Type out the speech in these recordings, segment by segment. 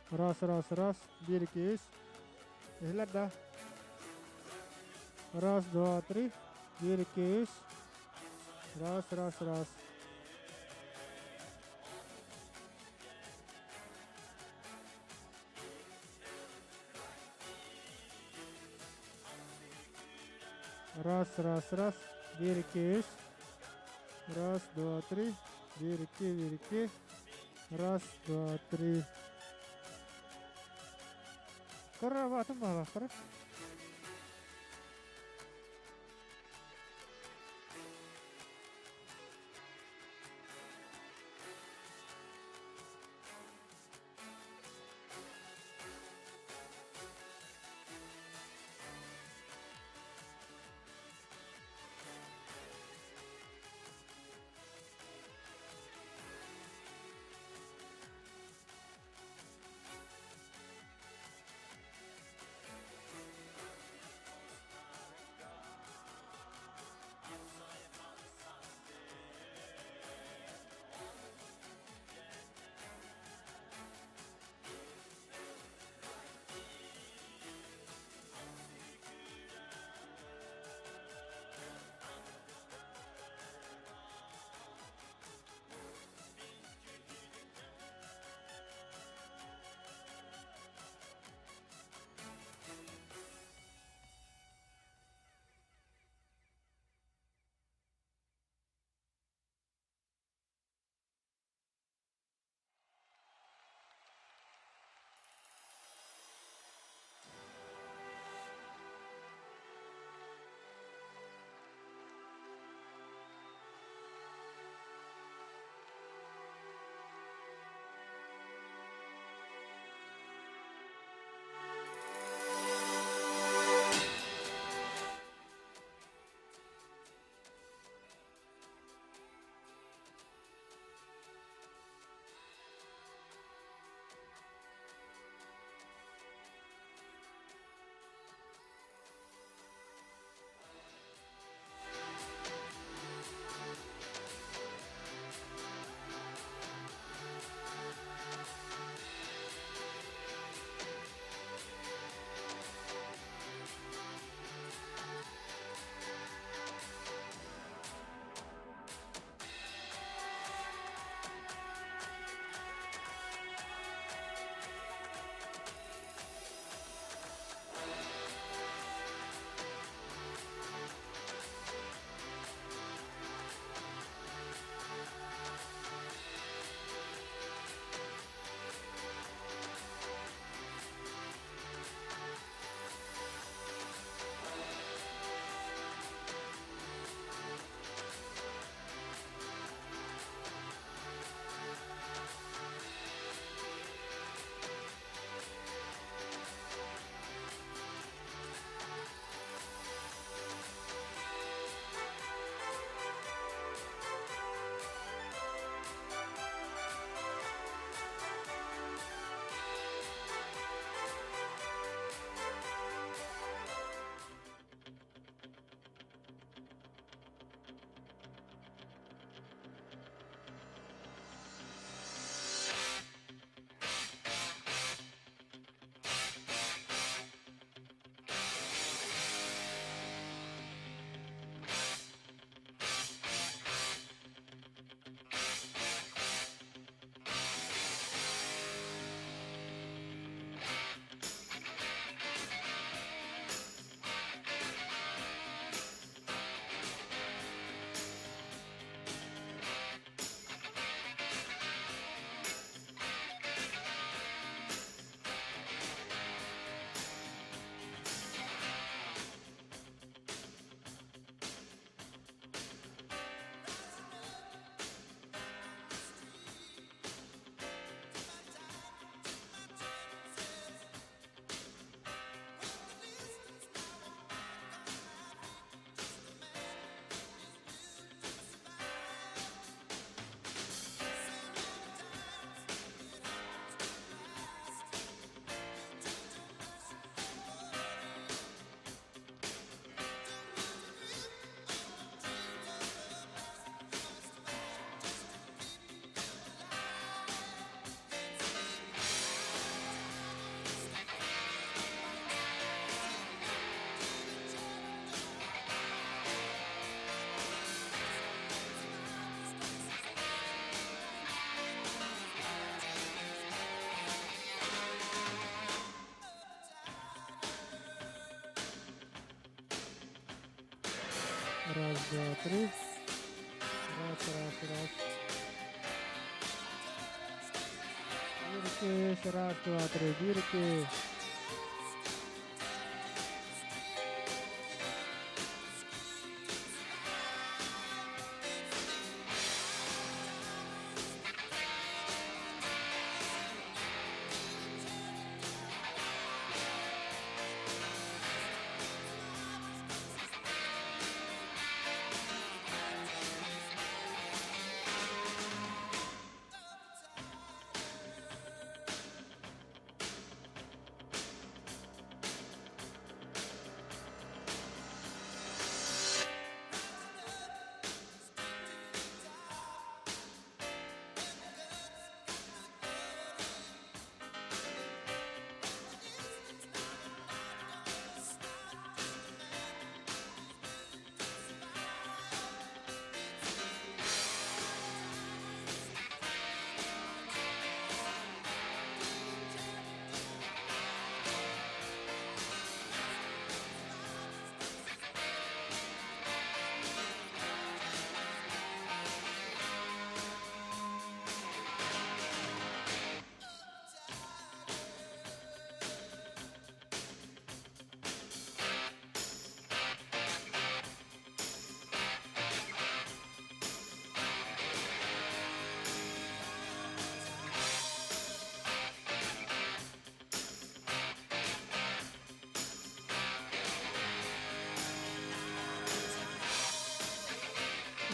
Раз, раз, раз. Биир, икки, үс. Иһилэр да. Раз, два, три. Биир, икки, үс. Раз, раз, раз. Раз, раз, раз. Биир, икки, үс. Раз, два, три. Биир, икки, биир, икки. Раз, два, три. Кыра атын баҕалаахтара. Раз, два, три. Раз, раз, раз. Биир, икки, үс. Раз, два, три. Биир, икки, үс.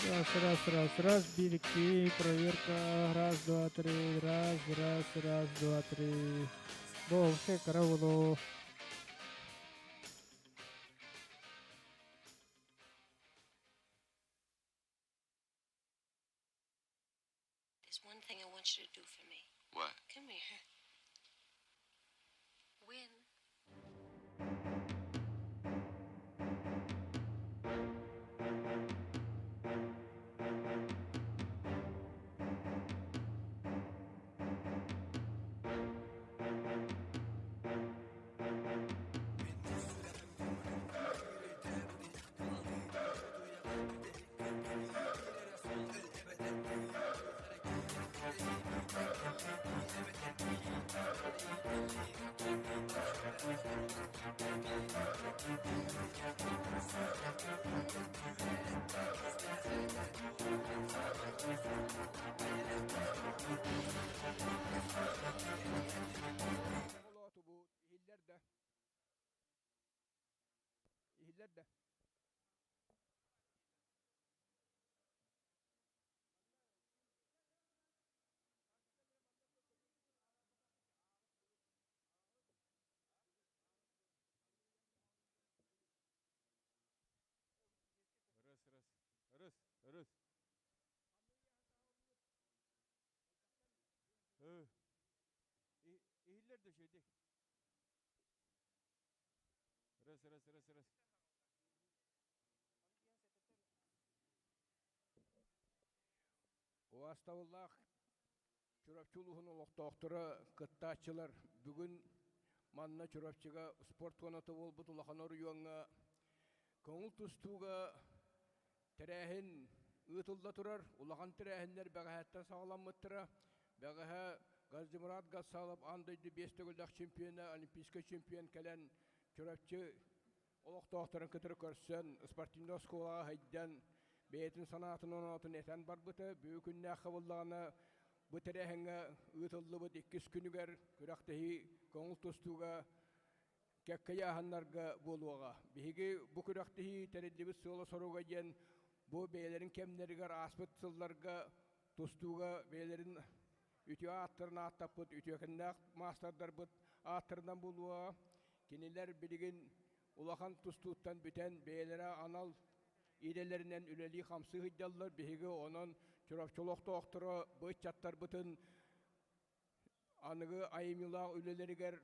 Раз, раз, раз, раз, биир, икки, проверка, раз, два, три, раз, раз, раз, два, три. Больше караулу. There's one thing I want you to do for me. What? Come here. Win. Иһиллэр да Иһиллэр да Раз, раз, раз, раз. Иһиллэр да үчүгэйдик. Раз, раз, раз, раз. Убаастабыллаах Чурапчы улууһун олохтоохторо, кыттааччылар, бүгүн манна Чурапчыга спорт туоната буолбут улахан оройуоҥҥа көҥүл тустууга тэрээһин ыытылла турар. Улахан тэрээһиннэр бэҕэһээттэн саҕаламмыттара. Бэҕэһээ Газдимурат Гасалов аан дойду биэс төгүллээх чемпиона, олимпийскай чемпион кэлэн Чурапчы олохтоохторун кытары көрсөн, спортивнай оскуолаҕа сылдьан, бэйэтин санаатын-оноотун этэн барбыта. Бүгүн күннээххэ буоллаҕына, бу тэрээһиҥҥэ ыытыллыбыт иккис күнүгэр күрэхтэһии көҥүл тустууга кэккэ ыйааһыннарга буолуоҕа. Биһиги бу күрэхтэһии тэриллибит сыала-соруга диэн бу бэйэлэрин кэмнэригэр ааспыт сылларга тустууга бэйэлэрин үтүө ааттарын ааттаппыт үтүөкэннээх маастардарбыт ааттарынан буолуоҕа. Кинилэр билигин улахан тустууттан бүтэн бэйэлэрэ анал идэлэринэн үлэлии-хамсыы сылдьаллар. Биһиги онон Чурапчы олохтоохторо бу ыччаттарбытын аныгы айымньылаах үлэлэригэр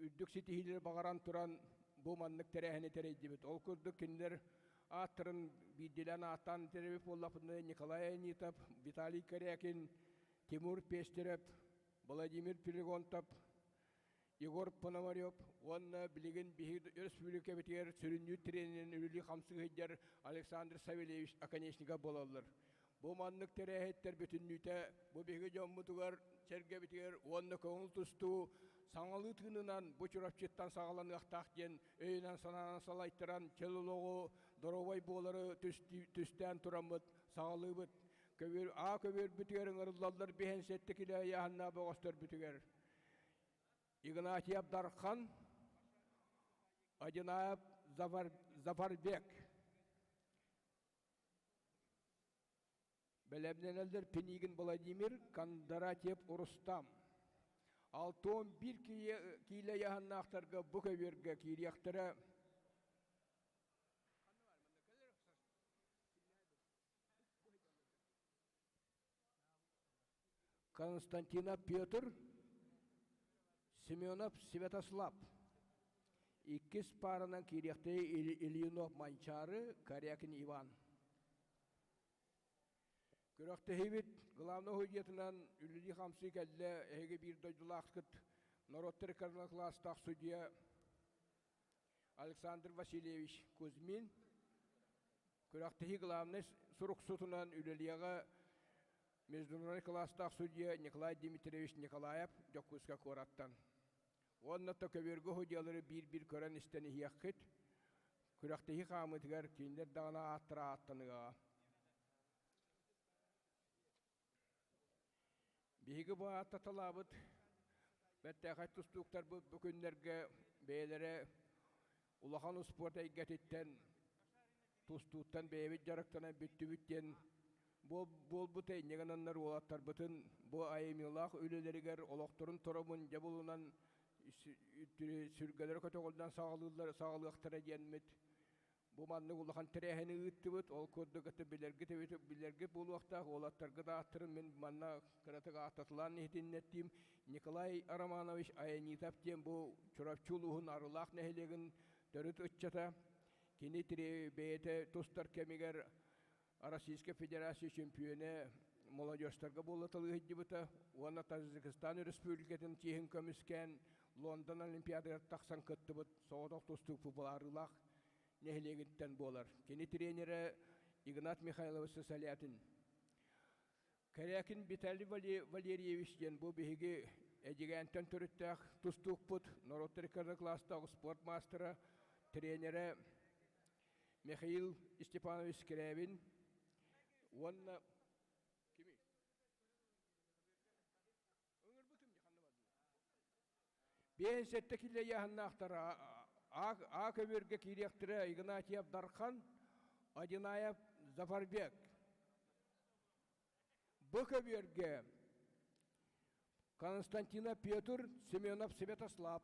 үрдүк ситиһиилэри баҕаран туран бу маннык тэрээһини тэрийдибит. Ол курдук кинилэр ааттарын биирдиилээн ааттаан тэрэбит буоллахпытына Николай Анитов, Виталий Корякин, Тимур Пестерев, Владимир Филигонтов, Егор Пономарев уонна билигин биһиги өрөспүүбүлүкэбитигэр сүрүннүүр тренерин үлэлии-хамсыы сылдьар Александр Савельевич Оконечников буолаллар. Бу маннык тэрээһиттэр бүтүннүүтэ бу биһиги дьоммутугар, сэргэбитигэр уонна көҥүл тустуу саҥалыы тыынынан бу Чурапчыттан саҕаланыахтаах диэн өйүнэн-санаанан салайтаран чөл олоҕу, доруобай буолары түстээн тураммыт саҕалыыбыт. Көбүөр, аа көбүөрбүтүгэр ыҥырыллаллар биһэн сэттэ килэ ыйааһыннаах бөҕөстөрбүтүгэр. Игнатьев Дархан, Одинаев Зафарбек. Бэлэмнэнэллэр Пинигин Владимир, Кондратьев Рустам. 61 киилэ ыйааһыннаахтарга бу көбүөргэ киириэхтэрэ. Константинов Петр, Семенов Святослав. Иккис пааранан киириэхтэрэ Ильинов Манчаары, Корякин Иван. Күрэхтэһиибит главнай судьуйатынан үлэлии-хамсыы кэллэ эһиги биир дойдулааххыт норуоттар кылаастаах судьуйа Александр Васильевич Кузьмин. Күрэхтэһии главнай суруксутунан үлэлиэҕэ международный кылаастаах судьуйа Николай Дмитриевич Николаев Дьокуускай куораттан. Уонна то көбүөргэ судьуйалары биир-биир көрөн истэн иһиэххит. Күрэхтэһии хаамыытыгар кинилэр даҕаны ааттара ааттаныаҕа. Биһиги бу ааттаталаабыт бэртээхэй тустууктарбыт бу күннэргэ бэйэлэрэ улахан успуорт эйгэтиттэн тустууттан бэйэбит дьарыктанан бүттүбүт диэн буолбут инньэ гынаннар уолаттарбытын бу айымньылаах үлэлэригэр олохторун торомун дьэ булунан сүргэлэрэ көтөҕүллэн саҕалыыллар саҕалыахтара диэммит Бу маннык улахан тэрээһини ыыттыбыт. Ол курдук это билэргит эбит билэргит буолуохтаах. Уолаттаргыт ааттарын мин манна кыратык ааттатылаан иһитиннэттиим. Николай Романович Аянитов диэн бу Чурапчы улууһун Арылаах нэһилиэгин төрүт ыччата. Кини бэйэтэ тустар кэмигэр Российскай Федерация чемпионэ молодежтарга буолаталыы сылдьыбыта уонна Таджикистан Өрөспүүбүлүкэтин чиэһин көмүскээн Лондон Олимпиадыгар тахсан кыттыбыт соҕотох тустуук футболаарыылаах нэһилиэгиттэн буолар. Кини тренерэ Игнат Михайлович Сысолятин. Кэрээкин Виталий Валерьевич диэн бу биһиги Эдьигээнтэн төрүттээх тустуукпут, норуоттар кылаастаах спорт маастара, тренерэ Михаил Степанович Скрябин уонна кими? Биэнсэттэ киллэйээһиннаахтар А көбүөргэ киириэхтэрэ Игнатьев Дархан, Одинаев Зафарбек. Б көбүөргэ Константинов Петр, Семенов Святослав.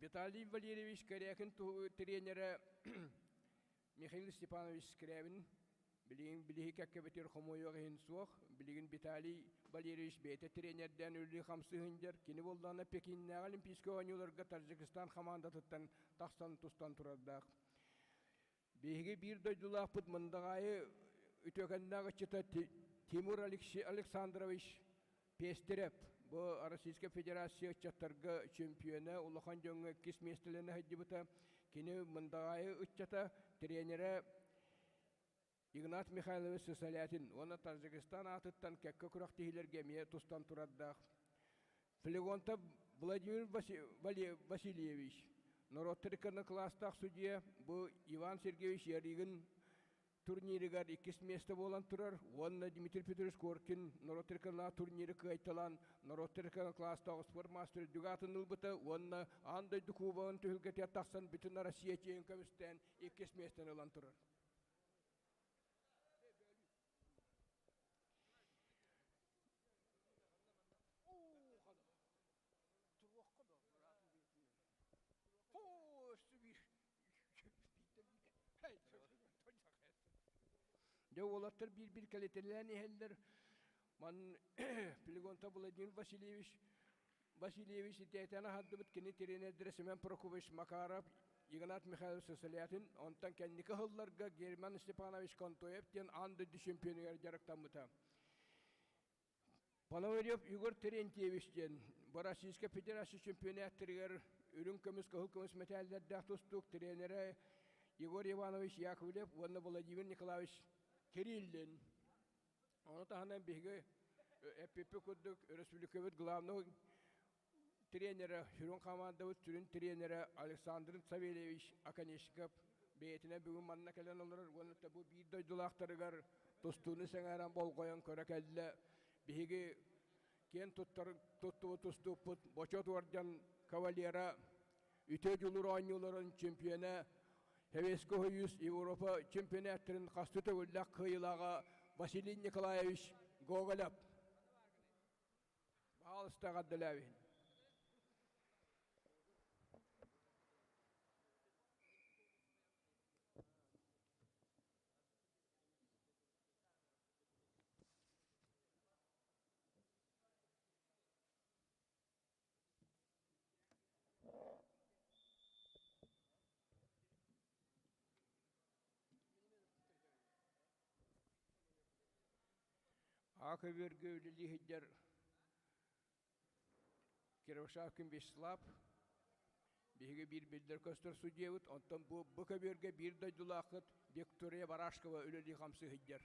Виталий Валерьевич Корякин тренерэ Михаил Степанович Скрябин билигин билиһи кэккэбитир хомойуох иһин суох. Билигин Виталий Валерьевич бэйэтэ тренердээн үлэлии хамсыһын кини буоллаҕына Пекиннээҕи Олимпийскай оонньууларга Таджикистан хамаандатыттан тахсан тустан турардаах. Биһиги биир дойдулаахпыт Мындаҕаайы үтүөкэннээх ыччата Тимур Александрович Пестерев бу Российскай Федерация ыччаттарга чемпиона, улахан дьоҥҥо иккис миэстэлэнэ сылдьыбыта. Кини Мындаҕаайы ыччата, тренерэ Игнат Михайлович Сысолятин уонна Таджикистан аатыттан кэккэ күрэхтэһиилэргэ эмиэ тустан турардаах. Флегонтов Владимир Васильевич, норуоттар иконокылаастаах судьуйа, бу Иван Сергеевич Ярыгин турнирыгар иккис миэстэ буолан турар уонна Дмитрий Петрович Коркин норуоттар иконолаах турниры кыайталаан норуоттар иконокылаастаах спорт мастер үрдүк аатын ылбыта уонна аан дойду кубогын түһүлгэтигэр тахсан бүтүн Россия чиэһин көмүстээн иккис миэстэни ылан турар. Дьэ уолаттар биир-биир кэлитэлээн иһэллэр. Ман Филигонта Владимир Васильевич Васильевич итиэтэн аһардыбыт кини тренердэрэ Семен Прокопьевич Макаров, Игнат Михайлович Сысолятин, онтон кэнники сылларга Герман Степанович Контоев диэн аан дойду чемпионугар дьарыктаммыта. Пономарев Егор Терентьевич диэн Российскай Федерация чемпионаттарыгар үрүҥ көмүс, кыһыл көмүс мэтээллэрдээх тустуук тренерэ Егор Иванович Яковлев уонна Владимир Николаевич Кириллин. Ону таһынан биһиги эппиппит курдук өрөспүүбүлүкэбит главный тренерэ, сүрүн хамаандабыт сүрүн тренерэ Александр Савельевич Оконешников бэйэтинэн бүгүн манна кэлэн олорор уонна бу биир дойдулаахтарыгар тустууну сэҥээрэн болҕойон көрө кэллэ. Биһиги киэн туттар туттубут тустууппут Бочуот уордьан кавалера, үтүө дьулуур оонньууларын чемпиона, Советский Союз Европа чемпионаттарын хастыы төгүллээх кыайыылааҕа Василий Николаевич Гоголев. Баҕалыста эҕэрдэлээбиһин. Аакы-үөргэ үлэлии сылдьар Кировшавкин Вячеслав биһиги биир биллэр көстөр судьуйабыт, онтон бу бу көбүөргэ биир дойдулааххыт Виктория Барашкова үлэлии-хамсыы сылдьар.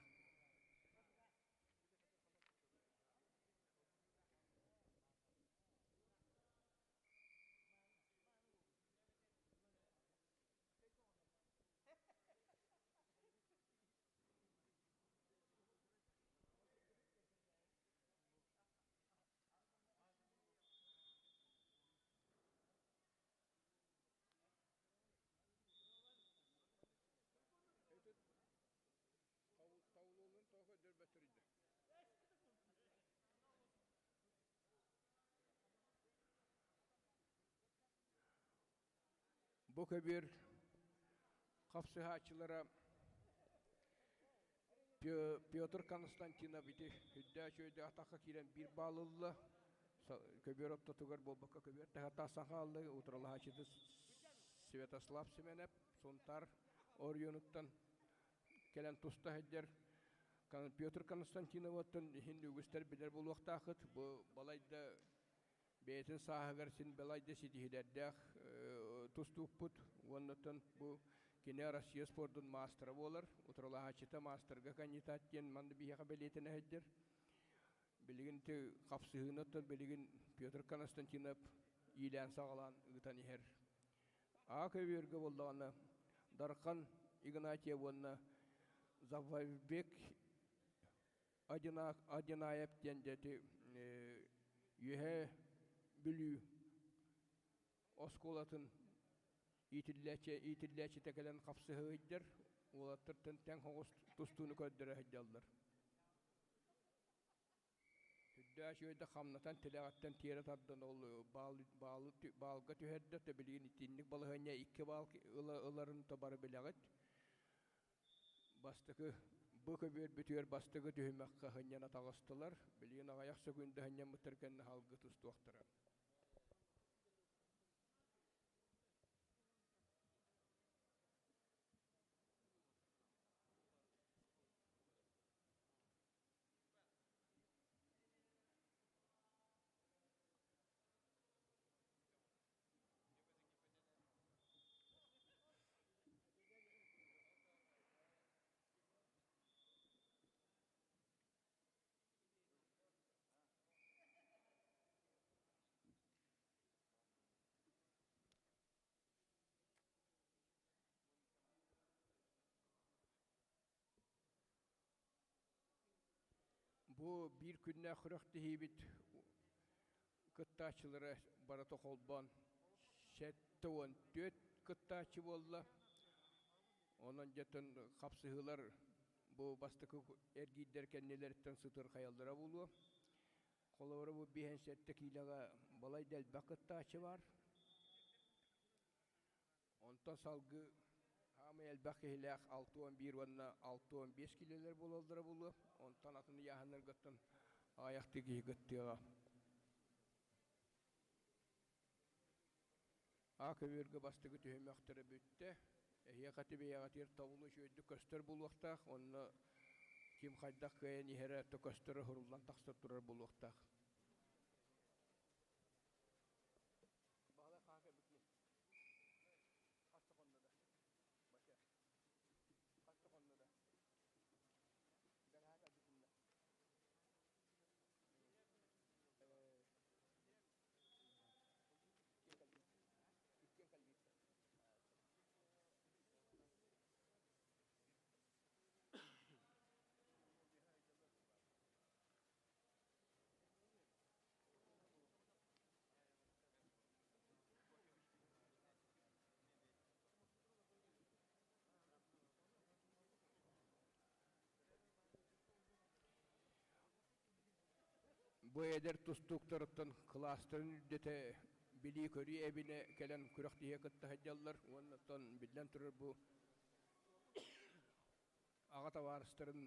Бу көбүөр хапсыһааччылара Петр Константинов ити үрдээх үчүгэйдик атахха киирэн биир баал ылла. Көбүөр ортотугар буолбакка көбүөр таһа тахсан хаалла. Утарылаһааччыты Святослав Семенов Сунтаар оройуонуттан кэлэн туста сылдьар. Петр Константиновыттан иһин үгүстэр билэр буолуохтаахыт. Бу балайда бэйэтин сааһыгар син балайда ситиһиилэрдээх тустуукпут уоннаттан бу кини Россия спордун маастара буолар, утарылаһааччыта маастарга кандидат диэн манна биһиэхэ бэлиэтэнэ сылдьар. Билигин ити хапсыһыыны оттон билигин Петр Константинов иилээн саҕалаан ыытан иһэр. Аа көбүөргэ буоллаҕына Дархан Игнатьев уонна Завайбек Одинаев диэн дьэти Үөһээ Бүлүү оскуолатын иитиллээччитэ кэлэн хапсыһа сылдьар, уолаттартан тэҥ соҕус тустууну көрдөрө сылдьаллар. Үрдээх үчүгэйдик хамнатан тилэҕиттэн тиэрэ тардан ол баалга түһэрдэ, билигин итинник балаһыанньа икки баал ыларын то бары билэҕит. Бастакы бу көбүөрбүтүгэр бастакы түһүмэххэ сынньана таҕыстылар. Билигин аҕыйах сөкүүндэ сынньаммыттар кэннэ салгыы тустуохтара. Бу биир күннээх күрэхтэһиибит кыттааччылара барыта холбоон 74 кыттааччы буолла. Онон дьэтэн хапсыһыылар бу бастакы эргиирдэр кэннилэриттэн сытырхайаллара буолуо. Холобура бу 57 киилэҕэ балайда элбэх кыттааччы баар. Онтон салгыы саамай элбэх киһилээх 61 уонна 65 киилэлэр буолаллара буолуо. Онтон атын ыйааһыннаргыттан аҕыйахтыы киһи кыттыаҕа. А көбүөргэ бастакы түһүмэхтэрэ бүттэ. Эһиэхэ тибийэҕитигэр тобулу үчүгэйдик көстөр буолуохтаах, онно ким хайдах кыайан иһэрэ то көстөрө суруллан тахса турар буолуохтаах. Бу эдэр тустууктарыттан кылаастарын үрдэтэ билии-көрүү эбинэ кэлэн күрэхтэһиигэ кытта сылдьаллар уонна оттон биллэн турар бу аҕа табаарыстарын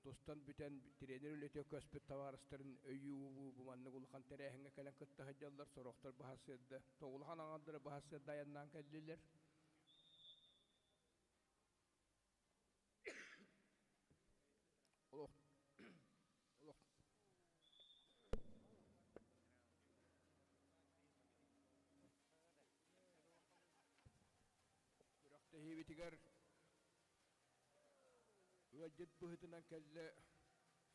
тустан бүтэн тренер үлэтэ көспүт табаарыстарын өйүү-убуу бу маннык улахан тэрээһиҥҥэ кэлэн кытта сылдьаллар, сорохтор баһа сыарда, улахан аҥардара баһа сыарда айаннаан кэллилэр. Олох олох Күрэхтэһиибитигэр ыалдьыт быһыытынан кэллэ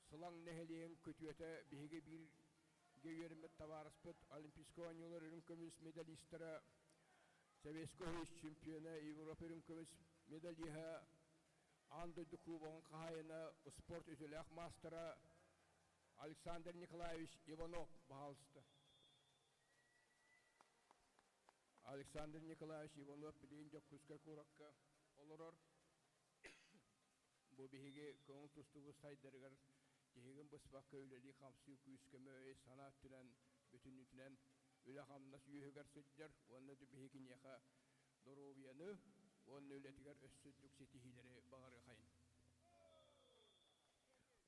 Сылаҥ нэһилиэгин күтүөтэ биһиги бииргэ үөрэммит табаарыспыт Олимпийскай оонньуулар үрүҥ көмүс медалистара Советскай Союз чемпиона, Европа үрүҥ көмүс медалиһа, аан дойду кубогын хаһаайына, спорт үтүөлээх маастара Александр Николаевич Иванов, баһаалыста. Александр Николаевич Иванов билигин Дьокуускай куоракка олорор. Бу биһиги көҥүл тустубут сайдарыгар тиһигин быспакка үлэлии-хамсыы күүс-көмө өй-санаа өттүнэн бүтүннүүтүнэн үлэ-хамнас үөһүгэр сылдьар уонна да биһи киниэхэ доруобуйаны уонна үлэтигэр өссө үрдүк ситиһиилэри баҕарыахайын.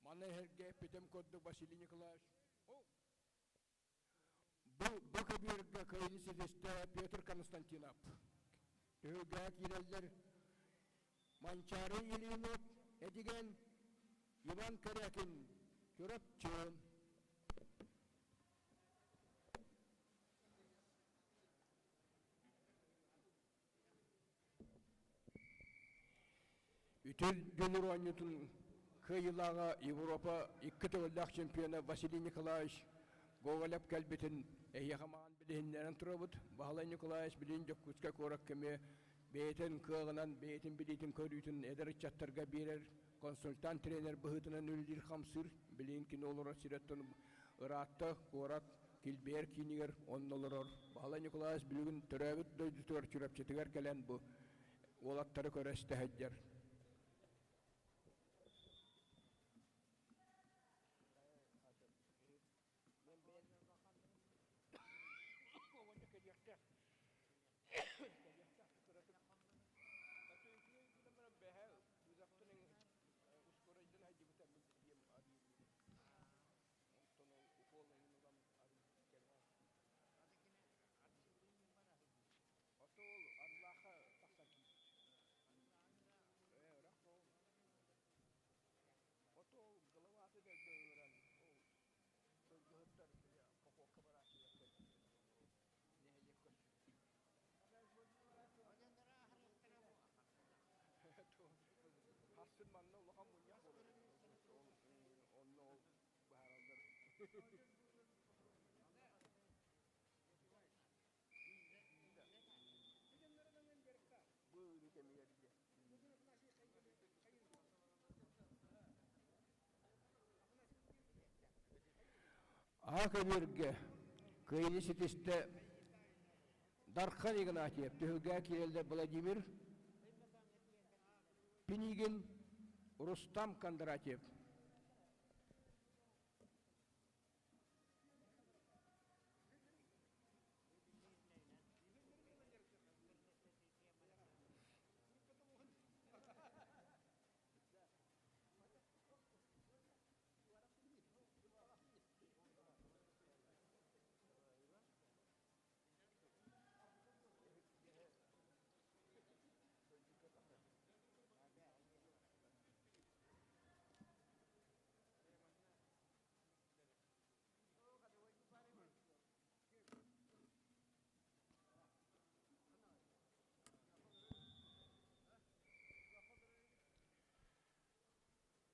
Маны эһэргэ эппитим курдук Василий Николаевич Бу, бу көбүөргэ кыайыы ситистэ Петр Константинов. Түһүлгэҕэ киирэллэр Манчаары Ильинов, Эдигэн, Иван Корякин, Чурапчы. Үтүл дьулуур оонньуутун кыайыылааҕа Европа икки төгүллээх чемпиона Василий Николаевич Гоголев кэлбитин эһиэхэ маҕан билиһиннэрэн турабыт. Баһылай Николаевич билигин Дьокуускай куоракка эмиэ бэйэтин кыаҕынан, бэйэтин билиитин-көрүүтүн эдэр ыччаттарга биэрэр консультант-тренер быһыытынан үлэлиир-хамсыыр. Билигин кини олорор сирэттэн ыраатта, куорат килбиэр киинигэр онно олорор. Баһылай Николаевич билигин төрөөбүт дойдутугар Чурапчытыгар кэлэн бу уолаттары көрө истэ сылдьар. Хасын манна улахан мунньах буолар. Онно ол быһаараллар. Бу ыарыы кэмигэр Аҕа көбүөргэ кыайыы ситистэ Дархан Игнатьев, түһүлгэ киирэллэр Владимир Пинигин, Рустам Кондратьев.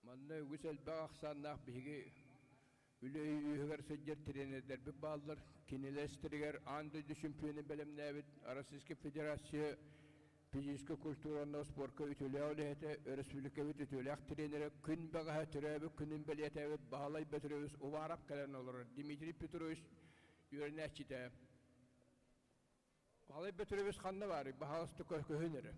Манна үгүс элбэх ахсааннаах биһиги үлэ үөһүгэр сылдьар тренердэрбит бааллар. Кинилэр истэригэр аан дойду чемпионун бэлэмнээбит Российскай Федерация физическэй культуранна спорка үтүөлээх үлэһитэ, өрөспүүбүлүкэбит үтүөлээх тренерэ күн бэҕэһээ төрөөбүт күнүн бэлиэтээбит Баһылай Петрович Уваров кэлэн олорор. Дмитрий Петрович үөрэнээччитэ. Баһылай Петрович ханна баарый? Баһаалыста көһүн эрэ.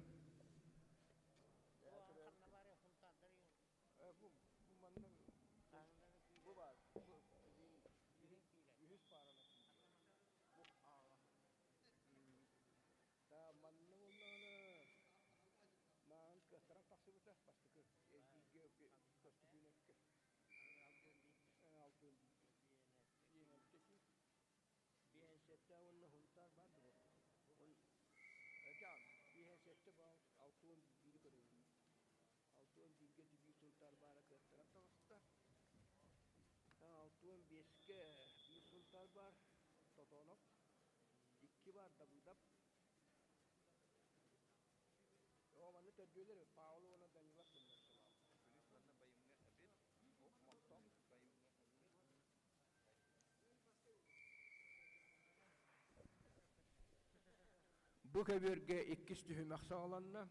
Бу көбүөргэ иккис түһүмэх саҕаланна.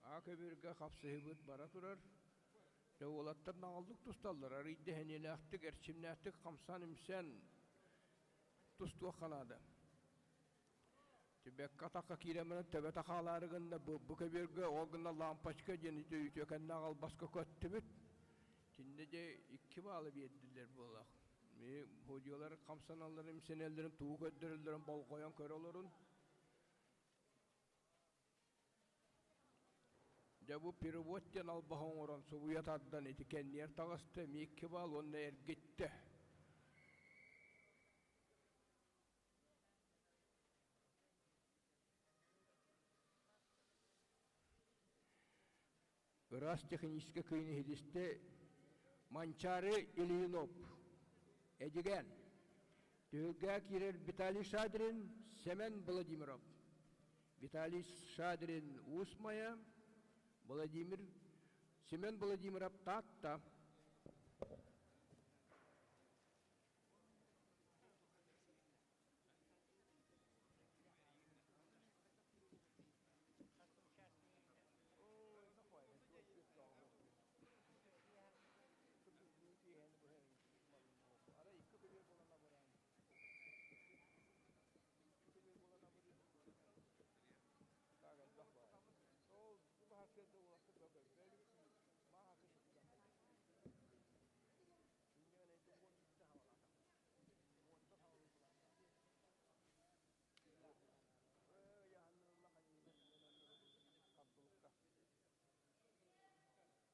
А көбүөргэ хапсыһыбыт бара турар. Дьэ уолаттар наҕыллык тусталлар, арыйда сэниэлээхтик, эрчимнээхтик хамсаан-имсээн тустуохха наада. Түбэккэ атахха киирэн баран төбөтө хаалаары гынна, бу көбүөргэ ол гына лампочка диэн үтүөкэннээх албаска көттүбүт. Итиннэ дьэ икки баалы биэрдилэр буоллах. Ми судьуйалар хамсаналларын, имсэнэллэрин, тугу көрдөрөллөрүн болҕойон көрө олорун. Дьэ бу перевод диэн албаһы оҥорон субуйа тардан ити кэнниэр таҕыста, эмиэ икки баал уонна эргиттэ. Ыраас техническэй кыйын иһитистэ Манчаары Ильинов, Эдьигээн, Түһүлгэ киирэр Виталий Шадрин, Сэмэн Владимиров, Виталий Шадрин Уус Майа, Владимир Семен Владимиров Таатта.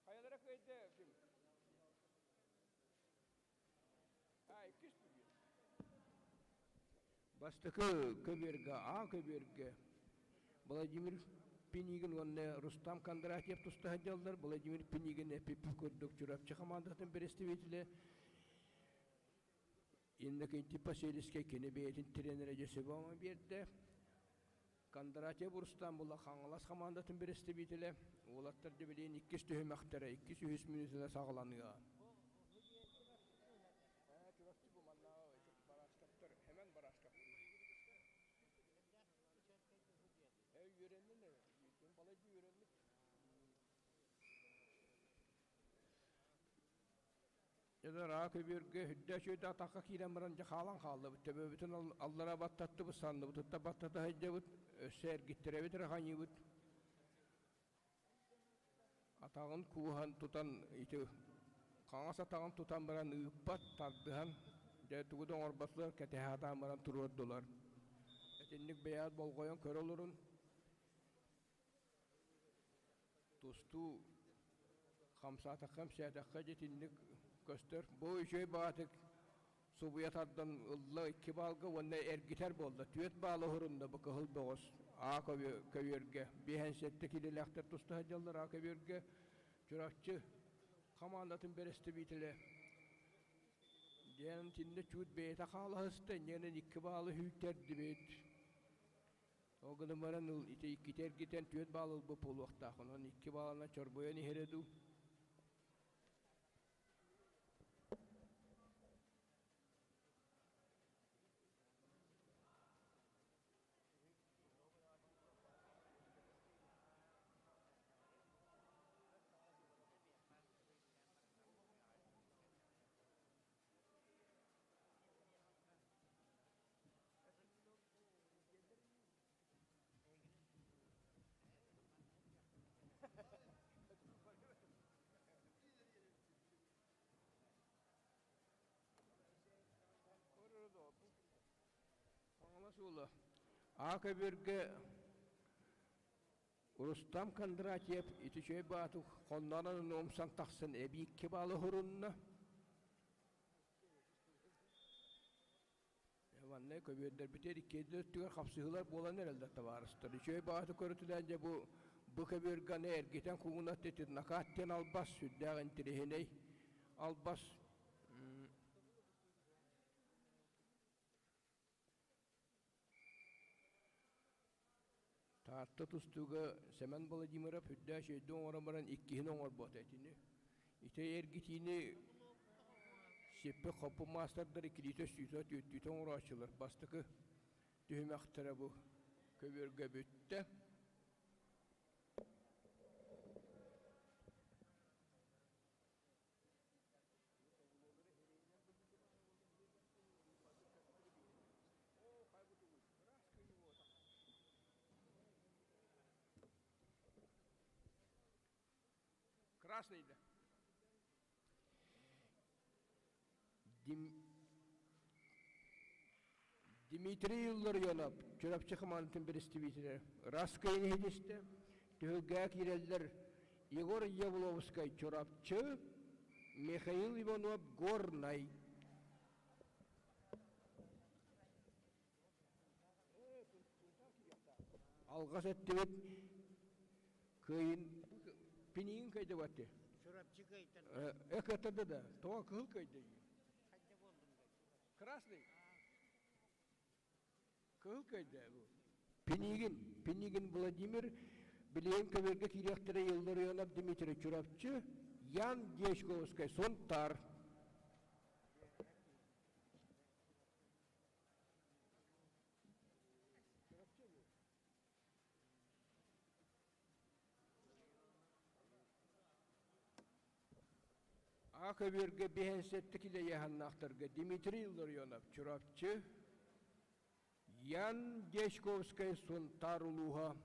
Хайалара кыайда ким? А, иккис бүгүн. Бастакы көбүөргэ, А көбүөргэ Владимир Пинигин уонна Рустам Кондратьев туста сылдьаллар. Владимир Пинигин эппиппит курдук Чурапчы хамаандатын представителэ. Иннокентий Посельскай кини бэйэтин тренерэ Дьөсөбөҥө биэрдэ. Кондратьев Рустам була Хаҥалас хамаандатын бэрэстэбиитэлэ. Уолаттар дьэ иккис түһүмэхтэрэ иккис-үһүс мүнүүтүнэ саҕаланыа. Дьэ көбүөргэ үрдэ үчүгэйдик атахха киирэн баран дьэ хаалан хааллыбыт. Төбөбүтүн аллара баттаттыбыт, санныбытыттан баттата сылдьабыт, өссө эргиттэрэбит эрэ ханьыыбыт. Атаҕын кууһан тутан ити хаҥас атаҕын тутан баран ыыппат, тардыһан, дьэ тугу да оҥорботулар, кэтэһэ сатаан баран туруордулар. Итинник бэйэҕит болҕойон көрө олорун. Тустуу хамсаатахха, эмсээтэххэ дьэ итинник көстөр. Бу үчүгэй баҕатык субуйа тардан ылла икки баалга уонна эргитэр буолла. Түөрт баалы уһурунна бу кыһыл бөҕөс А көбүөргэ. Биэһэн сэттэ киилэлээхтэр туста сылдьаллар А көбүөргэ. Чурапчы хамаандатын бэрэстэбиитэлэ диэн итиннэ чуут бэйэтэ хаалаһыста, инньэ икки баалы сүүйтэрдибит. Ол гынан баран ыл ити иккитэ эргитэн түөрт баал ылбыт буолуохтаах. Онон икки баалынан чорбойон иһэрэ дуу. Суола. А көбүөргэ Рустам Кондратьев ити үчүгэй баатык хонноонон умсан тахсан эбии икки баалы уһурунна. Манна көбүөрдэрбитигэр иккиэйдэр өттүгэр хапсыһыылар буолан эрэллэр табаарыстар. Үчүгэй баҕаты көрүтүлээн дьэ бу бу көбүөрганы эргитэн куугунат накаат диэн албас сүрдээх интириэһинэй албас. Таатта тустууга Сэмэн Владимиров үрдээх үчүгэйдик оҥорон баран иккиһин оҥорбото итини. Ити эргитиини сиппит-хоппут маастардар иккилиитэ, үстүүтэ, түөртүүтэ оҥорооччулар. Бастакы түһүмэхтэрэ бу көбүөргэ бүттэ. Красный да. Дим... Дмитрий Илларионов, Чурапчы хамаандатын представителэ, Раскайын иһитистэ, түһүлгэҕэ киирэллэр Егор Явловскай Чурапчы, Михаил Иванов Горнай. Алҕас эттибит кыайын пинигин кыайдыбатты. Чурапчы кыайтар. Э кыаттарды да. Тоҕо кыһыл кыайды. Красный. Кыһыл кыайда бу. Пинигин, Пинигин Владимир билигин көбүөргэ киириэхтэрэ Илларионов Дмитрий Чурапчы, Ян Дьячковскай Сунтаар. А көбүөргэ биһэн сэттэ килэйэһаннаахтарга Дмитрий Илларионов Чурапчы, Ян Дьячковскай Сунтаар улууһа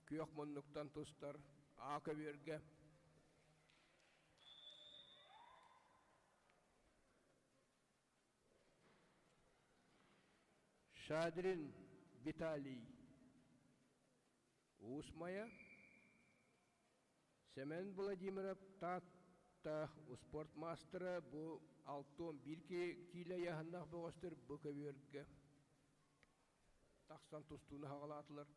күөх муннуктан тустар А көбүөргэ. Шадрин Виталий Уус Майа, Сэмэн Владимиров Таатта успуорт маастара бу 61 киилэ ыйааһыннаах бөҕөстөр бу көбүөргэ тахсан тустууну хаҕалаатылар.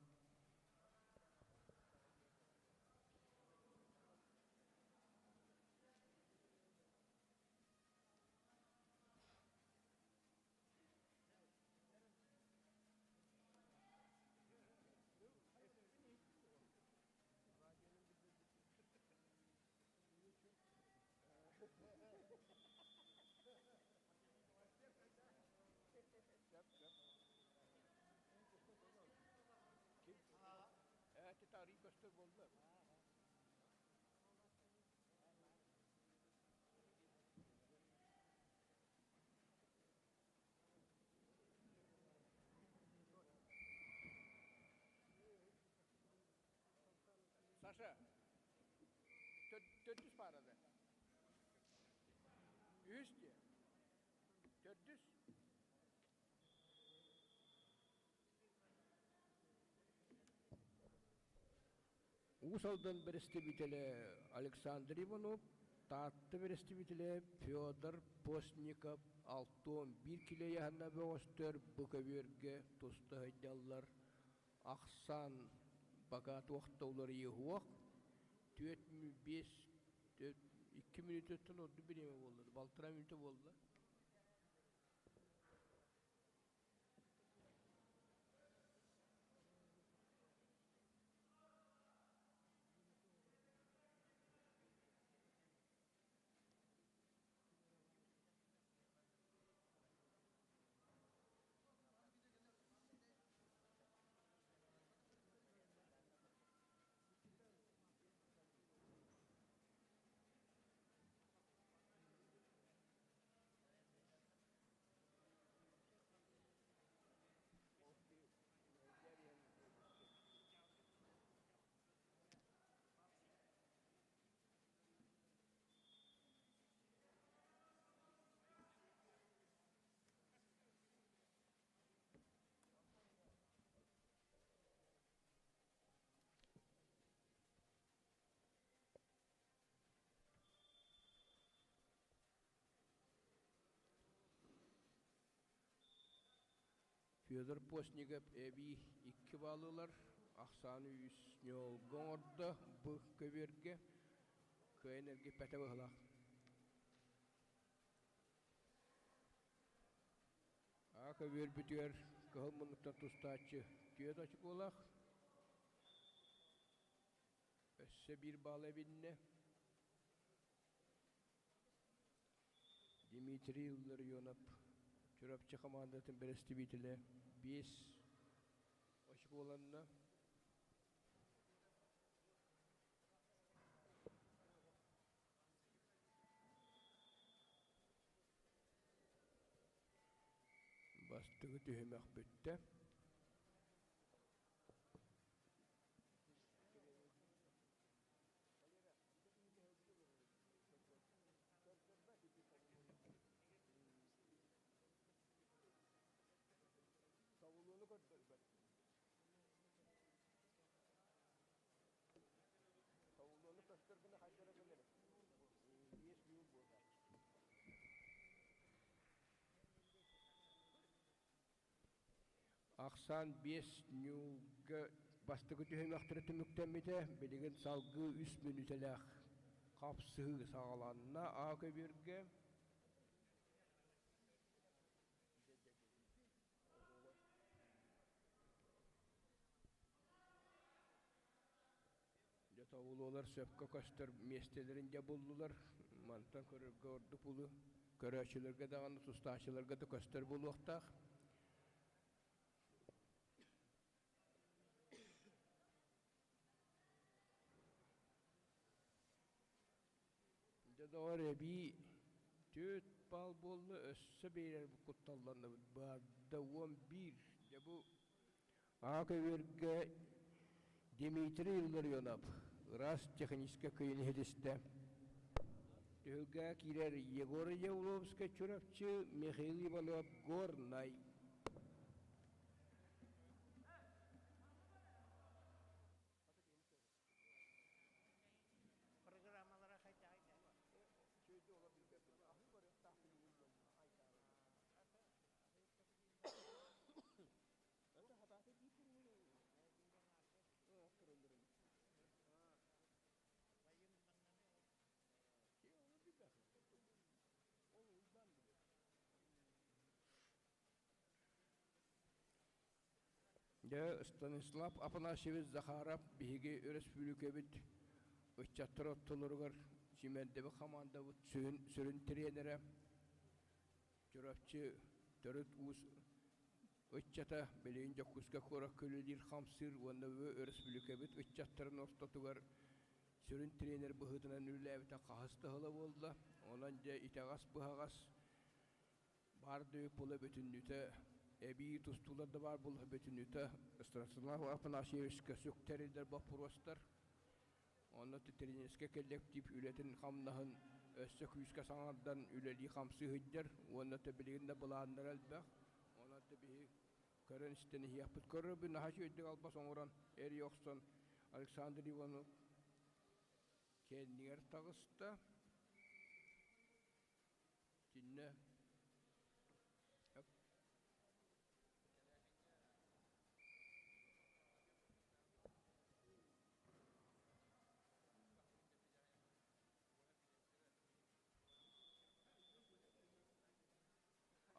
Көстөр буолла. Саша, төрдүс паарада. Үһүс диэ. Төрдүс. Уус Алдан бэрэстэбиитэлэ Александр Иванов, Таатта бэрэстэбиитэлэ Федор Постников 61 килэ ыйааһынна бөҕөстөр бу көбүөргэ туста сылдьаллар. Ахсаан бакаа туох да уларыйыы суох. Түөрт биэс, икки мүнүүтэттэн ордук бириэмэ буолла, балтараа мүнүүтэ буолла. Федор Постников эбии икки баалы ылар, ахсааны үс ньоолго оҥордо бу көбүөргэ, кыайан эргиппэтэ быһыылаах. А көбүөрбүтүгэр кыһыл муннуктан тустааччы түөрт очукуолаах, өссө биир баал эбиннэ. Дмитрий Илларионов Чурапчы хамаандатын бэрэстэбиитэлэ биэс очукуоланна. Бастакы түһүмэх бүттэ. Тобулууну көрдөрбөт. Тобулууну көстөр гына хайдара гынар. Биэс ньуул буолар. Ахсаан биэс ньуулга бастакы түһүмэхтэрэ түмүктэммитэ, билигин салгыы үс мүнүүтэлээх хапсыһыы саҕаланна А көбүөргэ. Дьэ тобулуолар сөпкө көстөр миэстэлэрин дьэ буллулар. Мантан көрөргө ордук булу. Көрөөччүлэргэ даҕаны, тустааччыларга да көстөр буолуохтаах. Дьэ доҕор эбии түөрт баал буолла, өссө биэрэр кутталланныбыт баарда 11. Дьэ бу Аа көбүөргэ Дмитрий Илларионов ыраас техническэй кыйын иһитистэ. Түһүлгэ киирэр Егор Явловскай Чурапчы, Михаил Иванов Горнай. Программалара хайдах Дьэ, Станислав Афанасьевич Захаров биһиги өрөспүүбүлүкэбит ыччаттар ортолоругар симэрдэбит хамаандабыт сүрүн тренерэ Чурапчы төрүт уус ыччата билигин Дьокуускай куоракка үлэлиир-хамсыыр уонна өрөспүүбүлүкэбит ыччаттарын ортотугар сүрүн тренер быһыытынан үлэлээбитэ хаһыс да сыла буолла. Онон дьэ итэҕэс-быһаҕас баар да буола бүтүннүүтэ эбии тустуулар да баар буола бүтүннүүтэ Станислав Афанасьевичка сүктэриллэр боппуруостар. Онно тренерскэй кэллэктиип үлэтин-хамнаһын өссө күүскэ саҥардан үлэлии-хамсыы сылдьар уонна билигин да былааннара элбэх. Онон биһи көрөн истэн иһиэхпит. Көрөрбүн наһаа үчүгэйдик албас оҥорон эрийэ охсон Александр Иванов кэннигэр таҕыста. Итиннэ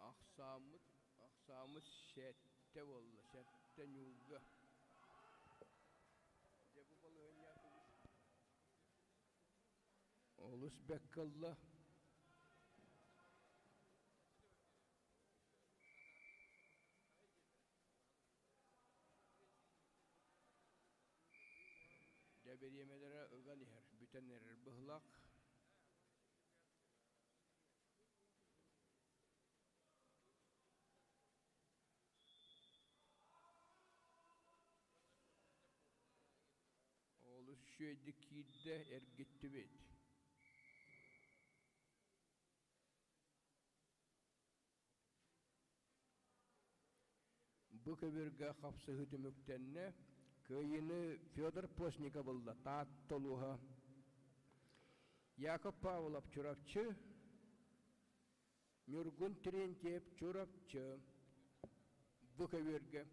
Ахсааммыт, ахсааммыт сэттэ буолла, сэттэ ньуулга. Дьэ бу балаһыанньа олус бэккэ ылла. Дьэ бириэмэлэрэ ыган иһэр, бүтэн эрэр быһылаах. Олус үчүгэйдик киирдэ, эргиттибит. Бу көбүөргэ хапсыһыы түмүктэннэ. Кыайыыны Федор Постников ылла Таатта улууһа. Яков Павлов Чурапчы, Ньургун Терентьев Чурапчы. Бу көбүөргэ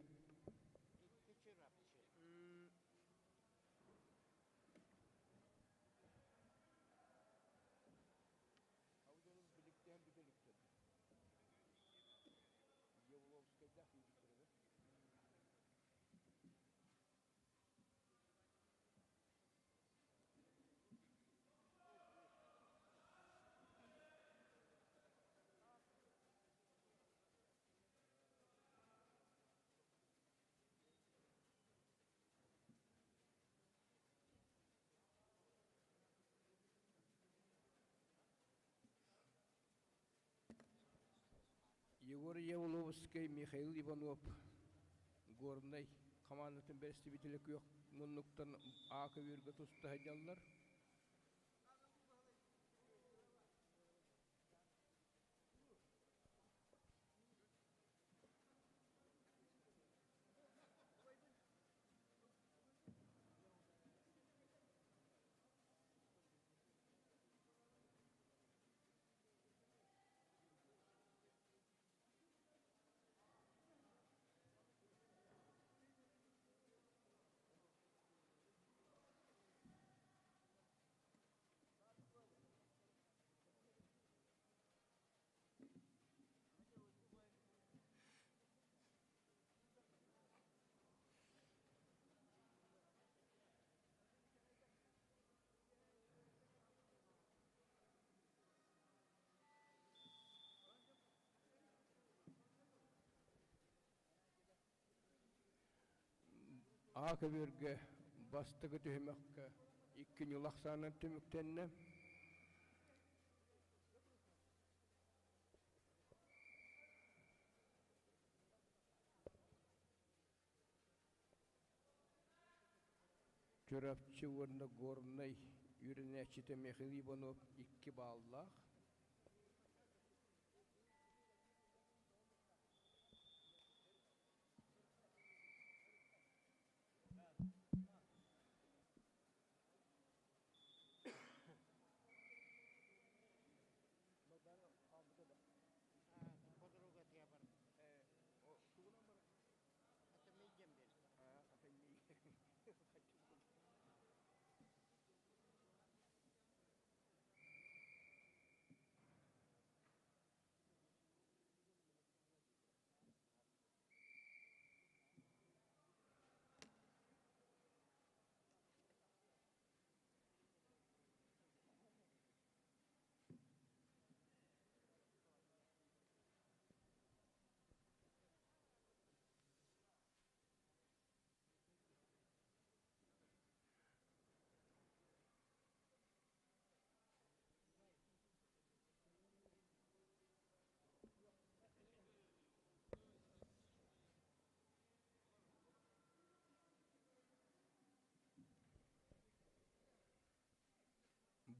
Егор Явловскай, Михаил Иванов Горнай хамаандатын бэрэстэбиитэлэ күөх муннуктан А көбүөргэ туста сылдьаллар. А көбүөргэ бастакы түһүмэххэ икки ньыл ахсаанынан түмүктэннэ. Чурапчы уонна Горнай үөрэнээччитэ Михаил Иванов икки бааллаах.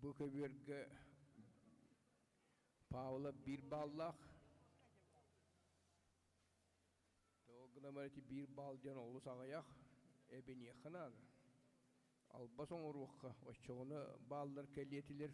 Бу көбүөргэ Павлов биир бааллаах. Тоҕо гынан ити биир баал диэн олус аҕыйах, эбиниэххэ наада. Албас оҥоруохха, оччоҕуна бааллар кэлиэтилэр.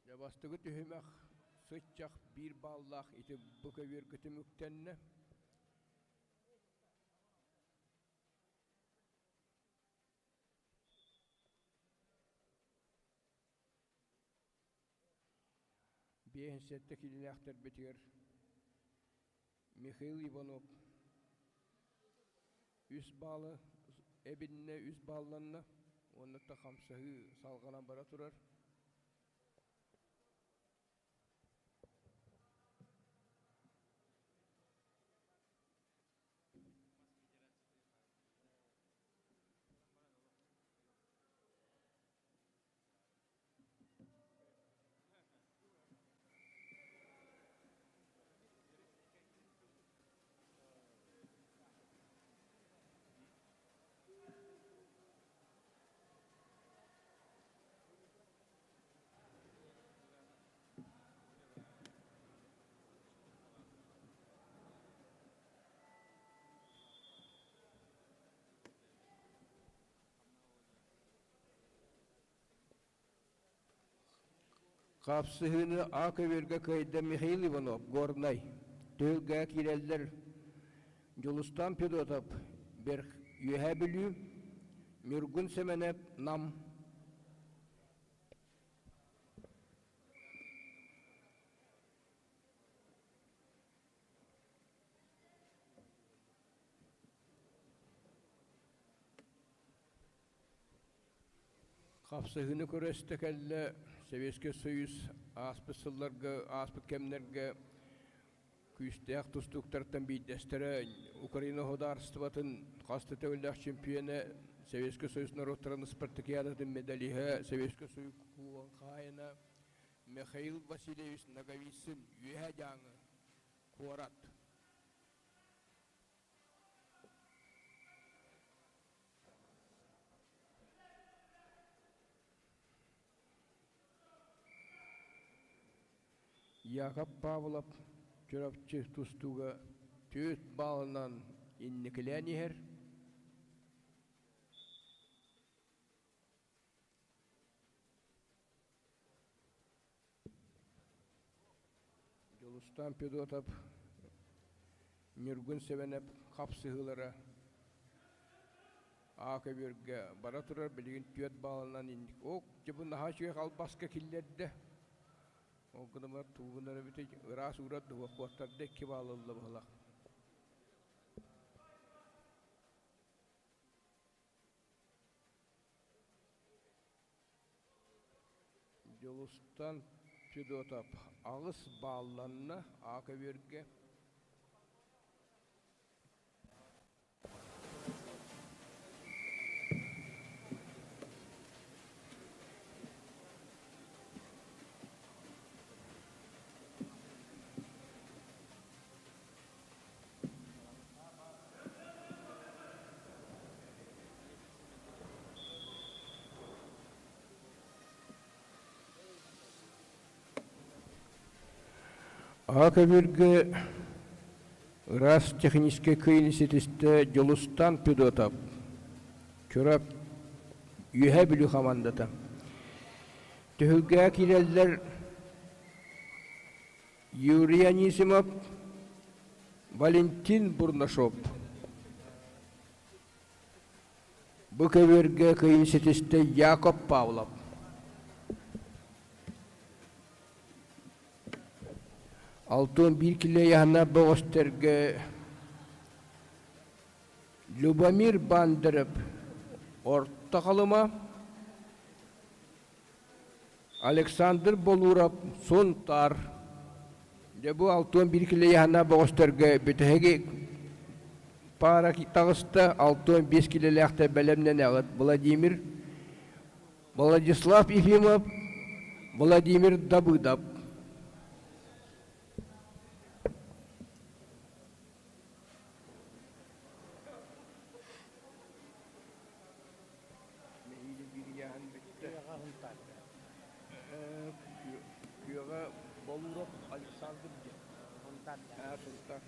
Дьэ бастакы түһүмэх сыччах биир бааллаах ити бу көбүөргэ түмүктэннэ. Биэһин сэттэ киилэлээхтэрбитигэр Михаил Иванов үс баалы эбиннэ, үс баалланна уонна да хамсаһыы салҕанан бара турар. Хапсыһыыны А көбүөргэ кыайда Михаил Иванов, Горнай. Түһүлгэҕэ киирэллэр Дьулустаан Федотов, Үөһээ Бүлүү, Ньургун Сэмэнэп, Нам. Хапсыһыыны көрө-истэ кэллэ Советский Союз ааспыт сылларга, ааспыт кэмнэргэ күүстээх тустууктартан биирдэстэрэ Украина судаарыстыбатын хас да төгүллээх чемпиона, Советский Союз норуоттарын спартакиадатын медалиһа, Советский Союз кубогын хаһаайына Михаил Васильевич Ноговицын Үөһээ Дьааҥы куорат. Яков Павлов Чурапчы тустууга түөрт баалынан инникилээн иһэр. Дьулустаан Федотов, Ньургун Сэмэнэп хапсыһыылара А көбүөргэ бара турар, билигин түөрт баалынан инник. Ок, дьэ бу наһаа үчүгэй халбаска киллэрдэ. Ол гынан тугунан эбитий ыраас уурат дуһуох куоттарда икки баал ылла быһылах. Дьулустан Федотов аҕыс баалланна А көбүөргэ. Аҕа көбүргэ ыраас техническэй кыайыыны ситистэ Дьулустан Федотов, Чурап, Үөһээ Бүлүү хамаандата. Түһүлгэҕэ киирэллэр Юрий Анисимов, Валентин Бурнашов. Бу көбүөргэ кыайыы ситистэ Яков Павлов. Алтын биир килиэйэһинэ бөҕөстөргө Любомир Бандеров Орто Халыма, Александр Болуров Сунтаар. Дьэ бу 61 килиэйэһинэ бөҕөстөргө бүтэһиги паара таҕыста 65 килэлээхтэр бэлэмнэнэҕит Владимир Владислав Ефимов, Владимир Давыдов. Нэһиилэ биир ыйааһын бүттэ. Күөҕэ Болуров Александр диэн. Сунтаар. Так.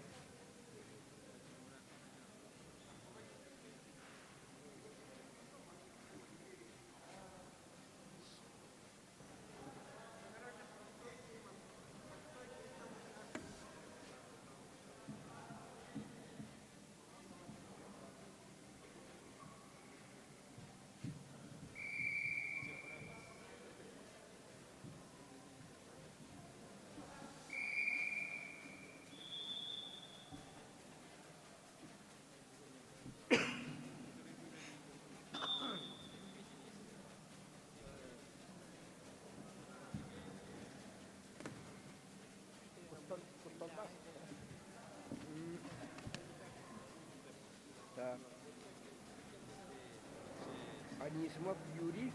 Анисимов Юрий,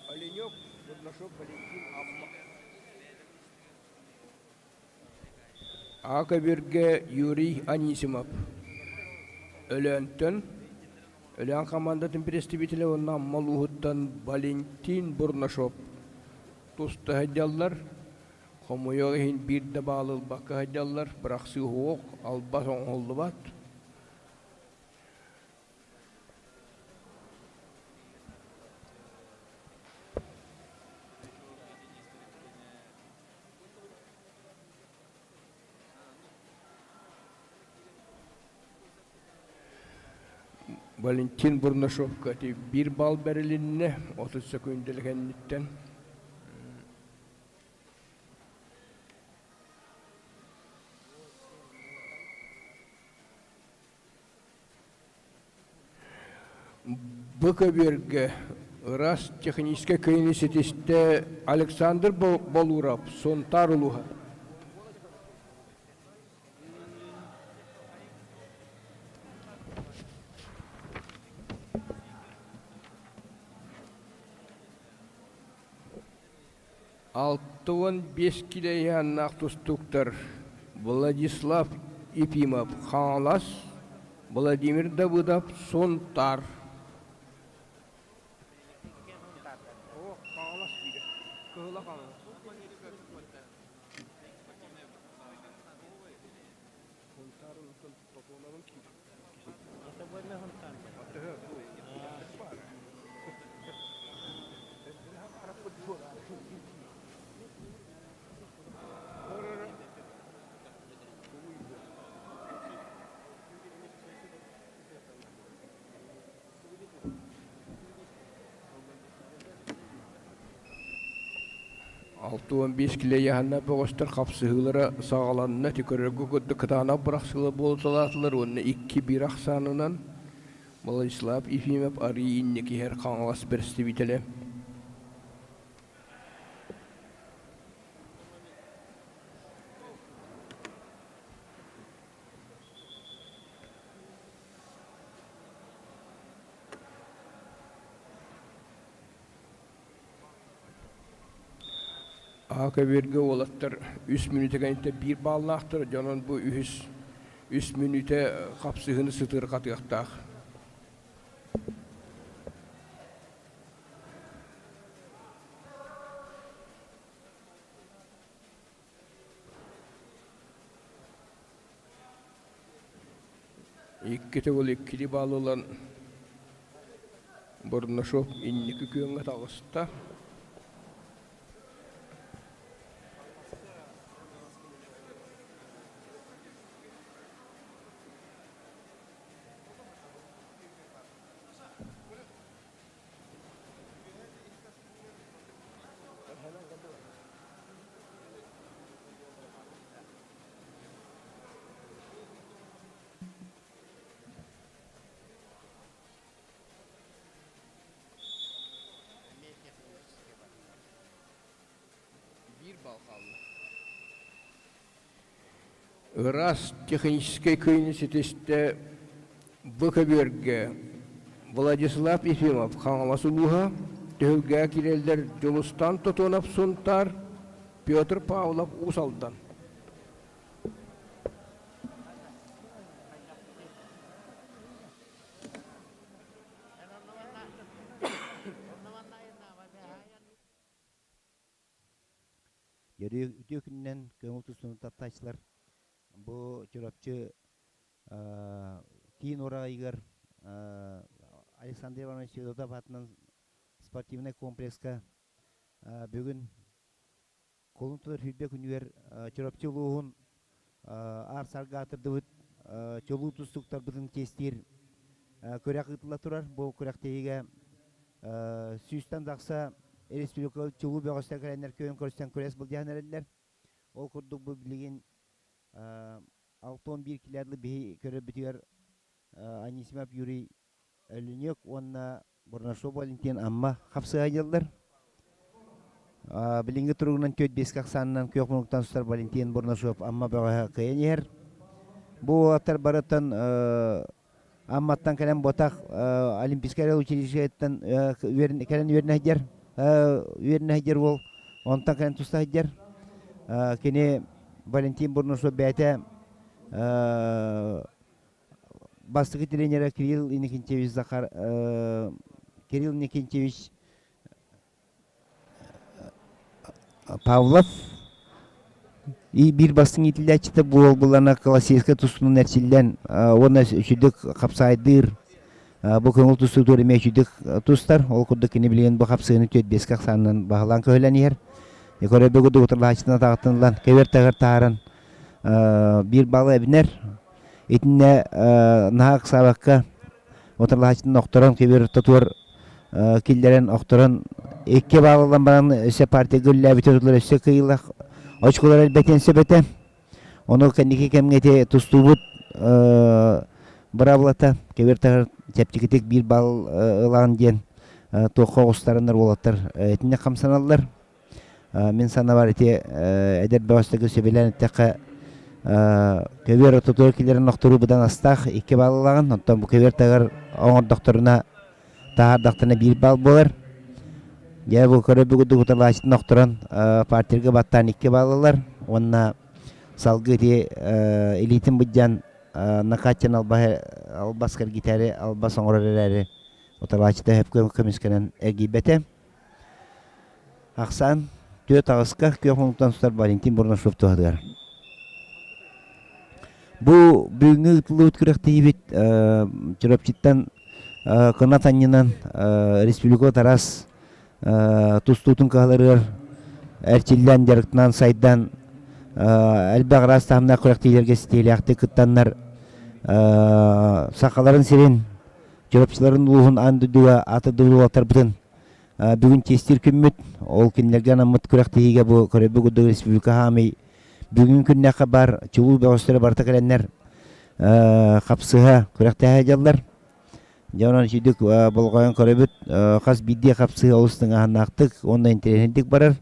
Оленек, Бурнашов Валентин Амма. А көбүргэ Юрий Анисимов. Өлөөнтөн Өлөөн командатын представителэ уонна Амма улууһуттан Валентин Бурнашов туста сылдьаллар. Хомойуох иһин биир да баалы ылбакка сылдьаллар, бырахсыы суох, албас оҥоһуллубат. Валентин Бурнашовка ити биир балл бэрилиннэ 30 сөкүүндэлик кэнниттэн. Бу көбүөргэ ыраас техническэй кыайыыны ситистэ Александр Болуров, Сунтаар улууһа. 65 килэйээннээх тустууктар Владислав Ефимов Хаҥалас, Владимир Давыдов Сунтаар. 65 килэйэһэннэ бөҕөстөр хапсыһыылара саҕаланна. Ити көрөргө курдук кытаанах бырахсыыла буолуталаатылар уонна 2-1 ахсаанынан Владислав Ефимов арыы инники иһэр Хаҥалас бэрэстэбиитэлэ. Аһа көбүөргэ уолаттар үс мүнүүтэ кэнниттэн биир бааллаахтар, дьонон бу үһүс үс мүнүүтэ хапсыһыыны сытыырхатыахтаах. Икки төгүл иккилии баал ылан Бурнашов инники күөҥҥэ таҕыста. Биир балл хаалла. Ыраас техническэй кыайыыны ситистэ Бу көбүөргэ Владислав Ефимов Хаҥалас улууһа, түһүлгэҕэ киирэллэр Дьулустан Тотонов Сунтаар, Петр Павлов Уус Алдан. Дьөрү үтүө күнүнэн көҥүл тустууну таптааччылар бу Чурапчы киин ураҕайыгар Александр Иванович Федотов аатынан спортивнай комплекска бүгүн кулун тутар сүүрбэ күнүгэр Чурапчы улууһун аар-сарга аатырдыбыт чулуу тустууктарбытын чиэстиир күрэх ыытылла турар. Бу күрэхтэһиигэ сүүстэн тахса республика чулуу бөҕөстөр кэлэннэр күөн көрсөн күрэс былдьаһан эрэллэр. Ол курдук бу билигин 61 километр биһи көрөрбүтүгэр Анисимов Юрий Өлүнүөк уонна Бурнашов Валентин Амма хапсыһайдылар. Билиҥҥи туругунан түөрт биэскэ ахсаанынан күөх муннуктан сутар Валентин Бурнашов Амма бөҕөһө кыайан иһэр. Бу уолаттар барыттан Амматтан кэлэн ботах Олимпийскай училищеттан кэлэн үөрэнэ сылдьар үөрэнэ сылдьар уол онтон кэлэн туста сылдьар. Кини Валентин Бурнашов бэйэтэ Бастакы тренерэ Кирилл Иннокентьевич Захар Кирилл Иннокентьевич Павлов и биир бастыҥ иитиллээччитэ буол булана классическай тустуунан эрчиллэн уонна үчүгдүк хапсаайдыыр бу көҥүл тустуутугар эмиэ үчүгдүк тустар. Ол курдук кини билигин бу хапсыыны түөрт биэскэ ахсаанынан баһылаан көһүлэн иһэр. Көрөбө курдук утарылаһааччытын атаҕыттан ылан кэбиэр таһыгар таһааран биир балл эбинэр. Итиннэ наһаа ыксаабакка. Утарылаһааччытын охторон көбүөр ортотугар киллэрэн охторон икки баал ылан баран өссө партияга үллээбитэ тутулар өссө кыайыылаах очколар элбэтиэн сөп этэ. Ону кэнники кэмҥэ ити тустуубут быраабылата көбүөр таһар чэпчэкитик биир балл ылаҕын диэн туохха оҕустараннар уолаттар итинник хамсаналлар. Мин санаабар ити эдэр бөҕөстөргө сөбүлээн эттэххэ көбүөр ортотугар киллэрэн охторуу быдан астаах икки бааллааҕын, оттон бу көбүөр таһыгар оҥордохторуна таһаардахтарына биир баал буолар. Дьэ бу көрө бүгүдүк утарылааччытын охторон партерга баттаан икки бааллалар уонна салгыы ити илиитин быдьан накатчан албас кэргитээри албас оҥорор эрээри утарылааччыта сөпкө көмүскэнэн эргийбэтэ. Ахсаан түөрт аҕыска күөх муннуктан сытар Валентин Бурнашов туһатыгар. Бу бүгүҥҥү ыытыллыбыт күрэхтэһиибит Чурапчыттан кынат анньынан республика Тарас тустуутун кыһаларыгар эрчиллэн, дьарыктанан, сайдан элбэх араас таһымнаах күрэхтэһиилэргэ ситиһиилээхтик кыттаннар сахаларын сирин Чурапчыларын улууһун аан дойдуга аатырдыбыт уолаттарбытын бүгүн чиэстиир күммүт. Ол кинилэргэ анаммыт күрэхтэһиигэ бу көрөбү курдук республика хаамый бүгүн күннээххэ бар чулуу бөҕөстөрө барыта кэлэннэр хапсыһа күрэхтэһэ дьаллар. Дьэ онон үчүгдүк болҕойон көрөбүт. Хас биирдии хапсыһыы олус тыҥааһыннаахтык уонна интэриэһинэйдик барар.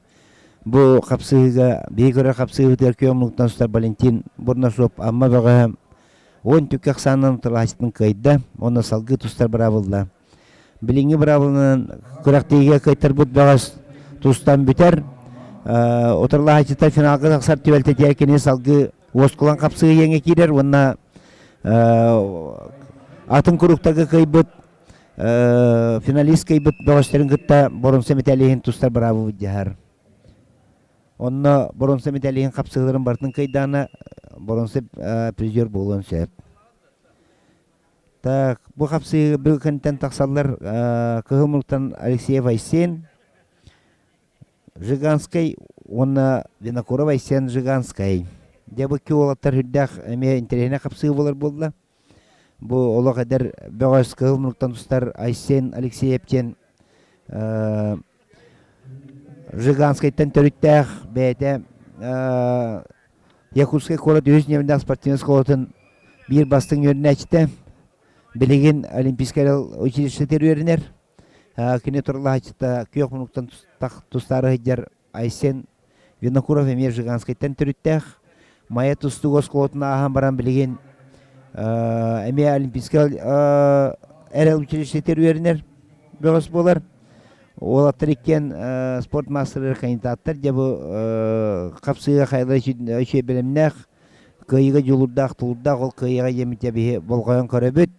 Бу хапсыһыыга биһиги көрөр хапсыһыыбытыгар күөх муннуктан сытар Валентин Бурнашов Амма бөҕөһө 10 түккэ ахсаанынан утарылаһааччытын кыайда уонна салгыы тустар быраабылла. Билиҥҥи быраабыланан күрэхтэһиигэ кыайтарбыт бөҕөс тустан бүтэр. Утарылаһааччыта финалга тахсар түбэлтэтигэр кини салгыы уоскулаҥ хапсыһыы иэҥэ киирэр уонна атын куруктарга кыайбыт финалист кыайбыт бөҕөстөрүн кытта боруонса мэтээлиһин тустар быраабы былдьаһар. Онно боруонса мэтээлиһин хапсыһыыларын барытын кыайдаана боруонса призер буолуон сөп. Так, бу хапсыһыы бу кэнтэн тахсаллар Кыһыл Мултан Алексеев Айсен, Жиганскай уонна Винокуров Айсен Жиганскай. Дьэ бу икки уолаттар үрдээх эмиэ интэриэһинэй хапсыһыы буолар буолла. Бу олох эдэр бөҕөс Кыһыл Мултан тустар Айсен Алексеев диэн Жиганскайтан төрүттээх бэйэтэ Якутскай куорат үһүс ньиэмэдээх спортивнай оскуолатын биир бастыҥ үөрэнээччитэ. Билигин Олимпийскай училищетыгар үөрэнэр. Кини турулаһааччыта күөх муннуктан тустаары сылдьар Айсен Винокуров эмиэ Жиганскайтан төрүттээх. Майа тустуук оскуолатын ааһан баран билигин эмиэ Олимпийскай эрэл училищетыгар үөрэнэр бөҕөс буолар. Уолаттар иккиэн спорт маастарыгар кандидаттар. Дьэ бу хапсыыга хайалара үчүгэй бэлэмнээх, кыайыыга дьулуурдаах, тулуурдаах ол кыайыыга диэммит биһи болҕойон көрөбүт.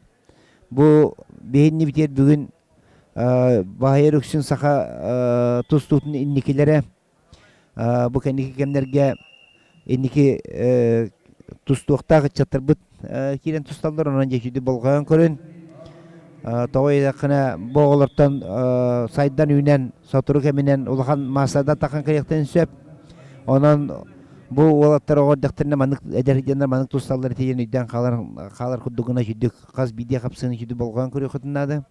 Бу биһинни битиэр бүгүн баһыйар үксүн саха тустуутун инникилэрэ бу кэнники кэмнэргэ инники тустуохтаах ыччаттарбыт киирэн тусталлар, онон дьэ сүдү болҕойон көрүн. Тоҕо диэтэххинэ, бу оҕолортон сайдан үүнэн, сотору кэминэн улахан маастардар таххан кэлиэхтэрин сөп. Онон бу уолаттар оҕо эрдэхтэринэ маннык эдэр дьоннор маннык тусталлар этиэн өйдөөн хаалар хаалар курдук гына сүдүк хас биирдии хапсыыны сүдү болҕойон көрүөххүтүн наада.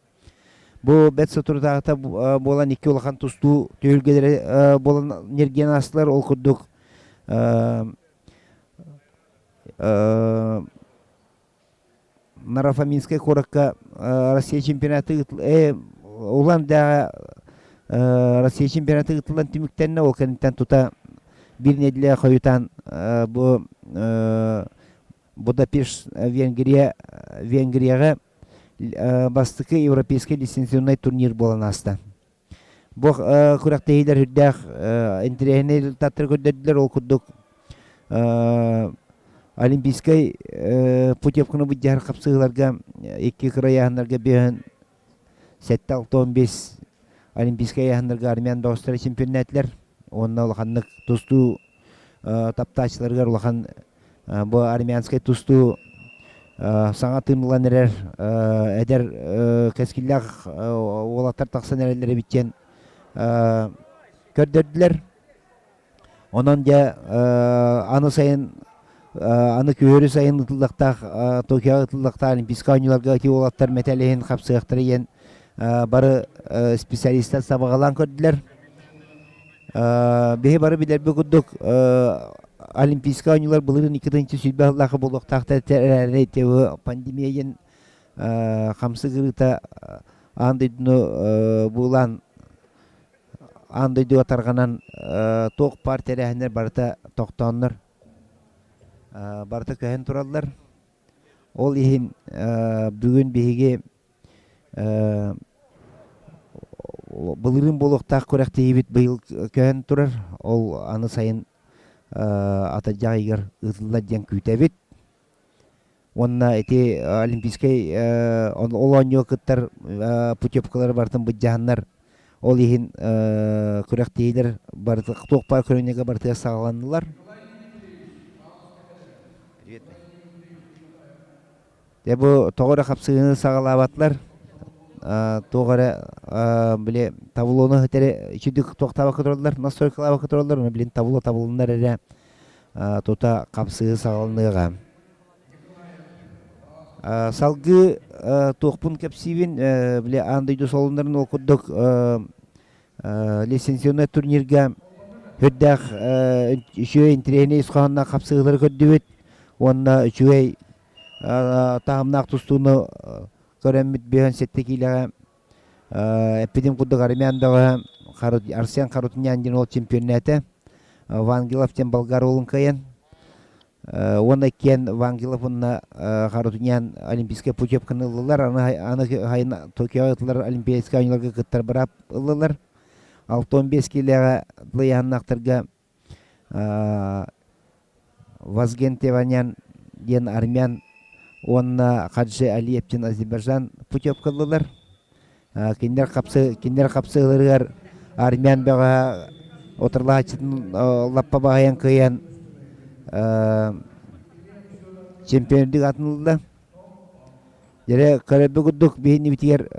Бу бэрт соторутааҕыта буолан икки улахан тустуу түһүлгэлэрэ буолан ньиргийэн аастылар. Ол курдук Нарафаминскай куоракка Россия чемпионаты Улан Дэҕэ Россия чемпионаты ыытыллан түмүктэннэ. Ол кэнниттэн тута биир нэдиэлэ хойутаан бу Будапешт Венгрия Венгрияҕа бастакы европейскай лицензионнай турнир буолан ааста. Бу күрэхтэһиилэр үрдээх интэриэһинэй результаттары көрдөрдүлэр. Ол курдук Олимпийскай путевканы былдьаһар хапсыһыыларга икки кыра ыйааһыннарга биэһин 7-6-15 Олимпийскай ыйааһыннарга армян бөҕөстөрө чемпионнаатылар. Уонна улаханнык тустуу таптааччыларыгар улахан бу армянскай тустуу саҥа тыынылан эрэр эдэр кэскиллээх уолаттар тахсан эрэллэр эбит диэн көрдөрдүлэр. Онон дьэ аны сайын Аны күһүөрү сайын ытыллахтаах Токиоҕа ытыллахтаах Олимпийскай оонньууларга ити уолаттар мэтээл иһин хапсыахтара диэн бары специалистар сабаҕалаан көрдүлэр. Биһи бары билэрбит курдук Олимпийскай оонньуулар былырыын 2020 сыллаахха буолуохтаахтар эрээри пандемия диэн хамсык ырыыта аан дойдуну буулаан аан дойдуга тарҕанан туох баар тэрээһиннэр барыта тохтооннор барыта көһөн тураллар. Ол иһин бүгүн биһиги былырыын буолуохтаах күрэхтэһиибит быйыл көһөн турар. Ол аны сайын атырдьах ыйыгар ыытыллар диэн күүтэбит. Уонна ити олимпийскай ол оонньууга кыттар путевкалары барытын былдьаһаннар ол иһин күрэхтэһиилэр барыта туох баар көрүҥнэргэ барытыгар саҕаланнылар. Дьэ бу тоҕо эрэ хапсыһыыны саҕалаабатылар. Туох эрэ били таблону этэри үчүгдүк туохтаабакка тураллар, настройкалаабакка тураллар, ону билин табло табылыннар эрэ тута хапсыһыы саҕаланыаҕа. Салгыы туохпун кэпсиибин, били аан дойду солуннарын ол курдук лицензионнай турнирга үрдээх үчүгэй интэриэһинэй ис хоһоонноох хапсыһыылары көрдүбүт уонна үчүгэй таһымнаах тустууну көрөммүт 57 киилэҕэ эппитим курдук армян бөҕөһө Арсен Харутинян диэн уол чемпионнаата Вангелов диэн болгар уолун кыайан уонна иккиэн Вангелов уонна Харутинян олимпийскай путевканы ыллылар аны аны хайын Токиоҕа ыытыллар олимпийскай оонньууларга кыттар быраап ыллылар 65 киилэҕэ тылыйаһыннаахтарга Вазген Теванян диэн армян уонна Хаджи Алиев диэн Азербайджан путевка ыллылар. Кинилэр хапсы кинилэр хапсыыларыгар армян бөҕөһө отурлааччытын лаппа баһыйан кыайан чемпиондук атын ылла. Дьэ көрөрбүт курдук биһиннибитигэр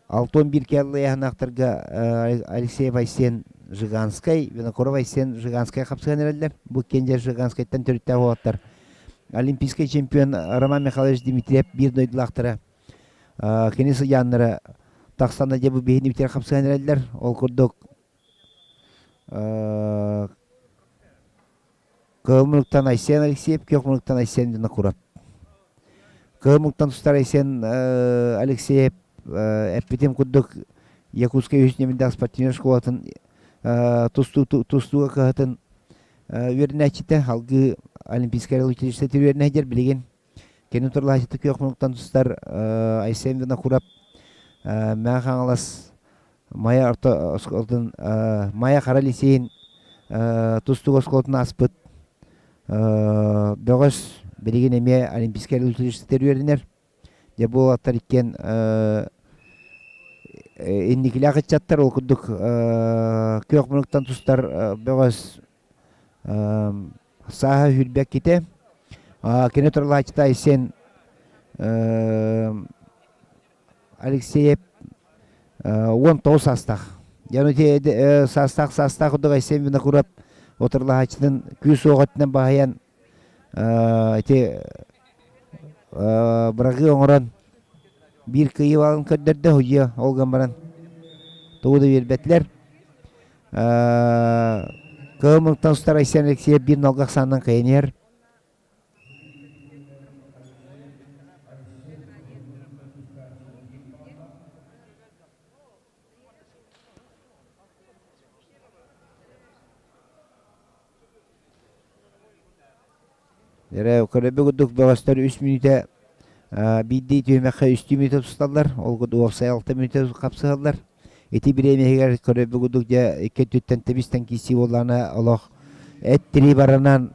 61 кэллэйэһинаахтарга Алексеев Айсен Жиганскай, Винокуров Айсен Жиганскай хапсыһан эрэллэр. Бу киэн Жиганскайтан төрүттээх уолаттар. Олимпийскай чемпион Роман Михайлович Дмитриев биир дойдулаахтара. Кини сыдьааннара тахсан дьэ бу биһини битэр хапсыһан эрэллэр. Ол курдук Кыһыл мунуктан Айсен Алексеев, күөх мунуктан Айсен Винокуров. Кыһыл мунуктан тустар Айсен Алексеев эппитим курдук Якутскай үһүс ньэминдээх спортивнай школатын тустууга кыһатын үөрэнээччитэ, алгыы Олимпийскай училищета үөрэнэ билигин. Кини турлааччыта күөх мунуктан тустар Айсен Винокуров Мэҥэ Хаҥалас Майа орто оскуолатын Майа Хара лиссиэйин тустуук оскуолатын ааспыт бөҕөс билигин эмиэ Олимпийскай училищетыгар үөрэнэр. Дьэ бу уолаттар иккиэн инникилээх ыччаттар ол курдук күөх мунуктан тустар бөҕөс сааһа сүүрбэккитэ. Кини туралааччыта Айсен Алексеев 19 саастаах. Дьону саастаах саастаах курдук Айсен Винокуров отурлаһааччытын күүс-уох өттүнэн баһыйан ити бырагыы оҥорон биир кыайыы көрдөрдө уйа ол гынан баран тугу да биэрбэтилэр. Кыһыл муннуктан устар Айсен Алексеев биир нолга ахсаанынан кыайан иһэр. Эрэ көрөбү курдук бөҕөстөр үс мүнүүтэ биирдии түһүмэххэ үстүү мүнүүтэ тусталлар, ол курдук уопсай алта мүнүүтэ хапсыһаллар. Ити бириэмэһигэр көрөбү курдук дьэ икки өттүттэн тэбистэн киирсии буоллаҕына олох эт тирии баранан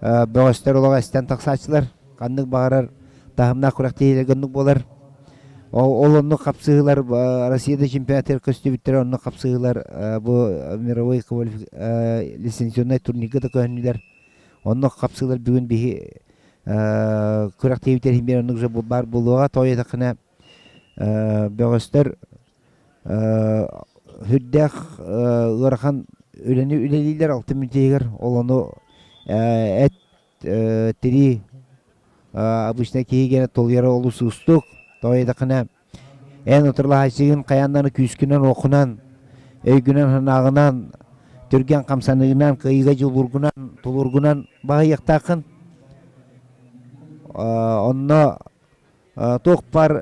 бөҕөстөр олох эстэн тахсааччылар. Ханнык баҕарар таһымнаах күрэхтэһиилэргэ оннук буолар. Ол оннук хапсыһыылар Россияда чемпионатыгар көстүбүттэрэ оннук хапсыһыылар бу мировой лицензионнай турнирга да көһүннүлэр. Оннук хапсыылар бүгүн биһи күрэхтэһиибитигэр иһин оннук же баар буолуоҕа. Тоҕо диэтэххинэ бөҕөстөр сүрдээх ыарахан үлэни үлэлииллэр алтын мүнүүтэ иһигэр. Ол ону Эт тирии обычно киһи гэнэ толуйара олус уустук. Тоҕо диэтэххинэ, эн утарылаһааччыгын хайаан даҕаны күүскүнэн-уоххунан, өйгүнэн-санааҕынан, түргэн хамсаныыгынан, кыайыыга дьулуургунан, тулуургунан баһыйыахтааххын. Онно туох баар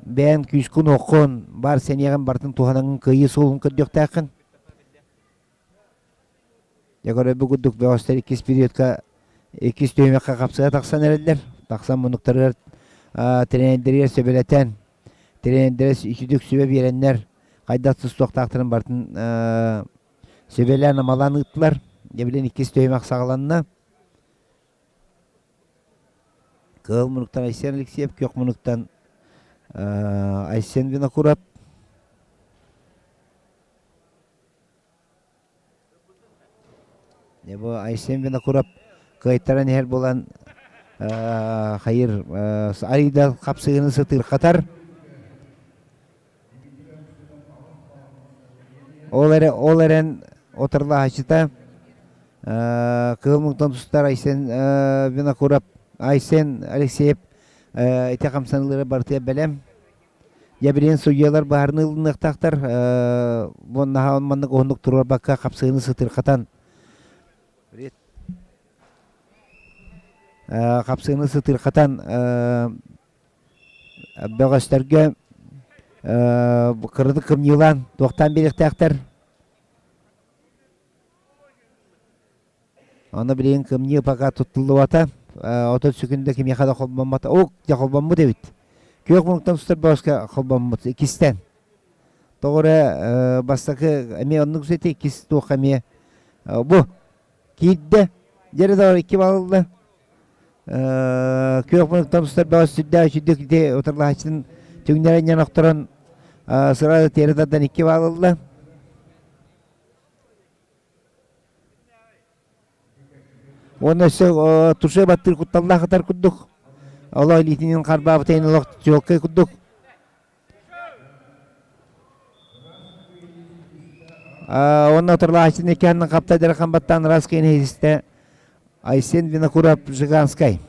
бэйэҥ күүскүн-уоххун, баар сэниэҕин барытын туһанаҥҥын кыайыы суолун көрдүөхтээххин. Дьэ көрөрбүт курдук бөҕөстөр иккис периодка иккис түһүмэххэ хапсыга тахсан эрэллэр. Тахсан муннуктарыгар тренердэригэр сөбүлэтэн, тренердэрэ үчүгдүк сүбэ биэрэннэр хайдах тустуохтаахтарын барытын сүбэлээн-амалаан ыыттылар. Дьэ билин иккис түһүмэх саҕаланна. Кыһыл муннуктан Айсен Алексеев, күөх муннуктан Айсен Винокуров. Дьэ бу Айсен Винокуров кыайтаран иһэр буолан хайыр арыйда хапсыгыны сытыырхатар. Ол эрэ ол эрэн отарлаһаччыта кыһыл муҥтан тустар Айсен Винокуров Айсен Алексеев ити хамсаныылара барытыгар бэлэм. Дьэ билигин судьуйалар баһарны ылыныахтаахтар бу наһаа маннык уһуннук туруорбакка хапсыыны сытырхатан хапсыыны сытырхатан бөҕөстөргө кыратык кымньыылаан туохтаан биэриэхтээхтэр. Аны билигин кымньыы пока туттуллубата. 30 секунда кимиэхэ да холбоммото. О, дьэ холбоммут эбит. Күөх муннуктан сытар бөҕөскө холбоммут иккистэн. Тоҕо эрэ бастакы эмиэ оннук сити иккис туохха эмиэ бу киирдэ. Дьэрэ да икки балл ылла. Күөх муннуктан сытар бөҕөс сүрдээх үчүгдүк ити утарылаһааччытын түҥнэрэн ньан охторон сыра тиэрэ тардан икки балл ылла. Уонна өссө туше баттыыр кутталлаах ытар курдук. Олох илиитинин харбаабытын олох чуолкай курдук. Уонна отурлааччыны икки хаптайдара хамбаттаан раз киин Айсен Винокуров Жиганскай.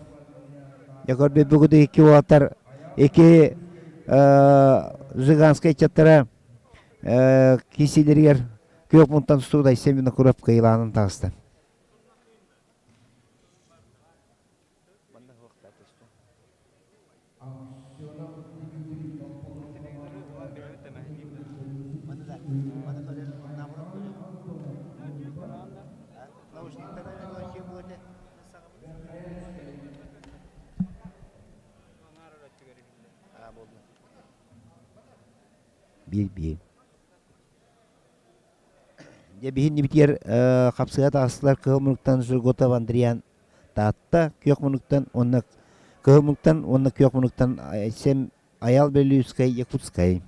Якорбе бүгүдү икки уолаттар икки Жиганскай чаттара кисилеригер Күөх мунтан тустубут Айсен Винокуров кыайылаанын таҕыста. Биир-биир. Дьэ биһиннибитигэр хапсыга таҕыстылар Кыһыл Мунуктан Жерготов Андриан Таатта Күөх Мунуктан уонна Кыһыл Мунуктан уонна Күөх Мунуктан Айсен Айал Белюскай Якутскай.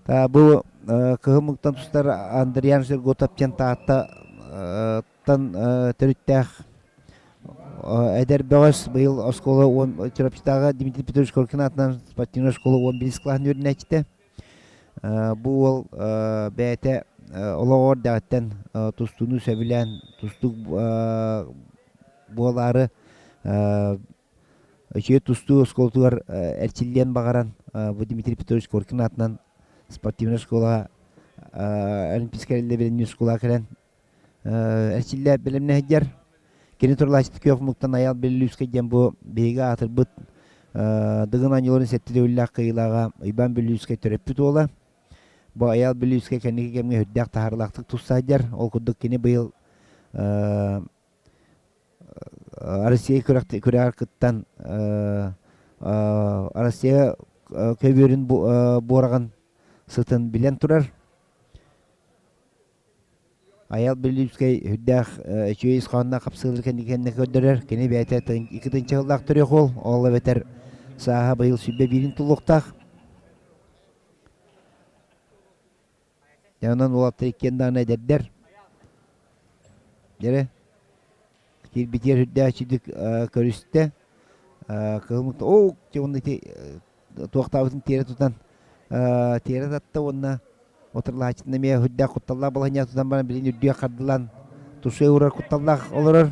Та бу Кыһыл Мунуктан тустар Андриан Жерготов диэн Тааттаттан төрүттээх эдэр бөҕөс быйыл оскуола уон Чурапчытааҕы Дмитрий Петрович Коркин аатынан спортивнай школа 11 кылааһын үөрэнээччитэ. Бу уол бэйэтэ олоҕор дэҕиттэн тустууну сөбүлээн тустуук буолаары үчүгэй тустуу оскуолатыгар эрчиллиэн баҕаран бу Дмитрий Петрович Коркин аатынан спортивнай школаҕа олимпийскай эрэллэ школаҕа кэлэн эрчиллэ бэлэмнэ сылдьар. Кини турулааччыта күөх муктан Айал Беллүүскэй диэн бу биһиги аатырбыт Дыгын оонньууларын сэттэ төгүллээх кыайыылааҕа Уйбаан Бүлүүскэй төрөппүт уола. Бу Айал Бүлүүскэй кэнники кэмҥэ сүрдээх таһаарыылаахтык туста сылдьар. Ол курдук кини быйыл Россия күрэҕэр кыттан Россия көбүөрүн буораҕын сытын билэн турар. Айал Бүлүүскэй сүрдээх үчүгэй ис хоһоонноох хапсыылар кэнники көрдөрөр. Кини бэйэтэ икки тыһыынча сыллаах төрүөх уол, ол эбэтэр сааһа быйыл 21-ин тулуохтаах. Дьэ онон уолаттар иккиэн даҕаны эдэрдэр. Дьэрэ киирбитигэр сүрдээх үчүгдүк көрүстэ. Кыһыл оо дьэ уонна ити туохтаабытын тиэрэ тутан тиэрэ татта уонна отурлаһааччытын эмиэ үрдээх кутталлаах балаһынньа тутан баран билин үрдүгэ хардылаан Туше урар кутталлаах олорор.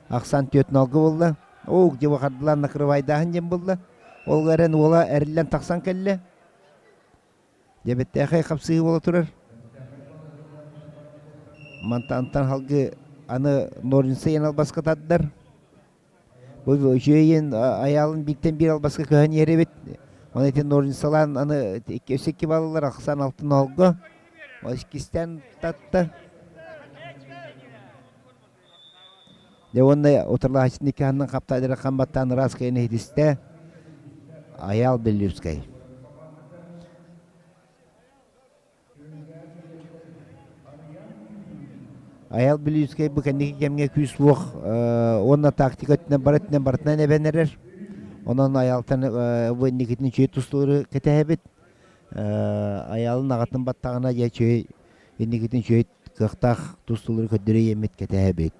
Ахсан түөтүн алгы булла. Оок дьэ хардылаан накрывайдааһын диэн булла. Ол эрэн уола эриллэн тахсан кэллэ. Дьэбэттээхэй хапсыһыы буола турар. Мантан халгы аны Норинса иэн албаска тардар. Бу үчүгэйин айаалын бииртэн биир албаска көһөн иһэр эбит. Оны ити Норинсалаан аны өссө икки баллар ахсан алтын олго. Иккистэн татта. Дьэ уонна утарылаһааччытын икки аннын хаптаадыра хам баттаан ыраас кыайан иһитистэ. Айаал Беллюбскай. Айаал Беллюбскай бу кэнники кэмҥэ күүс суох уонна тактика өттүнэн бары өттүнэн барытынан эбэн эрэр. Онон Айаалтан бу инникитин үчүгэй тустуулары кэтэһэбит. Айаалын аҕатын баттаҕына дьэ үчүгэй инникитин үчүгэй кыахтаах тустуулары көрдөрө иэммит кэтэһэбит.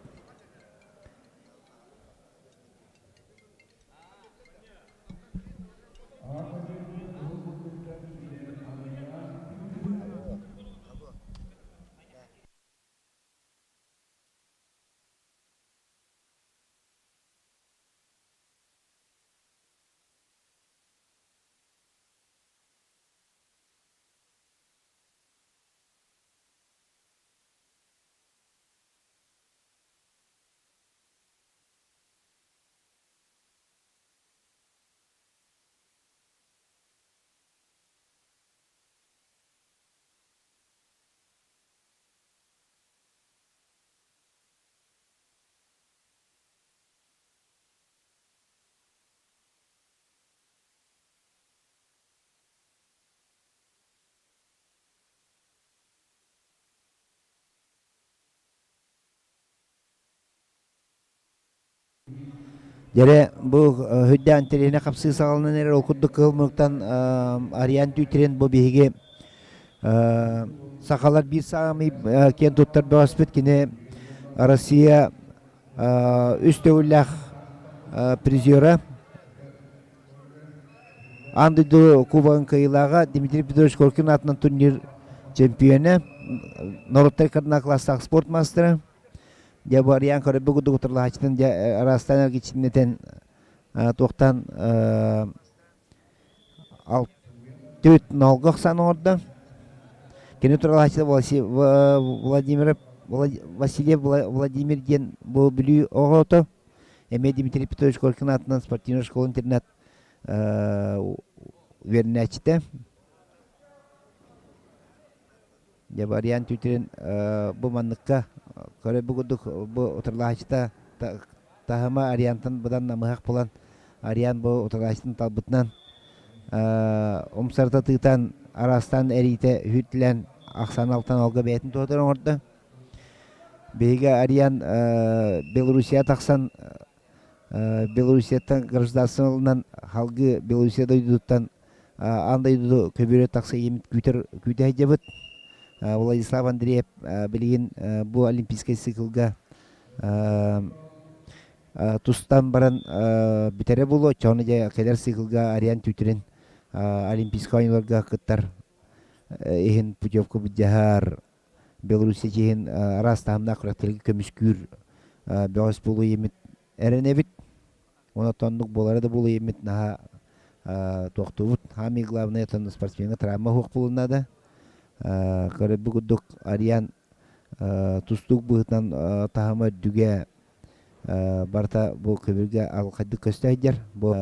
Дьэрэ бу үрдээн интэриэһинэй хапсыы саҕаланан эрэр ол курдук кыһыл муннуктан Ариан Тютрин бу биһиги сахалар биир саамай киэн туттар бөҕөспүт кини Россия үс төгүллээх призера Аан дойду Кубогын кыайыылааҕа Дмитрий Петрович Коркин аатынан турнир чемпиона, норуоттар кардинал класстаах спорт маастара. Дьэ бу Ариан көрөрбүт курдук утарылаһааччытын дьэ араастаан эргиччиннэтэн туохтан төрүт ноолго охсаан оҥордо. Кини утарылаһааччыта Владимир Васильев Владимир диэн бу Бүлүү оҕото. Эмиэ Дмитрий Петрович Коркин аатынан спортивнай школа-интернат үөрэнээччитэ. Дьэ Барьян Тютрин бу манныкка көрө бу курдук бу утарылаһааччыта таһыма Ариантан быдан намыһах булан Ариан бу утарылаһааччытын талбытынан умсарыта тыытан араастаан эриитэ үһүтлээн ахсаан алтан алга бэйэтин туһатар оҥордо. Биһиги Ариан Белоруссия тахсан Белоруссияттан гражданство ылынан халгыы Белоруссия дойдутуттан аан дойду көбүөрэ тахса ийэмит күүтэр күүтэ сылдьабыт. Владислав Андреев билигин бу олимпийскай циклга тустан баран бүтэрэ буолуо. Оччоҕуна дьэ кэлэр циклга Ариан Тютрин олимпийскай оонньууларга кыттар иһин путевка былдьаһар Белоруссия чиһин араас таһымнаах күрэхтэргэ көмүскүүр бөҕөс буолуо ийэммит эрэнэбит. Онон оннук буолара да буолуо ийэммит наһаа туохтуубут. Самый главное это спортсменга травма суох буолуон наада. Көрөрбүт курдук Ариан тустуук быһыытынан таһыма үрдүгэ барыта бу көбүргэ алҕайдык көстө сылдьар. Бу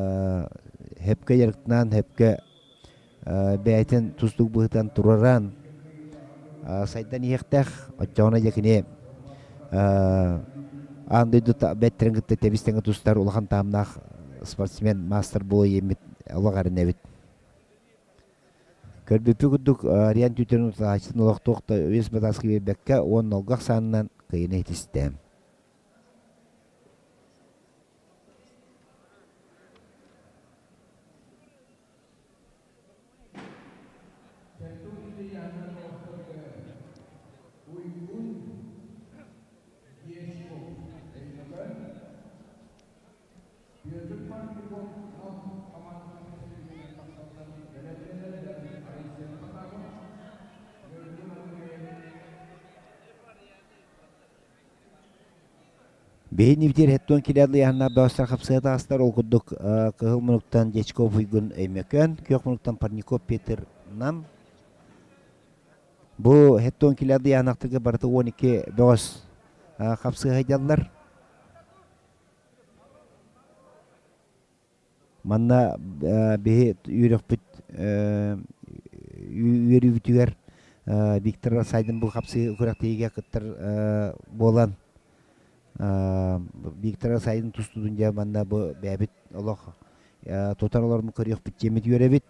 хөпкө дьарыктаан, хөпкө бэйэтин тустуук быһыытынан тураран сайдан иһиэхтээх. Оччоҕуна дьэ кини аан дойду бэттэрин кытта тэбис-тэҥэ тустар улахан таһымнаах спортсмен, маастар буола иэммит олох эрэнэбит. Көрбүппүт курдук, Ариан Тютрин уталааччытын олохтоох да үс батааска биэрбэккэ уонна олго ахсаанынан кыайыыны ситистэ. Биһи нивдир хеттон киләдли яһына бәстер хапсыга тастар ол курдук кыһыл мунуктан Дьячков Уйгун Өймөкөн, күөх мунуктан Парников Петр Нам. Бу хеттон киләдли яһынактырга барыты 12 бөҕөс хапсыга хайдаллар. Манна биһи үөрөхпүт үөрүүбүтүгэр Виктор Сайдын бу хапсыы күрэхтэһиигэ кыттар буолан Виктор Сайдын тустуутун дьэ манна бу бэйэбит олох тутар олорбут көрүөхпүт диэммит үөрэбит.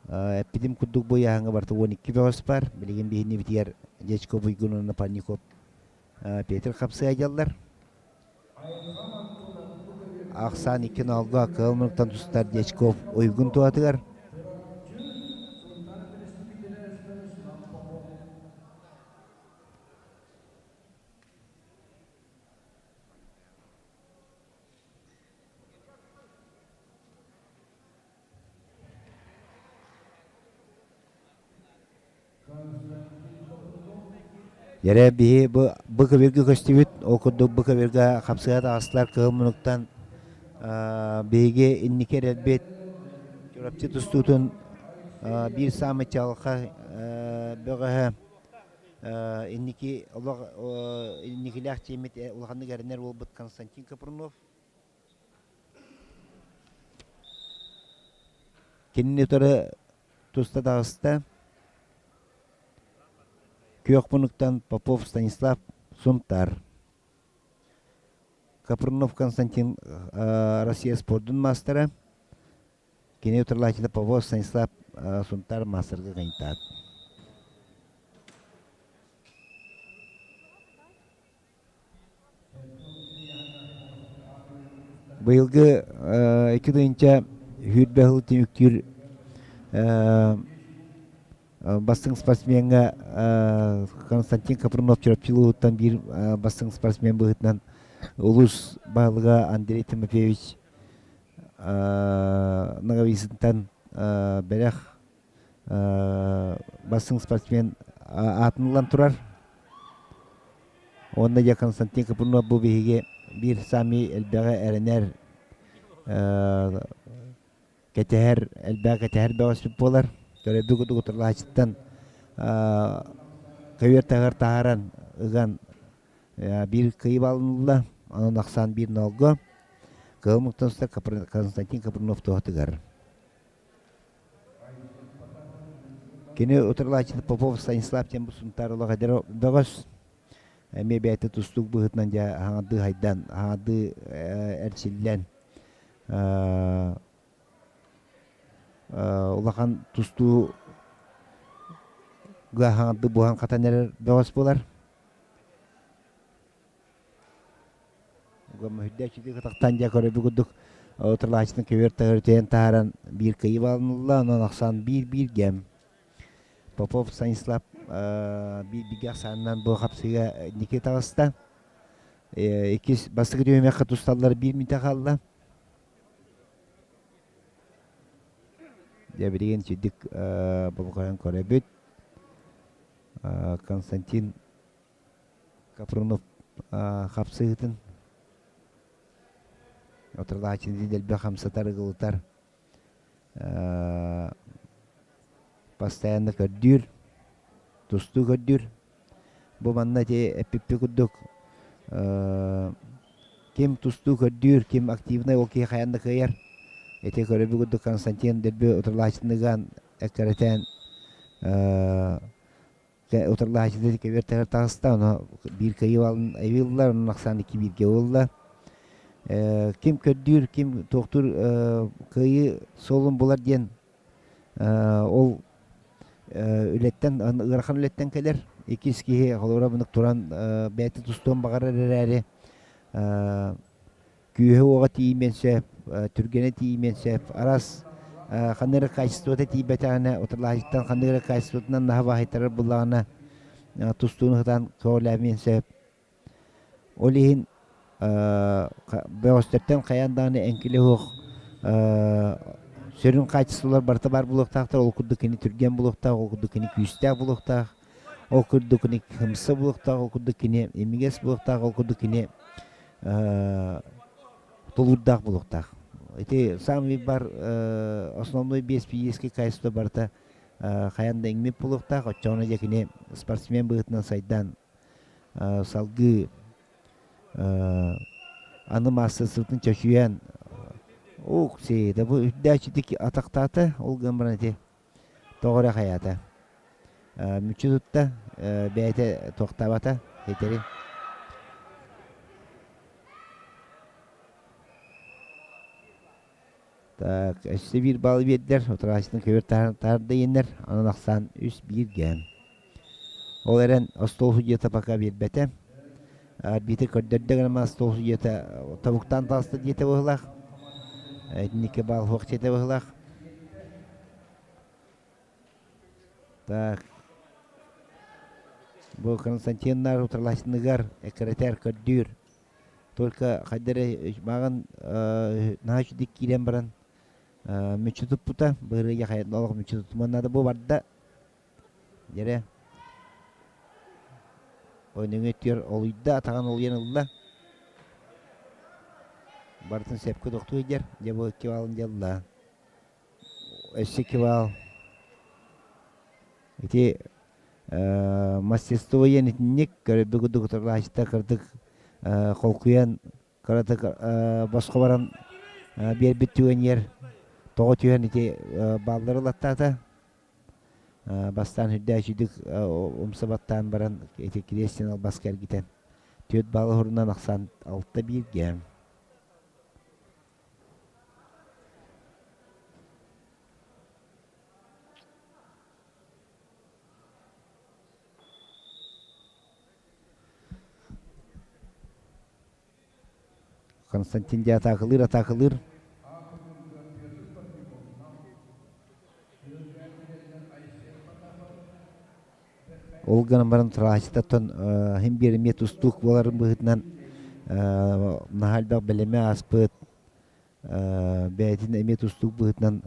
Эппитим курдук бу ыйааһыҥҥа барыта 12 бөҕөс бар. Билигин биһинибитигэр Дьячков Уйгун уонна Парников Петр хапсыайдьаллар. Ахсаан 2-0 кыһыл мунуктан тустар Дьячков Уйгун туһатыгар. Дьэрэ биһи бу бу көбүөргэ көстүбүт, ол курдук бу көбүөргэ хапсыһа таҕыстылар кыһыл мунуктан биһиги инники эрэлбит Чурапчы тустуутун биир саамай чаҕылхай бөҕөһө инники олох инникилээх чиэммит улаханнык эрэнэр буолбут Константин Капрунов. Кинини утары туста таҕыста. Күөх мунуктан Попов Станислав Сунтаар. Капрунов Константин Россия спордун маастара. Кини утарылааччыта Попов Станислав Сунтаар маастарга кынтаат. Быйылгы 2000 сыл түмүктүүр бастыҥ спортсмеҥҥа Константин Капрунов Чурапчы улууһуттан биир бастыҥ спортсмен быһыытынан улуус баһылыга Андрей Тимофеевич Ноговицынтан бэлэх бастыҥ спортсмен аатын ылан турар. Уонна дьэ Константин Капрунов бу биһиги биир саамай элбэҕи эрэнэр, кэтэһэр, элбэҕи кэтэһэр бөҕөспүт буолар. Төрөппүт курдук утарылаһааччыттан көбүөр таһыгар таһааран, ыган биир кыайыы алынылла. Онон ахсаан биир нолго. Кыһыл муҥтан Константин Капрунов туһатыгар. Кини утарылааччыта Попов Станислав диэн бу Сунтаар олох эдэр бөҕөс. Эмиэ бэйэтэ тустуук быһыытынан дьэ хаҥардыы хайдан, хаҥардыы эрчиллэн улахан тустуу хаҥардыы буһан хатан эрэр бөҕөс буолар. Мөһүрдээччити кытахтан дьэ көрөбү курдук утарылааччытын көбүөр таһырытыйан таһааран биир кыайыы баалынылла, онон ахсаан биир-биир гэм. Попов Станислав биир бигэ ахсаанынан бу хапсыыга инники таҕыста. Иккис бастакы түһүмэххэ тусталлар биир мүнүүтэ хаалла. Дьэ билигин сирдик болҕойон көрөбүт. Константин Капрунов хапсыһыытын утарылааччыны дэлби хамсатар, ыгылытар, постоянно көрдүүр, тустуу көрдүүр. Бу манна ити эппиппит курдук ким тустуу көрдүүр, ким активнай ол киһи хайаан да кыайар. Ити көрөбүт курдук Константин дэлби утарылааччыны ыгаан эккирэтэн Утарылаһааччыта кэбиэр тэһэр таҕыста, ону биир кыайыы баалын айыыллар, онон ахсаан икки бииргэ буолла. Ким көрдүүр, ким туохтуур кыайыы суолун булар диэн ол үлэттэн ыарахан үлэттэн кэлэр. Иккис киһи холобура мунук туран бэйэтэ тустуон баҕарар эрээри күүһэ-уоҕа тиийимиэн сөп, түргэнэ тиийимиэн сөп. Араас ханнык эрэ качествота тиийбэтэҕинэ, утарылаһыыттан ханнык эрэ качествотынан наһаа баһыйтарар буоллаҕына, тустууну сатаан көҕүлээмиэн сөп. Ол иһин бөҕөстөртөн хайаан даҕаны эҥкилэ суох сүрүн качестволар барыта баар буолуохтаахтар. Ол курдук кини түргэн буолуохтаах, ол курдук кини күүстээх буолуохтаах. Ол курдук кини хымса буолуохтаах, ол курдук кини имигэс буолуохтаах, ол курдук кини тулуурдаах буолуохтаах. Ити самый бар основной без физический качество барыта хайан да иҥмит буолуохтаах. Оччоҕуна дьэ кини спортсмен быһыытынан сайдан салгыы аны маастарыстыбатын чочуйан ук да бу үрдээччитик атахтаата ол гынан баран ити тоҕо эрэ хайаата мүччү тутта бэйэтэ туохтаабата итери Так, өссө биир баалы биэрдэр, утарааччытын көбүр таһаарда иэннэр, анан ахсаан үс бииргэ. Ол эрэн остуол судьуйата пока биэрбэтэ. Арбитр көрдөрдө гынан остуол судьуйата тобуктаан таҕыста диэтэ быһыылаах. Итинникке баал суох диэтэ быһыылаах. Так. Бу Константиннар утарылаһыныгар эккирэтэр көрдүүр. Только хайда эрэ мааҕын наһаа үчүгдүк киирэн баран мүччү туппута. Быһырыйа хайа олох мүччү тутуман наада бу барда. Дьэрэ Өнүҥү түөр олуйда, атаҕын олуйан ылла. Барытын сөпкө тохтуу сылдьар. Дьэ бу икки баалын дьалла. Өссө икки баал. Ити мастерство диэн итинник көрөрбүт курдук утарылааччыта кырдык холкуйан кыратык босхо баран биэрбит түгэнигэр тоҕо түһэн ити бааллары ылаттаата. Бастаан үрдээччидик умса баттаан баран ити кириэстин албаска эргитэн түөрт баал уһурунан ахсаан алта бииргэ. Константин дьэ атаакалыыр, атаакалыыр. Ол гынан баран траачытаттан иһин биэр эмиэ тустуук буоларын быһыытынан наһаа элбэх бэлэми ааспыт, бэйэтин эмиэ тустуук быһыытынан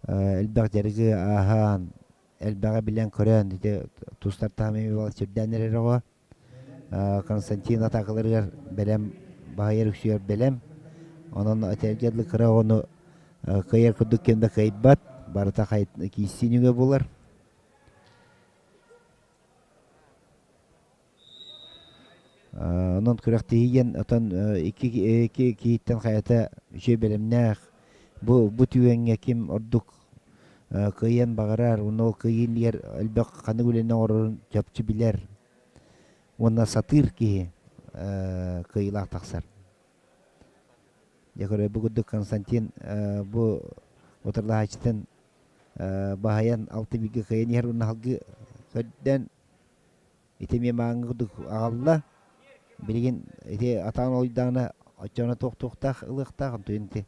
элбэх дьарыгы ааһан, элбэҕи билэн-көрөн ити тустар таһым эмиэ сүрдээн эрэр оҕо. Константин атаакаларыгар бэлэм, баһыйар үксүгэр бэлэм. Онон этэргэ дылы кыра оҕону кыайар курдук ким да кыайбат, барыта киирсии ньүгэ буолар. Онон күрэхтэһии диэн отон икки икки киһиттэн хайата үчүгэй бэлэмнээх. Бу бу түгэҥҥэ ким ордук кыайыан баҕарар, уонна ол кыайыы иннигэр элбэх ханнык үлэни оҥорорун чопчу билэр уонна сатыыр киһи кыайыылаах тахсар. Дьэ көрө бу курдук Константин бу утарылаһааччытын баһыйан алты бииргэ кыайан иһэр уонна салгыы көрдөөн Ити эмиэ мааҥҥа курдук аҕалла. Билигин ити атаан олуйдаҕына оччоҕуна туох-туохтаах ылыахтаах онтуйун ити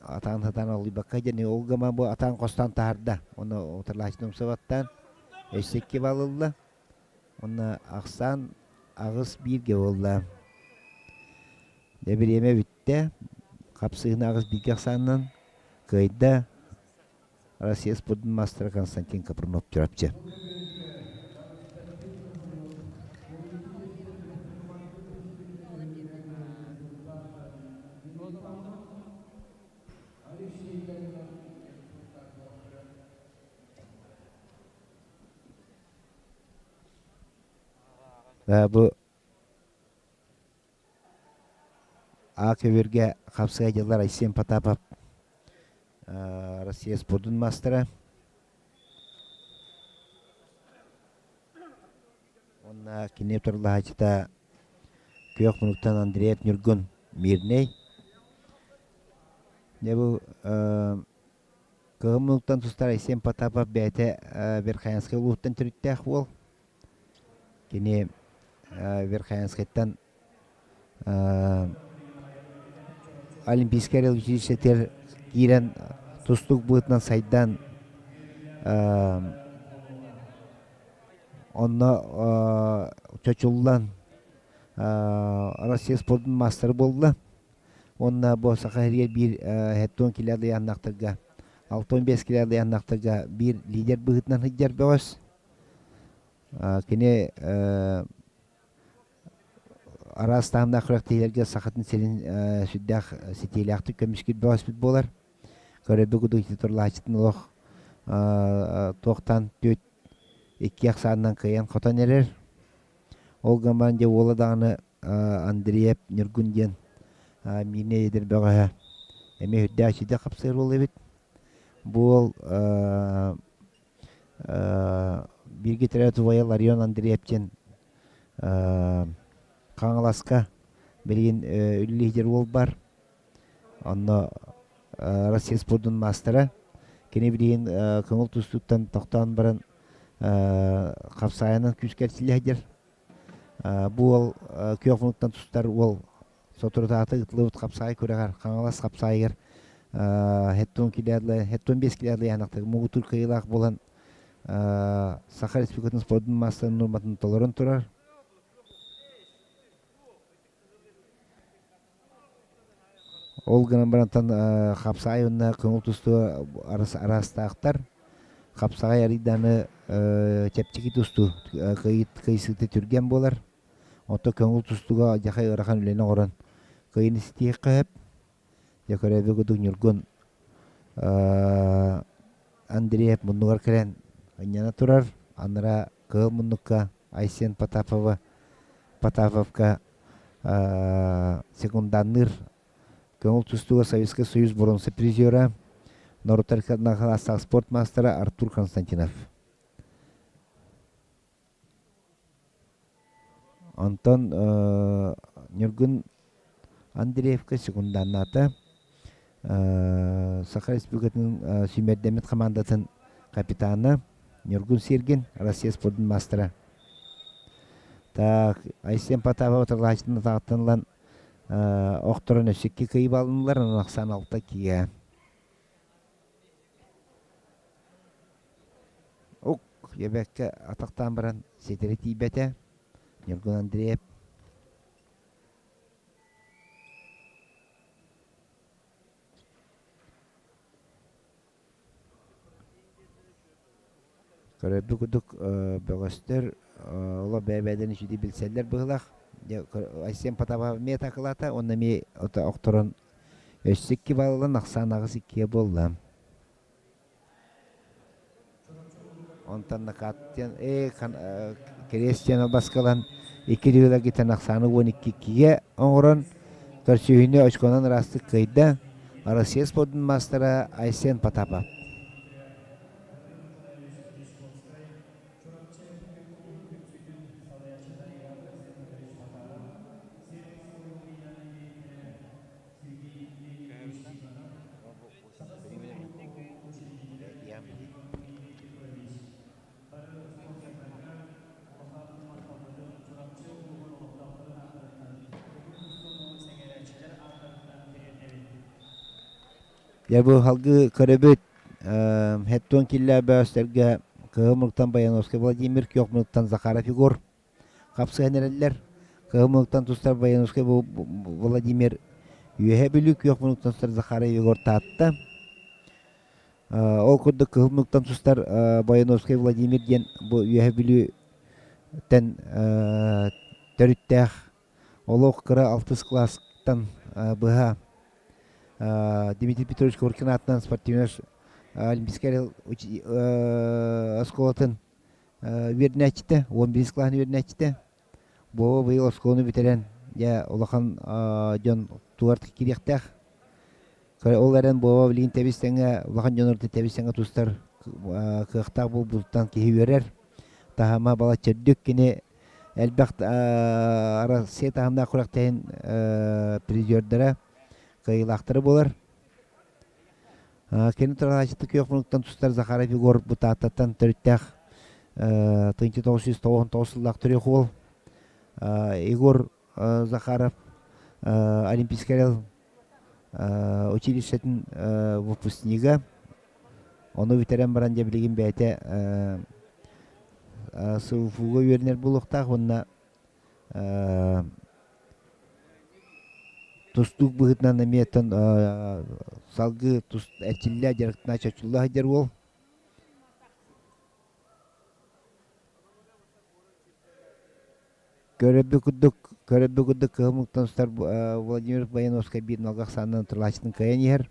атаан сатаан олуйбакка диэн ол гыма бу атаан хостоон таһаарда. Онно утарылааччыны умсубаттаан өссө икки балл ылла. Онно ахсаан аҕыс бииргэ буолла. Дьэ бириэмэ бүттэ. Хапсыһыны аҕыс бииргэ ахсаанынан кыайда. Россия спордун маастара Константин Капрунов Чурапчы. Бу А көбүөргэ хапсыга дьыллар Айсен Потапов Россия спордун маастара. Уонна кини турлаһааччыта күөх мунуктан Андреев Ньургун Мирнэй. Дьэ бу кыһын мунуктан тустар Айсен Потапов бэйэтэ Верхоянскай улууһуттан төрүттээх уол. Кини Верхоянскайтан Олимпийскай училищетыгар киирэн тустуук быһыытынан сайдан онно чочуллан Россия спордун маастара буолла. Уонна бу Саха сиригэр биир хеттон килэ дыйааннаахтарга 65 килэ дыйааннаахтарга биир лидер быһыытынан сылдьар бөҕөс. Кини араас таһымнаах күрэхтэһиилэргэ Сахатын сирин сүрдээх ситиилээхтик көмүскүүр бөҕөспүт буолар. Көрөрбүт курдук ити турлааччытын олох туохтан түөрт икки ахсаанынан кыайан хотон эрэр. Ол гынан баран дьэ уола даҕаны Андреев Ньургун диэн миинэ эдэр бөҕөһө эмиэ үрдээх сиде хапсыыр уол эбит. Бу уол бииргэ төрөөбүт убайа Ларион Андреев диэн Хаҥаласка билигин үлэлиир уол бар. Онно Россия спордун маастара. Кини билигин көҥүл тустууттан тохтоон баран хапсаайынан күүскэ эрчиллэ сылдьар. Бу уол күөх муннуктан тустар уол соторутааҕыта ыытыллыбыт хапсаай күрэҕэр Хаҥалас хапсаайыгар хеттон килээдлэ хеттон биэс килээдлэ яанахтык муҥутуур кыайыылаах буолан Саха Республикатын спордун маастарын нуорматын толорон турар. Ол гынан барантан хапсаай уонна көҥүл тустуу араастаахтар. Хапсаҕай арыйдааны чэпчэки тустуу кыайсыыта түргэн буолар. Оттон көҥүл тустууга дьахай ыарахан үлэни оҥорон кыайыыны ситиһиэххэ сөп. Дьэ көрөөбүт курдук Ньургун Андреев муннугар кэлэн ынньана турар. Анараа кыһыл муннукка Айсен Потапова Потаповка секунданныыр көҥүл тустууга Советский Союз боруонса призера, норуоттар кылаастаах спорт маастара Артур Константинов. Онтон Ньургун Андреевка секунданнаата. Саха Республикатын сүүмэрдэммит хамаандатын капитана Ньургун Сергин, Россия спордун маастара. Так, Айсен Потапов тылаачытын атаҕыттан ылан охторон өссө икки кыайыы баалынылар, онон ахсаан алта кигэ. Ук, ебекке атахтаан баран ситэри тиийбэтэ. Ньургун Андреев Көрөрбүт курдук бөҕөстөр олох бэйэ-бэйэлэрин үчүгэй билсэллэр быһыылаах. Айсен Потапов эмиэ атаакалаата уонна эмиэ охторон өссө икки баллан ахсаан аҕыс иккиэ буолла. Онтон накаттен э Кириэстиэн албаскалан икки дьыаларгыттан ахсааны уон иккигэ оҥорон көрсүһүүнү очконан ыраастык кыайда Россия спордун маастара Айсен Потапов. Дьэ бу салгыы көрөбүт Хеттон киллээ бөҕөстөргө Кыһыл Муруктан Баяновскай Владимир, Күөх Муруктан Захаров Егор хапсыһан эрэллэр. Кыһыл Муруктан тустар Баяновскай Владимир Үөһээ Бүлүү, Күөх Муруктан тустар Захаров Егор Таатта. Ол курдук Кыһыл Муруктан тустар Баяновскай Владимир диэн бу Үөһээ Бүлүүттэн төрүттээх олох кыра алтыс кылаастан быһа Дмитрий Петрович Коркин аатынан спортивнай олимпийскай оскуолатын үөрэнээччитэ, уон биирис кылааһын үөрэнээччитэ. Бу быйыл оскуоланы бүтэрэн, дьэ улахан дьон тугар киириэхтээх. Ол эрэн Вова билигин тэбис-тэҥҥэ улахан дьон орто тэбис-тэҥҥэ тустар кыахтаах буолбутуттан киһи үөрэр. Таһыма балачча үрдүк кини элбэх Россия таһымнаах күрэхтэһин призердара, кыайыылаахтара буолар. Кини турааччыта күөх муннуктан тустар Захаров Егор Бутааттаттан төрүттээх 1999 сыллаах төрүөх уол. Егор Захаров Олимпийскай училищетын выпускнига. Ону бүтэрэн баран дьэ билигин бэйэтэ СУФУга үөрэнэр буолуохтаах уонна тустуук быһыытынан эмиэ оттон салгыы эрчиллэ дьарыктана чочулла сылдьар уол. Көрөрбүт курдук, көрөрбүт курдук кыһыл муҥтан устар Владимир Баяновскай биир налга ахсаанынан тылааччытын кыайан иһэр.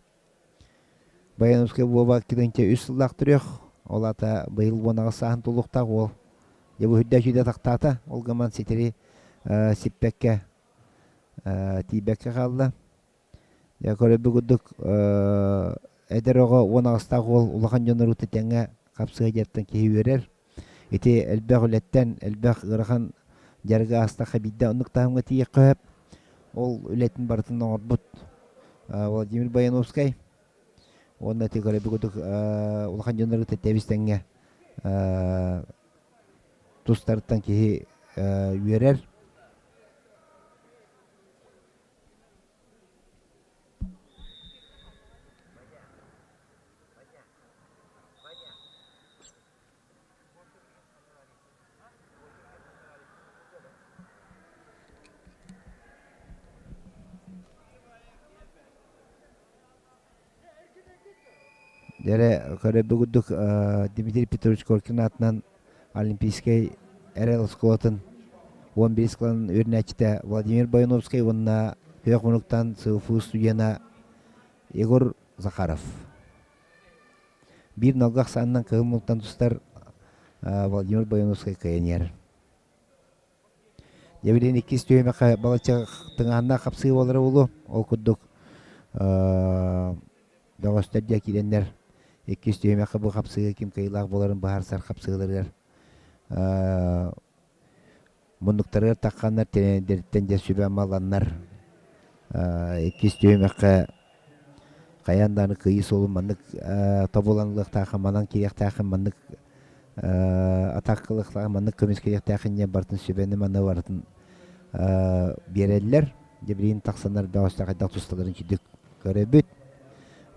Баяновскай Вова килинчэ үс сыллаах төрүөх, ол аата быйыл 18 сааһын туолуохтаах уол. Дьэ бу үрдэ сүүдэ тахтаата, ол гынан ситэри сиппэккэ, тиийбэккэ хаалла. Дьэ көрөрбүт курдук эдэр оҕо 18-таах уол улахан дьоннору тэҥҥэ хапсыһа дьиэттэн киһи үөрэр. Ити элбэх үлэттэн, элбэх ыарахан дьарыгы аастахха биирдэ оннук таһымҥа тиийиэххэ сөп. Ол үлэтин барытын оҥорбут Владимир Баяновскай уонна ити көрөбүт курдук улахан дьоннору тэбис тэҥҥэ тустарыттан киһи үөрэр. Дьэрэ көрөрбүт курдук Дмитрий Петрович Коркин аатынан Олимпийскай эрэл оскуолатын 11 сылын үөрэнээччитэ Владимир Бояновскай уонна күөх муннуктан СФУ студена Егор Захаров. Биир налга ахсаанынан кыһыл муннуктан тустар Владимир Бояновскай кыайан иһэр. Дьэ билигин иккис түһүмэххэ балачча тыҥааһыннаах хапсыы буолара буолуо. Ол курдук бөҕөстөр дьэ киирэннэр иккис түһүмэххэ бу хапсыыга ким кыайыылаах буоларын быһаарсар хапсыыларыгар муннуктарыгар тахханнар тренердэриттэн дьэ сүбэ-ама ыланнар иккис түһүмэххэ хайаан даҕаны кыайыы суолун маннык тобулан ылыахтааххын, манан киириэхтээххин, маннык атаакалыахтааххын, маннык көмүскэлиэхтээххин диэн барытын сүбэни маны барытын биэрэллэр. Дьэ билигин тахсаннар бөҕөстөр хайдах тусталларын үчүгдүк көрөбүт.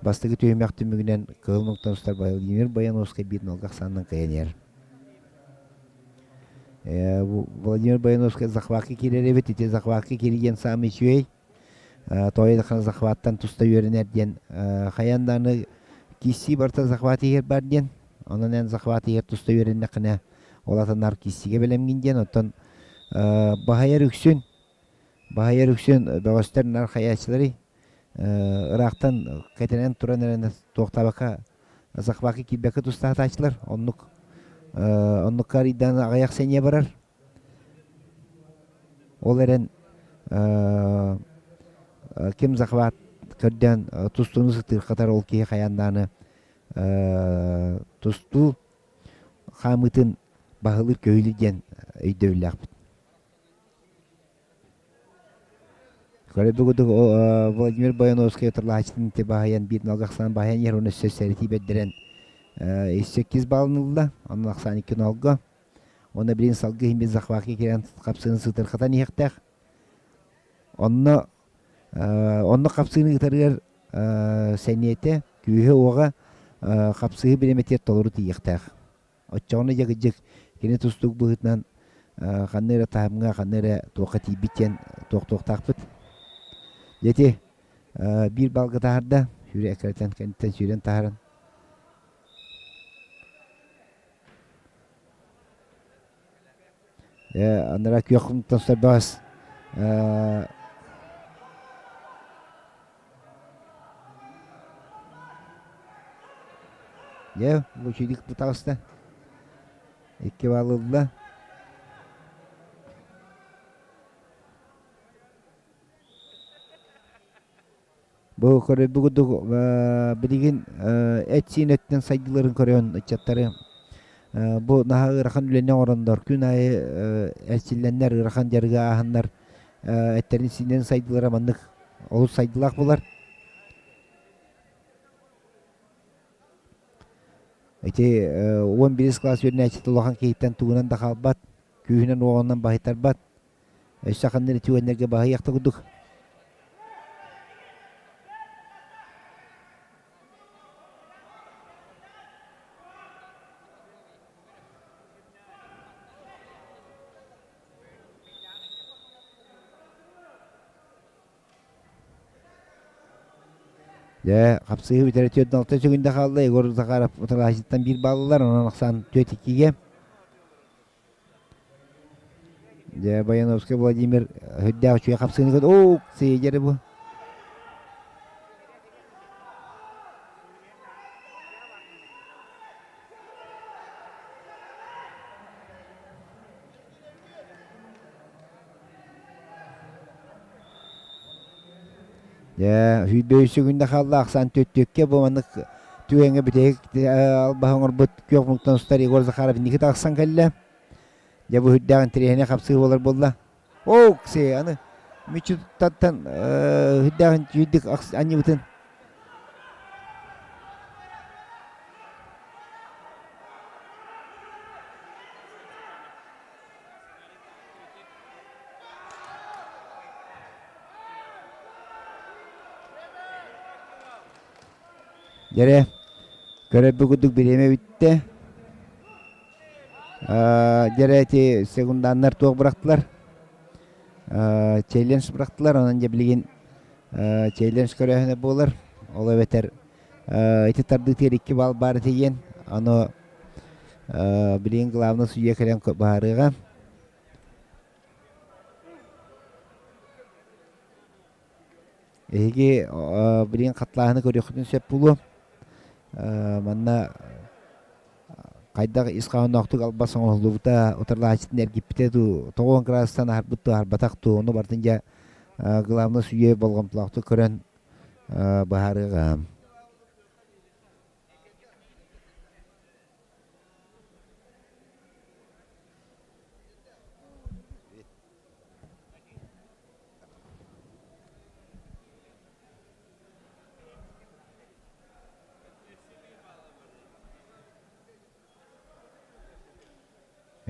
Бастакы түһүмэх түмүгүнэн Кыһыл Муҥтан устар Владимир Баяновскай биир нолга ахсаанынан кыайан иһэр. Владимир Баяновскай захватка киирэр эбит. Ити захватка киирии диэн саамай үчүгэй. Тоойо захваттан туста үөрэнэр диэн хайаан даҕаны киирсии барыта захват иһэр бар диэн. Онон эн захват иһэр туста үөрэннэххинэ ол атынар киирсиигэ бэлэмҥин диэн. Оттон баһыйар үксүн баһыйар үксүн бөҕөстөр нар хайааччыларый ыраахтан кэтэнэн туран эрэн туохтаабакка захвакка киирбэккэ тустаатааччылар оннук оннукка арыйдаан аҕыйах сэниэ барар ол эрэн ким захват көрдөөн тустууну сытыырхатар ол киһи хайаан даҕаны тустуу хаамыытын баһылыыр көһүлү диэн өйдөбүллээхпит. Көрөбүт Владимир Бояновскай тылааччытын баһыйан биир налга ахсаан баһыйан иһэр уонна өссө сэрэтии бэрдэрэн 8 баллын ылла. Онон ахсаан 2 нолго. Уонна билигин салгыы иһин захватка киирэн хапсыыны сытырхатан иһиэхтээх. Онно онно хапсыыны ыытарыгар сэниэтэ, күүһэ-уоҕа хапсыһыы бириэмэтигэр толору тиийиэхтээх. Оччоҕуна дьэ кини тустуук быһыытынан ханна эрэ таһымҥа, ханна эрэ туохха тиийбит диэн туох-туохтаахпыт. Дьэ ити биир балга таһаарда, сүүрэ эккирэтэн кэнниттэн сүүрэн таһааран. Анараа күөх тостор баас Дьэ, Лучидик бу таҕыста. Икки балл ылла. Бу көрөрбүт курдук билигин эт-сиин өттүнэн сайдыыларын көрөн ыччаттары бу наһаа ыарахан үлэни оҥороннор күн аайы эрчиллэннэр ыарахан дьарыгы ааһаннар эттэрин-сииннэрин сайдыылара маннык олус сайдыылаах буолар. Ити 11 класс үөрэнээччитэ улахан киһиттэн тугунан да хаалбат, күүһүнэн-уоҕунан баһыйтарбат. Өссө ханна эрэ түгэннэргэ баһыйах да курдук. Дьэ, хапсыһыы бүтэрэ 46 секунда хаалла. Егор Захаров утарылаһыытыттан биир бааллар, онон ахсаан 4-2-гэ. Дьэ, Баяновскай Владимир үрдээх үчүгэй хапсыыны көр. Оо, сиэдьэри бу. Дьэ, сүүрбэ үс күндэ хаалла ахсаан түөттүөккэ бу маннык түгэҥҥэ бүтэһик албаһы оҥорбут күөх муҥтан устар Егор Захаров инники тахсан кэллэ. Дьэ бу үрдээх интэриэһинэй хапсыы буолар буолла. Оо, ксээ, аны мүччү туттартан үрдээх үрдүк анньыбытын. Дьэрэ, көрөрбүт курдук бириэмэ бүттэ. Дьэрэ ити секунданнар туох бырахтылар? Челлендж бырахтылар, онон дьэ билигин челлендж көрөөһүнэ буолар. Ол эбэтэр ити тардыытыгар икки балл баар этигин, ону билигин главный судья кэлэн быһаарыаҕа. Эһиги билигин хатылааһыны көрүөххүтүн сөп буолуо. Манна хайдах ис хоһоонноохтук албас оҥоһуллубута, утарылаһааччытын эргиппитэ дуу, тоҕуон кыраастан аһарбыт дуу, аһарбатах дуу, ону барытын дьэ главный судья болҕомтолоохтук көрөн быһаарыаҕа.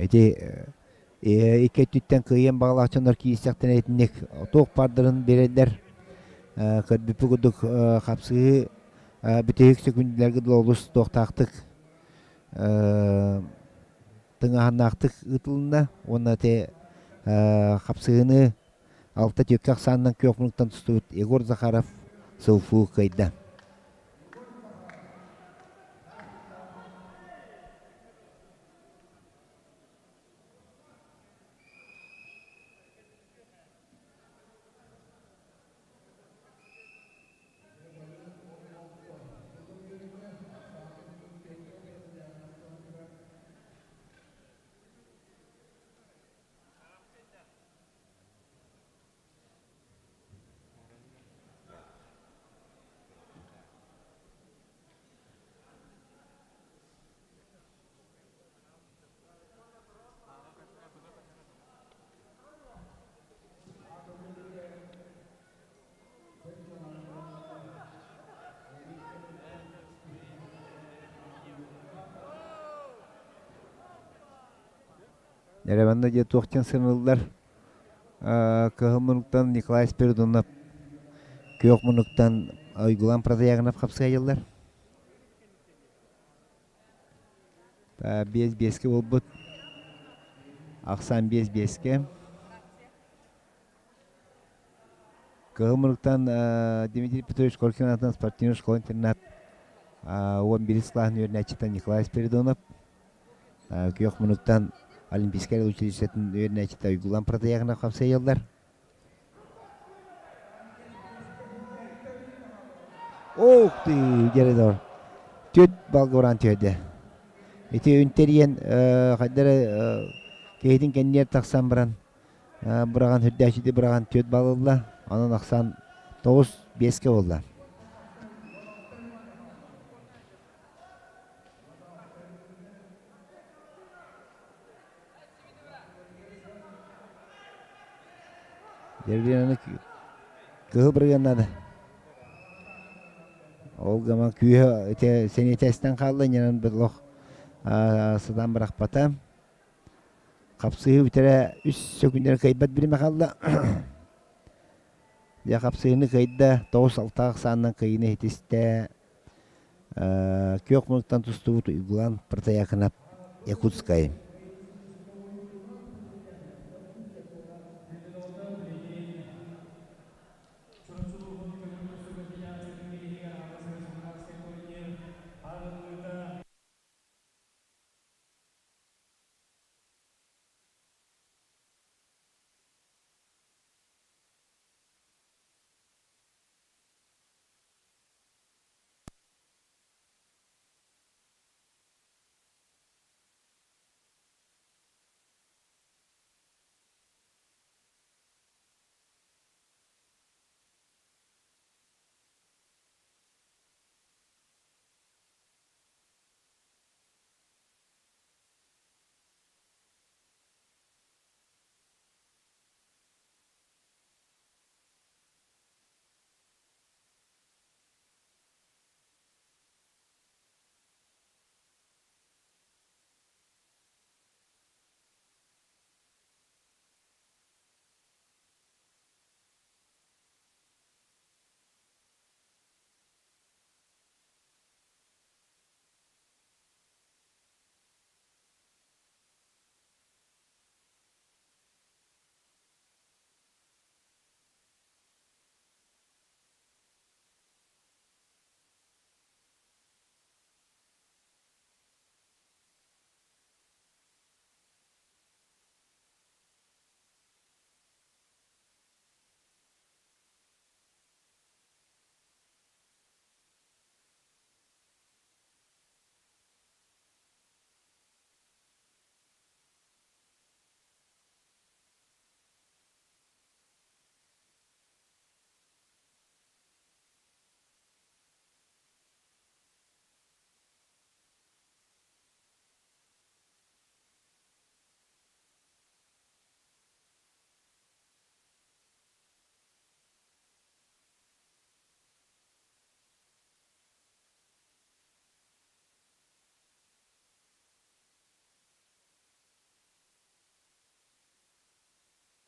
Ити икки өттүттэн кыайыан баҕалаах дьоннор киирсэхтэринэ итинник туох баардарын биэрэллэр. Көрбүппүт курдук хапсыһыы бүтэһик сөкүүндэлэргэ дылы олус туохтаахтык тыҥааһыннаахтык ыытылынна уонна ити хапсыһыыны алта түөккэ ахсаанынан күөх муннуктан тустубут Егор Захаров сылфуу кыайда. Эрэ дьэ туох диэн сыҥыллар Кыһыл муннуктан Николай Спиридонов, Күөх муннуктан Уйгулан Протоягинов хапсыайыллар. Биэс биэскэ буолбут. Ахсаан биэс биэскэ. Кыһыл муннуктан Дмитрий Петрович Коркин аатынан спортивнай школа-интернат 11 кылааһын үөрэнээччитэ Николай Спиридонов. Күөх муннуктан Олимпийскай училищетын үөрэнээччитэ Уйгулан Протоягинов хапсыйаллар. Ух ты, дьэрэ Түөрт балга баран түһэрдэ. Ити үнтэрийэн хайда эрэ киһитин кэннигэр тахсан баран быраҕан үрдээччити быраҕан түөрт балл ылла. Онон ахсаан тоҕус биэскэ буолла. Деревянаны кыһыл бырыганнады. Ол гама күүһэ ити сэниэтэстэн хаалла иннинэн быдлох сатаан бырахпата. Хапсыһыы бүтэрэ үс сөкүндэр кыайбат бириэмэ хаалла. Дьэ хапсыһыыны кыайда, тоҕус алтаах саанынан кыайыыны иһитистэ. Күөх муннуктан тустубут Уйгулан Протоякынов Якутскай.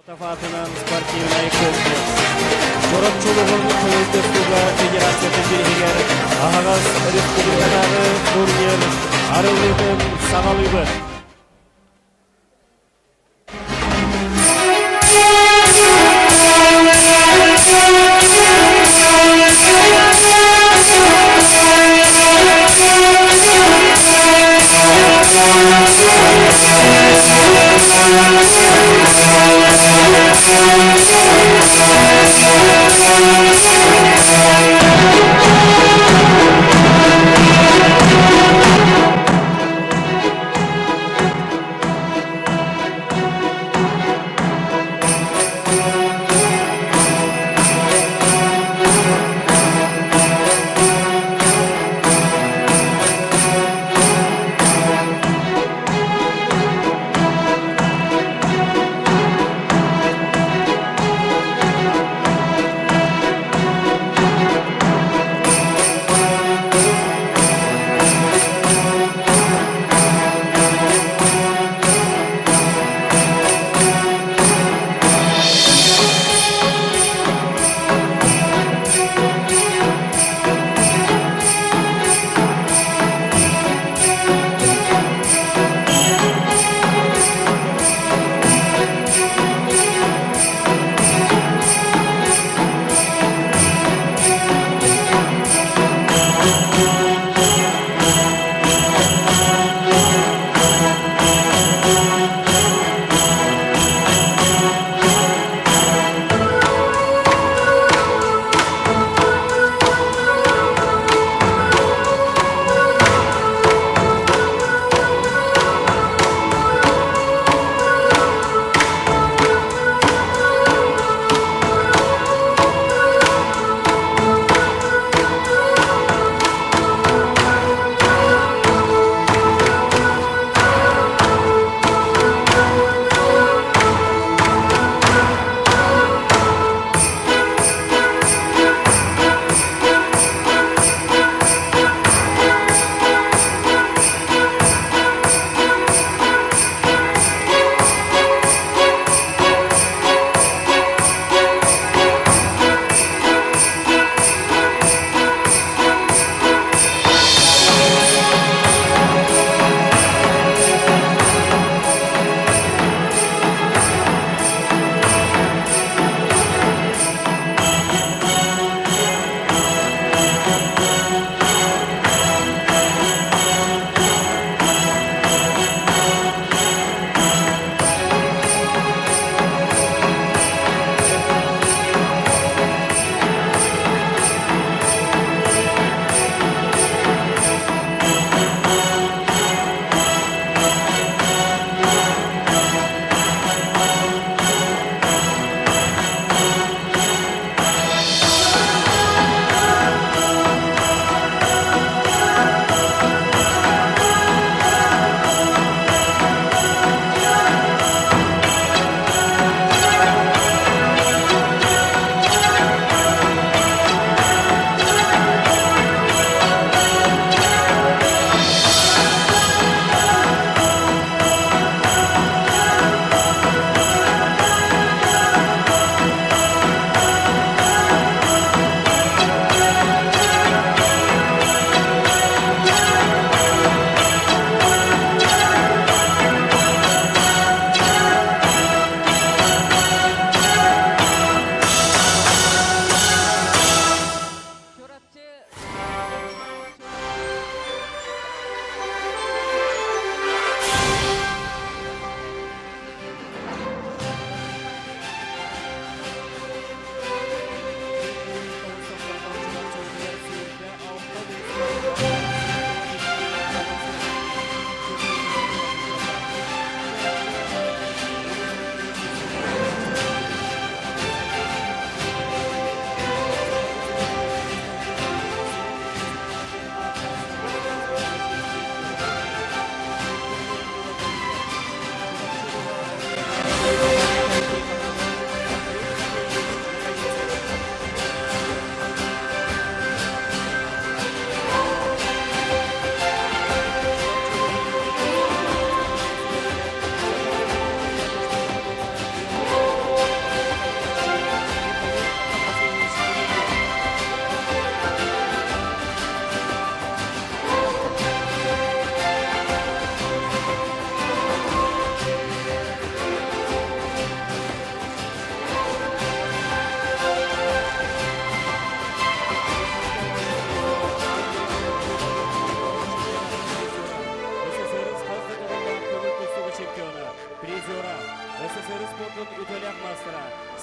Тафатынан спортивнай комплекс. Чурапчы улууһун көҥүл тустууга федерациятын бириһигэр аһаҕас республикатааҕы турнир арыллыытын саҕалыыбыт.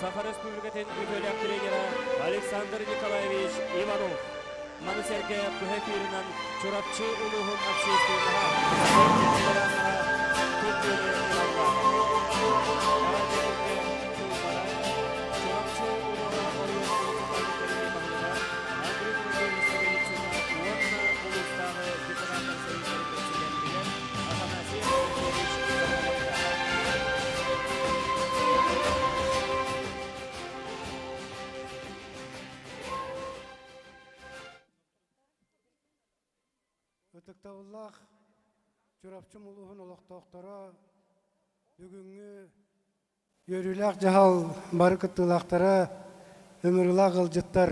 Саха Республикатын үтүөлээх тренера Александр Николаевич Иванов. Маны сэргэ быһа эфирынан Чурапчы улууһун общественноһа, спорт кыттыыны ылаллар. Чурапчы улууһун оройуон муниципальнай баһылыга Андрей Анатольевич Ноговицына уонна улуустааҕы ветераннар союзтарын бэрэссэдээтэлигэр Афанасий Алексеевич Ивановка. Ытыктабыллаах Чурапчы улууһун олохтоохторо бүгүҥҥү үөрүүлээх дьаһал бары кыттыылаахтара, ыҥырыылаах ыалдьыттар,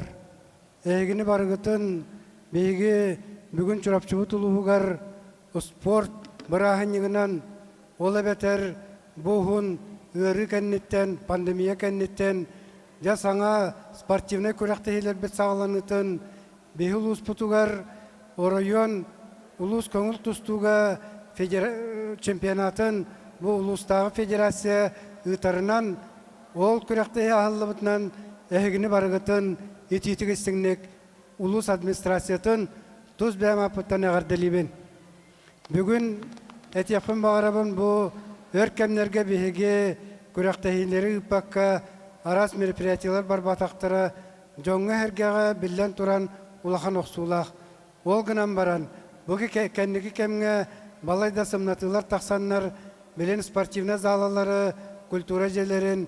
эһигини барыгытын биһиги бүгүн Чурапчыбыт улууһугар спорт бырааһынньыгынан, ол эбэтэр бу уһун ыарыы кэнниттэн, пандемия кэнниттэн дьэ саҥа спортивнай күрэхтэһиилэрбит саҕаланыытын Биһи улууспутугар оройуон улуус көҥүл тустууга чемпионатын бу улуустааҕы федерация ыытарынан, ол күрэхтэһии аһыллыбытынан эһигини барыгытын итиитик истиҥник улуус администрациятын тус бэйэм ааппыттан эҕэрдэлиибин. Бүгүн этиэхпин баҕарабын бу өр кэмнэргэ биһиги күрэхтэһиилэри ыыппакка араас мероприятиелар барбатахтара Дьоҥҥо-сэргэҕэ биллэн туран улахан охсуулаах. Ол гынан баран, бу кэнники кэмҥэ балай да сымнатыылар тахсаннар, билин спортивнай залалары, культура дьиэлэрин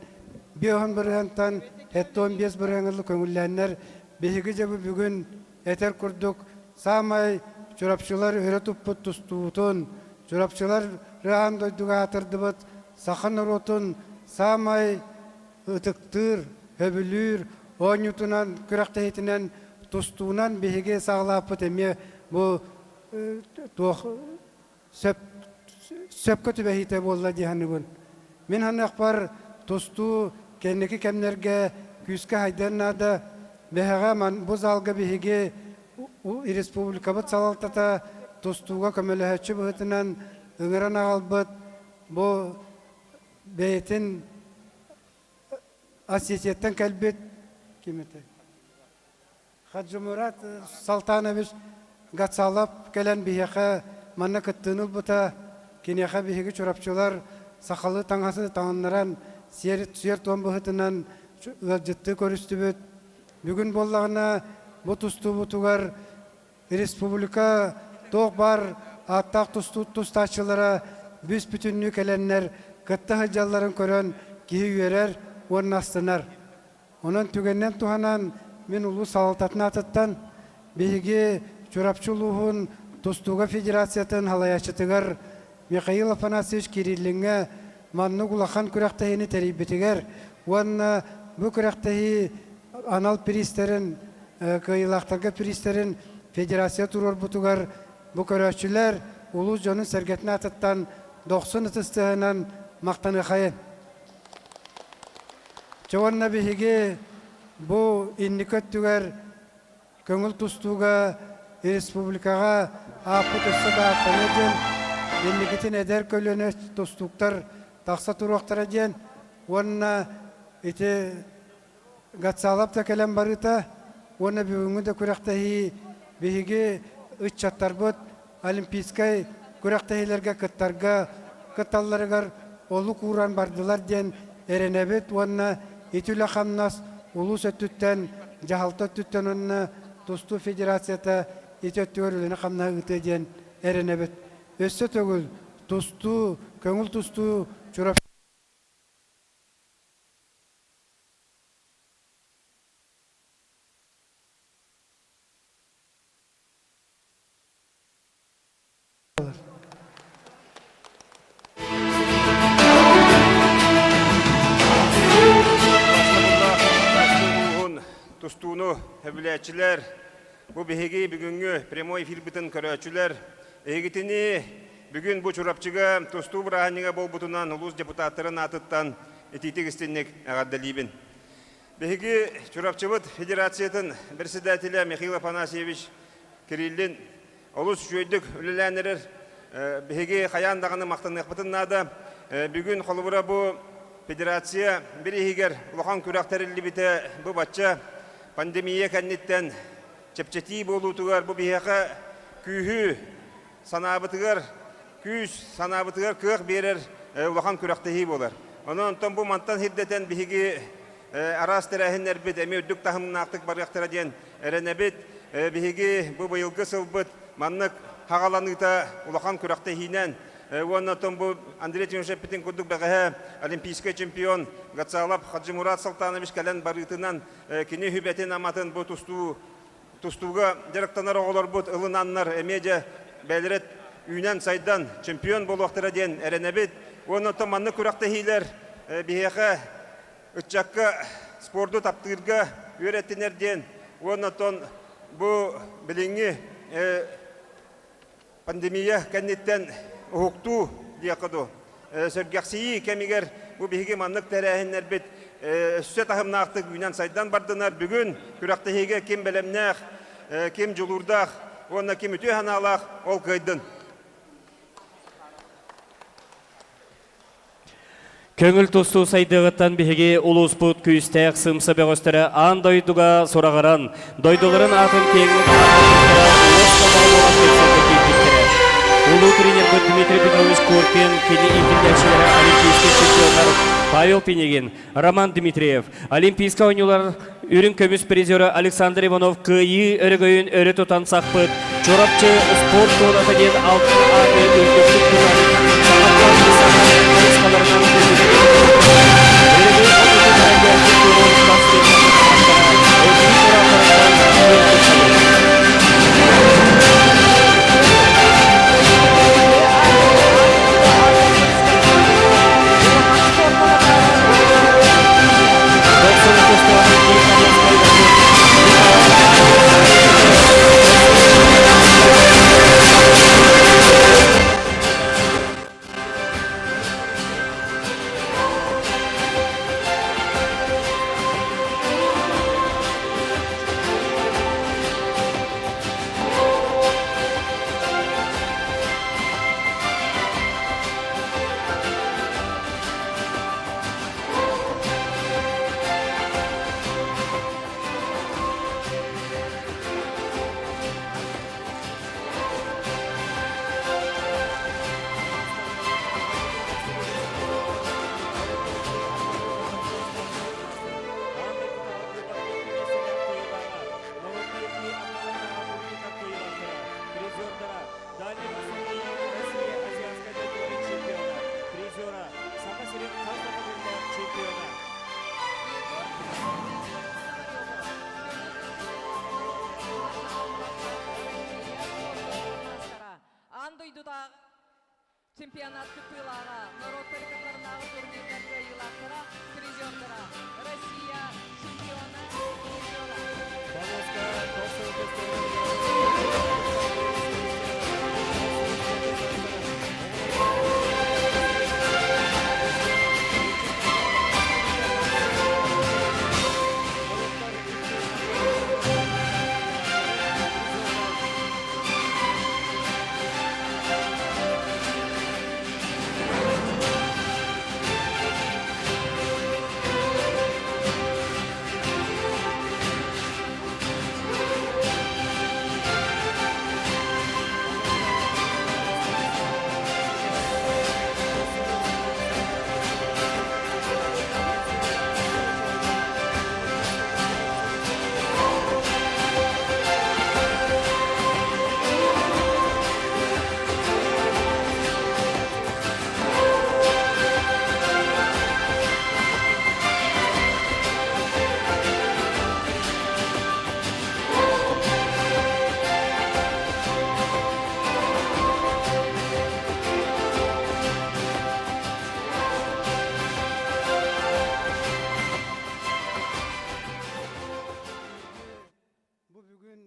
биэһон бырыһыантан 75 бырыһыаҥҥа көҥүллээннэр, биһиги дьэ бу бүгүн этэр курдук саамай чурапчылар өрө туппут тустуутун, чурапчылар аан дойдуга аатырдыбыт саха норуотун саамай ытыктыыр, сөбүлүүр оонньуутунан, күрэхтэһиитинэн, тустуунан биһиги саҕалааппыт эмиэ бу туох сөп сөпкө түбэһиитэ буолла дии саныыбын. Мин саныахпар тустуу кэнники кэмнэргэ күүскэ хайдыан наада. Бэһэҕэ бу залга биһиги республикабыт салалтата тустууга көмөлөһөөччү быһыытынан ыҥыран аҕалбыт бу бэйэтин Осетияттан кэлбит ким этэй? Хаджимурат Салтанович Гацалов кэлэн биһиэхэ манна кыттыыны ылбыта. Киниэхэ биһиги чурапчылар сахалыы таҥаһы таҥыннаран сиэр-туом быһыытынан ыалдьыттыы көрүстүбүт. Бүгүн буоллаҕына бу тустуубутугар Республика туох баар ааттаах тустааччылара бүс-бүтүннүү кэлэннэр кытта сылдьалларын көрөн киһи үөрэр уонна астынар. Онон түгэнинэн туһанан мин улуус салалтатын аатыттан биһиги Чурапчы улууһун тустууга федерациятын салайааччытыгар Михаил Афанасьевич Кириллиҥҥэ маннык улахан күрэхтэһиини тэрийбитигэр уонна бу күрэхтэһии анал бириистэрин кыайыылаахтарга бириистэрин федерация туруорбутугар бу көрөөччүлэр улуус дьонун-сэргэтин аатыттан дохсун ытыс тыаһынан махтаныахайын. Чэ уонна биһиги бу инники өттүгэр көҥүл тустууга республикаҕа ааппыт өссө да ааттаныа диэн, инникитин эдэр көлүөнэ тустууктар тахса туруохтара диэн уонна ити Гацалов да кэлэн барыыта уонна бүгүҥҥү да күрэхтэһии биһиги ыччаттарбыт олимпийскай күрэхтэһиилэргэ кыттарга кытталларыгар олук ууран бардылар диэн эрэнэбит уонна ити үлэ-хамнас улуус өттүттэн, дьаһалта өттүттэн уонна тустуу федерацията ити өттүгэр үлэни-хамнаһы ыытыа диэн эрэнэбит. Өссө төгүл тустуу, көҥүл тустуу Чурапчы Тустууну сөбүлээччилэр, бу биһиги бүгүҥҥү прямой эфирбитин көрөөччүлэр, эһигитини бүгүн бу Чурапчыга тустуу бырааһынньыга буолбутунан улуус депутаттарын аатыттан итиитик истинник эҕэрдэлиибин. Биһиги Чурапчыбыт Федерациятын председателэ Михаил Афанасьевич Кириллин олус үчүгэйдик үлэлээн эрэр. Биһиги хайаан даҕаны махтаныахпытын наада. Бүгүн холобура бу федерация бирииһигэр улахан күрэх тэриллибитэ бу бачча пандемия кэнниттэн чэпчэтии буолуутугар бу биһиэхэ күүһү санаабытыгар күүс, санаабытыгар кыах биэрэр улахан күрэхтэһии буолар. Онон онтон бу мантан сирдэтэн биһиги араас тэрээһиннэрбит эмиэ үрдүк таһымнаахтык барыахтара диэн эрэнэбит. Биһиги бу быйылгы сылбыт маннык хаҕаланыыта улахан күрэхтэһиинэн уонна оттон бу Андрей Тимофеевич эппитин курдук бэҕэһээ олимпийскай чемпион Гацалов Хаджимурат Салтанович кэлэн барыытынан кини сүбэтин-аматын бу тустуу Тустууга дьарыктанар оҕолорбут ылынаннар эмиэ дьэ бэйэлэрэ үүнэн-сайдан чемпион буолуохтара диэн эрэнэбит. Уонна оттон маннык күрэхтэһиилэр биһиэхэ ыччакка спорду таптыырга үөрэттинэр диэн уонна оттон бу билиҥҥи Пандемия кэнниттэн уһуктуу диэххэ дуу, сэргэхсийии кэмигэр бу биһиги маннык тэрээһиннэрбит өссө таһымнаахтык үүнэн-сайдан бардынар. Бүгүн күрэхтэһиигэ ким бэлэмнээх, ким дьулуурдаах уонна ким үтүө санаалаах ол кыайдын. Көҥүл тустуу сайдыаҕыттан биһиги улууспут күүстээх сымса бөҕөстөрө аан дойдуга сураҕыран, дойдуларын аатын киэҥник ааттаппыттара уос номоҕо буолан кэпсэлгэ киирбиттэрэ. Улуу тренербит Дмитрий Петрович Коркин, кини иитиллээччилэрэ олимпийскай чемпионнар Павел Пинигин, Роман Дмитриев, Олимпийскай оонньуулар үрүҥ көмүс призера Александр Иванов кыайыы өрөгөйүн өрө тутан сахпыт Чурапчы спорт туоната диэн алтын ааты үрдүктүк тутан саҥаттан саҥа хайысхаларынан өрөгөй хотутун эрэллээхтик туруору спортсменнар эбии тураахтарыттан киэн туттабыт. Саха сирин хас да төгүллээх чемпиона. Аан дойдутааҕы чемпионат кыттыылааҕа, норуоттар ыккардыларынааҕы турнирдар кыайыылаахтара, призердара, Россия чемпиона, призера. Полоска Бу бүгүн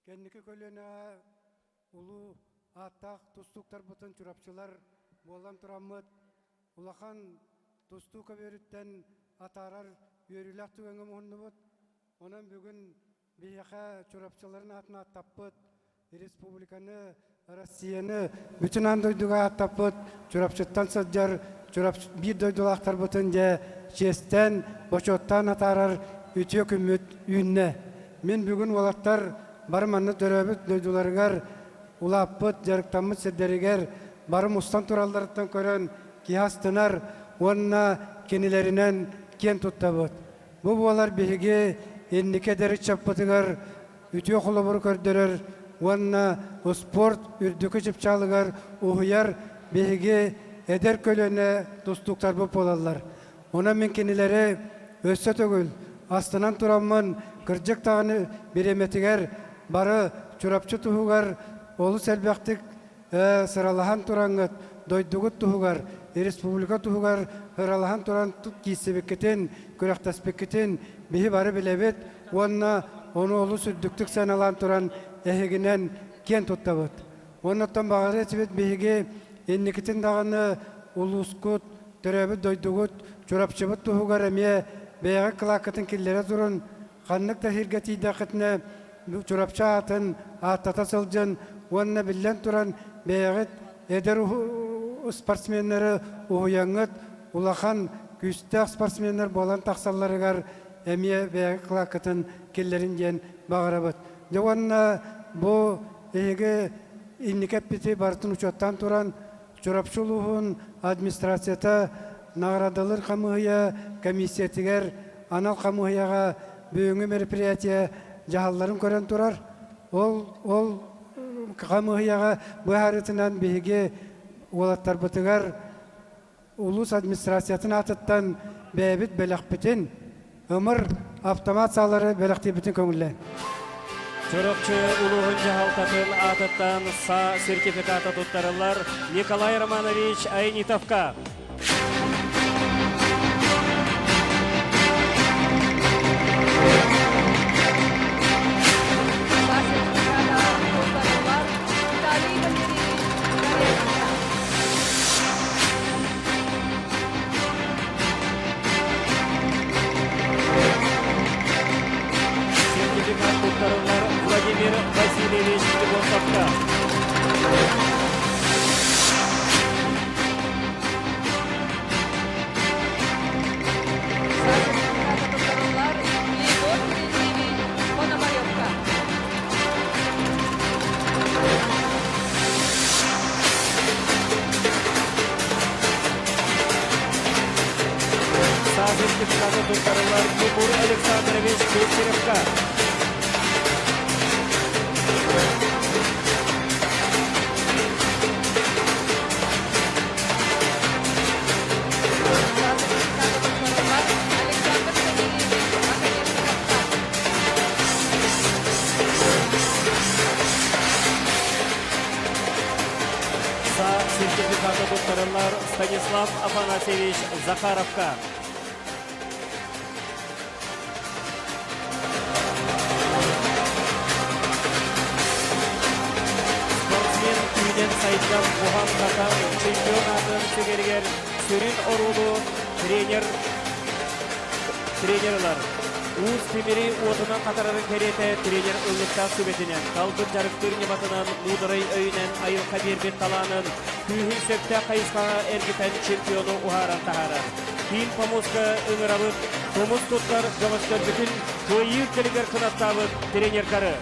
Кэнники көлүөнэҕэ улуу ааттаах тустууктарбытын чурапчылар буолан тураммыт, улахан тустуу көбүөрүттэн атаарар үөрүүлээх түгэҥҥэ муһуннубут. Онон бүгүн биһиэхэ чурапчыларын аатын ааттаппыт, республиканы, Россияны бүтүн аан дойдуга ааттаппыт Чурапчыттан сылдьар биир дойдулаахтарбытын дьэ чиэстээн, бочуоттаан атаарар үтүө күммүт үүннэ. Мин бүгүн уолаттар бары манна төрөөбүт дойдуларыгар улааппыт, дьарыктаммыт сирдэригэр бары мустан туралларыттан көрөн киһи астынар уонна кинилэринэн киэн туттабыт. Бу буолар биһиги инники эдэр ыччаппытыгар үтүө холобуру көрдөрөр уонна успуорт үрдүкү чыпчаалыгар уһуйар биһиги эдэр көлүөнэ тустууктарбыт буолаллар. Онон мин кинилэри өссө төгүл астынан тураммын, кырдьык даҕаны бириэмэтигэр бары Чурапчы туһугар олус элбэхтик сыралаһан тураҥҥыт, дойдугут туһугар, республика туһугар ыралаһан туран киирсибиккитин, күрэхтэспиккитин биһи бары билэбит уонна ону олус үрдүктүк сыаналаан туран эһигинэн киэн туттабыт. Уонна оттон баҕарыа этибит биһиги инникитин даҕаны улуускут, төрөөбүт дойдугут, Чурапчыбыт туһугар эмиэ бэйэҕит кылааккытын киллэрэ турун, ханнык да сиргэ тиийдэххитинэ Чурапчы аатын ааттата сылдьан уонна биллэн туран бэйэҕит эдэр спортсменнары уһуйаҥҥыт улахан күүстээх спортсменнар буолан тахсалларыгар эмиэ бэйэҕит кылааккытын киллэрин диэн баҕарабыт. Дьэ уонна бу эһиги инники эппити барытын учуоттаан туран Чурапчы улууһун администрацията наҕараадалыыр хамыыһыйа комиссиятыгар анал хамыыһыйаҕа бүгүҥҥү мероприятие дьаһалларын көрөн турар. Ол ол хамыыһыйаҕа быһаарыытынан биһиги уолаттарбытыгар улуус администрациятын аатыттан бэйэбит бэлэхпитин ымыр автомат саалары бэлэхтиирбитин көҥүллээн. Чурапчы улууһун дьаһалтатын аатыттан саа сертификата туттарыллар Николай Романович Айнитовка. Саа сертификата туттарыллар Виталий Валерьевич Корякинка. Сертификат туттарыллар Владимир Васильевич Философка. Сертификата туттарыллар Егор Терентьевич Пономаревка. Саа сертификаты туттарылар Тимур Александрович Бестеревка. Саа сертификаты туттарылар Александр Савельевич Оконешниковка. Саа сертификаты туттарылар Станислав Афанасьевич Захаровка. Спортсмен күүнэн сайдан буһан-хатан чемпион аатын сүгэригэр сүрүн оруолу тренер тренер ылар. Уус тимири уотунан хатарарын кэриэтэ тренер ыллыктаах сүбэтинэн, талбыт дьарыктыыр ньыматынан, муударай өйүнэн айылҕа биэрбит талаанын, күүһүн сөптөөх хайысхаҕа эргитэн чемпиону уһааран таһаарар. Киин помостка ыҥырабыт, тумус туттар бөҕөстөрбүтүн кыайыы кэлигэр кынаттаабыт тренердары.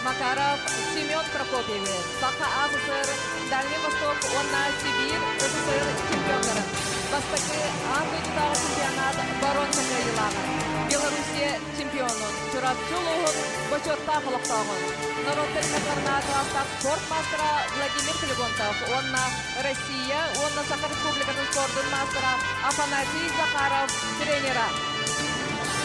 Макаров Семен Прокопьевич, Саха АССР, Дальний Восток уонна Сибиир СССР чемпионнарын, бастакы аан дойдутааҕы чемпионат боруонса кыайыылааҕа, Белоруссия чемпионун, Чурапчы улууһун бочуоттаах олохтооҕун, норуоттар иккардыларынааҕы кылаастаах спорт маастара Владимир Флегонтов уонна Россия уонна Саха Республикатын спордун маастара Афанасий Захаров тренера.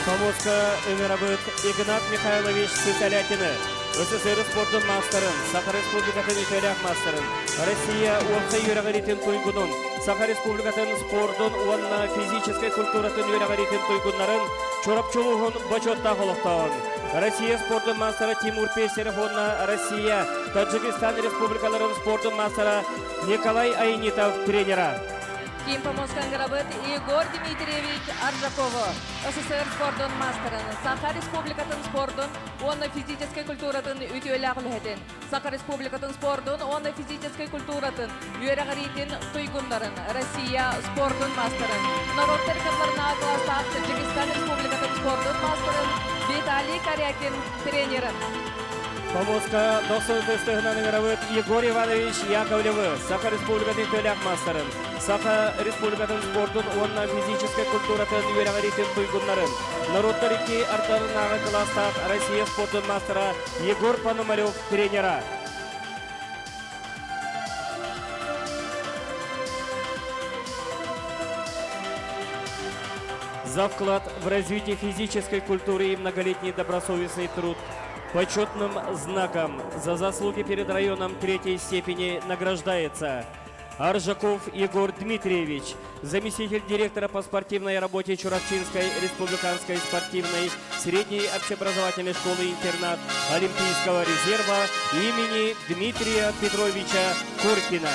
Помостка ыҥырабыт Игнат Михайлович Сысолятины, СССР спордун маастарын, Саха Республикатын үтүөлээх маастарын, Россия уопсай үөрэҕириитин туйгунун, Саха Республикатын спордун уонна физическэй культуратын үөрэҕириитин туйгуннарын Чурапчы улууһун бочуоттаах олохтооҕун, Россия спордун маастара Тимур Пестерев уонна Россия, Таджикистан республикаларын спордун маастара Николай Айнитов тренера. Ким помоскангырабыт Егор Дмитриевич Аржакову, СССР спордун маастарын, Саха Республикатын спордун уонна физическэй культуратын үтүөлээх үлэһитин, Саха Республикатын спордун уонна физическэй культуратын үөрэҕириитин туйгуннарын, Россия спордун маастарын, норуоттар кылларынааҕы кылаастаах Таджикистан Республикатын спордун маастарын Виталий Корякин тренерин. Помостка дохсун тыстыһынан ыҥырабыт Егор Иванович Яковлевы, Саха Республикатын төлөөх маастарын, Саха Республикатын спордун уонна физическэй культуратын үөрэҕириитин туйгуннарын, норуоттар икки ардыларынааҕы кылаастаах Россия спордун маастара Егор Пономарев тренера. За вклад в развитие физической культуры и многолетний добросовестный труд почетным знаком за заслуги перед районом третьей степени награждается Аржаков Егор Дмитриевич, заместитель директора по спортивной работе Чурапчинской республиканской спортивной средней общеобразовательной школы-интернат Олимпийского резерва имени Дмитрия Петровича Коркина.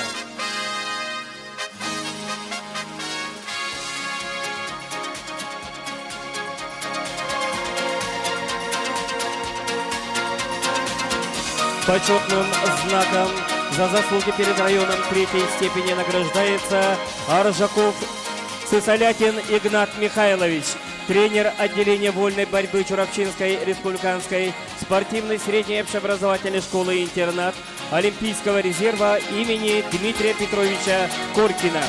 Почетным знаком за заслуги перед районом третьей степени награждается Аржаков Сысолятин Игнат Михайлович, тренер отделения вольной борьбы Чурапчинской республиканской спортивной средней общеобразовательной школы-интернат Олимпийского резерва имени Дмитрия Петровича Коркина.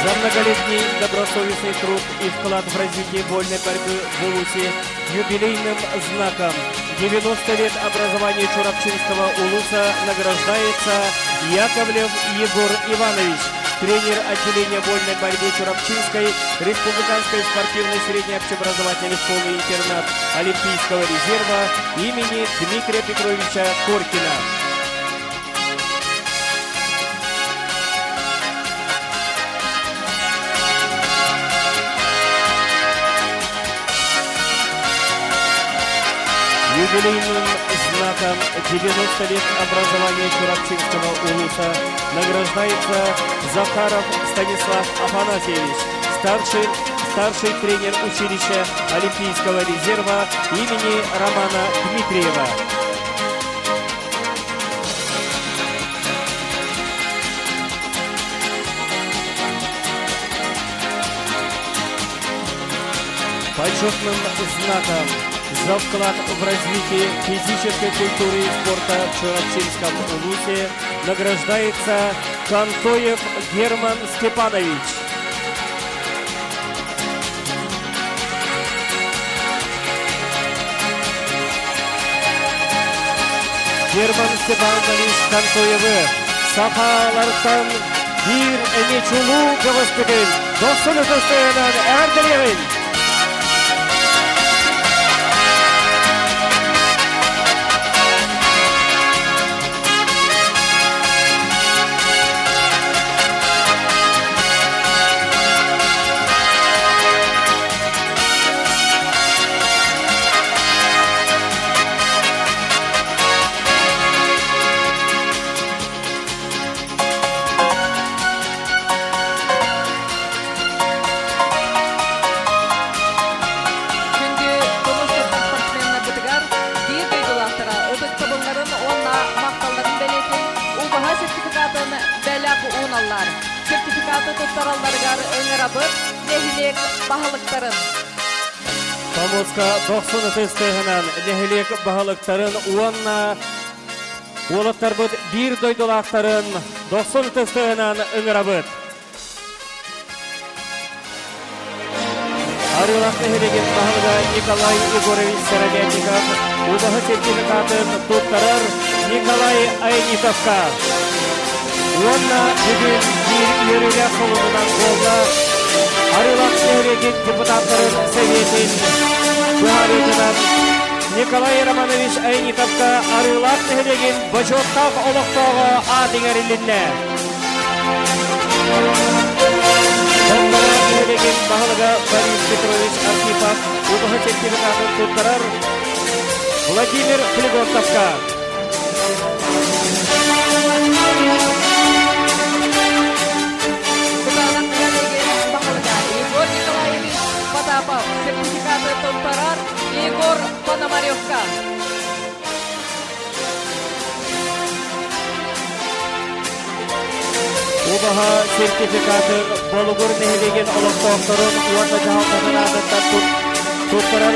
За многолетний добросовестный труд и вклад в развитие вольной борьбы в Улусе юбилейным знаком 90 лет образования Чурапчинского Улуса награждается Яковлев Егор Иванович, тренер отделения вольной борьбы Чурапчинской республиканской спортивной средней общеобразовательной школы-интернат Олимпийского резерва имени Дмитрия Петровича Коркина. Юбилейным знаком 90 лет образования Чурапчинского улуса награждается Захаров Станислав Афанасьевич, старший, старший тренер училища Олимпийского резерва имени Романа Дмитриева. Почетным знаком за вклад в развитие физической культуры и спорта в Чурапчинском улусе награждается Кантоев Герман Степанович. Герман Степанович Кантоевы сахалартан биир эмиэ чулуу көҕүспүтүн дохсун ытыстыынан эҕэрдэлиэҕин! Күндү тумус туттар спортсменнарбытыгар биир дойдулаахтара ытыктабылларын уонна махталларын бэлиэтин убаһа сертификатын бэлэх ууналлар. Сертификаты туттаралларыгар ыҥырабыт нэһилиэк баһылыктарын. Помоска дохсун ытыс тыаһынан нэһилиэк баһылыктарын уонна уолаттарбыт биир дойдулаахтарын дохсун ытыс тыаһынан ыҥырабыт. Арыылаах нэһилиэгин баһылыга Николай Егорович Сыровятников убаһа сертификатын туттарар Николай Айниковка. Уонна бүгүн биир үөрүүлээх солунунан буолла Арыылаах нэһилиэгин депутаттарын сэбиэтин быһаарыытынан Николай Романович Айниковка Арыылаах нэһилиэгин бочуоттаах олохтооҕо аат иҥэрилиннэ. Томтора нэһилиэгин баһылыга Борис Петрович Архипов убаһа сертификатын туттарар Владимир Флегонтовка. Егор Пономаревка. Убаһа сертификатын Болугур нэһилиэгин олохтоохторун уонна дьаһалтатын аатыттан туттарар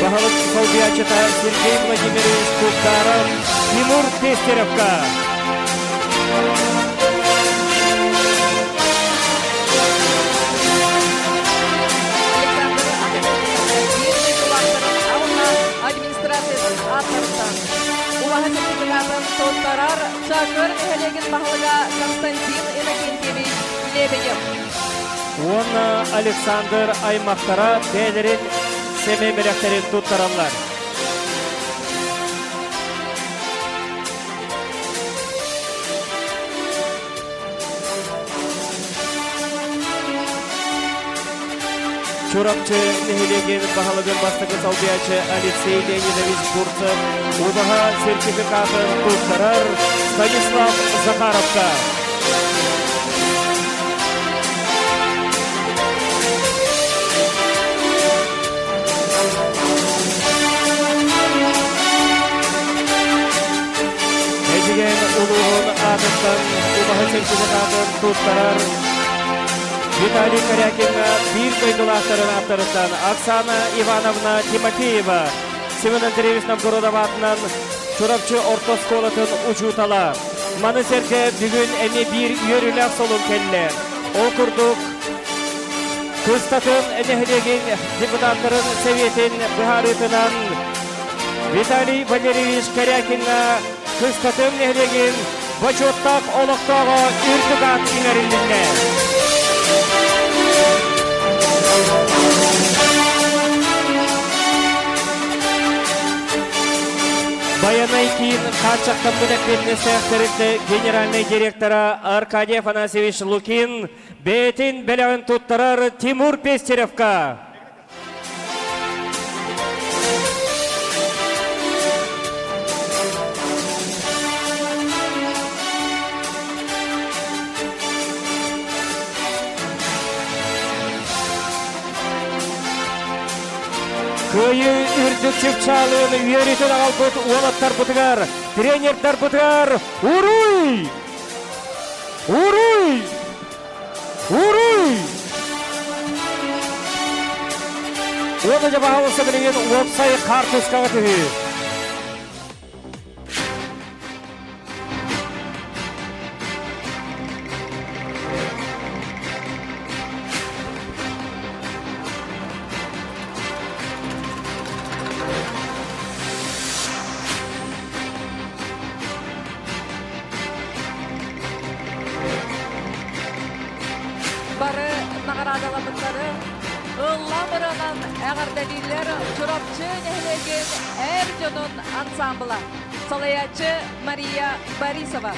баһылык солбуйааччыта Сергей Владимирович Куктаров Тимур Пестеревка. Александр биир дойдулаахтарын уонна администрациятын ааттарыттан Убаһа сертификатын туттарар Чакыр нэһилиэгин баһылыга Константин Иннокентьевич Лебедев. Уонна Александр аймахтара бэйэлэрин сэмэй бэлэхтэрин туттараллар. Чурапчы нэһилиэгин баһылыгын бастакы солбуйааччы Алексей Леонидович Бурцев убаһа сертификатын туттарар Станислав Захаровка. Эдьигээн улууһун аатыттан убаһа сертификатын туттарар Виталий Корякиҥҥа биир дойдулаахтарын ааттарыттан Оксана Ивановна Тимофеева, Семен Андреевич Новгородов аатынан Чурапчы орто оскуолатын учуутала. Маны сэргэ бүгүн эмиэ биир үөрүүлээх солун кэллэ. Ол курдук Кыстатын нэһилиэгин депутаттарын сэбиэтин быһаарыытынан Виталий Валерьевич Корякиҥҥа Кыстатын нэһилиэгин бочуоттаах олохтооҕо үрдүк аат иҥэрилиннэ. Байанай киин хааччахтаммыт эппиэтинэстээх тэрилтэ генеральнай директора Аркадий Афанасьевич Лукин бэйэтин бэлэҕин туттарар Тимур Пестеревка. Кыайыы үрдүк чыпчаалын үөрүүтүн аҕалбыт уолаттарбытыгар, тренердарбытыгар уруй! Уруй! Уруй! Уонна дьэ баһаалыста билигин уопсай хаартыскаҕа түһүү. Бары наҕараадалабыттары ыллам ырыанан эҕэрдэлииллэр Чурапчы нэһилиэгин эр дьонун ансаамбыла. Салайааччы Мария Борисова.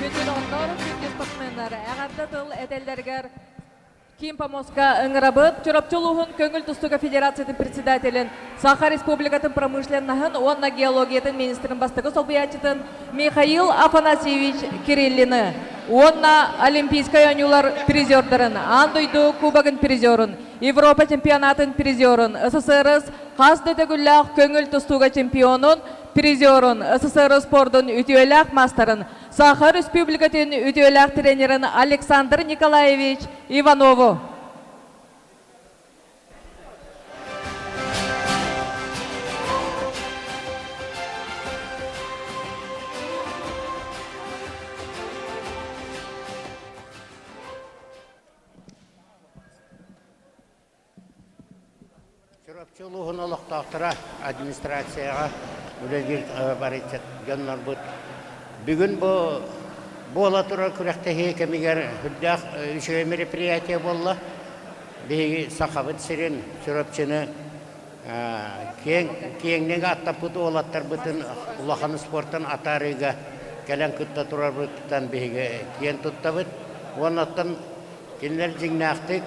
Күндү доҕоттор, күндү спортсменнар, эҕэрдэ тыл этэллэригэр Ким Помоска ыҥырабыт Чурапчы улууһун көҥүл тустууга федерациятын председателин, Саха Республикатын промышленноһын уонна геологиятын министрин бастакы солбуйааччытын Михаил Афанасьевич Кириллины уонна Олимпийскай оонньуулар призердарын, аан дойду Кубогын призерун, Европа чемпионатын призерун, СССР хас да төгүллээх көҥүл тустууга чемпионун, призерун, СССР спордун үтүөлээх маастарын Саха Республикатын үтүөлээх тренерин Александр Николаевич Иванову. Чурапчы улууһун олохтоохторо администрацияҕа үлэлиир барыйчат дьоннорбут бүгүн бу буола турар күрэхтэһии кэмигэр үрдээх үчүгэй мероприятие буолла. Биһиги Сахабыт сирин Чурапчыны киэҥ киэҥник ааттаппыт уолаттарбытын улахан спортан атаарыыга кэлэн кытта турарбытыттан биһиги киэн туттабыт. Уонна оттон Кинилэр дьиҥнээхтик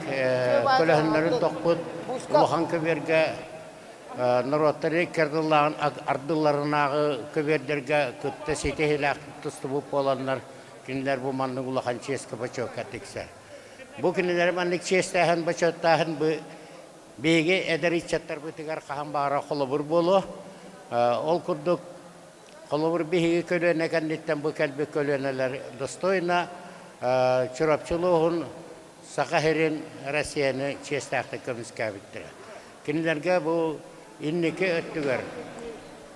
көлөһүннэрин тохпут улахан көбүөргэ норуоттар икки ардылааҕын ардыларынааҕы көбүөрдэргэ кытта ситиһиилээхтик тустубут буоланнар кинилэр бу маннык улахан чиэскэ-бочуокка тиксэр. Бу кинилэри маннык чиэстээһин, бочуоттааһын бу биһиги эдэр ыччаттарбытыгар хаһан баҕарар холобур буолуо. Ол курдук Холобур, биһиги көлүөнэ кэнниттэн бу кэлбит көлүөнэлэр достойно Чурапчы улууһун Саха сирин Россияны чиэстээхтик көмүскээбиттэрэ. Кинилэргэ бу инники өттүгэр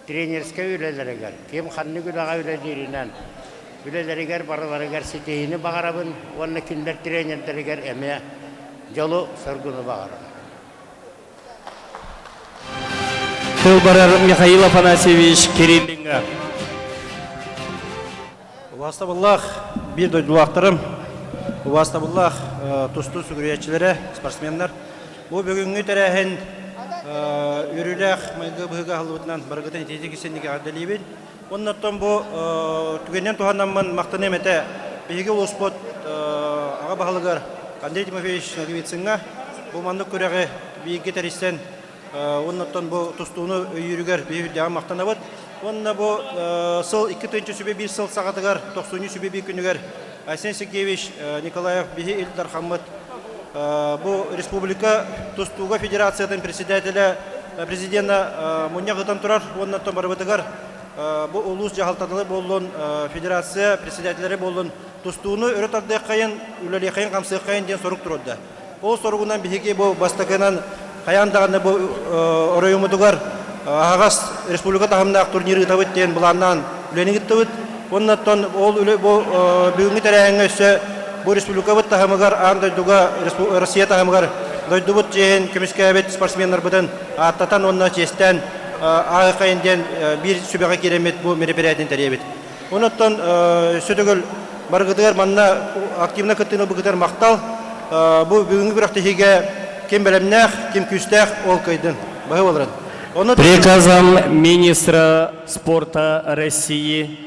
тренерскэй үлэлэригэр, ким ханнык үлэҕэ үлэлииринэн үлэлэригэр барыларыгар ситиһиини баҕарабын уонна кинилэр тренердэригэр эмиэ дьолу-соргуну баҕарабын. Тыл барар Михаил Афанасьевич Кириллиҥҥа. Убаастабыллаах биир дойдулаахтарым, убаастабыллаах тустуу сүгүрүйээччилэрэ, спортсменнар. Бу бүгүҥҥү тэрээһин үөрүүлээх майгы быһыыга аһыллыбытынан барыгытын итиитик истинник эҕэрдэлиибин. Оннуттан бу түгэнинэн туһанаммын махтаныам этэ. Биһиги улууспут аҕа баһылыгар Андрей Тимофеевич Ноговицыҥҥа бу маннык күрэҕи бииргэ тэрийсэн уоннаттан бу тустууну өйүүрүгэр биһиги үрдээҕин махтанабыт. Уонна бу сыл 2001 сыл саҕатыгар тохсунньу сүбэ биир күнүгэр Айсен Сергеевич Николаев биһи Ил Дархаммыт бу республика тустууга федерациятын председателэ президена мунньах ыытан турар уонна оттон барыбытыгар бу улуус дьаһалтатылар буоллун федерация председателлэрэ буоллун тустууну өрө тардыаххайын үлэлиэххэйин хамсыаххайын диэн сорук турда. Ол соругунан биһиги бу бастакынан хайаан даҕаны бу оройуоммутугар аһаҕас республика таһымнаах турнир ыытабыт диэн былааннаан үлэни ыыттыбыт. Уонна оттон ол үлэ бу бүгүҥҥү тэрээһиҥҥэ өссө бу республикабыт таһымыгар аан дойдуга Россия таһымыгар дойдубут чиэһин көмүскээбит спортсменнарбытын ааттатан уонна чиэстээн ааһыаххайын диэн биир сүбэҕэ киирэммит бу мероприятиен тэрийэбит. Онон өссө төгүл барыгытыгар манна активно кыттыыны ылбыкытыгар махтал. Бу бүгүҥҥү күрэхтэһиигэ ким бэлэмнээх, ким күүстээх ол кыайдын. Баһы буоларын. Приказом министра спорта России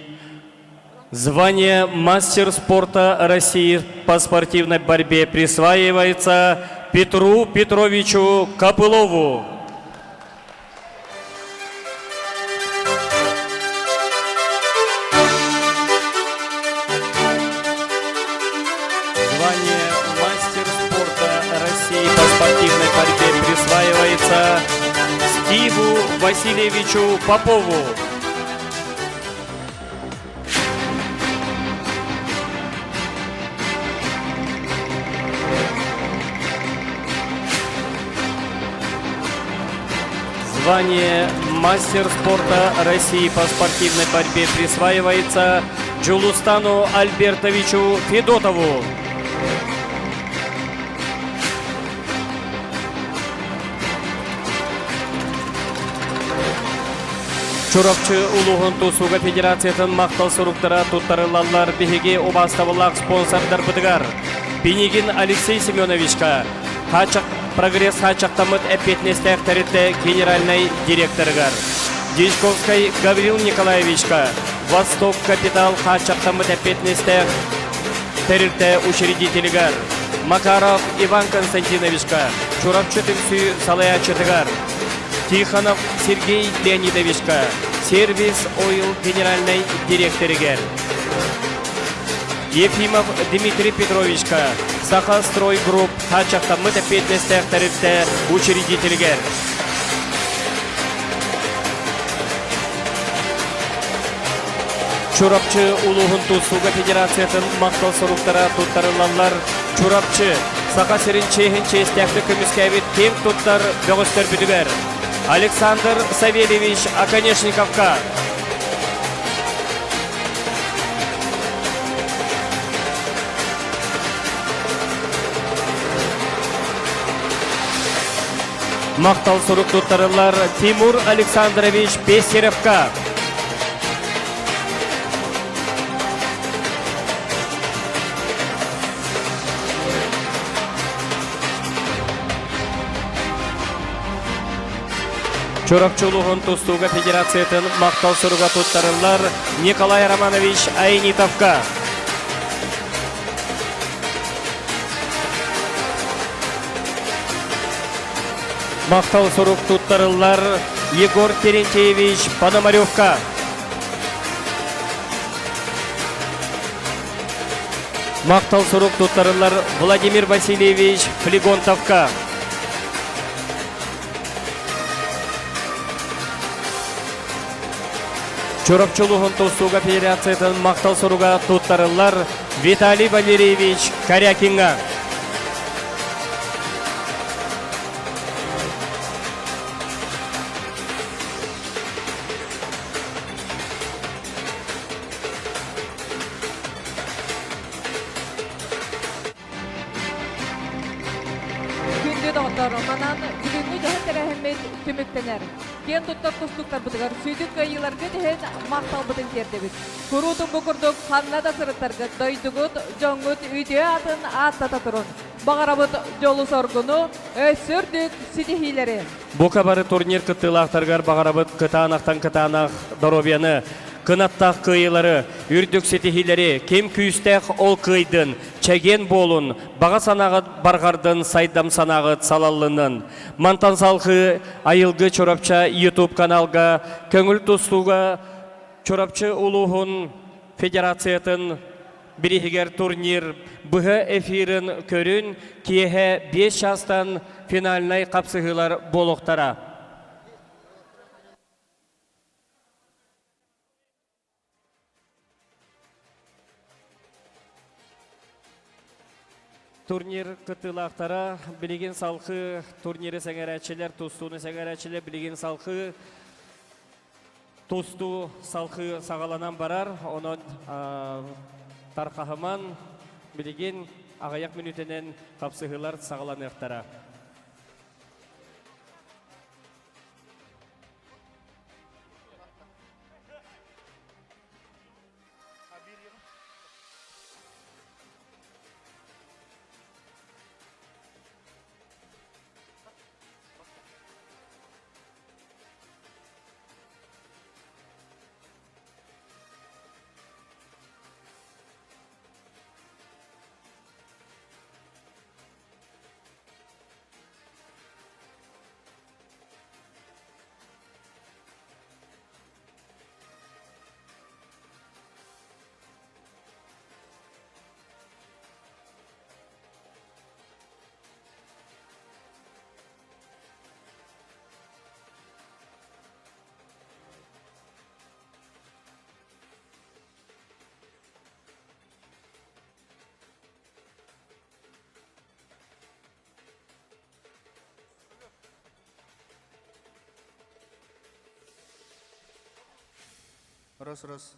звание мастер спорта России по спортивной борьбе присваивается Петру Петровичу Копылову. Звание мастер спорта России по спортивной борьбе присваивается Стиву Васильевичу Попову. Звание мастер спорта России по спортивной борьбе присваивается Джулустану Альбертовичу Федотову. Чурапчы улууһун тусууга федерациятын махтал суруктара туттарыллаллар биһиги убаастабыллаах спонсордарбытыгар Пинигин Алексей Семеновичка, Хаачак Прогресс хааччахтаммыт эппиэтинэстээх тэрилтэ генеральнай директорыгар Дьячковскай Гаврил Николаевичка, Восток Капитал хааччахтаммыт эппиэтинэстээх тэрилтэ учредителигэр Макаров Иван Константиновичка, Чурапчы түмсүү салайааччытыгар Тихонов Сергей Леонидовичка, Сервис Ойл генеральнай дириэктэригэр Ефимов Дмитрий Петровичка, Саха Строй Групп хааччахтаммыт эппиэтинэстээх тэрилтэ учредителигэр Чурапчы улууһун тустууга федерациятын махтал суруктара туттарыллаллар. Чурапчы, Саха сирин чиэһин чиэстээхтик көмүскээбит киэҥ туттар бөҕөстөрбүтүгэр Александр Савельевич Оконешниковка Махтал сурук туттарыллар Тимур Александрович Пестеревка. Чурапчы улууһун тустууга федерациятын махтал суруга туттарыллар Николай Романович Айнитовка. Махтал сурук туттарыллар Егор Терентьевич Пономаревка. Махтал сурук туттарыллар Владимир Васильевич Флегонтовка. Чурапчы улууһун тустууга федерациятын махтал суруга туттарыллар Виталий Валерьевич Корякиҥҥа. Күндү доҕоттор, манан бүгүҥҥү дьоһун тэрээһиммит түмүктэнэр. Киэн туттар тустууктарбытыгар сүүтүк кыайыыларгыт иһин махталбытын тиэрдэбит. Куруутун бу курдук ханна да сырыттаргыт, дойдугут, дьоҥҥут үтүө аатын ааттата турун. Баҕарабыт дьолу-соргуну, өссө үрдүк ситиһиилэри! Бука бары турнир кыттыылаахтарыгар баҕарабыт кытаанахтан кытаанах доруобуйаны, кынаттаах кыайыылары, үрдүк ситиһиилэри, ким күүстээх ол кыайдын, чэгиэн буолун, баҕа санааҕыт барҕардын, сайдам санааҕыт салаллынын. Мантан салҕыы Айылгы Чурапча YouTube каналга көҥүл тустууга Чурапчы улууһун федерациятын бирииһигэр турнир быһа эфирын көрүн киэһэ 5 чаастан финальнай хапсыһыылар буолуохтара. Турнир кыттыылаахтара билигин салхыы турниры сэҥээрээччилэр, тустууну сэҥээрээччилэр билигин салхыы тустуу салхыы саҕаланан барар. Онон тархаһыман билигин аҕыйах мүнүүтэнэн хапсыһыылар саҕаланыахтара. Раз, раз.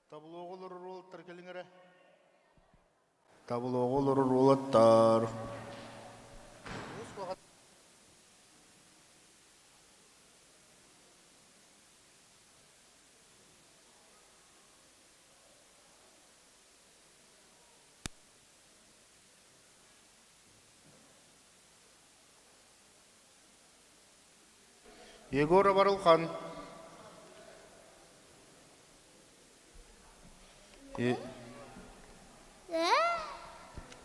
Таблоҕа олорор уолаттар кэлиҥ эрэ. Таблоҕа олорор уолаттар. Егоров Арылхан.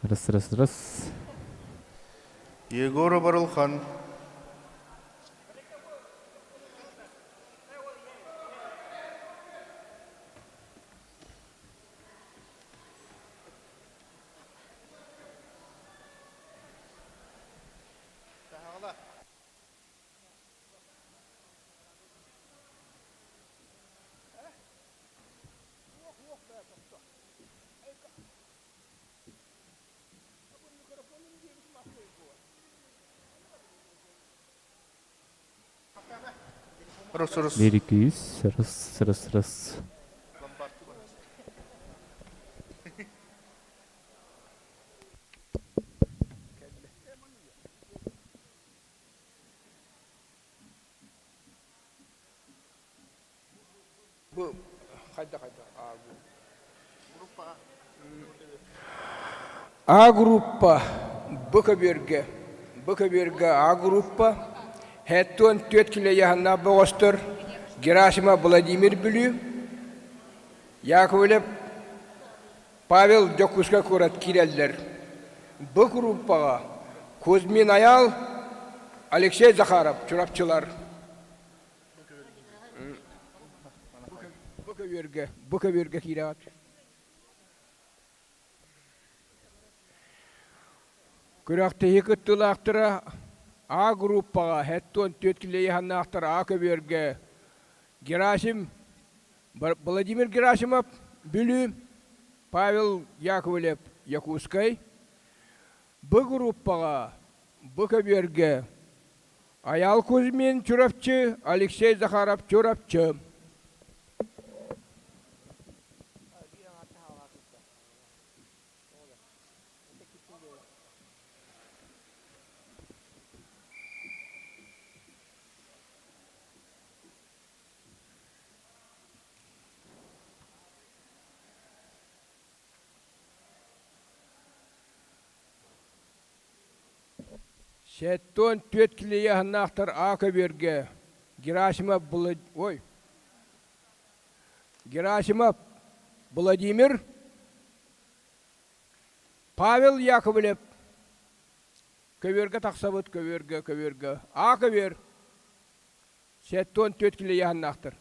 Раз, раз, раз. Егоров Арылхан. Раз, раз. Bir, iki, üç. Раз, раз, раз. Бу хайда хайда А группа. А группа Б көбүөргэ Б көбүөргэ А группа Хэттуон түөрт килэйэһаннаах бөҕөстөр Герасимов Владимир Бүлүү Яковлев Павел Дьокуускай куорат киирэллэр. Б группаҕа Кузьмин Айаал, Алексей Захаров Чурапчылар. Бу көбүөргэ, бу көбүөргэ киирэҕит. Күрэхтэһии кыттыылаахтара А группаҕа 74 килэйиһаннаахтар А көбүөргэ Герасим Владимир Герасимов Бүлүү, Павел Яковлев Якутскай. Б группаҕа Б көбүөргэ Айаал Кузьмин Чурапчы, Алексей Захаров Чурапчы. 74 килийэһиннаахтар А көбүөргэ Герасимов Ой Герасимов Владимир Павел Яковлев көбүөргэ тахсабыт көбүөргэ көбүөргэ А көбүөр 74 килийэһиннаахтар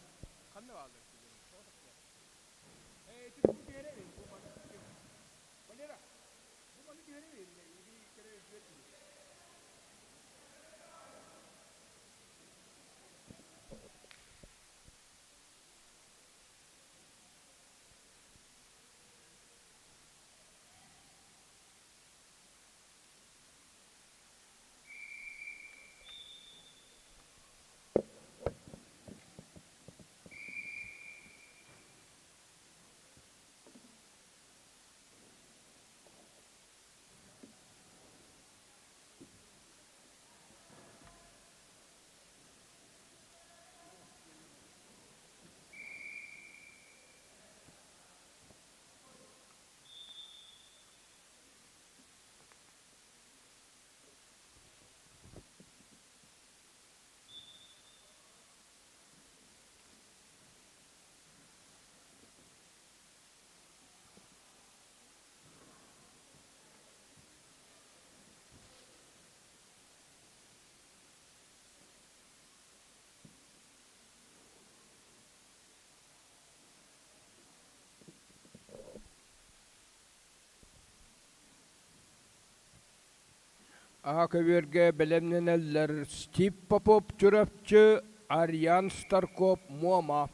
Аһа көбүөргэ бэлэмнэнэллэр Стив Попов Чурапчы, Ариан Старков Муома.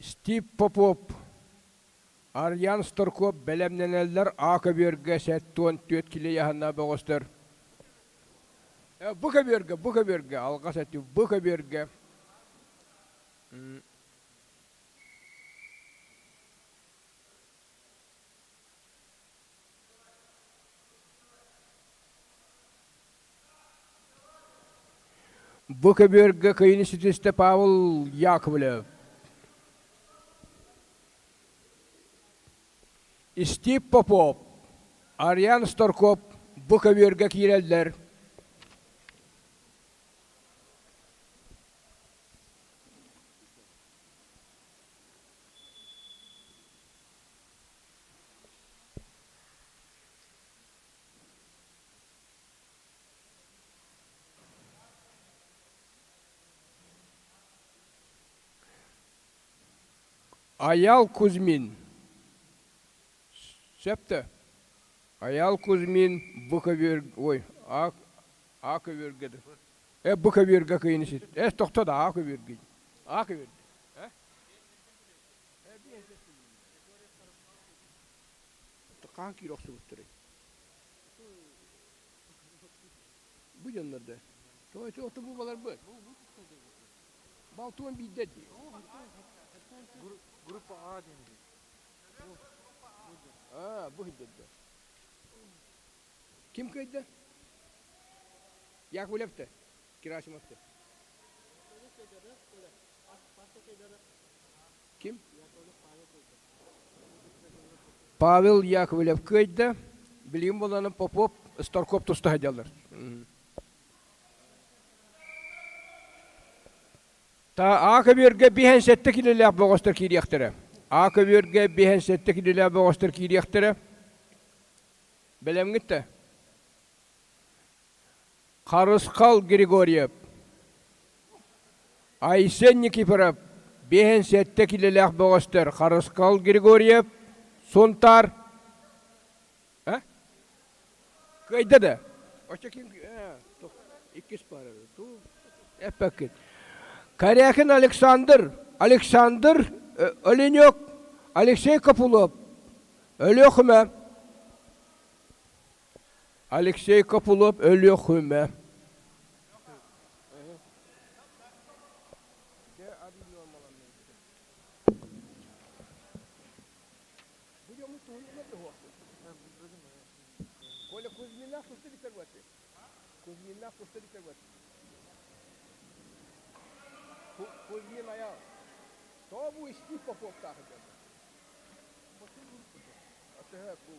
Стив Попов, Арыйаан Старков бэлэмнэнэллэр А көбүөргэ 74 килэ ыйааһыннаах бөҕөстөр. Бу көбүөргэ, бу көбүөргэ, алҕас этим, бу көбүөргэ. Бу көбүөргэ кыайыыны ситистэ Павел Яковлев. Стив Попов, Ариан Старков бу көбүөргэ киирэллэр. Айал Кузьмин. Сөптө. Айал Кузьмин бу көбүөр ой а а көбүөргэ э бу көбүөргэ кыйын сит э тохто да а көбүөргэ а көбүөргэ э Хаан киирэ охсубуттарый? Бу дьоннордо. Тоҕо ити оту бу баларбыт? Балтуон биирдэ дии. Группа А диэн. Аа, бу хиддэрдэ. Ким кыайда? Яковлев-та, Герасимов-та. Ким? Павел Яковлев кыайда. Билигин буоллаҕына Попов, Старков туста сылдьаллар. Та А көбүөргэ биһэн сэттэ килэлээх бөҕөстөр киириэхтэрэ. А көбүөргэ биһэн сэттэ килэлээх бөҕөстөр киириэхтэрэ. Бэлэмҥит да? Харысхал Григорьев, Айсен Никифоров биэһин сэттэ килэлээх бөҕөстөр Харысхал Григорьев, Сунтаар а? Кыайда да? Оччо ким иккис пара эппэккит. Корякин Александр, Александр Оленек, Алексей Копулов, Өлүөхүмэ Алексей Копулов Өлүөхүмэ. Коля Кузьмина Кузьмина Кузьмин аял. То бу истип Поповтаах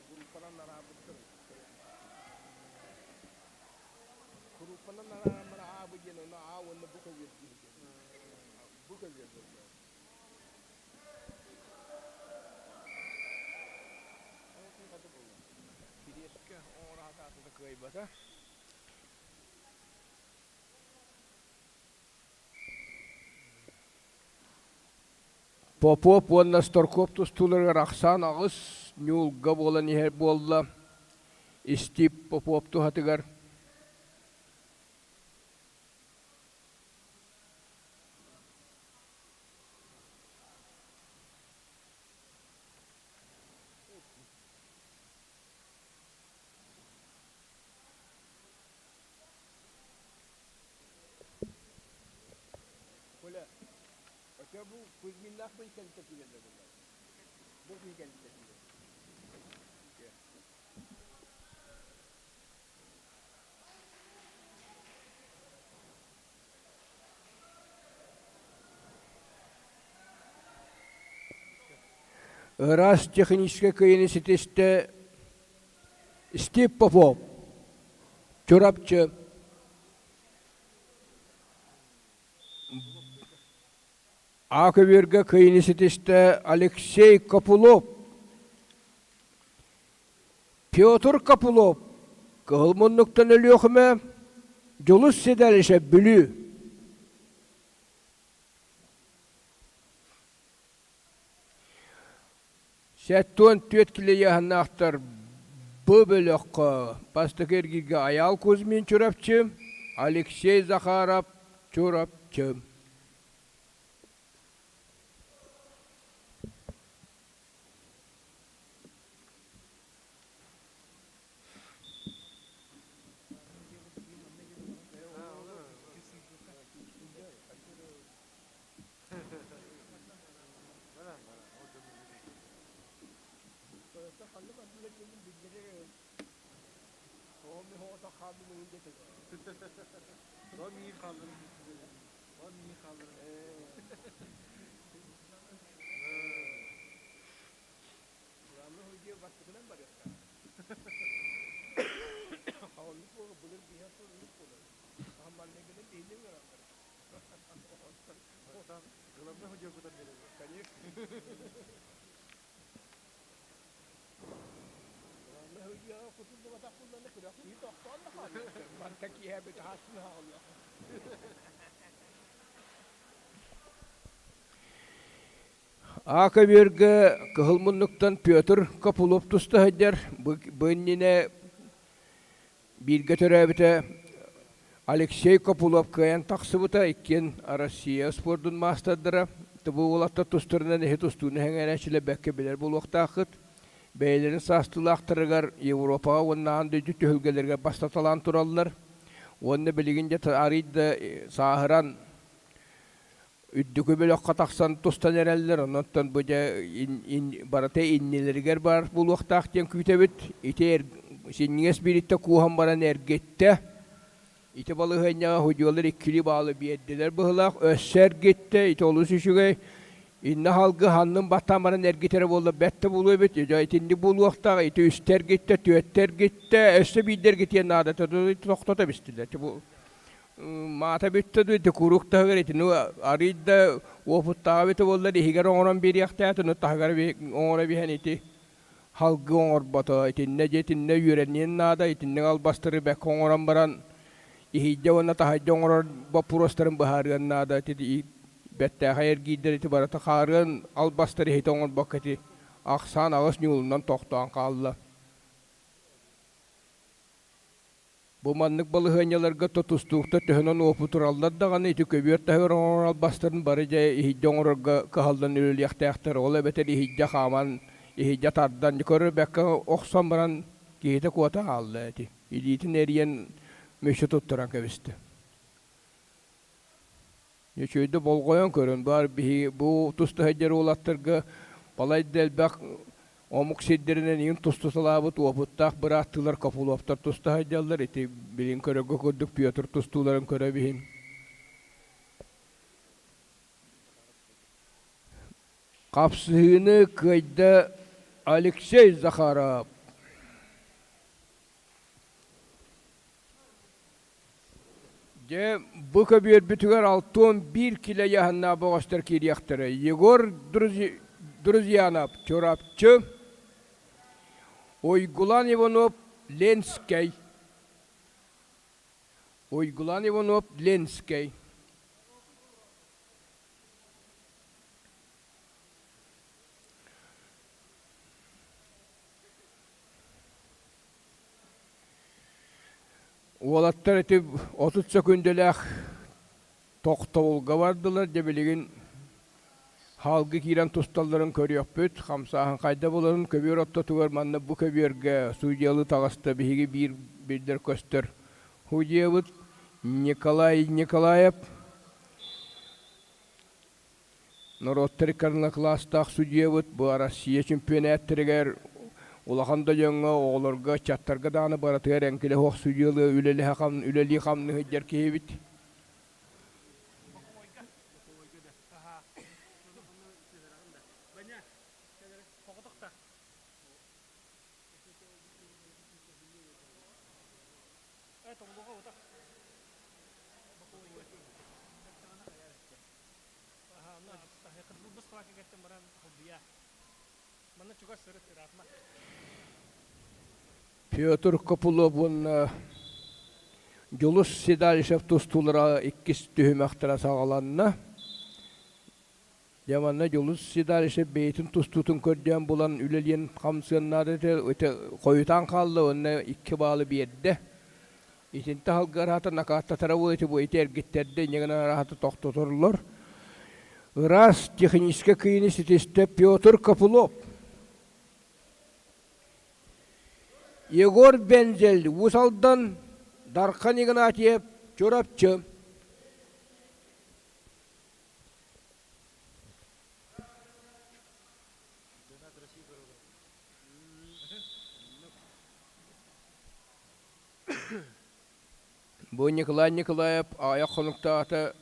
Группанан араабыттар. Группанан арааммар аабы диэн ону аа уонна бу көбүөр диэн. Бу көбүөр буолла. Кириэскэ оҥоро сатаата кыайбата. Попов уонна Старков тустууларыгар ахсаан аҕыс ньуулга буолан иһэр буолла. Истип Попов туһатыгар. Коля, Очо бу Кузьминнаах бу иккэлитэ киирэллэр буолла. Бу иккэлитэ киирэр. Ыраас техническэй кыайыыны ситистэ Стив Попов, Чурапчы. А көбүөргэ кыайыыны ситистэ Алексей Копылов, Петр Копылов, Кыһыл муннуктан Өлүөхүмэ, Дьулус Седалищев Бүлүү. 74 килэ ыйааһыннаахтар Б бөлөххө бастакы эргииргэ Айаал Кузьмин Чурапчы, Алексей Захаров Чурапчы. Аакабүөргэ кыһыл муннуктан Петр Копылов туста сылдьар. Бу иннинэ бииргэ төрөөбүтэ Алексей Копылов кыайан тахсыбыта. Иккиэн Россия спордун маастардара. Бу уолаттар тустарынан эһи тустууну сэҥээрээччилэр бэккэ билэр буолуохтааххыт. Бэйэлэрин саастыылаахтарыгар Европаҕа уонна аан дойду түһүлгэлэригэр бастаталаан тураллар. Уонна билигин дьэ арыый да сааһыран үрдүкү бөлөххө тахсан тустан эрэллэр, онон бу дьэ барыта иннилэригэр баар буолуохтаах диэн күүтэбит. Ити синньигэс биириттэ кууһан баран эргиттэ. Ити балаһыанньаҕа судьуйалар иккилии баалы биэрдилэр быһыылаах. Өссө эргиттэ, ити олус үчүгэй. Иннэ халгы ханнын баттаан баран эргитэрэ буолла бэрт да буолуо эбит. Дьэ итинник буолуохтаах. Ити үстэ эргиттэ, түөртэ эргиттэ, өссө биирдэ эргитиэн наада. Тохтото бистилэр. Маата бүттэ дуу, ити куруук таһыгар итини арыый да уопуттааҕа эбитэ буоллар иһигэр оҥорон биэриэхтээх, ону таһыгар оҥоро биһэн ити халгы оҥорбото. Итиннэ дьэ итиннэ үөрэниэн наада, итинник албастары бэккэ оҥорон баран иһийдэ уонна таһырдьа оҥорор боппуруостарын быһаарыан наада. Ити бэртээхэй эргиирдэр ити барыта хаарыан албастары иһитэ оҥорбокко ити ахсаан аҕыс ньуулунан тохтоон хаалла. Бу маннык балаһыанньаларга тустууктар төһөнөн уопутураллар даҕаны ити көбүөр таһыгар оҥорор албастарын бары дьэ иһийдэ оҥорорго кыһаллан үлэлиэхтээхтэр. Ол эбэтэр иһийдэ хааман, иһийдэ тардан, көрөр-бэккэ охсон баран киһитэ куота хаалла ити. Илиитин эрийэн мүччү туттаран кэбистэ. Үчүгэйдик болҕойон көрөн баар биһиги бу туста сылдьар уолаттарга балайда элбэх омук сирдэринэн иҥин тустусалаабыт уопуттаах бырааттыылар Копыловтар туста сылдьаллар. Ити билин көрөргө курдук Петр тустууларын көрө биһин. Хапсыһыыны кыайда Алексей Захаров. Дьэ, бу көбүөрбүтүгэр 61 килэ ыйааһыннаах бөҕөстөр киириэхтэрэ. Егор Друзьянов, Чурапчы, Уйгулан Иванов, Ленскэй. Уйгулан Иванов, Ленскэй. Уолаттар ити 30 сөкүүндэлээх тохтобулга бардылар, дьэ билигин хаалгы киирэн тусталларын көрүөхпүт, хамсааһын хайда буларын көбүөр ортотугар манна бу көбүөргэ судьуйалыы таҕыста биһиги биир биллэр көстөр судьуйабыт Николай Николаев Норуоттар иккардынан судьуйабыт бу Россия чемпионаттарыгар улахан да дьоҥҥо, оҕолорго, ыччаттарга даҕаны барытыгар эҥкилэ суох судьуйалыы үлэлии-хамныы сылдьар киһибит. Петр Копылов уонна Дьулус Седалищев тустуулара иккис түһүмэхтэрэ саҕаланна. Дьэ манна Дьулус Седалищев бэйэтин тустуутун көрдөөн булан үлэлиэн хамсыан наада этэ, хойутаан хаалла уонна икки баалы биэрдэ. Итинтэ аһылга араата накааттатара буолуо ити бу ити эргиттэрдэ инньэ гынан араата тохтоторлор. Ыраас техническэй кыйыны ситистэ Петр Копылов. Егор Бензель Уус Алдан, Дархан Игнатьев Чурапчы. Бу Николай Николаев аҕыйах хонуктааҕыта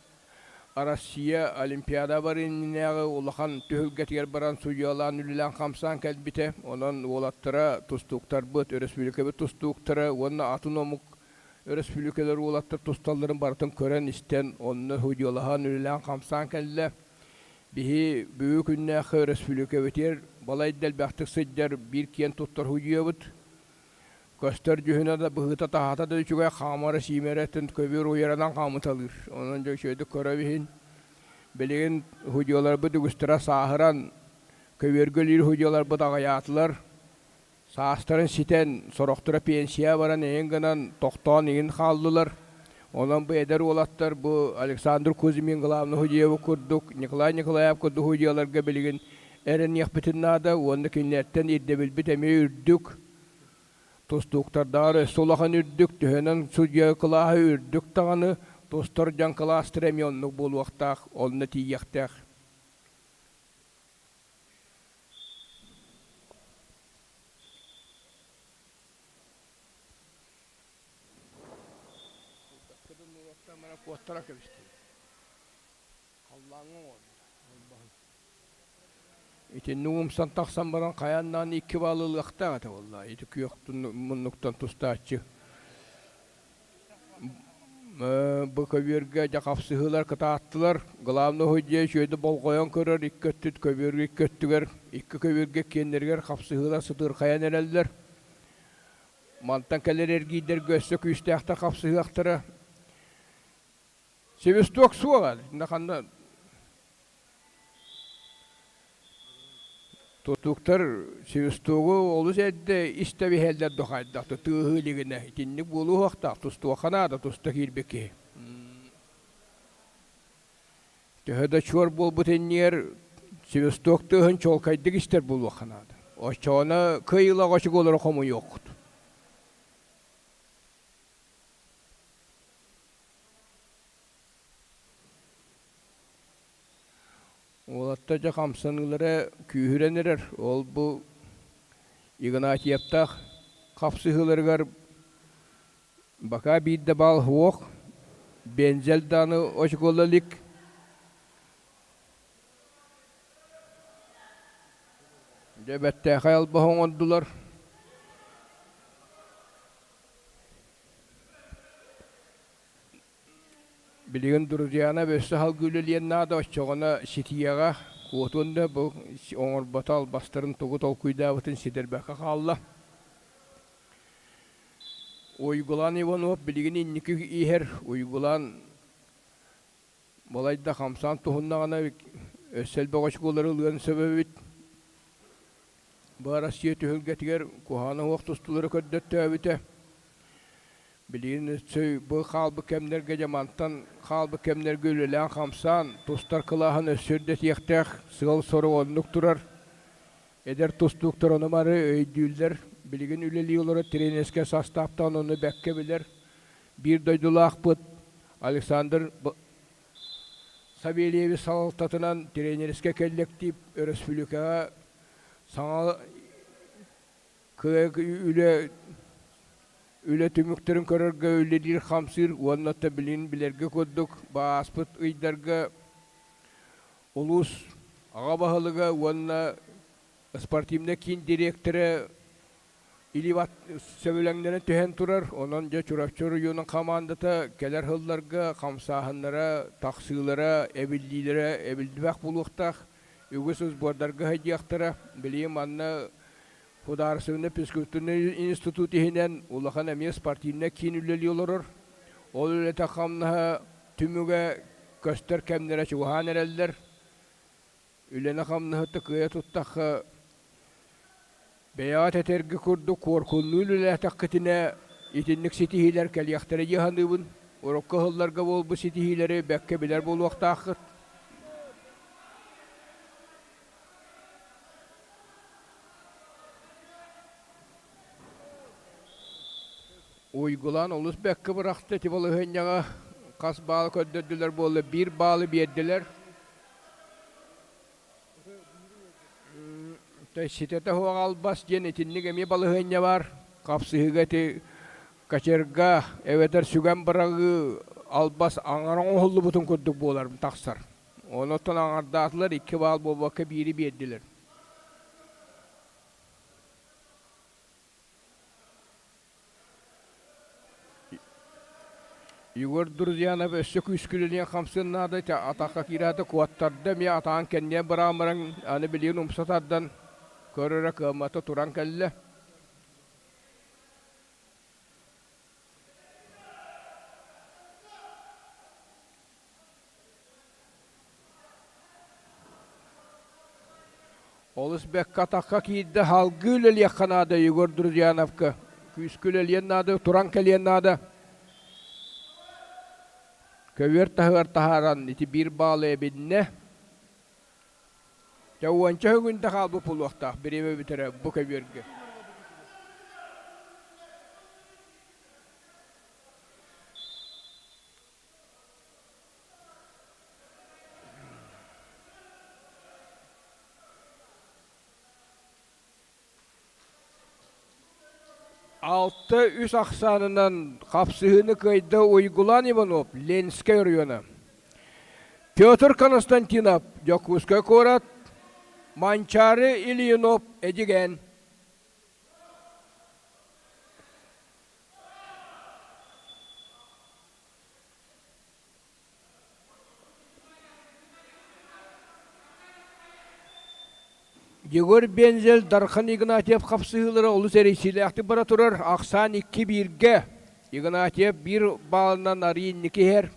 Россия Олимпиада бар иннинээҕи улахан түһүлгэтигэр баран судьуйалаан үлэлээн-хамсаан кэлбитэ. Онон уолаттара, тустууктарбыт, өрөспүүбүлүкэбит тустууктара уонна атын омук өрөспүүбүлүкэлэр уолаттар тусталларын барытын көрөн-истэн, онно судьуйалаһан үлэлээн-хамсаан кэллэ. Биһи бүгүн күннээххэ өрөспүүбүлүкэбитигэр балайда элбэхтик сылдьар биир киэн туттар судьуйабыт. Көстөр дьүһүнэ да быһыыта-таһаата да үчүгэй, хаамара-сиимэрэ өттүн көбүөр уйаранан хаамыталыыр. Онон дьэ үчүгэйдик көрөбүт иһин. Билигин судьуйаларбыт үгүстэрэ сааһыран, көбүөргэ үлэлиир судьуйаларбыт аҕыйаатылар. Саастарын ситэн, сорохторо пенсия баран эҥин гынан тохтоон иҥин хааллылар. Онон бу эдэр уолаттар бу Александр Кузьмин главный судьуйабыт курдук, Николай Николаев курдук судьуйаларга билигин эрэниэхпитин наада уонна кинилэртэн ирдэбилбит эмиэ үрдүк. Тустууктардааҕар өссө улахан үрдүк, төһөнөн судьуйа кылааһа үрдүк даҕаны, тустар дьон кылаастара эмиэ оннук буолуохтаах, онно тиийиэхтээх. Куоттара кэбистим. Халлааҥҥа оҥордо. Итинник умсан тахсан баран хайааннаан икки баалы ылыахтаах этэ буолла. Ити күөх муннуктан тустааччы. Бу көбүөргэ дьэ хапсыһыылар кытааттылар. Главный судья үчүгэйдик болҕойон көрөр икки өттүт көбүөргэ икки өттүгэр, икки көбүөргэ иккиэннэригэр хапсыһыылар сытыырхайан эрэллэр. Мантан кэлэр эргиирдэргэ өссө күүстээхтэр хапсыһыахтара. Свисток суоҕа, ханна Тутуктар свистогу олус эрдэ истэ биһэллэр дохайдах тыаһыы илигинэ итинник буолуохтаах тустуохха наада туста киирбит киһи. Төһө да чуор буолбут иннигэр свисток тыаһын чуолкайдык истэр буолуохха наада. Оччоҕуна кыайыылаах очукуолары хомуйуоххут. Уолаттар дьэ хамсаныылара күүһүрэн эрэр. Ол бу Игнатьевтаах хапсыһыыларыгар бакаа биирдэ баал суох, Бензель даҕаны очукуола илик. Дьэ бэртээхэй албаһы оҥордулар. Билигин Друзьяна өссө салгыы үлэлиэн наада, оччоҕуна ситиэҕэ, куотуон да бу оҥорбото албастарын тугу толкуйдаабытын ситэрбэккэ хаалла. Уйгулан Иванов билигин инники иһэр. Уйгулан балайда хамсаан туһуннаҕына өссө элбэх очколары ылыан сөп эбит. Бу Россия түһүлгэтигэр куһаҕана суох тустуулары көрдөттөөбүтэ. Билигин өссө бу хаалбыт кэмнэргэ дьэ мантан хаалбыт кэмнэргэ үлэлээн-хамсаан, тустар кылааһын өссө үрдэтиэхтээх сыал-сорук оннук турар. Эдэр тустууктар ону бары өйдүүллэр. Билигин үлэлии олорор тренерскэй састааптан ону бэккэ билэр. Биир дойдулаахпыт Александр Савельевич салалтатынан тренерскэй кэллэктиип өрөспүүбүлүкэҕэ саҥа үлэ үлэ түмүктэрин көрөргө үлэлиир-хамсыыр уонна да билин билэргэ курдук ааспыт ыйдарга улуус аҕа баһылыга уонна спортивнай киин дириэктэрэ Иливат сөбүлэҥнэрин түһэн турар. Онон дьэ Чурапчы оройуонун хамаандата кэлэр сылларга хамсааһыннара, тахсыылара, эбиллиилэрэ эбиллибэх буолуохтаах. Үгүс сбордарга сылдьыахтара. Билигин манна Художественнай физкультурнай институт иһинэн улахан эмиэ спортивнай киин үлэлии олорор. Ол үлэтэ-хамнаһа түмүгэ көстөр кэмнэрэ чугаһаан эрэллэр. Үлэни-хамнаһы кыайа туттахха, бэйэҕит этэргэ курдук куоркуннуу үлэлээтэххитинэ, итинник ситиһиилэр кэлиэхтэрэ дии саныыбын. Урукку сылларга буолбут ситиһиилэри бэккэ билэр буолуохтааххыт. Уйгулаан олус бэккэ бырахта ити балаһыанньаҕа хас баалы көрдөрдүлэр буолла биир баалы биэрдилэр. Ситэтэ суох албас диэн итинник эмиэ балаһыанньа баар. Хапсыһыыга ити. Кочерга эбэтэр сүгэн быраҕыы албас аҥара оҥоһуллубутун курдук буолар тахсар. Онон аҥардаатылар икки баал буолбакка биири биэрдилэр. Егор Друзьянов өссө күүскүлэниэн хамсыан наада атахха киирээтэ куоттарда эмиэ атаан кэнниэн быраамыран аны билигин умса тардан көрөрө кыаммата туран кэллэ. Олус бэккэ атахха киирдэ, салгыы үлэлиэххэ наада Егор Друзьяновка. Күүскэ үлэлиэн наада, туран кэлиэн наада. Көбүөр таһыгар таһааран ити биир баалы эбиннэ. Дьэ уонча күнтэ хаалбыт буолуохтаах бириэмэ бүтэрэ бу көбүөргэ. 6-3 ахсаанынан хапсыһыыны кыайда Уйгулан Иванов, Ленскэй оройуона. Петр Константинов, Дьокуускай куорат, Манчаары Ильинов, Эдьигээн. Егор Бензель, Дархан Игнатьев хапсыһыылара олус эрийсиилээхтик бара турар. Ахсаан икки бииргэ. Игнатьев биир баалынан арыы инники иһэр.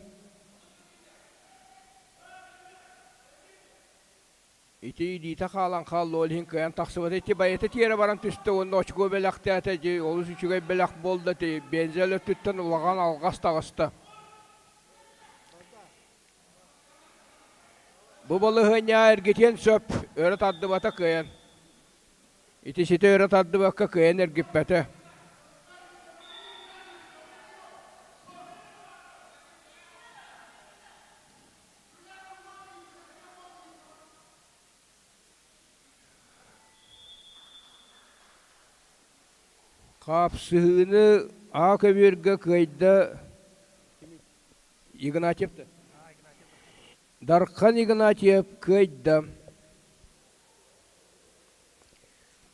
Ити илиитэ хаалан хаалла, ол иһин кыайан тахсыбата. Ити байыта тиэрэ баран түстэ уонна очко бэлэхтээтэ. Дьэ, олус үчүгэй бэлэх буолла. Ити Бензель өттүттэн улахан алҕас таҕыста. Бу балаһыанньа эргитиэн сөп, өрө тардыбата кыайан. Ити ситэ өрө тардыбакка кыайан эргиппэтэ. Хаапсыһыыны Аа көбүөргэ кыайда Игнатьев Дархан Игнатьев кыайда.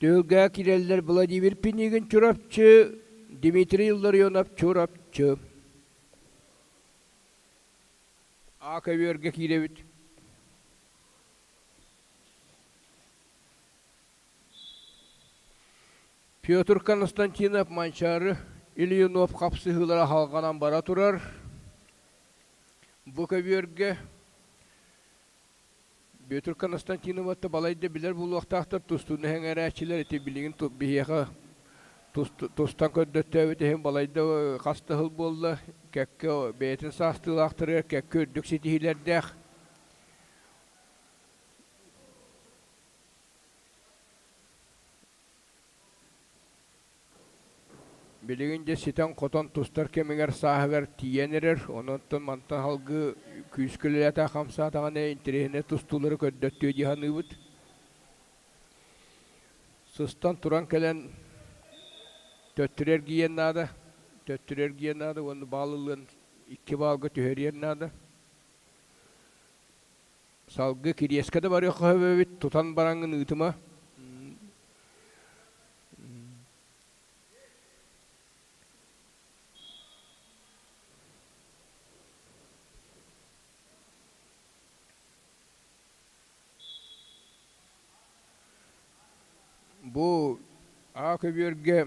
Түһүлгэ киирэллэр Владимир Пинигин Чурапчы, Дмитрий Илларионов Чурапчы. А көбүөргэ киирэбит. Петр Константинов Манчаары Ильинов хапсыһыылара халҕанан бара турар. Бу көбүөргэ Петр Константиноватта балайда билэр буолуохтаахтар тустууну эҥэрээччилэр ити билигин биһиэхэ тустан көрдөттөөбүт иһин балайда хас да сыл буолла кэккэ бэйэтин саастыылаахтарыгар кэккэ үрдүк ситиһиилэрдээх Билигин дьэ ситэн-хотон тустар кэмигэр сааһыгар тиийэн эрэр, онон мантан салгыы күүскэ үлэлээтэ хамсаатаҕына интэриэһинэй тустуулары көрдөттүө дии саныыбыт. Сыстан туран кэлэн төттөрү эргийиэн наада, төттөрү эргийиэн наада уонна баал ылыан икки баалга түһэриэн наада. Салгыы Кириэскэ да барыахха сөп эбит, тутан бараҥҥын ыытыма. Бу Аа көбүөргэ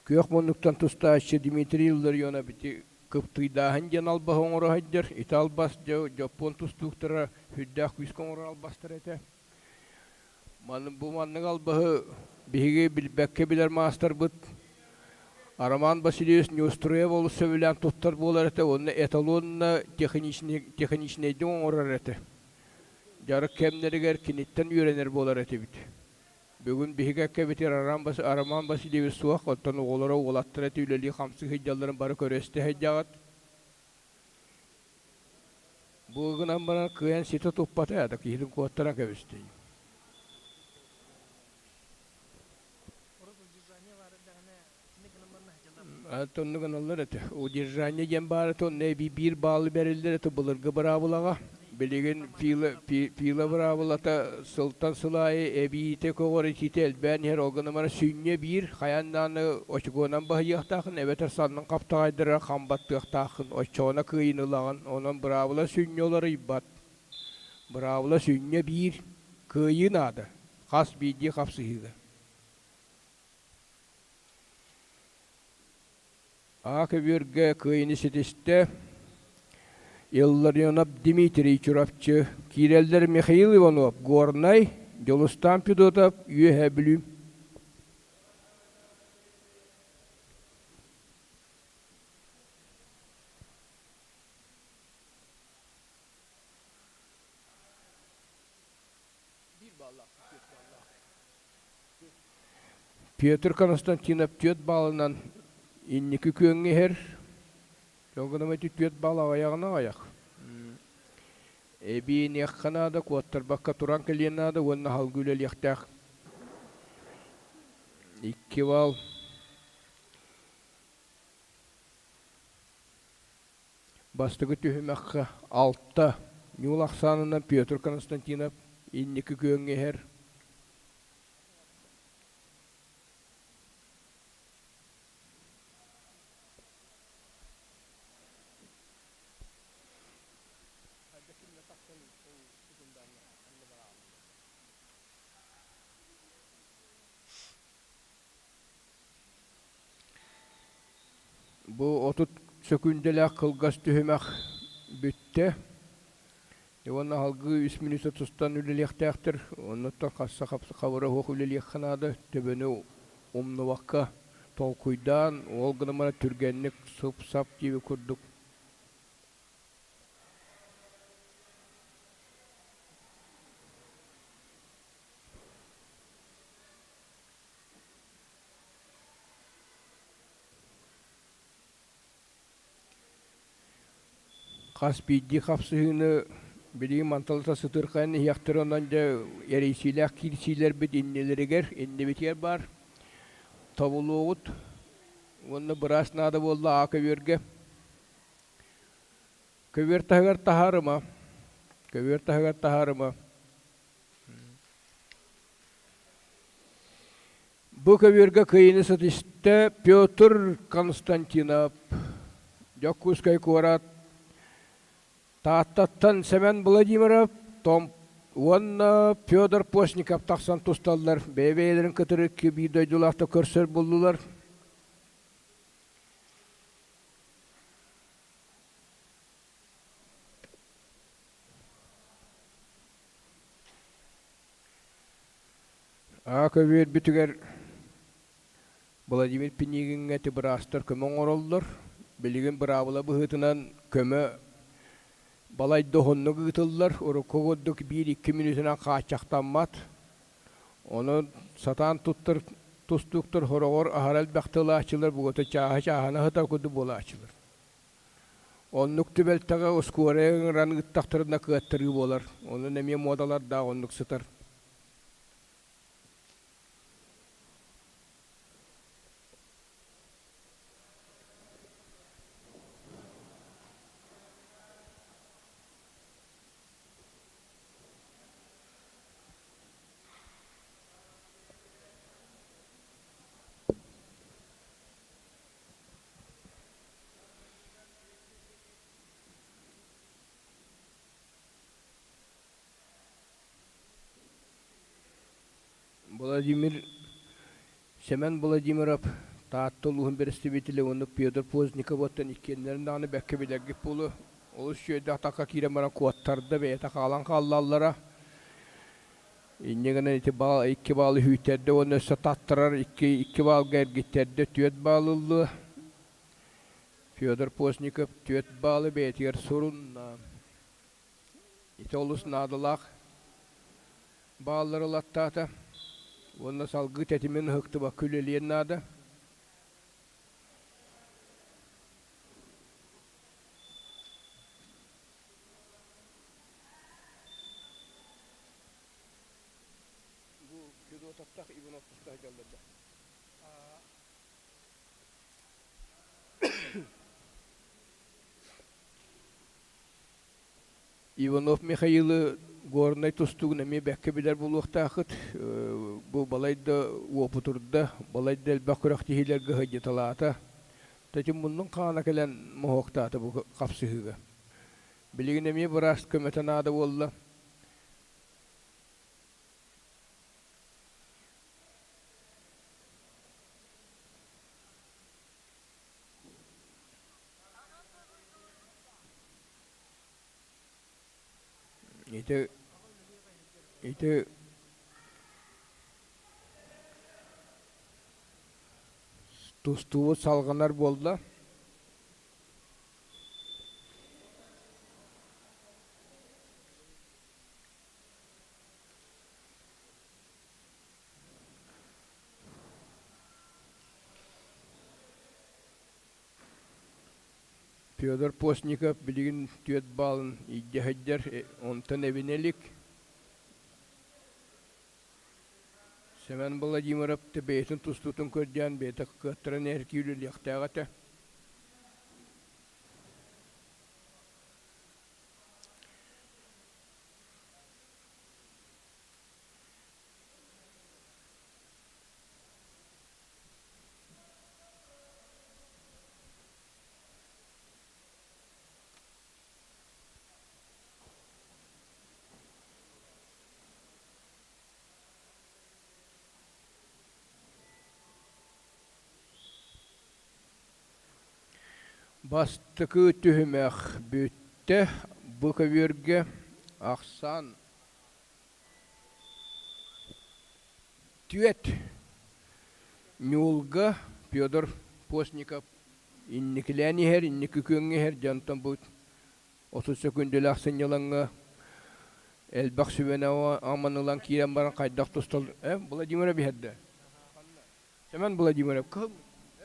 Күөх муннуктан тустааччы Дмитрий Илларионов ити кыптыйдааһын диэн албаһы оҥоро сылдьар. Ити албас дьэ дьоппуон тустууктара сүрдээх күүскэ оҥорор албастара этэ. Маны бу маннык албаһы биһиги билбэккэ билэр маастарбыт Роман Васильевич Неустроев олус сөбүлээн туттар буолар этэ уонна эталонно техничнэйдик оҥорор этэ. Дьарык кэмнэригэр киниттэн үөрэнэр буолар этибит. Бүгүн биһиги эккэбитигэр Роман Васильевич суох, оттон оҕолоро уолаттара ити үлэлии-хамсыы сылдьалларын бары көрө-истэ сылдьаҕыт. Бу гынан баран кыайан ситэ туппата да киһитин куоттаран кэбистэ. Оннук аналлар этэ. Удержание диэн баар этэ, онно эбии биир баалы бэриллэр этэ былыргы быраабылаҕа. Билигин фила, фила быраабылата сылтан сыл аайы эбиитэ көҕүрэтиитэ элбээн иһэр, ол гынан баран сүнньэ биир, хайаан даҕаны очукуонан баһыйыахтааххын эбэтэр саннын хаптаҕайдарыгар хам баттыахтааххын, оччоҕуна кыайыыны ылаҕын. Онон быраабыла сүнньэ уларыйбат. Быраабыла сүнньэ биир, кыайыы наада, хас биирдии хапсыһыыга. А көбүөргэ кыайыыны ситистэ Илларионов Дмитрий Чурапчы, киирэллэр Михаил Иванов Горнай, Дьулустаан Федотов Үөһээ Бүлүү. Петр Константинов түөрт баалынан инники күөҥҥэ иһэр. Дьолгунам ити түөрт баал аҕыйаҕына аҕыйах. Эбиэниэххэ наада, куоттарбакка туран кэлиэн наада уонна салгыы үлэлиэхтээх. Икки баал. Бастакы түһүмэххэ алта ньуул ахсаанынан Петр Константинов инники күөҥҥэ иһэр. Бу 30 сөкүүндэлээх кылгас түһүмэх бүттэ. Уонна салгыы үс мүнүүтэ тустан үлэлиэхтээхтэр. Оннуттан хасса хабыра суох үлэлиэххэ наада. Төбөнү умнубакка толкуйдаан, ол гынан баран түргэнник сып-сап диэбит курдук Хас биирдии хапсыһыыны билигин манталата сытыырхайан иһиэхтэрэ, онон дьэ эрийсиилээх киирсиилэрбит иннилэригэр, иннибитигэр баар. Тобулуоҕут уонна быраас наада буолла аа көбүөргэ. Көбүөр таһыгар таһаарыма. Көбүөр таһыгар таһаарыма. Бу көбүөргэ кыайыыны ситистэ Петр Константинов, Дьокуускай куорат, Тааттаттан Сэмэн Владимиров, Том уонна Федор Постников тахсан тусталлар. Бэйэ-бэйэлэрин кытары биир дойдулаахта көрсөр буллулар. Аа көбүөрбүтүгэр Владимир Пинигиҥҥэ ити быраастар көмө оҥороллор. Билигин быраабыла быһыытынан көмө балайда уһуннук ыытыллар. Урукку курдук биир-икки мүнүүтэнэн хааччахтаммат. Ону сатаан туттар тустууктар сороҕор аһара элбэх тылааччылар бугата чааһы-чааһына сытар курдук буолааччылар. Оннук түбэлтэҕэ ускуорайа ыҥыран ыыттахтарына кыаттарыы буолар. Онон эмиэ муодалардаах оннук сытар. Владимир Семен Владимиров Таатта улууһун бэрэстэбиитэлэ уонна Петр Постников оттон иккиэннэрин даҕаны бэккэ билэргит буолуо. Олус үчүгэйдик атахха киирэн баран куоттарда, бэйэтэ хаалан хааллаллара. Инньэ гынан ити баал икки баалы үһүйтэрдэ уонна өссө таттарар икки, икки баалга эргиттэрдэ, түөрт баал ылла. Федор Постников түөрт баалы бэйэтигэр сурунна. Ити олус наадалаах бааллары ылаттаата уонна салгыы тэтимин ыһыктыбакка үлэлиэн наада. Бу Федотовтах Ивановтах дьалларда. Иванов Михаилы Горнай тустуугун эмиэ бэккэ билэр буолуохтаахыт. Бу балайда уопутурда, балайда элбэх күрэхтэһиилэргэ сылдьыталаата. Тэтим муннун хаана кэлэн моһуоктаата бу хапсыһыыга. Билигин эмиэ быраас көмөтө наада буолла. Ити ити тустуубут салҕанар буолла. Федор Постников билигин түөрт баалын илдьэ сылдьар, онтон эбинэ илик. Семен Владимиров бэйэтин тустуутун көрдөөн бэйэтэ кыаттаран эркии үлэлиэхтээх этэ. Бастакы түһүмэх бүттэ. Бу көбүөргэ ахсаан Түөт Ньуулга Федор Постников инникилээн иһэр, инники күөҥҥэ иһэр дьонтон бу 30 сөкүүндэлээх сынньалаҥҥа элбэх сүбэни аман ылан киирэн баран хайдах тустал э Владимиров иһэрдэ Семен Владимиров кыһыл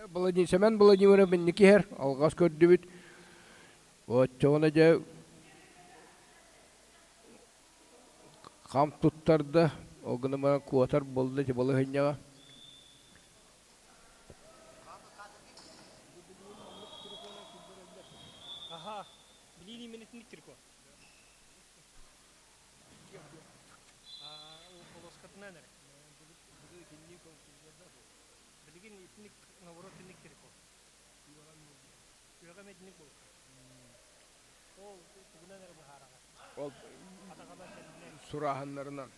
Владимир Семен Владимиров инники иһэр алҕас көрдүбүт оччоҕуна дьэ Хам туттарда, ол гынан баран куотар буолла ити балаһыанньаҕа. Аха, билиини мен итинник тирко. Полоскатынан эрэ. Билигин итинник наоборот итинник тирко. Күөҕэ итинник буолуохтаах. Ол тугунан эрэ быһаараҕа. Ол сурааһыннарынан.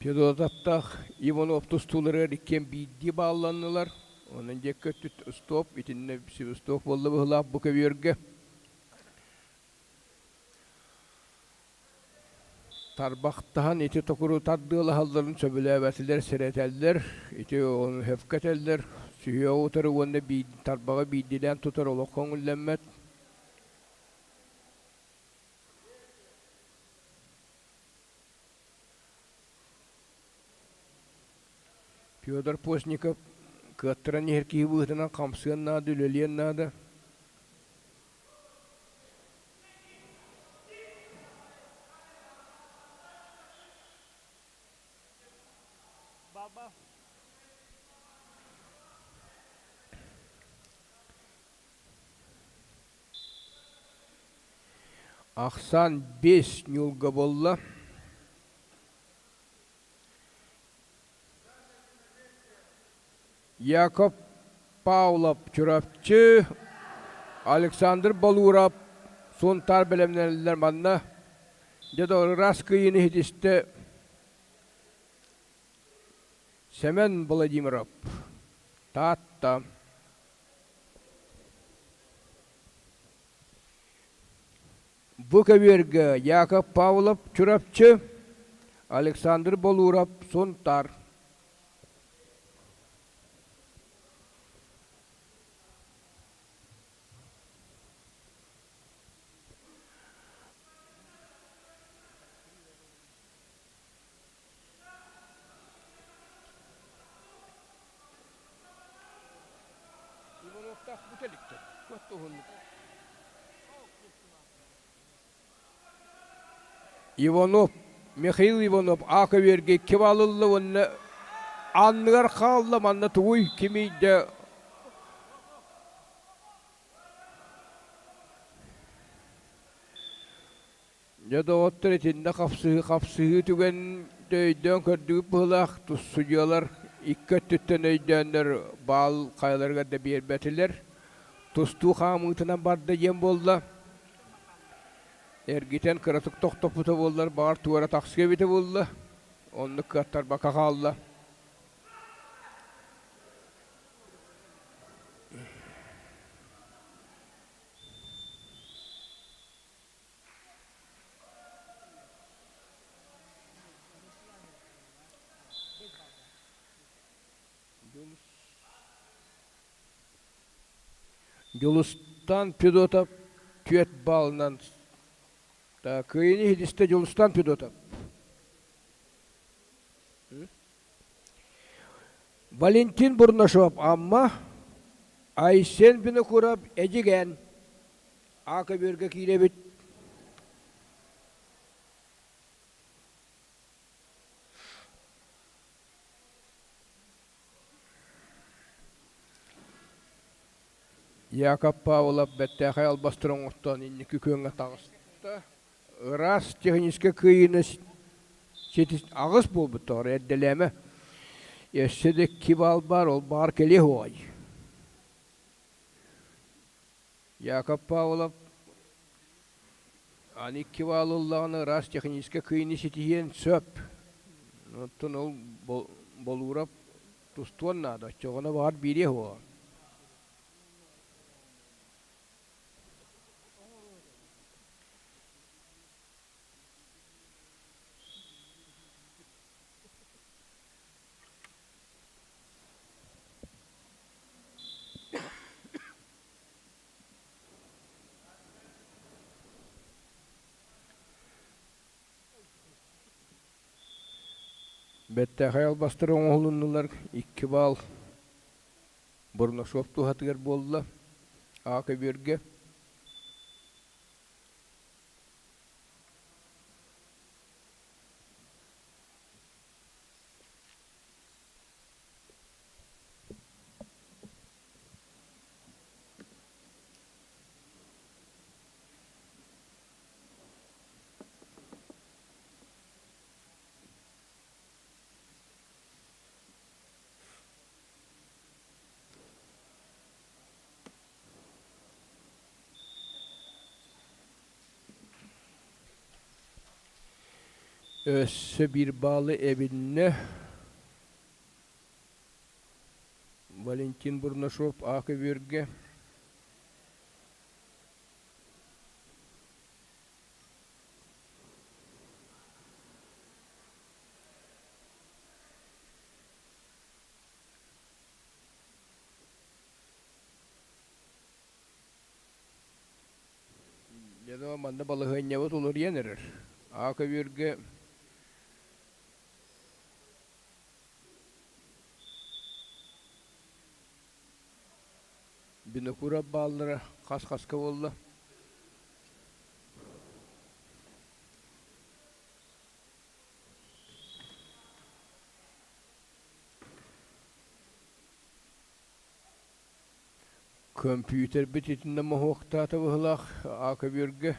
Федотовтаах Иванов тустууларыгар иккиэн биирдии баалланнылар. Онон диэки өттүт стоп, итиннэ стоп буолла быһылаах бу көбүөргэ. Тарбахтаһан ити токуру тардыалаһалларын сөбүлээбэтилэр, сэрэтэллэр, ити ону сөпкө этэллэр, сүһүөҕү утары уонна тарбаҕы биирдиилээн тутар олох көҥүллэммэт. Федор Постников кыаттаран иһэр киһи быһыытынан хамсыан наада, үлэлиэн наада. Ахсаан 5 ньуулга буолла. Яков Павлов Чурапчы, Александр Болуурап Сунтаар бэлэмнэнэллэр манна. Дьэ ыраас кыайыыны иһитистэ Сэмэн Владимиров, Таатта. Бу көбүөргэ Яков Павлов Чурапчы, Александр Болуурап Сунтаар. Ивановтаах бүтэликтэр. Иванов, Михаил Иванов аакабиэргэ икки баал ылла уонна анныгар хаалла манна тугуй кимий да. Дьэ, доҕоттор, итиннэ хапсыһыы хапсыһыы түгэн өйдөөн көрдүгүт быһыылаах, судьуйалар икки өттүттэн өйдөөннөр баал хайаларыгар да биэрбэтилэр. Тустуу хаамыытынан барда диэн буолла. Эргитэн кыратык тохтоппута буоллар, баҕар туора тахсыа эбитэ буолла. Оннук кыаттарбакка хаалла. Дьулустан Федотов түөрт баалынан кыайыыны иһитистэ Дьулустан Федотов. Валентин Бурнашов Амма, Айсен Винокуров Эдьигээн. А көбүөргэ киирэбит. Яков Павлов бэртээхэй албастары оҥостон инники күөҥҥэ таҕыста. Ыраас техническэй кыайыыны ситис аҕыс буолбуттар эрдэлээмэ. Өссө да икки баал баар, ол баар кэлиэ уой. Яков Павлов аны икки баал ыллаҕына ыраас техническэй кыайыыны ситиһиэн сөп. Оттон ол Болуурап тустуон наада, оччоҕуна баҕар биириэ уоҕа. Бэртээхэй албастар оҥоһулуннулар, икки баал Бурнашов туһатыгар буолла, А көбүөргэ. Өссө биир баалы эбиннэ. Валентин Бурнашов А көбүөргэ. Дьэ, манна балаһыанньабыт уларыйан эрэр. А көбүөргэ Винокуров бааллара хас-хаска буолла. Көмпүүтэрбит итиннэ моһуоктаата быһыылаах А көбүөргэ.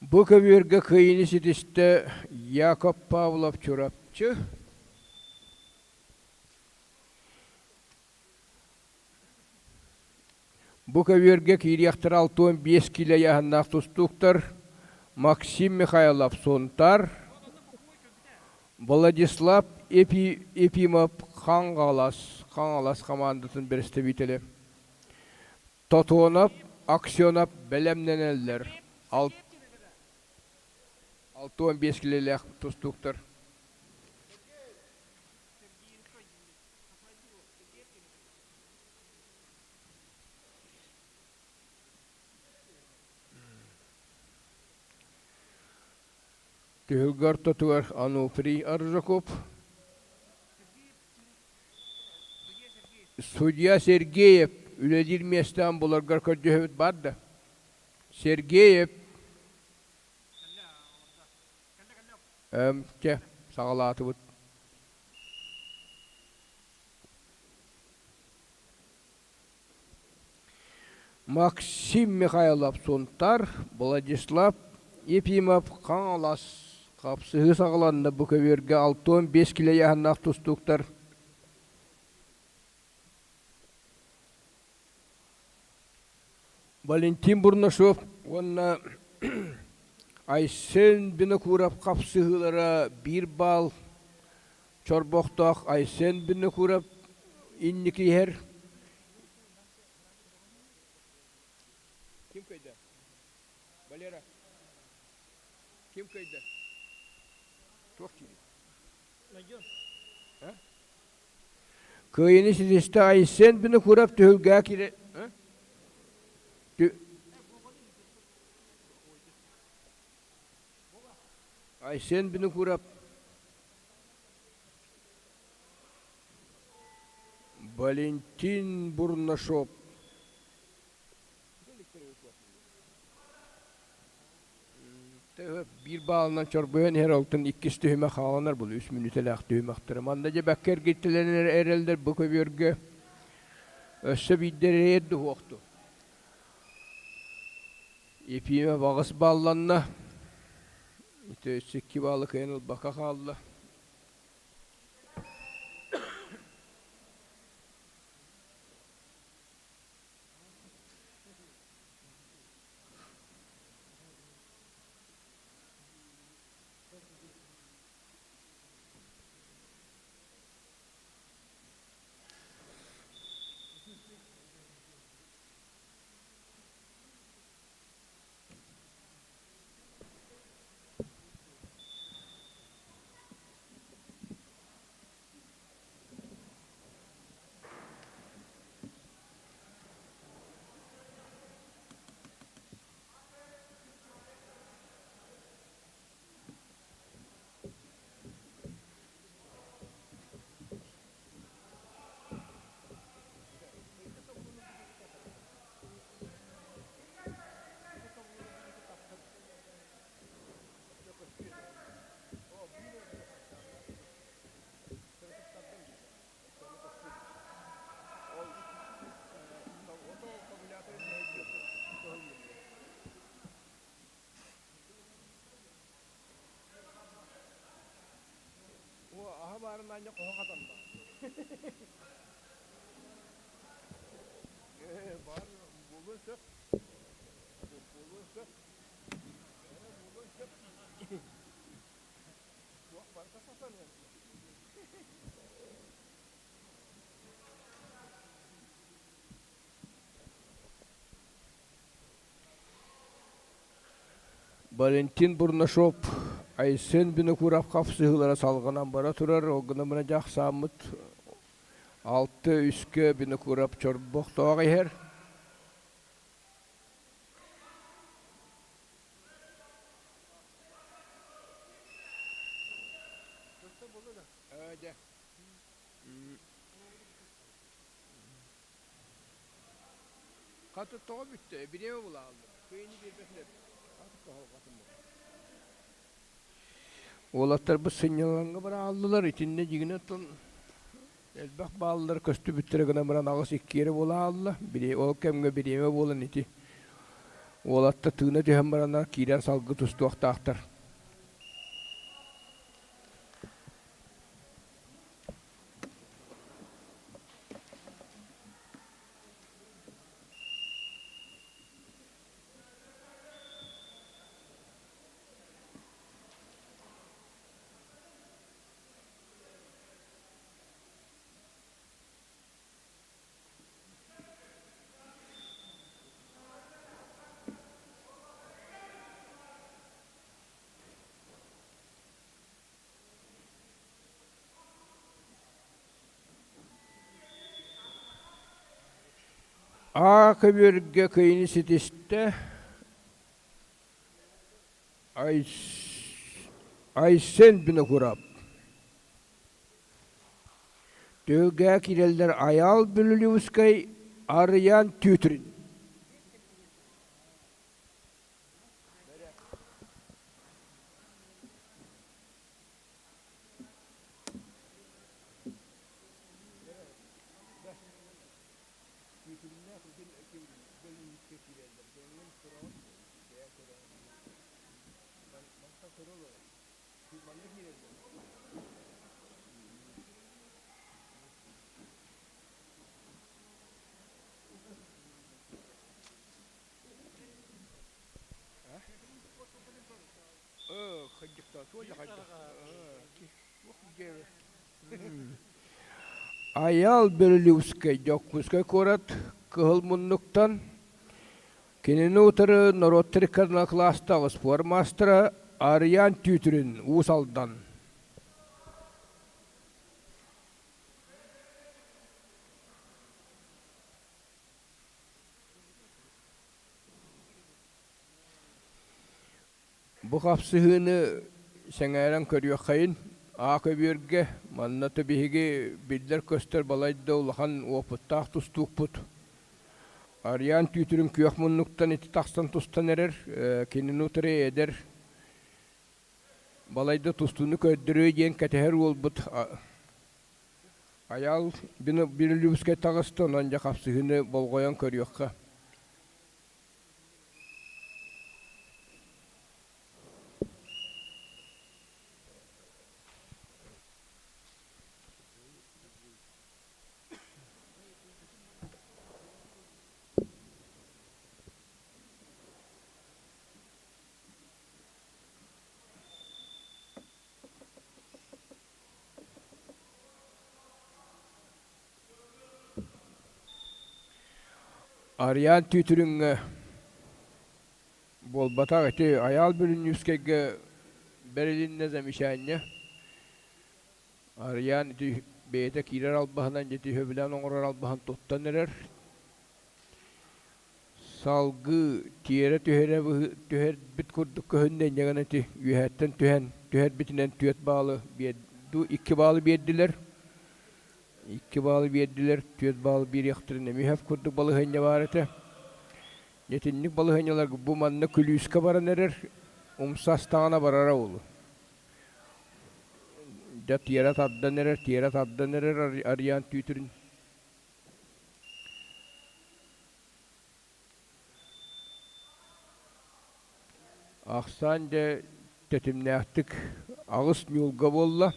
Бу көбүөргэ кыайыыны ситистэ Яков Павлов Чурапчы. Бу көбүөргэ киириэхтэрэ 65 киилэ ыйааһыннаах тустууктар Максим Михайлов Сунтар, Владислав Ефимов Хаҥалас, Хаҥалас хамаандатын бэрэстэбиитэлэ. Тотонов, Аксенов бэлэмнэнэллэр. 65 килэлээх тустууктар. Түһүлгэ ортотугар Ануфрий Аржаков, Судья Сергеев үлэлиир миэстэҕин буларгар көрдөһөбүт баар да? Сергеев Чэ, саҕалаатыбыт. Максим Михайлов Сунтар, Владислав Ефимов Хаҥалас. Хапсыһыы саҕаланна бу көбүөргэ 65 килэ ыйааһыннаах тустууктар. Валентин Бурнашов уонна Айсен Винокуров хапсыһыылара биир баал чорбохтоох Айсен Винокуров инники иһэр. Ким кыайда? Валера. Ким кыайда? Туох диирий? Найден. А? Кыайыны ситистэ Айсен Винокуров түһүлгэҕэ киирэ... Айсен Винокуров Валентин Бурнашов Биир баалынан чорбойон иһэр алтын иккис түһүмэх хааланар бұл үс мүнүүтэлээх түһүмэхтэрэ. Манна дьэ бэккэ эргиттэлэнэр эрэллэр бу көбүөргэ өссө биирдэ эрэйэр дуһуохту. Ефимов аҕыс баалланна. Ити өссө икки баалы кыайан ылбакка хаалла. Валентин Бурнашов, Айсен Винокуров хапсыһыылара салҕанан бара турар, ол гынан баран дьахсааммыт алта үскэ Винокуров чорбохтоох иһэр. Хата тоҕо бүттэ? Бириэмэ булааллым. Кыайыны биэрбэтилэр. Хата кыһалҕатым Уолаттарбыт сынньалаҥҥа барааллылар. Итиннэ дьиҥинэн оттон элбэх бааллар көстүбүттэрэ гынан баран аҕыс иккиэрэ буолаалла. Ол кэмҥэ бириэмэ буолан ити уолаттар тыына түһэн бараннар киирэн салгыы тустуохтаахтар. А көбүөргэ кыайыыны ситистэ Айсен Винокуров. Түһүлгэҕэ киирэллэр Айаал Бүлүлүвскай, Арыйаан Тютрин. Айаал Бөрөлүүскэй Дьокуускай куорат Кыһыл муннуктан кинини утары норуоттар иккардынан кылаастаах успуор маастара Арыйаан Түүтүрүн Уус Алдан. Бу хапсыһыыны сэҥээрэн көрүөххэйин, Аа көбүөргэ манна то биһиги биллэр-көстөр балайда улахан уопуттаах тустуукпут. Арыйаан Түүтүрүн күөх муннуктан ити тахсан тустан эрэр, кинини утары эдэр балайда тустууну көрдөрүө диэн кэтэһэр уолбут Айаал Бенелюбскай таҕыста, онон дьэ хапсыһыыны болҕойон көрүөххэ. Арыйаан Түүтүрүҥҥэ буолбатах ити Айаал Бүлүннүүскэйгэ бэрилиннэ замечание. Арыйаан ити бэйэтэ киирэр албаһынан дьэ ити сөбүлээн оҥорор албаһын туттан эрэр. Салгыы тиэрэ түһэрэ түһэрбит курдук көһүннэ инньэ гынан ити үөһэттэн түһэн түһэрбитинэн түөрт баалы биэрду икки баалы биэрдилэр. Икки баалы биэрдилэр, түөрт баалы биэриэхтэрин эмиэ сөп курдук балаһыанньа баар этэ. Итинник балаһыанньаларга бу манна күлүүскэ баран эрэр, умса астаҕына барара уолу. Дьэ тиэрэ тардан эрэр, тиэрэ тардан эрэр Арыйаан түүтүрүн. Ахсаан дьэ тэтимнээхтик аҕыс ньуулга буолла.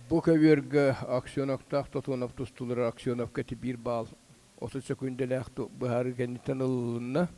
Бу көбүөргэ Аксеновтаах Тотонов тустулара Аксеновка ити биир баал 30 сөкүүндэлээх быһаарыы кэнниттэн ылылынна.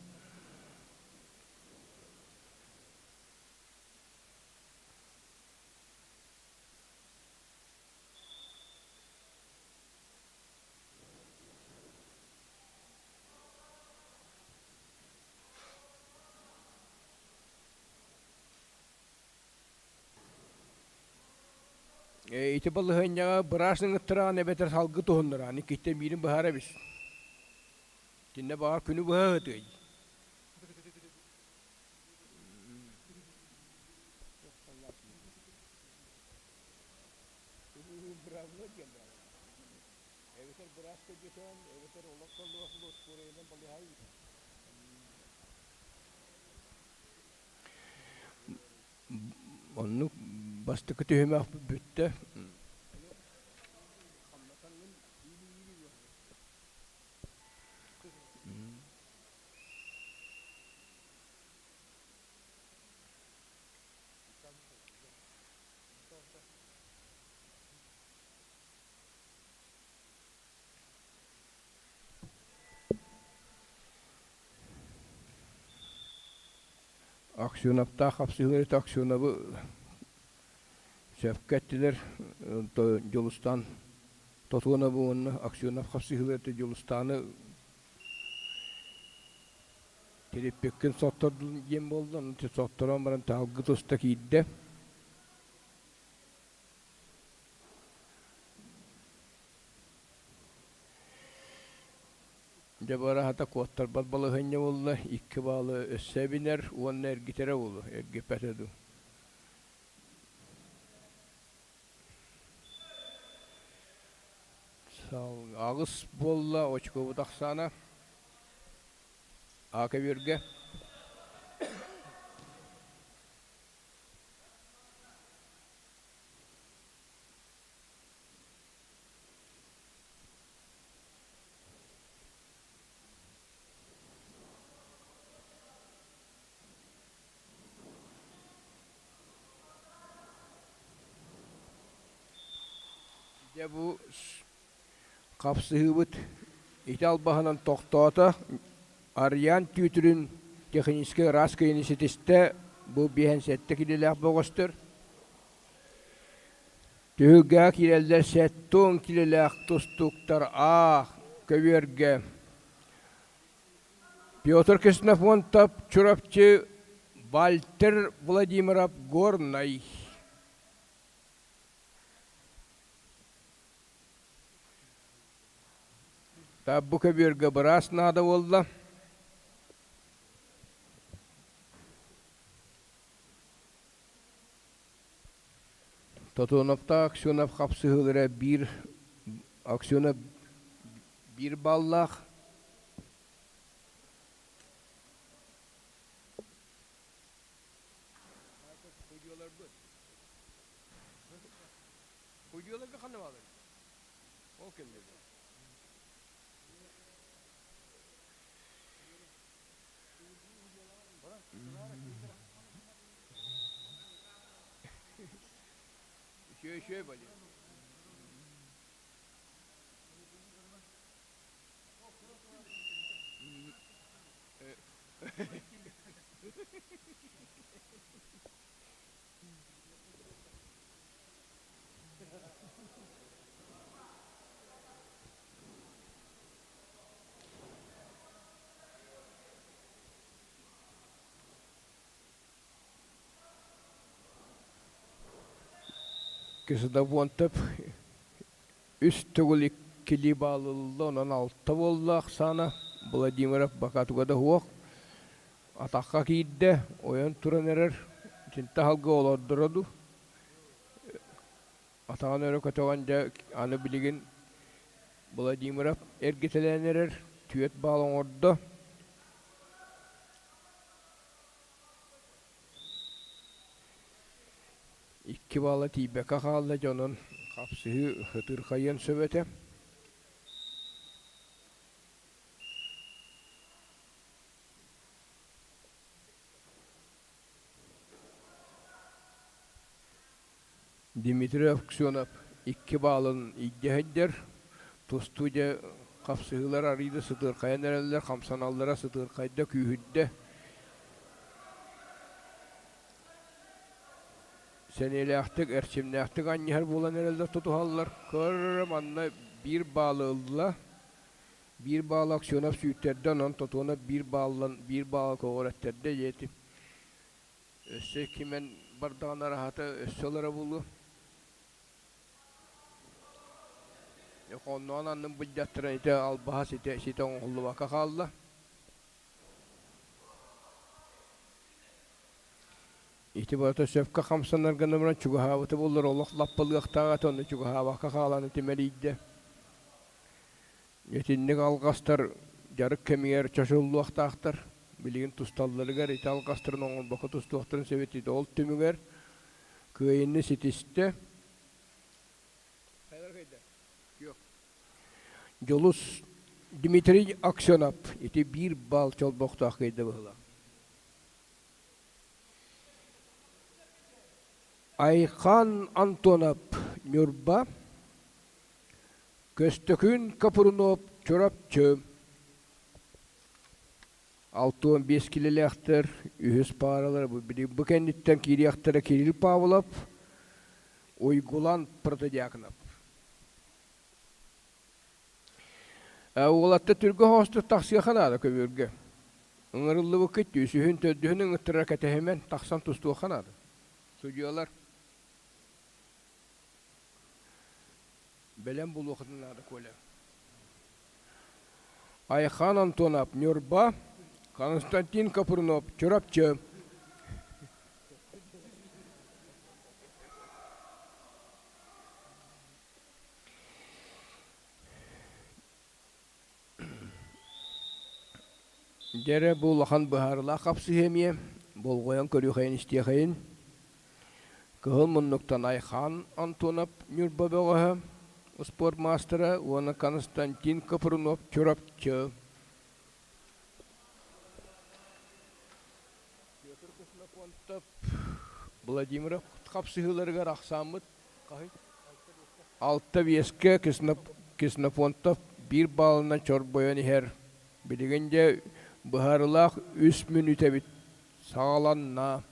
Ити балаһыанньаҕа быраас ыҥыттараҕын эбэтэр салгы туһуннараҕын иккиттэн биирин быһаара эбис. Итиннэ баҕар күнү быһа ыһытыай. Эбэтэр быраас көрдөтөн, эбэтэр олох толлуох балыһа Оннук бастакы түһүмэх бүттэ. Аксеновтаах хапсыһыылары Аксеновы сөпкө эттилэр. Дьулустаан Тотуонабы уонна Аксенов хапсыһыылары Дьулустааны тириппиккин соттордун диэн буолла. Ону сотторон баран таалгы туста киирдэ. Дьэ быраһата куоттарбат балаһыанньа буолла, икки баалы өссө эбинэр уонна эргитэрэ буолуо, эргиппэтэ дуу. Аҕыс буолла очкобут ахсаана. А көбүөргэ. Дьэ бу хапсыһыыбыт ити албаһынан тохтоото. Арыйаан Түүтүрүн техническэй ыраас кыайыыны ситистэ. Бу биэһэн сэттэ килэлээх бөҕөстөр. Түһүлгэҕэ киирэллэр сэттэ килэлээх тустууктар А көбүөргэ Петр Ксенофонтов Чурапчы, Вальтер Владимиров Горнай. Бу көбүөргэ быраас наада буолла. Тотоновтаах Аксенов хапсыһыылара биир Аксенов биир баллаах. Судьуйаларга ханна бааллар? Ол кэмнэргэ. Үчүгэй үчүгэй более. Ксдобуонтап үс төгүл иккилии баалылла, онон алта буолла Оксана Владимиров бакатуга да суох. Атахха киирдэ, ойон туран эрэр, итинтэ аһылга олордоро дуу. Атаҕын өрө көтөҕөн дьэ аны билигин Владимиров эргитэлээн эрэр, түөрт баал оҥордо. Икки баала тиийбэккэ хаалла дьонун хапсыһыы ытырхайыан сөп этэ. Дмитрий Аксенов икки баалын илдьэ сылдьар. Тустуу дьэ хапсыһыылар арыый да сытыырхайан эрэллэр, хамсаналлара сытыырхайда, күүһүрдэ. Сэниэлээхтик, эрчимнээхтик анньыһар буолан эрэллэр тутуһаллар. Көр, манна биир баалы ылла. Биир баалы Аксенов сүүттэрдэ, онон Тотуонап биир бааллан биир баалы көҕүрэттэрдэ диэтим. Өссө кимэн бардаҕына араһата өссө ылара буолуо. Хонноон аннын былдьаттаран ити албаһа ситэ ситэ оҥоһуллубакка хаалла. Ити барыта сөпкө хамсанар гына баран чугаһаабыта буоллар олох лаппалыахтаах этэ, онно чугаһаабакка хаалан ити мэлийдэ. Итинник алҕастар дьарык кэмигэр чочуллуохтаахтар. Билигин тусталларыгар ити алҕастарын оҥорбокко тустуохтарын сөп этэ. Ол түмүгэр кыайыыны ситистэ. Дьулус Дмитрий Аксенов ити биир баал чолбохтоох кыайда быһыылаах. Айхан Антонов Ньурба Көстөкүүн Капрунов Чурапчы 65 килэлээхтэр үһүс пааралара бу кэнниттэн киириэхтэрэ Кирилл Павлов, Уйгулан Протодьяконов. Уолатта түргө хоостук тахсыаха наада көбүөргэ. Ыҥырыллыбыккыт үсүһүн, төрдүһүн ыҥыттарар кэтэһимэн тахсан тустуохха наада. Судьуйалар бэлэм буолуоххутун наада Коля. Айхан Антонов, Ньурба, Константин Капрунов, Чурапчы. Дьэ бу улахан быһаарылаах хапсыһыы эмиэ, болҕойон көрүөхэйин истиэхэйин. Кыһыл муннуктан Айхан Антонов Ньурба бөҕөһө, спорт маастара уонна Константин Капрунов Чурапчы. Петр Ксенофонтов Владимиров хапсыһыыларыгар ахсааммыт Алта-биэскэ Ксенофонтов биир баалынан чорбойон иһэр. Билигин дьэ быһаарыылаах үс мүнүүтэбит саҕаланна.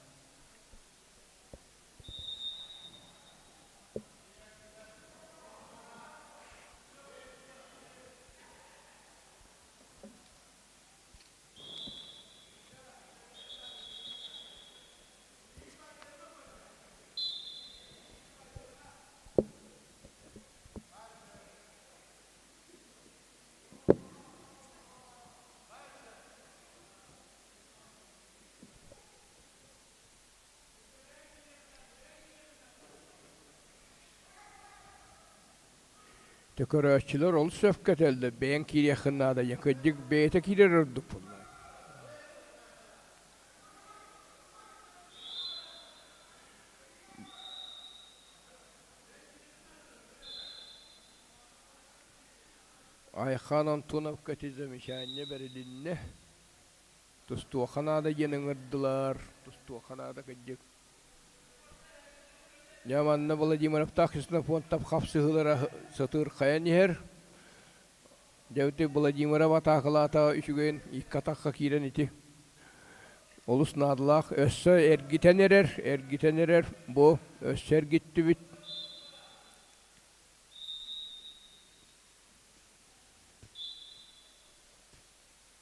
Дьэ көрөөччүлэр олус сөпкө этэллэр, бэйэҥ киириэххин наада диэн. Кырдьык бэйэтэ киирэр ордук буолла. Айхан Антоновка ити замечание бэрилиннэ. Тустуохха наада диэн ыҥырдылар. Тустуохха наада кырдьык. Дьэ манна Владимировтаах Ксенофонтов хапсыһыылара сытыырхайан иһэр. Дьэ ити Владимиров атаакалаата үчүгэйин икки атахха киирэн ити олус наадалаах. Өссө эргитэн эрэр, эргитэн эрэр. Бу өссө эргиттибит.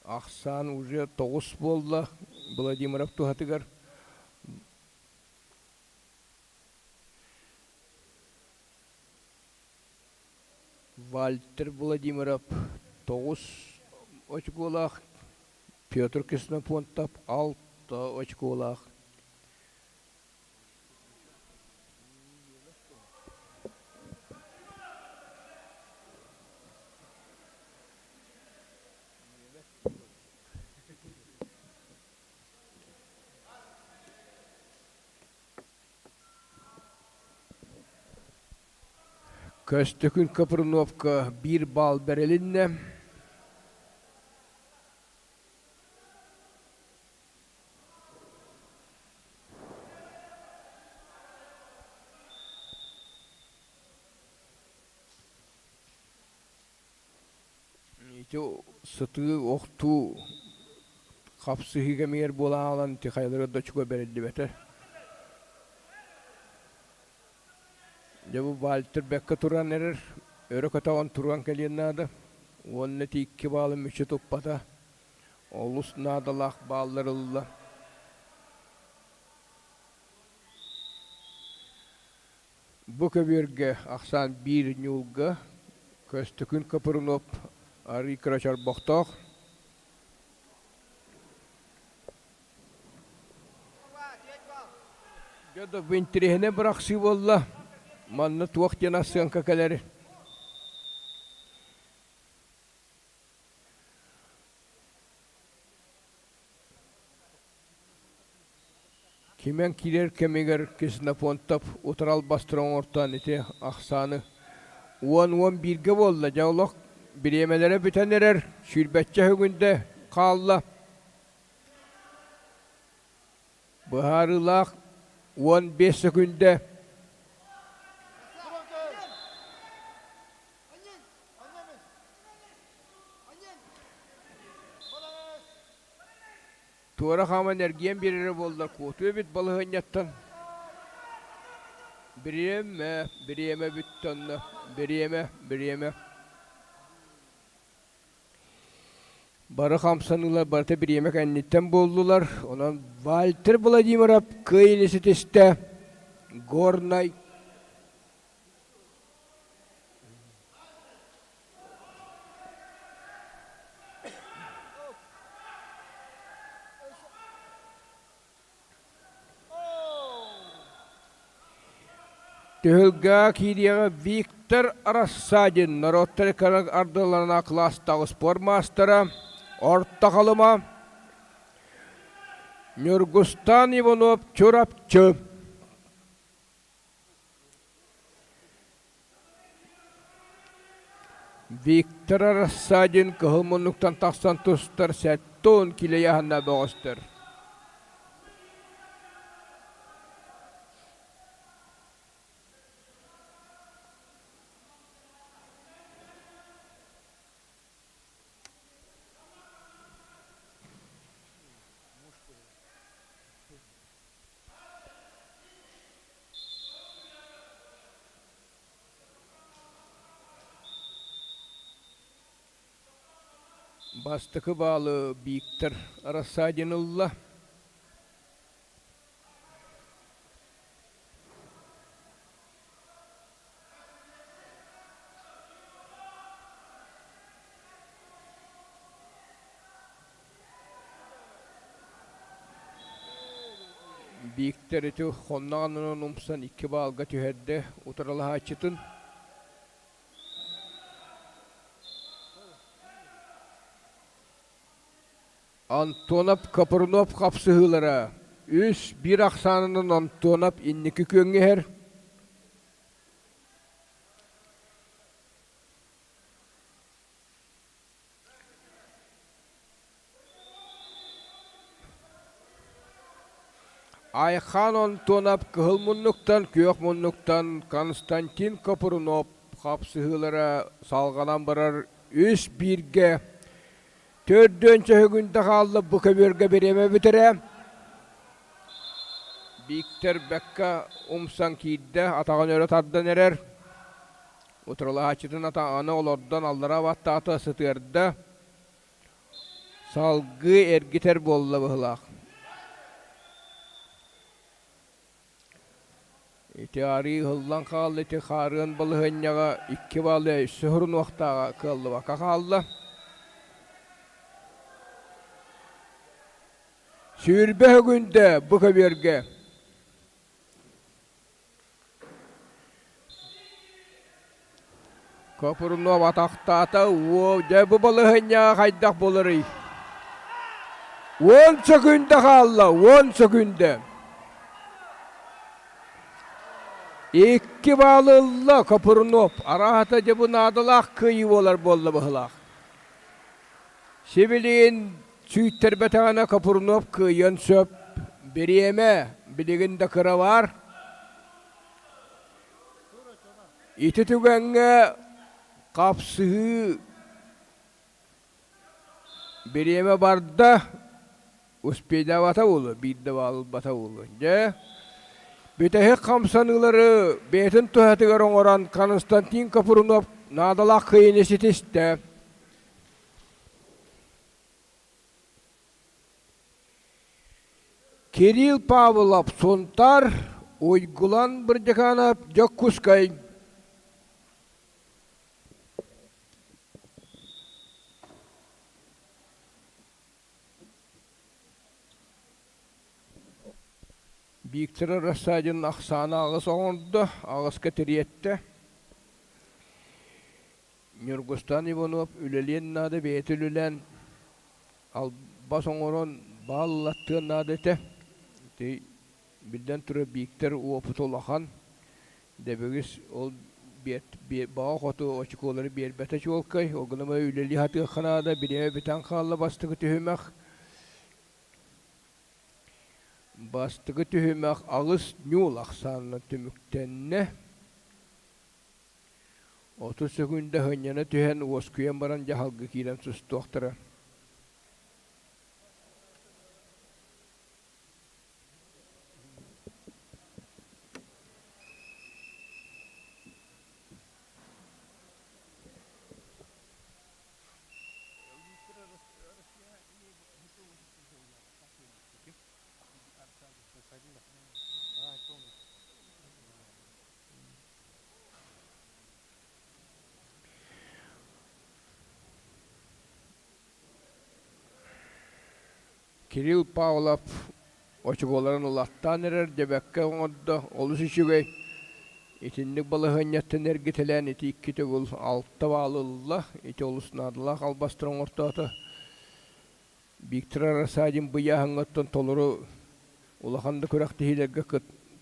Ахсаан уже тоҕус буолла Владимиров туһатыгар. Вальтер Владимиров тоҕус очколаах, Петр Ксенофонтов алта очколаах. Көстөкүүн Капруновка биир баал бэрилиннэ. Ити сытыы охтуу хапсыһыы кэмигэр буолан аалан ити хайалара да очко бэриллибэтэ. Дьэ бу Вальтер бэккэ туран эрэр, өрө көтөҕөн туран кэлиэн наада. Уонна ити икки баалы мүччү туппата. Олус наадалаах бааллар ылла. Бу көбүөргэ ахсаан биир ньуулга Көстөкүүн Капрунов арыый кыра чорбохтоох. Дьэ да бу интэриэһинэй бырахсыы буолла. Манна туох диэн ассыаҥка кэлэр? Кимэн киирэр кэмигэр Ксенофонтов утары албастары оҥортоон ити ахсааны уон-уон бииргэ буолла. Дьэ олох бириэмэлэрэ бүтэн эрэр, сүүрбэччэ үһүгүндэ хаалла. Быһаарыылаах 15 сөкүндэ. Туора хааман эргийэн биэрэрэ буоллар куотуо эбит балаһыанньаттан. Бириэмэ, бириэмэ бүттэ онно. Бириэмэ, бириэмэ. Бары хамсаныылар барыта бириэмэ кэнниттэн буоллулар. Онон Вальтер Владимиров кыайыыны ситистэ. Горнай Түһүлгэҕэ киириэҕэ Виктор Рассадин, норуоттар икки ардыларына кылаастаах спорт маастара, Орто Халыма, Ньургустан Иванов, Чурапчы. Виктор Рассадин кыһыл муннуктан тахсан тустар 70 килэ бөҕөстөр. Бастакы баалы Виктор Рассадин ылла. Бииктэр ити хонноҕунан умсан икки баалга түһэрдэ утарылаһааччытын. Антонов Копырунов хапсыһыылара үс биир ахсаанынан Антонов инники күөҥҥэ иһэр. Айхан Антонов кыһыл муннуктан, күөх муннуктан Константин Копырунов хапсыһыылара салҕанан барар үс бииргэ Төрдүөн чөһүгүнтэ хаалла бу көбүөргэ бириэмэ бүтэрэ. Бииктэр бэккэ умсан киирдэ, атаҕын өрө тардан эрэр. Утарылаһааччытын атаҕаны олордон аллара баттаата сытыарда. Салгыы эргитэр буолла быһылаах. Ити арыы ыһыллан хаалла, ити хаарыан балаһыанньаҕа икки баалы өссө сурунуохтааҕа кыаллыбакка хаалла. 20 өгүндэ бу көбүөргэ Копырунов атахтаата, уо, дьэ бу балаһыанньаҕа хайдах буоларый? 10 сөкүүндэ хаалла, 10 сөкүүндэ. Икки баалы ылла Копырунов. Арааһата дьэ бу наадалаах кыайыы буолар буолла быһылаах. Сибилигин сүүттэрбэтэҕинэ Копырунов кыайыан сөп. Бириэмэ билигин да кыра баар. Ити түгэҥҥэ хапсыһыы бириэмэ барда, успейдаабата буолуо, биирдэ баалбата буолуо. Дьэ, бүтэһик хамсаныылары бэйэтин туһатыгар оҥорон Константин Копырунов наадалаах кыайыыны ситистэ. Кирилл Павлов Сунтаар, Уйгулан Бырдьаханов Дьокуускай. Виктор Рассадин ахсаана аҕыс оҥордо, аҕыска тириэттэ. Ньургустан Иванов үлэлиэн наада бэйэтэ үлэлээн албас оҥорон бааллаттыан наада этэ. Ити биллэн турар Бииктэр уопута улахан. Дэбигис ол баҕа хоту очукуолары биэрбэтэ чуолкай. Ол гынан үлэлии сатыахха наада. Бириэмэ бүтэн хаалла бастакы түһүмэх. Бастакы түһүмэх алыс ньуул ахсаанынан түмүктэннэ. 30 сөкүүндэ сынньана түһэн, уоскуйан баран дьаһалга киирэн сустуохтара. Кирилл Павлов очукуоларын ылаттаан эрэр, дьэбэккэ оҥордо, олус үчүгэй. Итинник балаһыанньаттан эргитэлээн ити икки төгүл алта баалы ылла. Ити олус наадалаах албастары оҥортоото. Виктор Рассадин бу ыйааһыҥҥа толору улахан да күрэхтэһиилэргэ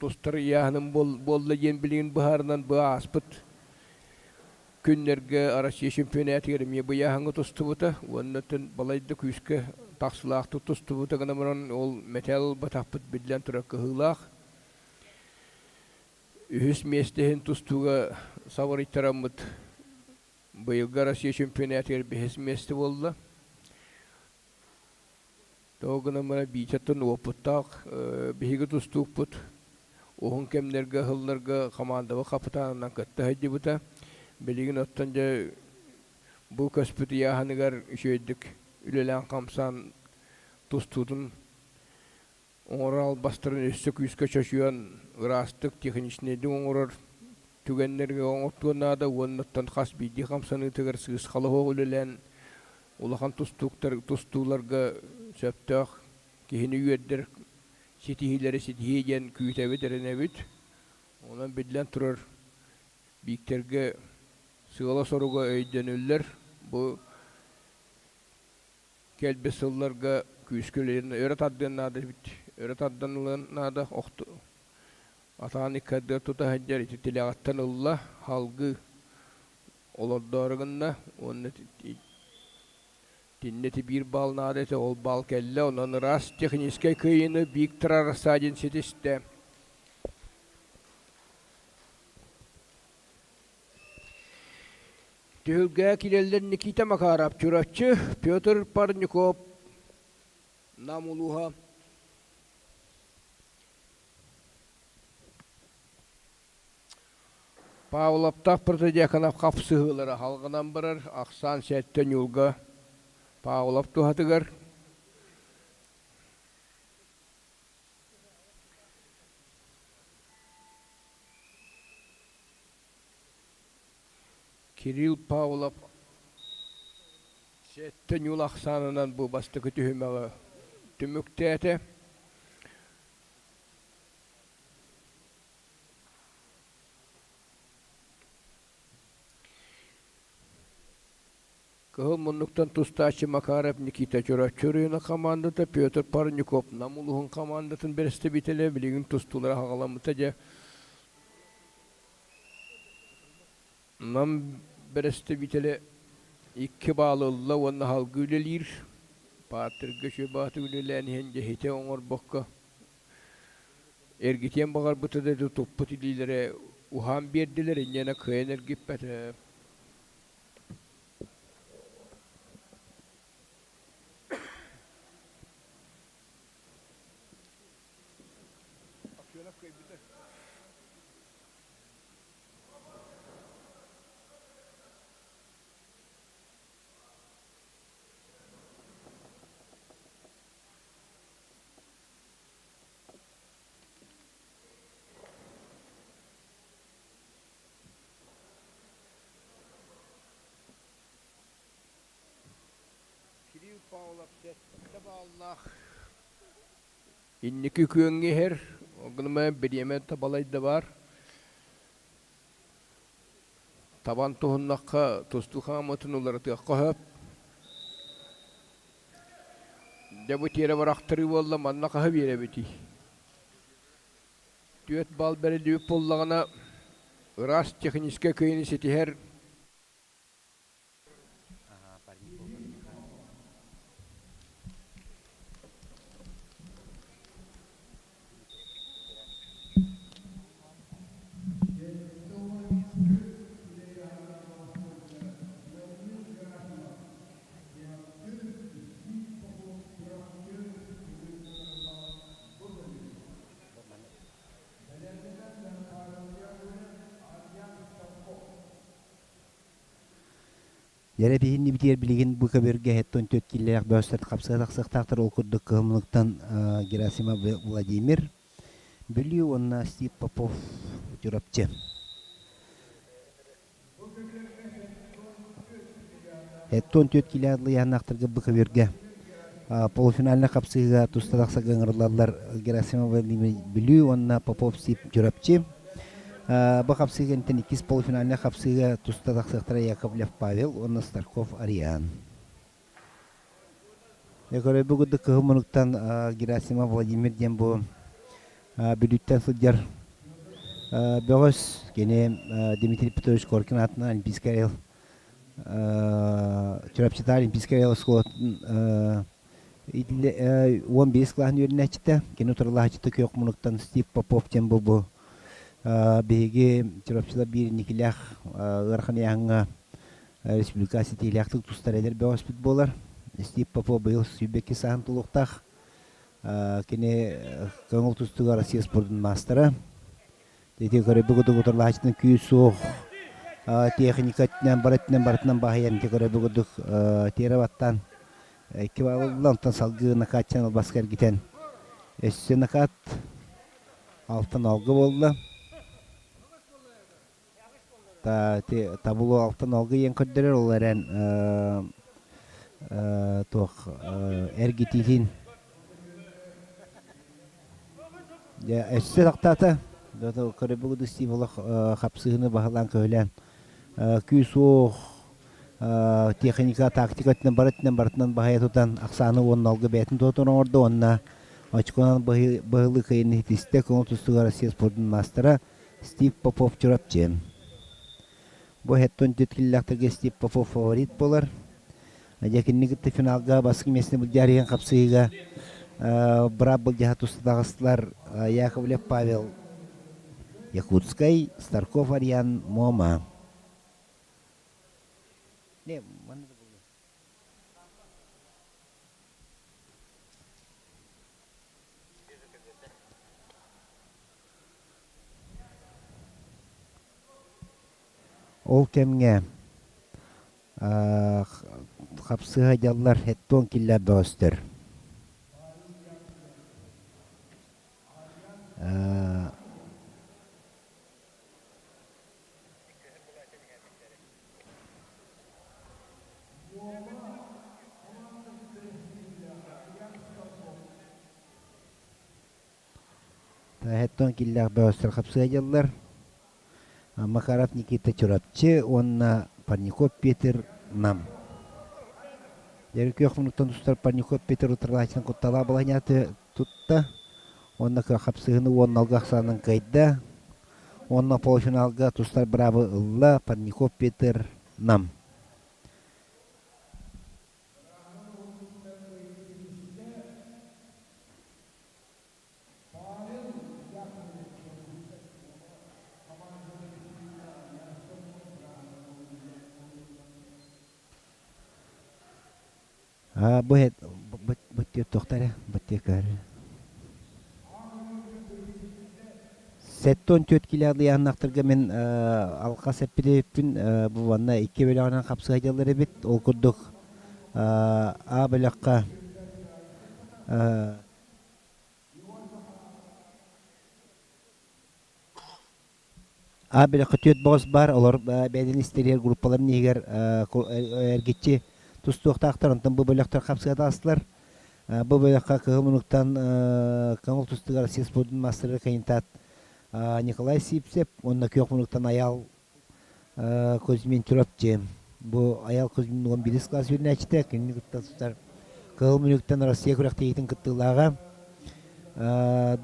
тустар ыйааһыным буолла диэн билигин быһаарынан бу ааспыт күннэргэ Россия чемпионатыгар эмиэ бу ыйааһыҥҥа тустубута уонна балайда күүскэ тахсылаахтык тустубута гынан баран ол мэтээл ылбатахпыт биллэн турар кыһыылаах. Үһүс миэстэ иһин тустууга сабырыйтараммыт быйылгы Россия чемпионатыгар бэһис миэстэ буолла. Тоҕо гынан баран Витяттан уопуттаах биһиги тустуукпут уһун кэмнэргэ ыһылларга хамаандаба хапытаанынан кытта сылдьыбыта. Билигин оттон дьэ бу көспүт ыйааһыныгар үчүгэйдик үлэлээн-хамсаан тустуутун оҥорор албастарын өссө күүскэ чочуйан, ыраастык, техничнэйдик оҥорор түгэннэргэ оҥортуон наада уонна хас биирдии хамсаныытыгар сыысхала суох үлэлээн улахан тустууктар тустууларга сөптөөх киһини үөрдэр ситиһиилэри ситиһиэ диэн күүтэбит, эрэнэбит. Онон биллэн турар, Бииктэргэ сыала-соруга өйдөнүллэр. Бу Кэлбит сылларга күүскэ үлэлиэн өрө тардыан наада эбит. Өрө тардан ылыан наада. Охту атаан икки тута сылдьар ити тилэҕиттэн ылла, халгыы олордоору гынна уонна тиннэ ити биир баал наада этэ, ол баал кэллэ. Онон ыраас техническэй кыайыыны Виктор Рассадин ситистэ. Түһүлгэ киирэллэр Никита Макаров, Чурапчы, Петр Парников, Нам улууһа. Павловтаах Протодьяконов хапсыһыылара халҕанан барар, ахсаан сэттэ ньуулга Павлов туһатыгар. Кирилл Павлов сэттэ ньуул ахсаанынан бу бастакы түһүмэҕи түмүктээтэ. Кыһыл муннуктан тустааччы Макаров Никита Чурапчы оройуона хамаандата Петр Парников Нам улууһун хамаандатын бэрэстэбиитэлэ билигин тустуулара хаҕаламмыта дьэ Нам бэрэстэбиитэлэ икки баалы ылла уонна салгыы үлэлиир. Пааттырга үчүгэй баҕатык үлэлээн иһэн дьэһитэ оҥорбокко эргитиэн баҕарбыта да туппут илиилэрэ уһаан биэрдилэр, инньэнэ кыайан эргиппэтэ. Кирилл Павлов сэттэ бааллаах Инники күөҥҥэ иһэр, ол гынан бириэмэ табалай да баар. Табан туһуннахха тустуу хаамыытын уларытыахха сөп. Дьэ бу тиэрэ барахтарыы буолла, манна хаһы биэрэбитий? Түөрт балл бэриллибит буоллаҕына, ыраас техническэй кыайыыны ситиһэр. Дьэрэ биһиннибитигэр билигин бу көбүөргэ хэттон түөрт киилэлээх бөҕөстөр хапсыга тахсыахтаахтар. Ол курдук Кыһымлыктан Герасимов Владимир, Бүлүү уонна Стив Попов Чурапчы. Хэттон түөрт киилэ адлыйааннаахтарга бу көбүөргэ полуфинальнай хапсыһыыга туста тахсарга ыҥырыллаллар Герасимов Владимир Бүлүү уонна Попов Стив Чурапчы. Бу хапсыы кэнниттэн иккис полуфинальнай хапсыыга туста тахсыахтара Яковлев Павел уонна Старков Ариан. Көрөбү курдук кыһыл мунуктан Герасимов Владимир диэн бу Бүлүүттэн сылдьар бөҕөс кини Дмитрий Петрович Коркин аатынан Олимпийскай эрэл Чурапчытааҕы Олимпийскай эрэл оскуолатын 15 кылааһын үөрэнээччитэ. Кини утарылаһааччыта күөх мунуктан Стив Попов диэн бу бу биһиги Чурапчылар биир инникилээх ыарахан ыйааһыҥҥа республика ситиилээхтик тустар эдэр бөҕөспүт буолар. Стив Попов быйыл 22 сааһын толуохтаах. Кини көҥүл тустууга Россия спордун маастара. Ити көрөбү курдук утарылаһааччытын күүс суох техника өттүнэн бар өттүнэн барытынан баһыйан ити көрөбү курдук тиэрэ баттаан икки баалылла онтон салгыы накатчан албаска эргитэн өссө накат алтан алгы буолла. Та табулу алтан алгы иэн көрдөрөр ол эрэн туох эргитиитин Дьэ, өссө тахтаата. Көрөбүгү Стив олох хапсыһыны баһылаан көһүлээн күүс-уох техника, тактика өттүнэн бары өттүнэн барытынан баһыйа тутан ахсааны уонна алгы бэйэтин туһутун оҥордо уонна очконан быһылыы кыайыыны ситистэ көҥүл тустууга Россия спордун маастара Стив Попов Чурапчы. Бу хэттон түөт Стив Попов фаворит буолар. Дьэ кинини кытта финалга бастакы миэстэни былдьаары иһэн хапсыһыыга быраап былдьаһа туста таҕыстылар Яковлев Павел Якутскай, Старков Ариан Муома. Ол кэмҥэ Хапсыһа дьаллар хеттуон киллэр бөҕөстөр. Хеттуон киллээх бөҕөстөр хапсыһа дьаллар. Макаров Никита Чурапчы уонна Парников Петр Нам. Дьэ күөх муннуктан тустар Парников Петр утарылааччытын кутталаах балаһыанньаты тутта уонна хапсыһыны уонна алга ахсаанын кыайда. Уонна полуфиналга тустар быраабы ылла Парников Петр Нам. А бу бу туохтара бу 74 килэ ыйааннахтарга мин алҕас эппитибиппин бу уонна икки бөлөҕүнэн хапсыһа эбит. Ол курдук А бөлөххө А бөлөххө түөрт боҕус баар, олор бэйэлэрин истэригэр группаларын иһигэр эргиччи тустуохтаахтар, онтон бу бөлөхтөр хапсыга таҕыстылар. Бу бөлөххө кыһыл мунуктан көҥүл тустууга Россия спордун маастара кандидат Николай Сивцев уонна күөх мунуктан Айаал Кузьмин Чурапчы. Бу Айаал Кузьмин 11 класс үөрэнээччитэ, кинини кытта сытар Кыһыл Мүнүктэн Россия күрэхтэһиитин кыттыылааҕа.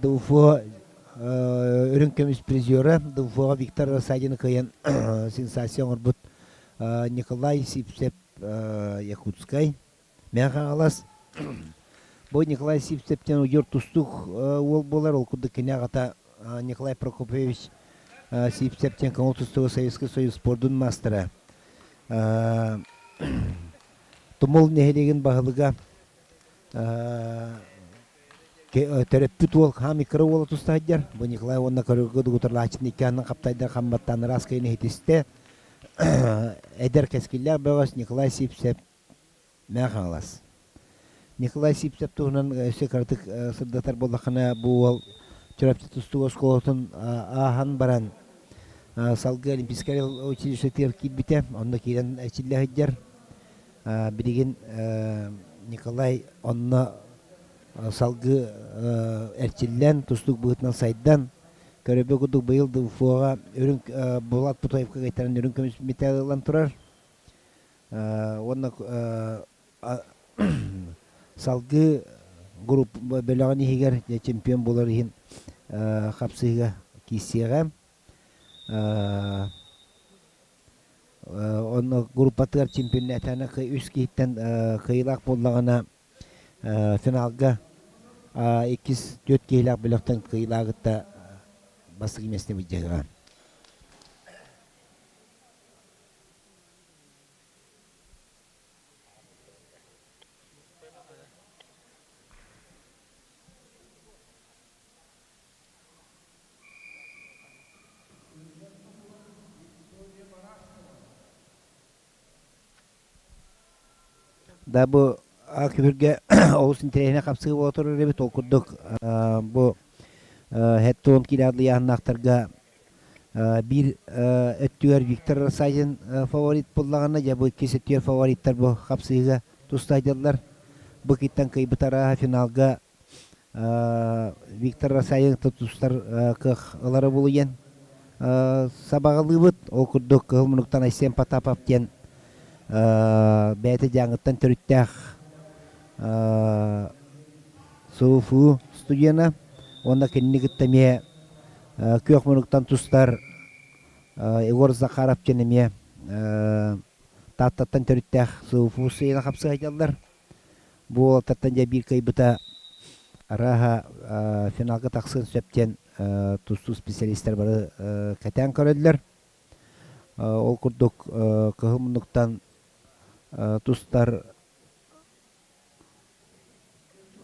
ДУФО үрүҥ көмүс призера, ДУФО Виктор Рассадины кыайан сенсация оҥорбут Николай Сивцев Якутскай. Мэҥэ Хаҥалас бу Николай Сивцев диэн удьуор тустуук уол буолар, ол курдук кини аҕата Николай Прокопьевич Сивцев диэн көҥүл тустууга Советский Союз спордун маастара. Тумул нэһилиэгин баһылыга төрөппүт уол хаам иккара уола туста сылдьар. Бу Николай уонна көрөргө дугутарлааччыны икки аннын хаптайдар хамматтаан ыраас кыйын иһитистэ. Эдэр кэскиллээх бөҕөс Николай Сивцев Мэҥэ Хаҥалас. Николай Сивцев туһунан өссө кыратык сырдатар буоллаххына, бу уол Чурапчы тустуук оскуолатын ааһан баран салгыы Олимпийскай училищетыгар киирбитэ, онно киирэн эрчиллэ сылдьар. Билигин Николай онно салгыы эрчиллэн, тустуук быһыытынан сайдан, Көрөбү курдук быйыл ДФО-ҕа үрүҥ Булат Путаевка кыайтаран үрүҥ көмүс мэтээл ылан турар. Уонна салгыы групп бөлөҕүн иһигэр чемпион буолар иһин хапсыһыыга киирсиэҕэ. Онно группатыгар чемпионнээтэҕинэ үс киһиттэн кыайыылаах буоллаҕына финалга иккис түөрт киһилээх бөлөхтөн кыайыылааҕы кытта бастакы миэстэни былдьаһыаҕа. Да бу күһүргэ олус интэриэһинэй хапсыы буола турар эбит. Ол курдук бу хеттон киилээх биир өттүгэр Виктор Рассадин фаворит буллаҕына, дьэ бу иккис өттүгэр фавориттар бу хапсыыга тустайдылар. Бу киттэн кыайбыт арааһа финалга Виктор Рассадин тустар кыах ылара булуйан сабаҕалыыбыт. Ол курдук Кыһыл Мунуктан Айсен Потапов диэн бэйэтэ Дьааҥыттан төрүттээх СУФУ студена уонна кинини кытта эмиэ Күөх Мунуктан тустар Егор Захаров диэн эмиэ Тааттаттан төрүттээх СУФУ студена хапсыһайдаллар. Бу уолаттартан дьэ биир кыайбыта арааһа финалга тахсыан сөп диэн тустуу специалистар бары кэтээн көрөллөр. Ол курдук Кыһыл Муннуктан тустар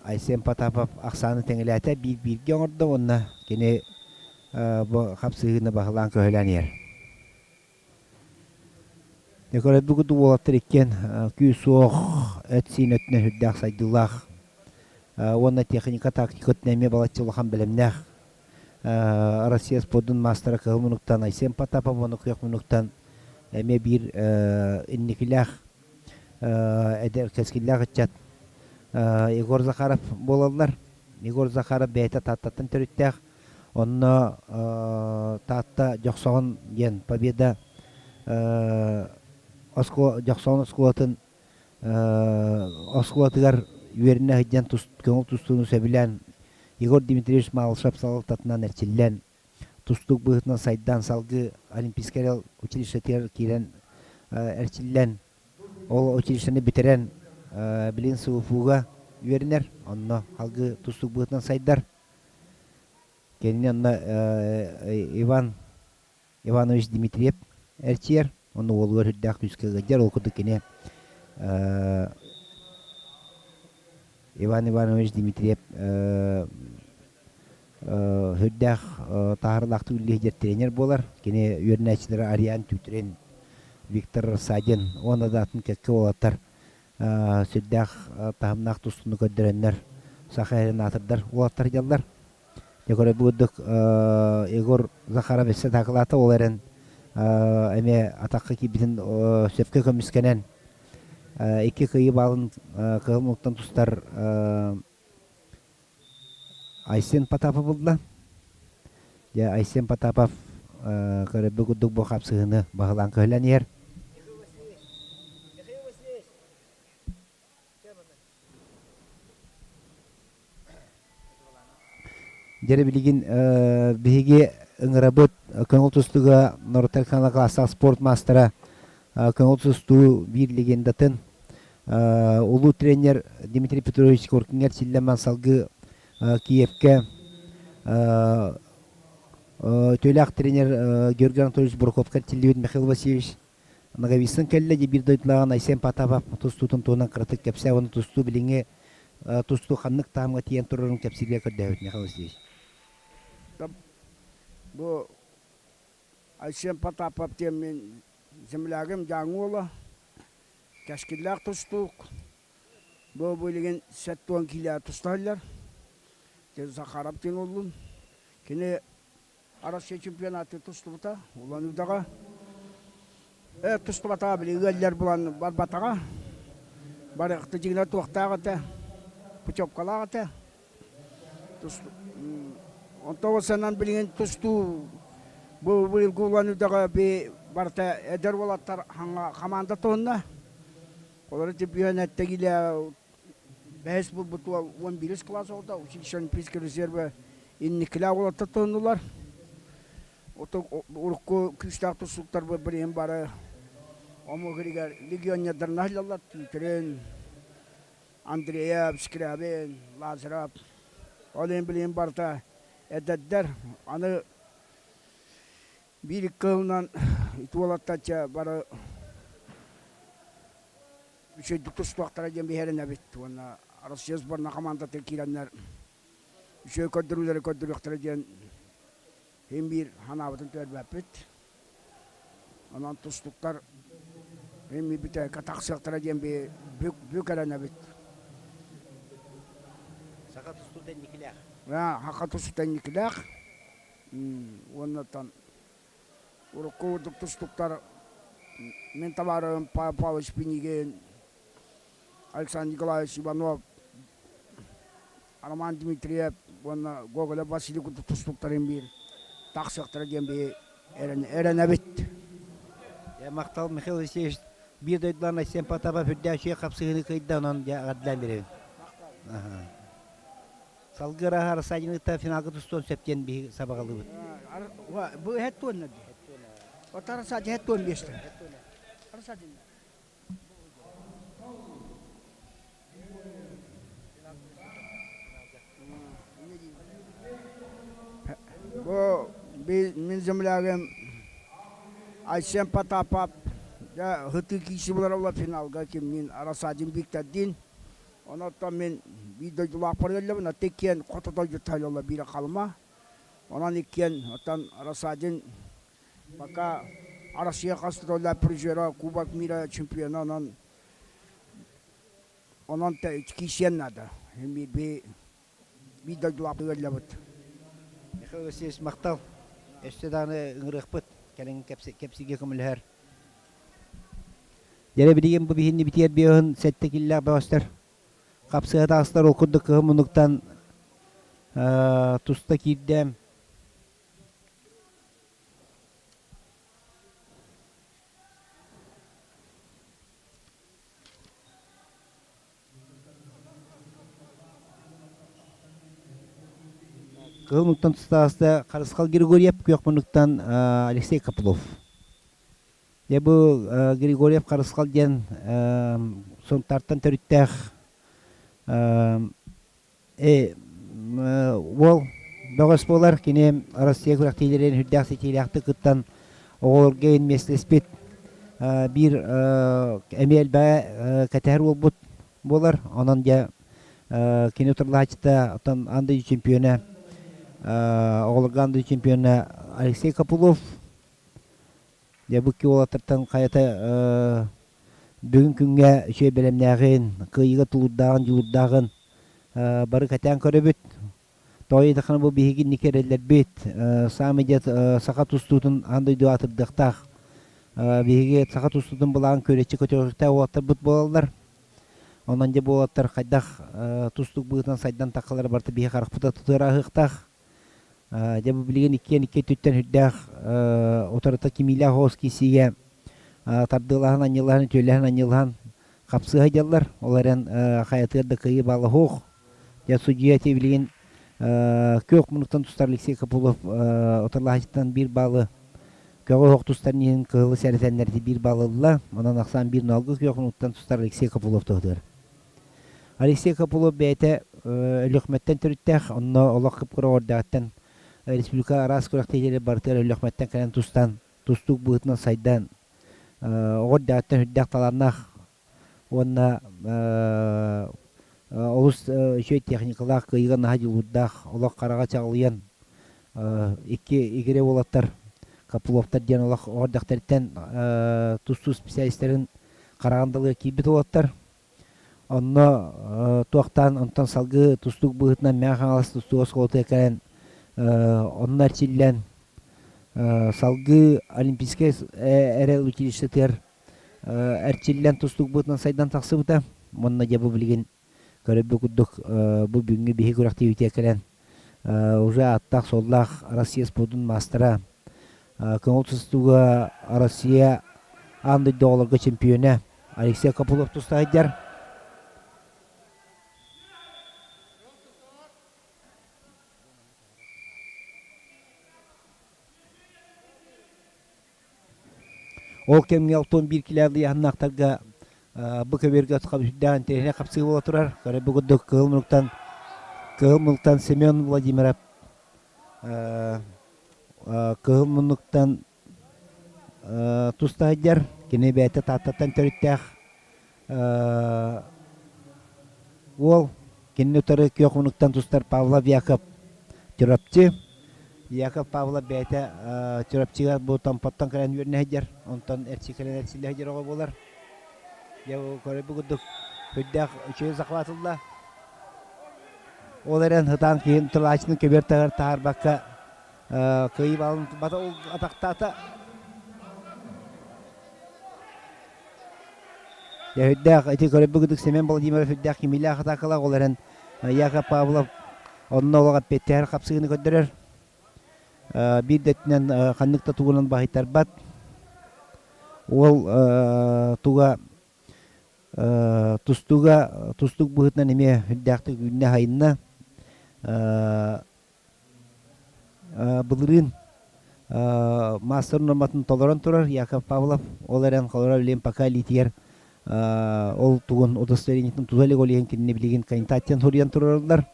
Айсен Потапов ахсааны тэҥилээтэ, биир-бииргэ оҥордо уонна кини бу хапсыһыыны баһылаан-көһүлээн иһэр. Декорайбыт курдук уолаттар иккиэн күүс-уох, эт-сиин өттүнэн сүрдээх сайдыылаах уонна техника, тактика өттүнэн эмиэ балачча улахан бэлэмнээх Россия спордун маастара Кыһыл Мунуктан Айсен Потапов уонна Күөх Мунуктан эмиэ биир инникилээх эдэр кэскиллээх ыччат Егор Захаров буолаллар. Егор Захаров бэйэтэ Тааттаттан төрүттээх. Онно Таатта Дьохсоҕон диэн Победа Дьохсоҕон оскуолатын оскуолатыгар үөрэнэ сылдьан көҥүл тустууну сөбүлээн Егор Дмитриевич Малышев салалтатынан эрчиллэн тустуук быһыытынан сайдан салгыы Олимпийскай училищетыгар киирэн эрчиллэн ол училищены бүтэрэн билин СУФУга үөрэнэр онно салгыы тустуук быһыытынан сайдар Кэннинэн онно Иван Иванович Дмитриев эрчийэр Онно уолугар үрдээх күүскэ ыалдьар. Ол курдук кини Иван Иванович Дмитриев үрдээх таһаарыылаахтык үлэлиир тренер буолар. Кини үөрэнээччилэрэ Ариан Тютрин, Виктор Рассадин уонна да атын кэккэ уолаттар сүрдээх таһымнаах тустууну көрдөрөннөр саха сирин аатырдар уолаттар дьаллар. Дьэ көрө курдук Егор Захаров өссө таакылаата ол эрэн эмиэ атахха киирбитин сөпкө көмүскэнэн икки кыайыы баалын кыһыл муҥтан тустар Айсен Потапов булла. Дьэ Айсен Потапов көрөрбүт курдук бу хапсыһыыны баһылаан көһүлэн иһэр. Дьэ билигин биһиги ыҥырабыт көҥүл тустууга норуоттар класса спорт маастара көҥүл тустуу биир легендатын улуу тренер Дмитрий Петрович Коркиҥҥа эрчиллэн салгыы Киевкэ үтүөлээх тренер Георгий Анатольевич Бурковка эрчиллибит Михаил Васильевич Ноговицын кэллэ дии биир дойдулааҕын Айсен Потапов тустуутун туһунан кыратык кэпсээ уонна тустуу билиҥҥи тустуу ханнык таһымҥа тиийэн турарын кэпсииргэ көрдөһөбүт Михаил Васильевич. Бу Айсен Потапов диэн мин землягым Дьааҥы уола, кэскиллээх тустуук. Бу билигин 70 киилэ тусталлар. Захаров диэн уоллун. Кини Россия чемпионаты тустубута Улан-Удэҕэ. Э, тустубатаҕа били ыаллар булан барбатаҕа. Барыахта дьиҥинэ туохтаах этэ, путевкалаах этэ. Онто санан билигин тустуу бу быйылгы улан үдэҕэ би барыта эдэр уолаттар хамаанда туһунна. Олору типпиһэн эттэгилэ бэһис булбут уол 11 класс оҕото училище Олимпийский резервэ инникилээх уолаттар туһуннулар. Урукку күүстээх тустууктарбыт билигин бары омук иһигэр легионердарына сылдьаллар Тютрин, Андреев, Скрябин, Лазарев. Ол иһин билигин барыта эдэрдэр. Аны биир-икки сылынан ити уолаттар бары үчүгэйдик тустуохтара диэн биһирэнэбит уонна Россия сборная хамаандатыгар киирэннэр үчүгэй көрдөрүүлэри көрдөрүөхтэрэ диэн Син биир санаабытын түһэрбэппит. Онон тустуктар син биир бүтэһиккэ тахсыахтара диэн бүк бүк эрэнэбит. Саха тустуута инникилээх. Саха тустуута инникилээх. Уонна урукку курдук тустуктар мин табаарым Павел Павлович Пинигин, Александр Николаевич Иванов, Роман Дмитриев уонна Гоголев Василий курдук тустууктарын биир тахсыахтара диэн биһи эрэнэбит. Махтал Михаил Алексеевич биир дойдулаан Айсен Потапов үрдээх хапсыһыыны кыайда онон дьэ аҕардаан биэрэбин. Салгыы арааһа Арсадьины финалга тустуон сөп диэн биһи сабаҕалыыбыт. Бу эһэт туонна дии. Отар Арсадий эһэт туон биэстэ. Арсадий. Бу мин землягым Айсен Потапов дьэ һытыы киирсии буолар финалга кимниин Рассадин Виктордиин. Онон мин биир дойдулаахпар өллөбүн, аты иккиэн хото дойдута биирэ Халыма. Онон иккиэн оттон Рассадин пока Россия хас да призера Кубок мира чемпиона онон Онон киирсиэн наада. Би биир дойдулаахпыт ыаллабыт. Михаил Васильевич махтал. Өссө даҕаны ыҥырыахпыт. Кэлин кэпсигэ көмөлөһөр. Дьэрэ билигин бу биһинни битиэр биоһун сэттэ киллээх бөҕөстөр. Хапсыһа таҕыстар ол курдук кыһын муннуктан туста киирдэм. Кыһыл муннуктан тустааста Харысхал Григорьев, күөх муннуктан Алексей Копылов. Дьэ бу Григорьев Харысхал диэн Сунтаартан төрүттээх уол бөҕөс буолар. Кини Россия күрэхтэһиилэрин үрдээх ситиилээхтик кыттан оҕолорго миэстэлэспит биир эмиэ элбэҕи кэтэһэр уолбут буолар. Онон дьэ кини утарылаһааччыта оттон аан дойду чемпиона оҕолорго аан дойду чемпиона Алексей Копылов. Дьэ бу икки уолаттартан хайата бүгүн күҥҥэ үчүгэй бэлэмнээҕин, кыайыыга тулуурдааҕын, дьулуурдааҕын бары кэтээн көрөбүт. Тоҕо диэтэххинэ бу биһиги инники эрэллэрбит, саамай дьэ саха тустуутун аан дойду аатырдыахтаах. Биһиги саха тустуутун былаан күөрэччи көтөҕүөхтээх уолаттарбыт буолаллар. Онон дьэ бу уолаттар хайдах тустуук быһыытынан сайдан таххалара барыта биһиги харахпыта тутуора аһыахтаах. Дьэ бу билигин иккиэн икки өттүттэн сүрдээх утарыта кимиилээх оҕус киирсиигэ тардыалаһан, анньылаһан, үтүөлэһэн, анньылаһан хапсыһа дьаллар. Ол эрэн хайатыгар да кыайыы баала суох. Дьэ судьуйа ити билигин күөх муннуктан тустар Алексей Копылов утарылаһааччыттан биир баалы көҕү оһох тустарын иһин кыһылы сэрэтэннэр ити биир баалы ылла. Онон ахсаан биир ноолго күөх муннуктан тустар Алексей Копылов туһутугар. Алексей Копылов бэйэтэ Өлүөхүмэттэн төрүттээх, онно олох кып-кыра оҕордоҕуттан республика араас күрэхтэһиилэрэ барытыгар Өлүөхүмэттэн кэлэн тустан, тустуук быһыытынан сайдан, оҕо эрдэҕиттэн сүрдээх талааннаах уонна олус үчүгэй техникалаах, кыайыыга наһаа дьулуурдаах, олох хараҕа чаҕылыйан икки игирэ уолаттар Копыловтар диэн олох оҕо эрдэхтэриттэн тустуу специалистарын Хараҕандалыга киирбит уолаттар. Онно туохтаан онтон салгыы тустуук быһыытынан Мэҥэ Хаҥалас тустуу оскуолатыгар кэлэн онно эрчиллэн салгыы Олимпийскай эрэл училищетыгар эрчиллэн тустуук быһыытынан сайдан тахсыбыта. Уонна дьэ бу билигин көрөрбүт курдук бу бүгүҥҥү биһи күрэхтэһиибитигэр кэлэн. уже ааттаах-суоллаах Россия спордун маастара, көҥүл тустууга Россия аан дойду оҕолорго чемпиона Алексей Копылов туста сылдьар. Ол кэмҥэ 61 килээх ыйааһыннаахтарга бу көбүөргэ сүрдээх интэриэһинэй хапсыы буола турар. Көрө бу курдук Кыһыл Мунуктан Кыһыл Мунуктан Семен Владимиров Кыһыл Муннуктан туста сылдьар. Кини бэйэтэ Тааттаттан төрүттээх уол. Кинини утары Күөх Мунуктан тустар Павлов Яков Чурапчы. Яков Павлов бэйэтэ Чурапчыга бу Томпоттон кэлэн үөрэнэ сылдьар. Онтон эрчи кэлэн эрчиллэ сылдьар оҕо буолар. Дьэ, көрөрбүт курдук сүрдээх үчүгэй захватылла. Ол эрэн сытаан киһин тылааччыны көбүөр таһыгар таһаарбакка кыайыы баалын бата атахтаата. Үрдээх ити көрөрбүт курдук Семен Владимиров үрдээх кимиилээх атаакалаах, ол эрэн Яков Павлов онно олох эппиэттэһэр хапсыгыны көрдөрөр. Биир да өттүнэн ханнык да тугунан баһыйтарбат. Уол туга тустууга тустуук быһыытынан эмиэ үрдээхтик үүннэ-хайынна. Былырыын маастар нуорматын толорон турар Яков Павлов, ол эрэн холоро билигин пока илиитигэр ол тугун удостоверениетын тута илик, ол иһин кинини билигин кандидаттан суруйан турараллар.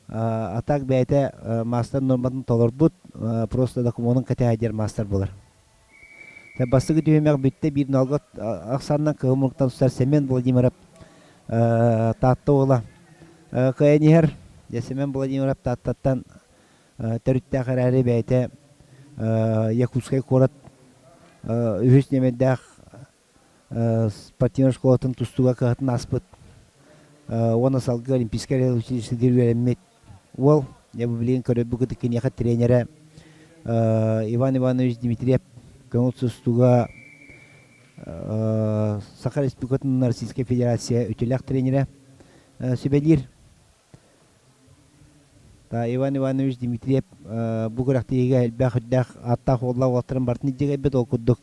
А так бэйэтэ маастар нуорматын толорбут, просто докумуонун кэтэһэ диэр маастар буолар. Бастакы түһүмэх бүттэ биир налга ахсаанынан Кыһыл Муруктан тустар Семен Владимиров Таатта уола кыайан иһэр. Семен Владимиров Тааттаттан төрүттээх эрээри бэйэтэ Якутскай куорат үһүс нүөмэрдээх спортивнай школатын тустууга кыһатын ааспыт уонна салгыы Олимпийскай училищетыгар үөрэммит уол. Дьэ бу билигин көрөрбүт киниэхэ тренерэ Иван Иванович Дмитриев көҥүл тустууга Саха Республикатын Российскай Федерация үтүөлээх тренерэ сүбэлиир. Иван Иванович Дмитриев бу күрэхтэһиигэ элбэх үрдээх ааттаах уоллаах уолаттарын барытын илдьэ кэлбит. Ол курдук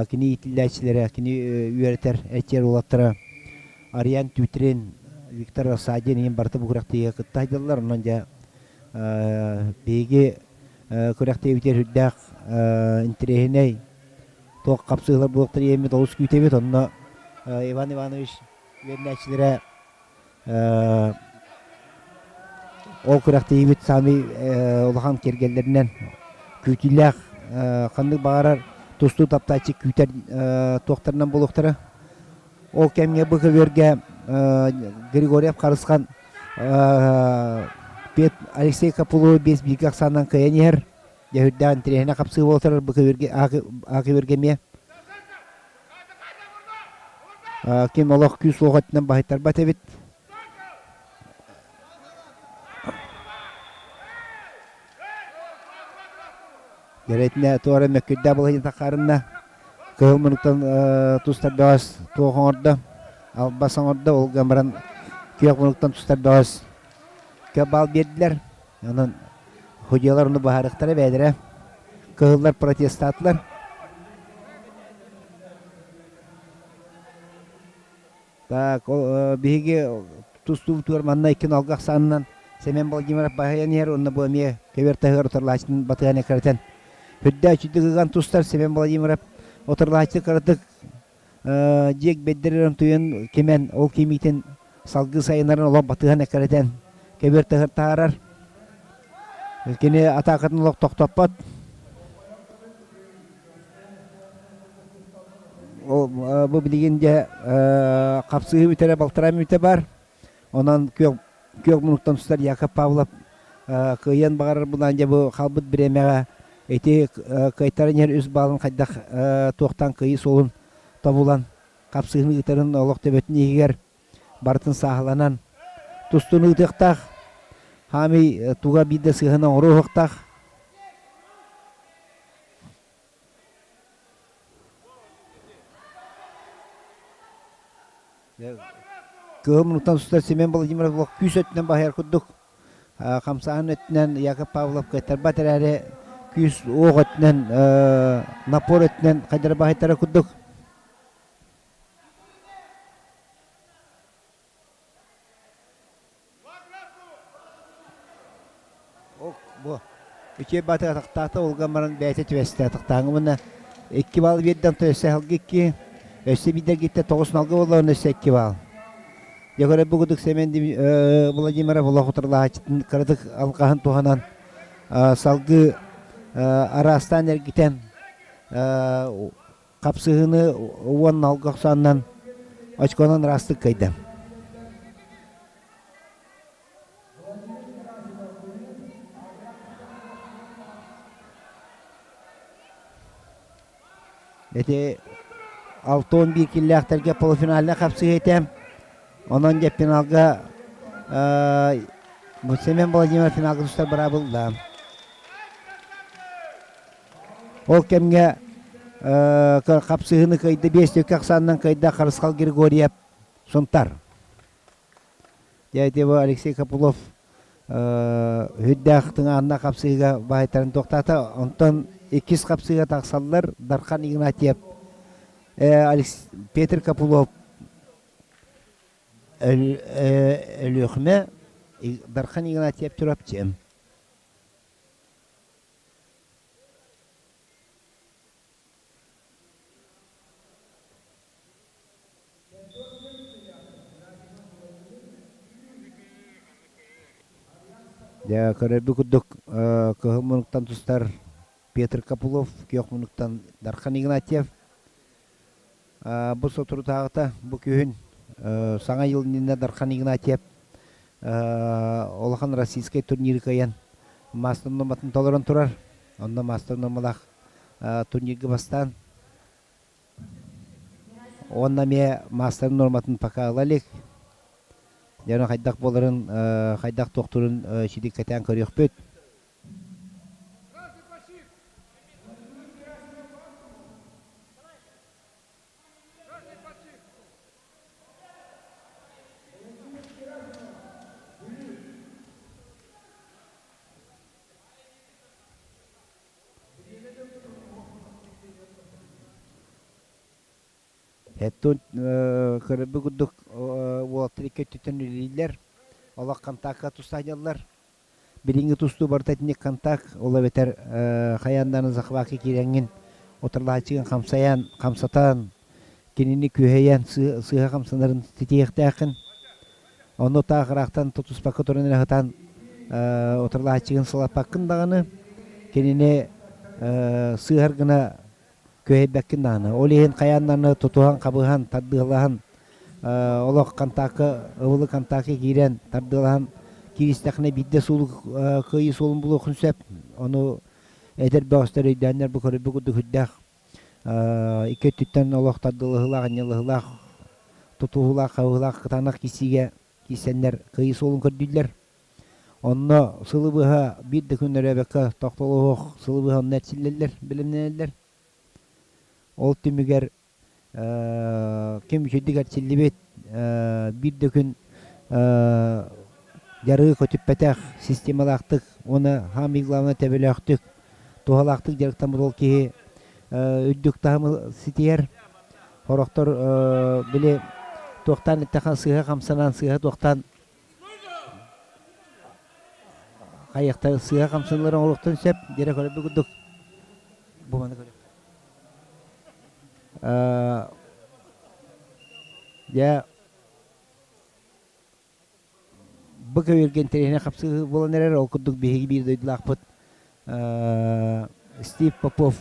кини иитиллээччилэрэ, кини үөрэтэр эрчийэр уолаттара Ариан Тютрин, Виктор Рассадин иһин барыта бу күрэхтэһиигэ кытта сылдьаллар. Онон дьэ биһиги күрэхтэһиибитигэр үрдээх интэриэһинэй туох хапсыһыылар буолуохтар диэммит олус күүтэбит. Онно Иван Иванович үөрэнээччилэрэ Ол күрэхтэһиибит саамай улахан киэргэллэринэн күүтүүлээх ханнык баҕарар тустуу таптааччы күүтэр туохтарынан буолуохтара. Ол кэмҥэ бу көбүөргэ Григорьев Харысхан Алексей Капуловы биэс бииргэ ахсаанынан кыайан иһэр. Дьэ үрдээх интэриэһинэй хапсыы буола турар бу көбүөргэ көбүөргэ эмиэ. Ким олох күүс уох өттүнэн баһыйтарбат эбит. Дьэрэтинэ туора мөккүрдээх балаһыйа таххарынна. Кыһыл мунуктан тустар бөҕөс туох оҥордо? Албас оҥордо, ол гынан баран күөх мунуктан тустар бөҕөс баал биэрдилэр. Онон судьуйалар ону быһаарыахтара бэйэлэрэ. Кыһыллар протестаатылар. Так, биһиги тустуубутугар манна икки налга ахсаанынан Семен Владимиров баһыйан иһэр уонна бу эмиэ көбүөр таһыгар утарылааччытын батыһан эккирэтэн үрдэ үчүгдүк ыган тустар Семен Владимиров утарылааччы кыратык дьиэк бэддэрэрин туйан кимэн ол кимиитин салгыы сайыннаран олох батыһан эккирэтэн көбүөр таһыгар таһаарар. Кини атаакатын олох тохтоппот. Бу билигин дьэ хапсыһыы бүтэрэ балтараа мүнүүтэ баар. Онон күөх күөх мунуктан тустар Яков Павлов кыайыан баҕарар булан дьэ бу хаалбыт бириэмэҕэ ити кыайтаран иһэр үс баалын хайдах туохтан кыайыы суолун тобулан хапсыһыыны ыытарын олох төбөтүн иһигэр барытын сааһыланан тустууну ыытыахтаах. Хаамый туга биирдэ сыһыан оҥоруохтаах. Кыһыл муннуктан сытар Семен Владимиров күүс өттүнэн баһыйар курдук. Хамсааһын өттүнэн Яков Павлов кыаттарбат эрээри күүс уох өттүнэн напор өттүнэн хайдара баһыйтара курдук. Бу үчүгэй баатыга атахтаата улган баран бэйэтэ түбэстэ атахтааҥы мына икки баал биэрдэн то өссө аһылга икки өссө биирдэр гиттэ тоҕус налга буолла уонна өссө икки баал. Дьэ көрө бу кудук Семен Владимиров олох утарылаһааччытын кыратык алҕаһын туһанан салгыы араастаан эргитэн хапсыһыыны уонна алга охсооннон очконан ыраастык кыайда. Ити 61 киллээхтэргэ полуфинальнай хапсыһыы этэ. Онон дьэ финалга Семен Владимиров финалга тустар быраабылла. Ол кэмҥэ хапсыһыыны кыайда биэс төкө ахсаанынан кыайда Харысхал Григорьев Сунтар. Дьэ ити бу Алексей Копылов үрдээх тыҥаанна хапсыыга баайтарын туохтаата. Онтон иккис хапсыыга тахсаллар Дархан Игнатьев, Петр Копылов Өлүөхүмэ, Дархан Игнатьев Чурапчы. Дьэ, көрөрбүт курдук, кыһыл муннуктан тустар Петр Копылов, күөх муннуктан Дархан Игнатьев. Бу соторутааҕыта, бу күһүн Саҥа дьыл иннинэ Дархан Игнатьев улахан российскай турниры кыайан маастар нуорматын толорон турар. Онно маастар нуормалаах турнирга бастаан Уонна эмиэ маастар нуорматын пока ыла илик. Дьоно хайдах буоларын, хайдах туохтуурун ситик кэтээн көрүөхпүт. Эттун көрөрбүт курдук уолаттар икки өттүттэн үлэлииллэр. Олох контакка тустаһаллар. Билиҥҥи тустуу барыта итинник контакт, ол эбэтэр хайаан даҕаны захватка киирэҥҥин утарылаһааччыгын хамсайан, хамсатан, кинини күһэйэн сыыһа хамсанарын ситиһиэхтээххин. Онно таах ыраахтан тутуспакка туран эрэ сытан утарылаһааччыгын сылаппаккын даҕаны, кинини сыыһар гына күһэйбэккин даҕаны. Ол иһин хайаан даҕаны тутуһан, хабыһан, тардыалаһан олох контакка, ыбылы контакка киирэн тардыалаһан кииристэххинэ биирдэ суолу кыайыы суолун булуоххун сөп. Ону эдэр бөҕөстөр өйдөөннөр бу көрөрбүт курдук үрдээх икки өттүттэн олох тардылыһыылаах, анньылыһыылаах, тутуһуулаах, хабыһыылаах кытаанах киирсиигэ киирсэннэр кыайыы суолун көрдүүллэр. Онно сылы быһа биир да күн өрөөбөккө тохтолуох сылы быһа онно эрчиллэллэр, бэлэмнэнэллэр. Ол түмүгэр ким үчүгдүк эрчиллибит, биир да күн дьарыгы көтүппэтэх, системалаахтык уонна саамай главное төбөлөөхтүк, туһалаахтык дьарыктаммыт ол киһи үрдүк таһымы ситиһэр. Сорохтор били туохтаан эттэххэ сыыһа хамсанан, сыыһа туохтаан хайыахтар сыыһа хамсаныыларын оҥоруохтарын сөп. Дьэрэ көрөрбүт курдук бу маны көрүөххэ. Дьэ бу көбүөргэ интэриэһинэй хапсыһыы буолан эрэр. Ол курдук биһиги биир дойдулаахпыт Стив Попов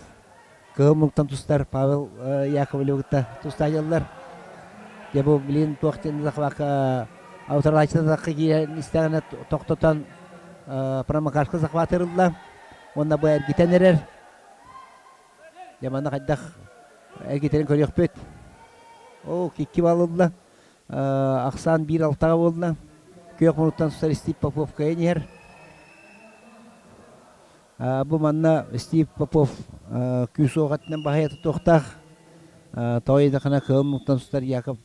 кыһыл муҥтан тустар Павел Яковлевы кытта тустаайаллар. Дьэ бу билин туох диэн захватка аутарлааччы киирэн истэҕинэ тохтотон промокашка захватырылла уонна бу эргитэн эрэр. Дьэ манна хайдах эргитэрин көрүөхпүт. Оо, икки балл ылла. Ахсаан биир алтаҕа буолла. Күөх мунуттан сутар Стив Попов кыайан иһэр. Бу манна Стив Попов күүс уох өттүнэн баһыйа тутуохтаах. Тоҕо диэтэххинэ кыһыл мунуттан сутар Яков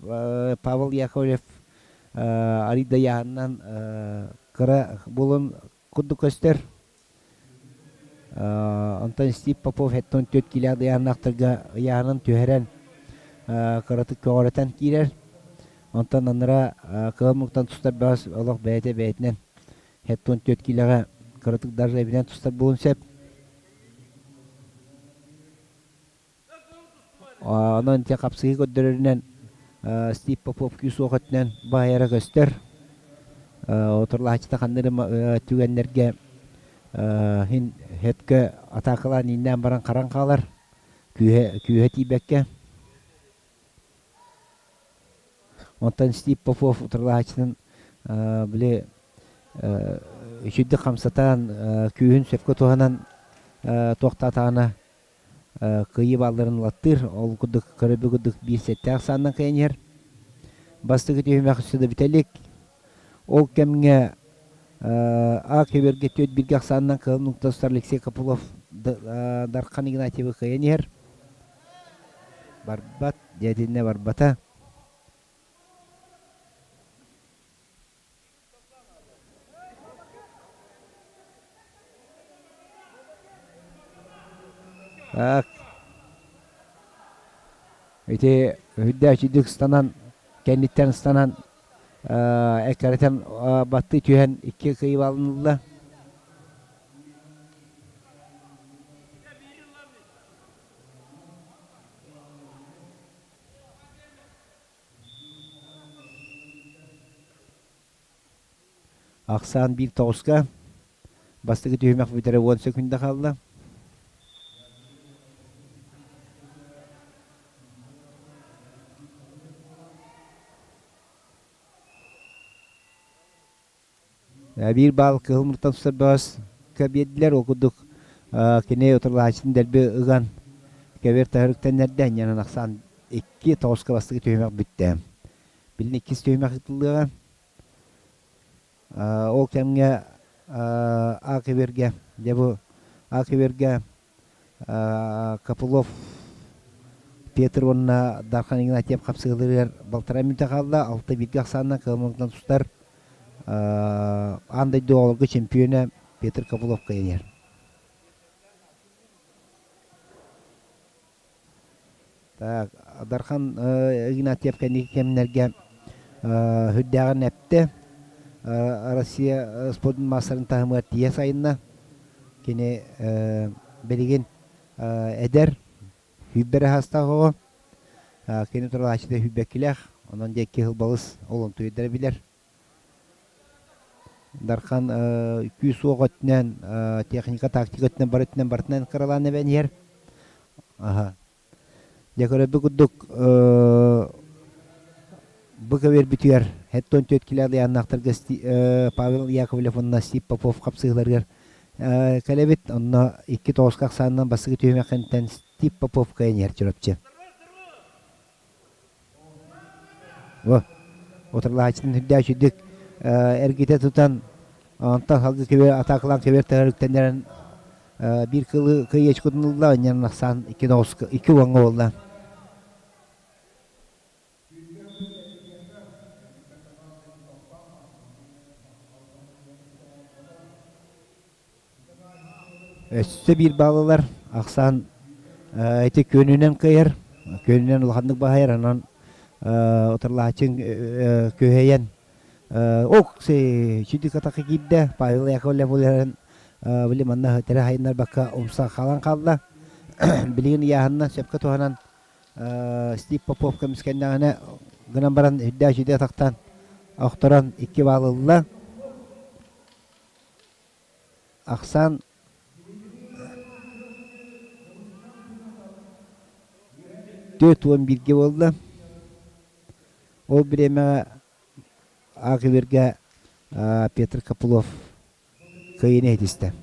Павел Яковлев арыйда ыйааһынынан. кыра буолан курдук көстөр. Онтон Стив Попов 74 киилээх ыйааһыннаахтарга ыйааһынын түһэрэн кыратык көҕүрэтэн киирэр. Онтон анара кыһыл муҥтан тустар бөҕөс олох бэйэтэ бэйэтинэн 74 киилэҕэ кыратык даже эбинэн тустар буолуон сөп. Онон ити хапсыһыы көрдөрөрүнэн Стив Попов күүс-уох өттүнэн баһыйара көстөр. Отурлааччыта ханнык эрэ түгэннэргэ иһин сөпкө атаакалаан ииннээн баран харан хаалар, күүһэ, күүһэ тиийбэккэ. Онтон Стив Попов утарылаһааччытын били үчүгдүк хамсатан, күүһүн сөпкө туһанан туохтаатаҕына кыайыы баалларын ылаттыыр. Ол курдук көрөбү курдук биир сэттээх сааннан кыайан иһэр. Бастакы түһүмэх өссө да бүтэ илик. Ол кэмҥэ А көбүөргэ түөрт бииргэ ахсаанынан кыһыл нуктастар Алексей Копылов Дархан Игнатьевы кыайан иһэр. Барбат, дьэ барбата. Так. Ити үрдээччидик ыстанан, кэнниттэн ыстанан, эккирэтэн баттыы түһэн икки кыйып алынылла. Ахсаан биир тоҕуска. Бастакы түһүмэх бүтэрэ уон сөкүүндэ хаалла. Биир баал кыһыл муртан сырбаҕаска биэрдилэр. Ол курдук кини утарылаһааччытын дэлби ыган кэбиэр таһырыктан эрдэ анньанан ахсаан икки тоҕуска бастакы түһүмэх бүттэ. Билин иккис түһүмэх ыытыллыаҕа. Ол кэмҥэ А кэбиэргэ, дьэ бу А кэбиэргэ Копылов Петр уонна Дархан Игнатьев хапсыһыыларыгар балтараа мүнүүтэ хаалла. Алта бииргэ ахсаанынан кыһыл тустар аан дойду оҕолорго чемпиона Петр Копылов кыайан иһэр. Так, Дархан Игнатьев кэнники кэмнэргэ сүрдээҕин эптэ. Россия спордун маастарын таһымыгар тиийэ сайынна. Кини билигин эдэр, сүүрбэ эрэ саастаах оҕо. Кини туралааччыта сүүрбэккилээх, онон диэки сыл балыс ол онтуйдара билэр. Дархан күүс-уох өттүнэн, техника, тактика өттүнэн бары өттүнэн барытынан кыралаан эбэн иһэр. Аха. Дьэ көрөрбүт курдук бу көбүөрбүтүгэр 74 килэ адыйааннаахтарга Павел Яковлев уонна Стив Попов хапсыһыыларыгар кэлэбит. Онно икки тоҕуска ахсаанынан бастакы түһүмэххинтэн Стив Попов кыайан иһэр Чурапчы. Бу утарылаһааччытын үрдээх үчүгдүк эргитэ тутан, онтон салгыы кэбиэр атаакалаан кэбиэр таһар үктэннэрэн биир кылы кыайыы очкотун ылла, анньан ахсаан икки тоҕуска икки уоҥҥа буолла. Өссө биир баалылар ахсаан ити күөнүнэн кыайар, күөнүнэн улаханнык баһыйар, онон утарылаһааччыҥ күһэйэн ок сүдү катака киирдэ Павел Яковлев уларан били манна тэрэ хайыннарбакка умса хаалан хаалла. Билигин ыйааһынна сөпкө туһанан Стив Попов көмүскэннэҕинэ гынан баран үрдээх үчүгэй атахтаан охторон икки баал ылла. Ахсаан 41-гэ буолла. Ол бириэмэҕэ Аакыбиргэ Петр Копылов кыайыыны иһитистэ.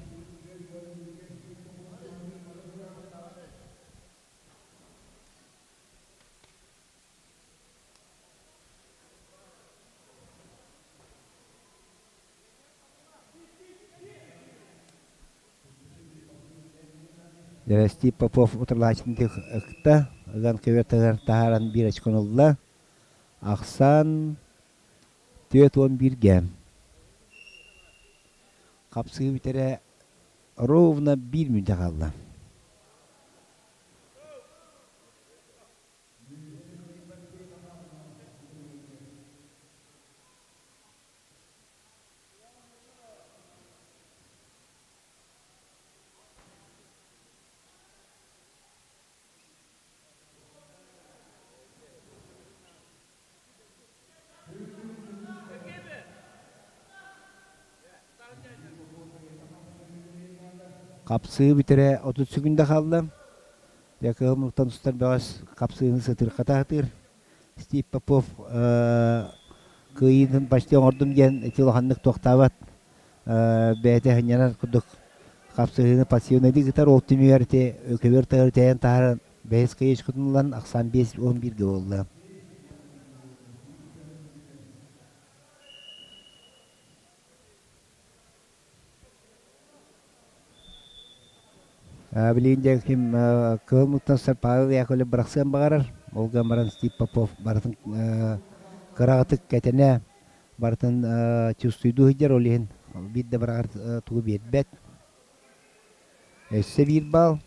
Дьэрэстиип Попов утарылааччытын ыкта, ыган көбүөр таһааран биир очкону ылла. Ахсаан 41-гэ. Хапсыы бүтэрэ ровно биир мүнүүтэ хаалла. Хапсыы бүтэрэ 30 секунда хаалла. Дьэ кыһыл муннуктан устар бөҕөс хапсыыны сытыырхата сатыыр. Стив Попов кыайыытын почти оҥордум диэн ити улаханнык туохтаабат. Бэйэтэ сынньанар курдук хапсыһыыны пассивнайдык ытар. Ол түмүгэр ити көбүөр тыгар тэйэн таһааран бэһис кыайыычкытын ылан ахсаан 5-11-гэ буолла. Билигин дьэ ким кыһыл муттан Павел Яковлев бырахсыан баҕарар. Ол гынан баран Стив Попов барытын кыраҕытык кэтэнэ, барытын чувствуйдуу сылдьар, ол иһин биир да быраҕар тугу биэрбэт. Өссө биир балл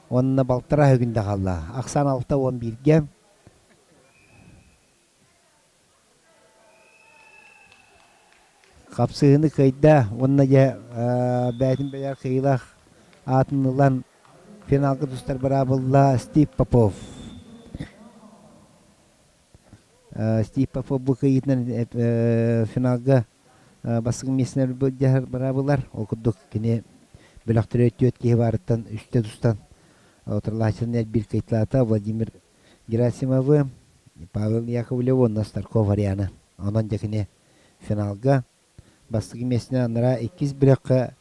уонна балтараа күндэ хаалла. Ахсаан 6-11-гэ. Хапсыһыыны кыайда уонна дьэ бэйэтин бэйэр кыайыылаах аатын ылан финалга тустар быраабылла Стив Попов. Стив Попов бу кыайыытынан финалга бастакы миэстэлэр былдьаһар быраабылар. Ол курдук кини бөлөхтөрө түөрт киһи баарыттан үстэ тустан утарылааччыны биир кыайталаата Владимир Герасимовы, Павел Яковлевы уонна Старков Арианы. Онон дьэ кини финалга бастакы миэстэни анараа иккис бөлөххө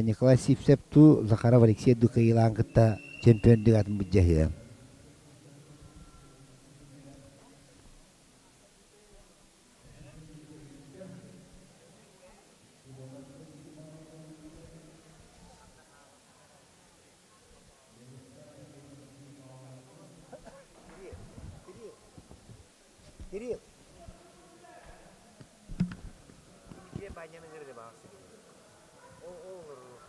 Николай Сивцев туу Захаров Алексей Дукаилаан кытта чемпиондук атын былдьаһыа. Кирилл. Дмитрий Баняны ыҥырды баҕас. Ол ол ыҥырыр.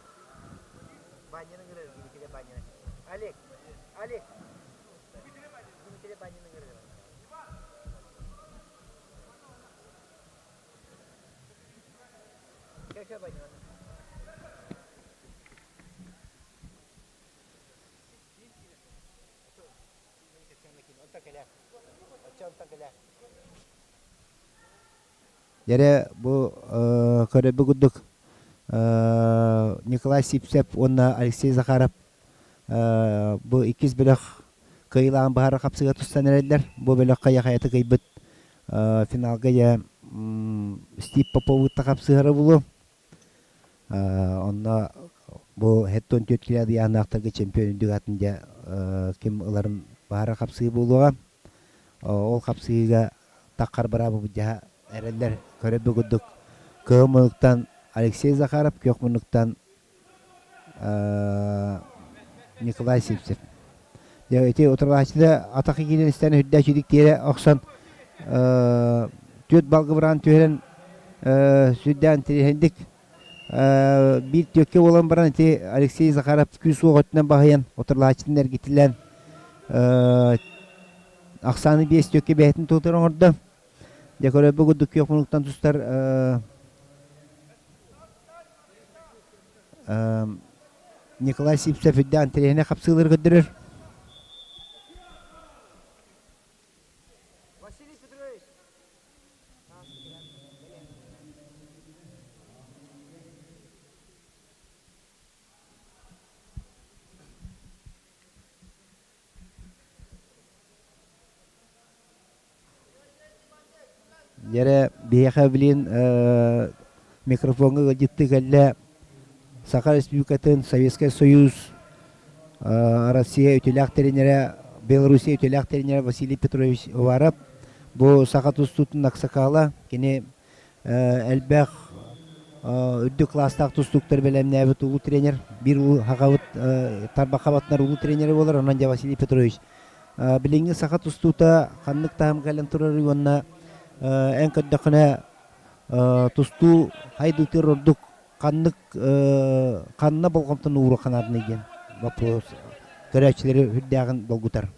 Баняны ыҥырыр Дмитрий Баняны. Олег, Олег. Дмитрий Баняны ыҥырды. Кэкэ Баняны. Дьэрэ бу көрөрбүт курдук Николай Сивцев уонна Алексей Захаров бу иккис бөлөх кыайыылааҕын быһаарар хапсыга тустан эрэллэр. Бу бөлөххө Яхаята кыайбыт финалга дьэ Стив Поповытта хапсыһара буолуо. Онно бу хэттон түөрт килэ ыйааһыннаахтарга чемпион үрдүк аатын дьэ ким ыларын баара хапсыы буолуоҕа. Ол хапсыыга таххар быраабы былдьаһа эрэллэр көрөрбүт курдук кыһыл муннуктан Алексей Захаров, күөх муннуктан Николай Сивцев. Дьэ ити утарылааччыта атах киирэн истэн үрдээх чүдүк тиэрэ охсон түөрт балгы быраан түһэрэн сүрдээн тириһэндик биир түөккэ буолан баран ити Алексей Захаров күүс уох өттүнэн баһыйан утарылааччытын эргитилэн ахсааны биэс түөккэ бэйэтин тутар оҥордо. Дьэ көрөрбүт курдук күөх муннуктан тустар Николай Сивцев үрдээн интэриэһинэй хапсыылары көрдөрөр. Василий Петрович! Дьэрэ биһиэхэ билин микрофоҥҥа ыалдьыттыы кэллэ Саха Республикатын, Советскай Союз, Россия үтүөлээх тренерэ, Белоруссия үтүөлээх тренерэ Василий Петрович Уваров. Бу саха тустуутун аксакала. Кини элбэх үрдүк кылаастаах тустууктар бэлэмнээбит улуу тренер. Биир улуу хахабыт тарбахха батынар улуу тренерэ буолар. Онон дьэ Василий Петрович билиҥҥи саха тустуута ханнык таһым кэлэн турарый уонна эн көрдөххүнэ тустуу хайдыытыгар ордук. Ханнык ханна болҕомтону ууруохха наадыный диэн вопрос көрөөччүлэри үрдээҕин долгутар.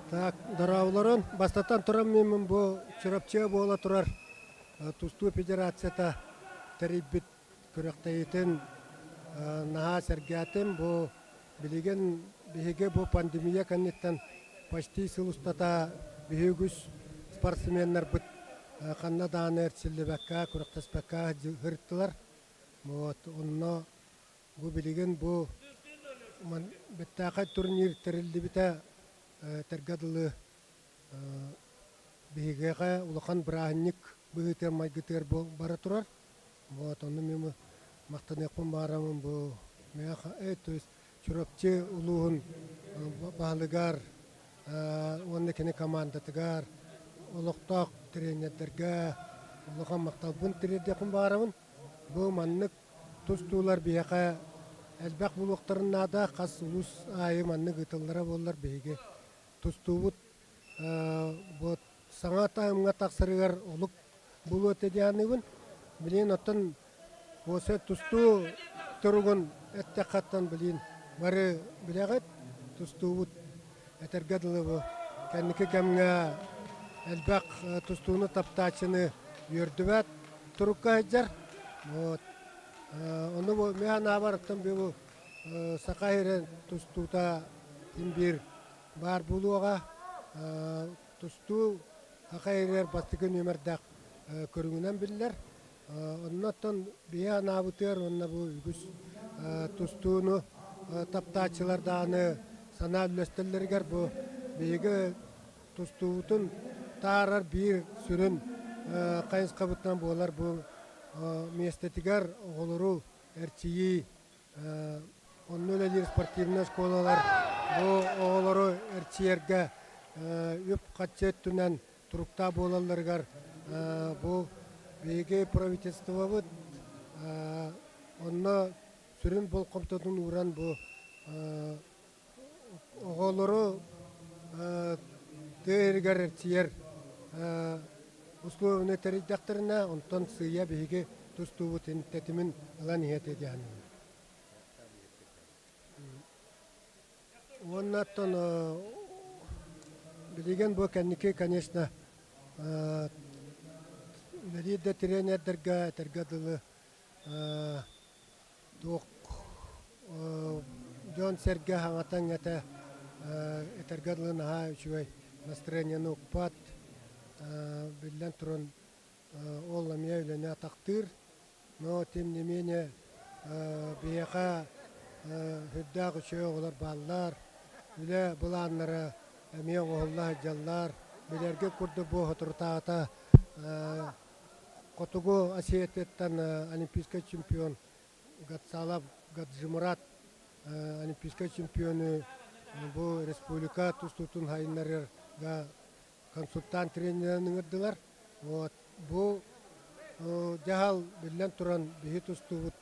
Так, дорооболорун. Бастатан туран мин бу Чурапчыга буола турар тустуу федерацията тэрийбит күрэхтэһиитин наһаа сэргээтим. Бу билигин биһиги бу пандемия кэнниттэн почти сыл устата биһиги үгүс спортсменнарбыт ханна даҕаны эрчиллибэккэ, күрэхтэспэккэ сырыттылар. Вот, онно бу билигин бу бэттээхэй турнир тэриллибитэ этэргэ дылы биһигиэхэ улахан бырааһынньык быһыытыгар майгытыгар бара турар. Вот, онно мин махтаныахпын баҕараммын бу миэхэ, то есть Чурапчы улууһун баһылыгар уонна кини командатыгар, олохтоох тренердэргэ улахан махталбын тириэрдиэхпин баҕарабын. Бу маннык тустуулар биһиэхэ элбэх буолуохтарын наада. Хас улуус аайы маннык ыытыллара буоллар биһиги тустуубут вот саҥа таһымҥа тахсарыгар олук булуо этэ диэн Билигин оттон Уоса тустуу туругун эттэххэ билин бары билэҕит, тустуубут этэргэ дылы бу кэнники кэмҥэ элбэх тустууну таптааччыны үөрдүбэт турукка сылдьар. Вот. Ону бу мин анаабар оттон бу Саха сирин тустуута син биир баар буолуоҕа. Тустуу Саха сиригэр бастакы нүөмэрдээх көрүҥүнэн биллэр. Оннуттан биһи анаабытыгар уонна бу үгүс тустууну таптааччылар даҕаны санаа үллэстэллэригэр бу биһиги тустуубутун таарар биир сүрүн хайысхабытынан буолар бу миэстэтигэр оҕолору эрчийии онно үлэлиир спортивнай школалар бу оҕолору эрчийэргэ үп-харчы өттүнэн туруктаах буолалларыгар бу биһиги правительствобыт онно сүрүн болҕомтотун ууран бу оҕолору тыа иһигэр эрчийэр условияны тэрийдэхтэринэ, онтон сыыйа биһиги тустуубут тэтимин ылан иһиэ диэн. Уонна оттон билигин бу кэнники, конечно, үлэлиир да тренердэргэ этэргэ дылы туох дьон-сэргэ хаҥатан этэ этэргэ дылы наһаа үчүгэй настроениены укпат, биллэн туран ол эмиэ үлэни атахтыыр. Но тем не менее биһиэхэ сүрдээх үчүгэй оҕолор бааллар, үлэ былааннара эмиэ оҥоһулла сылдьаллар. Билэргэ курдук бу соторутааҕыта Хотугу Осетияттан олимпийскай чемпион Гацалов Гаджимурат олимпийскай чемпиону бу республика тустуутун сайыннарарга консультант тренерин ыҥырдылар. Вот бу дьаһал биллэн туран биһи тустуубут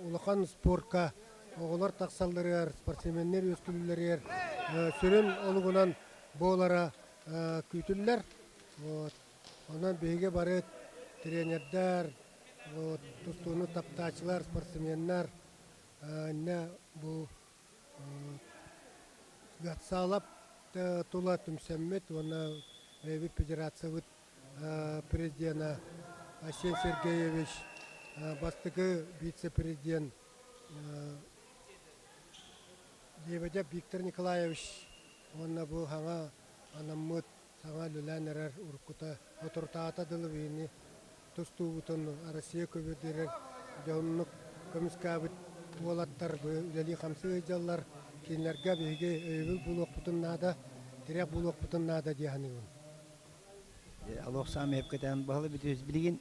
улахан спорка оҕолор тахсалларыгар, спортсменнэр үөскүүллэригэр сүрүн олугунан буолара күүтүллэр. Вот. Онон биһиги бары тренердэр, вот, тустууну таптааччылар, спортсменнар иннэ бу Гацалап тула түмсэммит уонна бэйэбит федерациябыт президена Айсен Сергеевич, бастакы вице-президент Лебедев Виктор Николаевич уонна бу саҥа анаммыт, саҥа үлэлээн эрэр уруккута соторутааҕыта дылы биһини тустуубутун Россия көбүөрдэрэр дьоһуннук көмүскээбит уолаттар үлэлии-хамсыы сылдьаллар. Кинилэргэ биһиги өйөбүл буолуохпутун наада, тирэх буолуохпутун наада дии саныыбын. Олох саамай эпкэтээн баһылы бүтүс билигин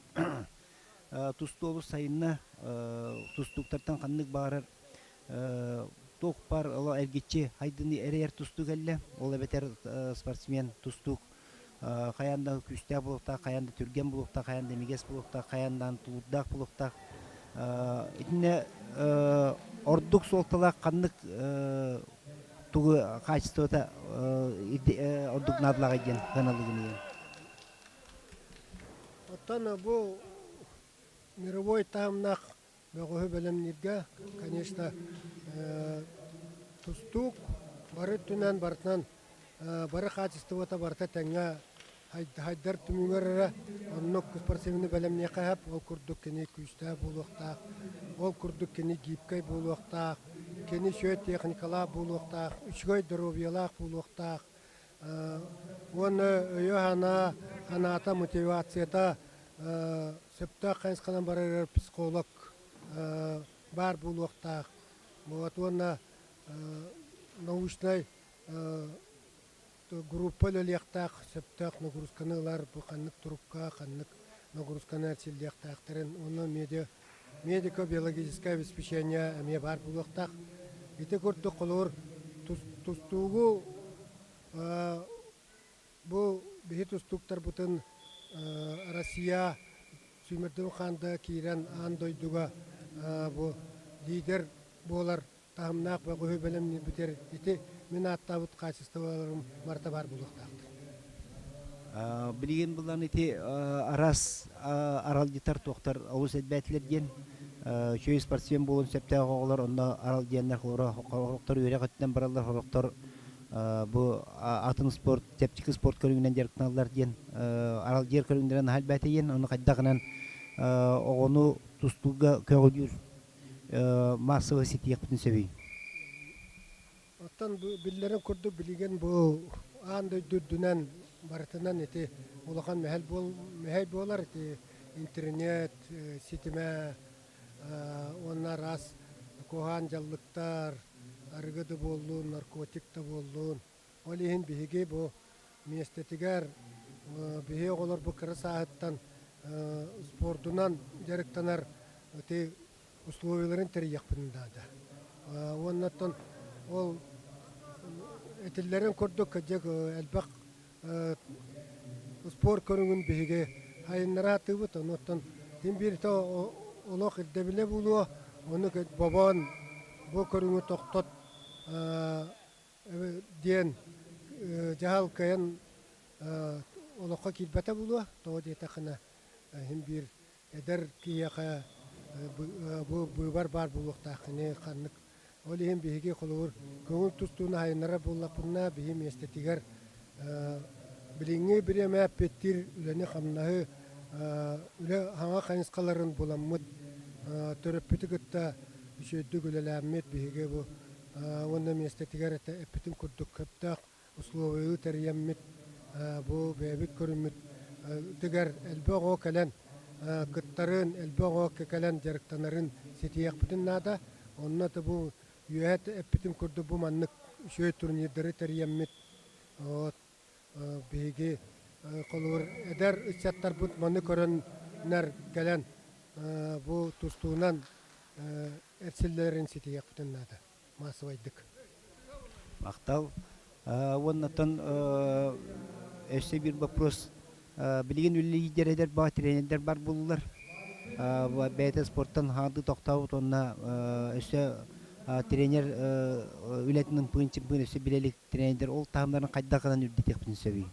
тустуолу сайынна тустууктартан ханнык баҕарар туох бар оло эргиччи хайдыны эрэйэр тустуу кэллэ. Ол эбэтэр спортсмен тустуук хайаан да күүстээх буолуохтаах, хайаан да түргэн буолуохтаах, хайаан да имигэс буолуохтаах, хайаан да тулуурдаах буолуохтаах. Итиннэ ордук суолталаах ханнык тугу хаачыстыбата ордук наадалааҕый диэн сыаналыыгын? Оттон бу. Мировой таһымнаах бөҕөһү бэлэмнииргэ, конечно, тустуук бары өттүнэн барытынан бары хаачыстыбата барыта тэҥҥэ хайдар түмүгэр эрэ оннук спортивный бэлэмниэхэ сөп. Ол курдук кини күүстээх буолуохтаах, ол курдук кини гибкэй буолуохтаах, кини үчүгэй техникалаах буолуохтаах, үчүгэй доруобуйалаах буолуохтаах. Уонна өйө-санаа, санаата, мотивацията сөптөөх хайысханан барарыгар психолог баар буолуохтаах. Вот уонна научнай группа үлэлиэхтээх, сөптөөх нагрузканы ылар, бу ханнык турукка, ханнык нагрузканы эрчиллиэхтээхтэрин уонна медиа медико-биологическое обеспечение эмиэ баар буолуохтаах. Ити курдук холобур тустуугу бу биһи тустууктарбытын Россия сүүмэрдэрин хаанда киирэн аан дойдуга бу лидер буолар таһымнаах бөҕөһү бэлэмниирбитигэр ити мин ааттаабыт хаачыстыбаларым барыта баар буолуохтаахтар. Билигин булан ити араас аралдьытар туохтар олус элбээтилэр диэн үчүгэй спортсмен буолуон сөптөөх оҕолор онно аралдьыйаннар сорохтор үөрэх өттүнэн бараллар сорохтор бу атын спорт чэпчэки спорт көрүҥүнэн дьарыктаналлар диэн аралдьыйар көрүҥнэрэ наһаа элбээтэ диэн ону хайдаҕынан оҕону тустууга көҕүлүүр массовай ситиэхпитин сөбүй? Оттон биллэрин курдук билигин бу аан дойду үрдүнэн барытынан ити улахан мэһэл буол мэһэй буолар ити интернет ситимэ уонна араас куһаҕан дьаллыктар арыгы да буоллун наркотик да буоллун ол иһин биһиги бу миэстэтигэр биһи оҕолор бу кыра сааһыттан спордунан дьарыктанар ити условияларын тэрийиэхпитин наада. Уонна оттон ол этиллэрин курдук кырдьык элбэх спорт көрүҥүн биһиги хайыннара сатыыбыт. Ону оттон син биир олох ирдэбилэ буолуо. Ону бобон бу көрүҥү тохтот диэн дьаһал кыайан олоххо киирбэтэ буолуо. Тоҕо диэтэххинэ иһин биир эдэр киһиэхэ бу быыбар баар буолуохтаах кини ханнык ол иһин биһиги холобур көҥүл тустууну хайыннарар буоллахпытына биһи миэстэтигэр билиҥҥи бириэмэ эппиэттиир үлэни-хамнаһы үлэ хаҥа хайысхаларын буламмыт төрөппүтү кытта үчүгэйдик үлэлээммит биһиги бу уонна миэстэтигэр эппитим курдук сөптөөх условиялы тэрийэммит бу бэйэбит көрүммүт тыгар элбэх оҕо кэлэн кыттарын, элбэх оҕо кэлэн дьарыктанарын ситиһиэхпитин наада. Онно бу үөһэ эппитим курдук бу маннык үчүгэй турнирдары тэрийэммит вот биһиги холобур эдэр ыччаттарбыт маны көрөннөр кэлэн бу тустуунан эрчиллэрин ситиһиэхпитин наада маассабайдык. Махтал. Уоннаттан өссө биир вопрос. Билигин үлэлиир эдэр баҕа тренердэр бар буоллулар. Бэйэтэ спорттан хаҥардыы тохтообут уонна өссө тренер үлэтин ымпыын-чымпыын өссө билэ илик тренердэр ол таһымнарын хайдах гынан үрдэтиэхпитин сөбүй?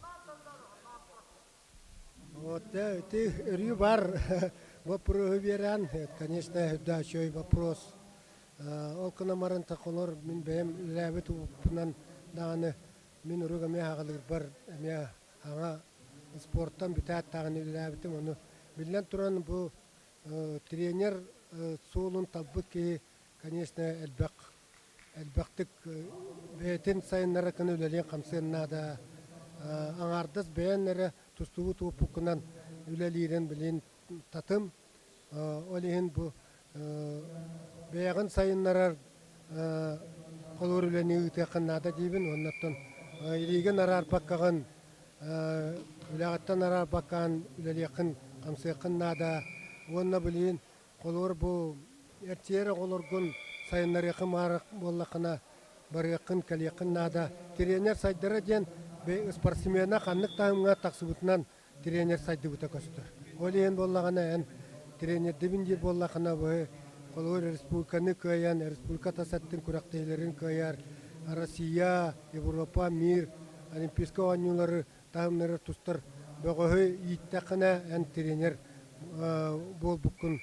Вот ити өрүү бар вопроһу биэрэн, конечно, да, үчүгэй вопрос. Ол гынан баран тохолор мин бэйэм үлэлээбит уппунан даҕаны мин урук эмиэ аҕалыырбар эмиэ аҥа спорттан бүтээт даҕаны үлэлээбитим. Ону биллэн туран бу тренер суолун талбыт киһи, конечно, элбэх элбэхтик бэйэтин сайыннара гына үлэлиэн-хамсыан наада. Аҥаардас бэйэн эрэ тустубут уопуккунан үлэлиирин билин татым. Ол иһин бу бэйэҕин сайыннарар холуур үлэни ыытыаххын наада диибин. Уонна оттон илиигин араарбаккаҕын, үлэҕиттэн араарбаккаҕын үлэлиэххин, хамсыаххын наада. Уонна билигин Холобур, бу эрчийэр оҕолоргун сайыннарыаххын баҕарар буоллаххына, барыаххын, кэлиэххин наада. Тренер сайдара диэн спортсмена ханнык таһымҥа тахсыбытынан тренер сайдыбыта көстөр. Ол иһин буоллаҕына, эн тренердибин диир буоллаххына, бу холобур, республиканы кыайан, республика тас өттүн күрэхтэһиилэрин кыайар, Россия, Европа, мир, Олимпийскай оонньуулары таһымнары тустар бөҕөһү ииттэххинэ, эн тренер. буолбуккун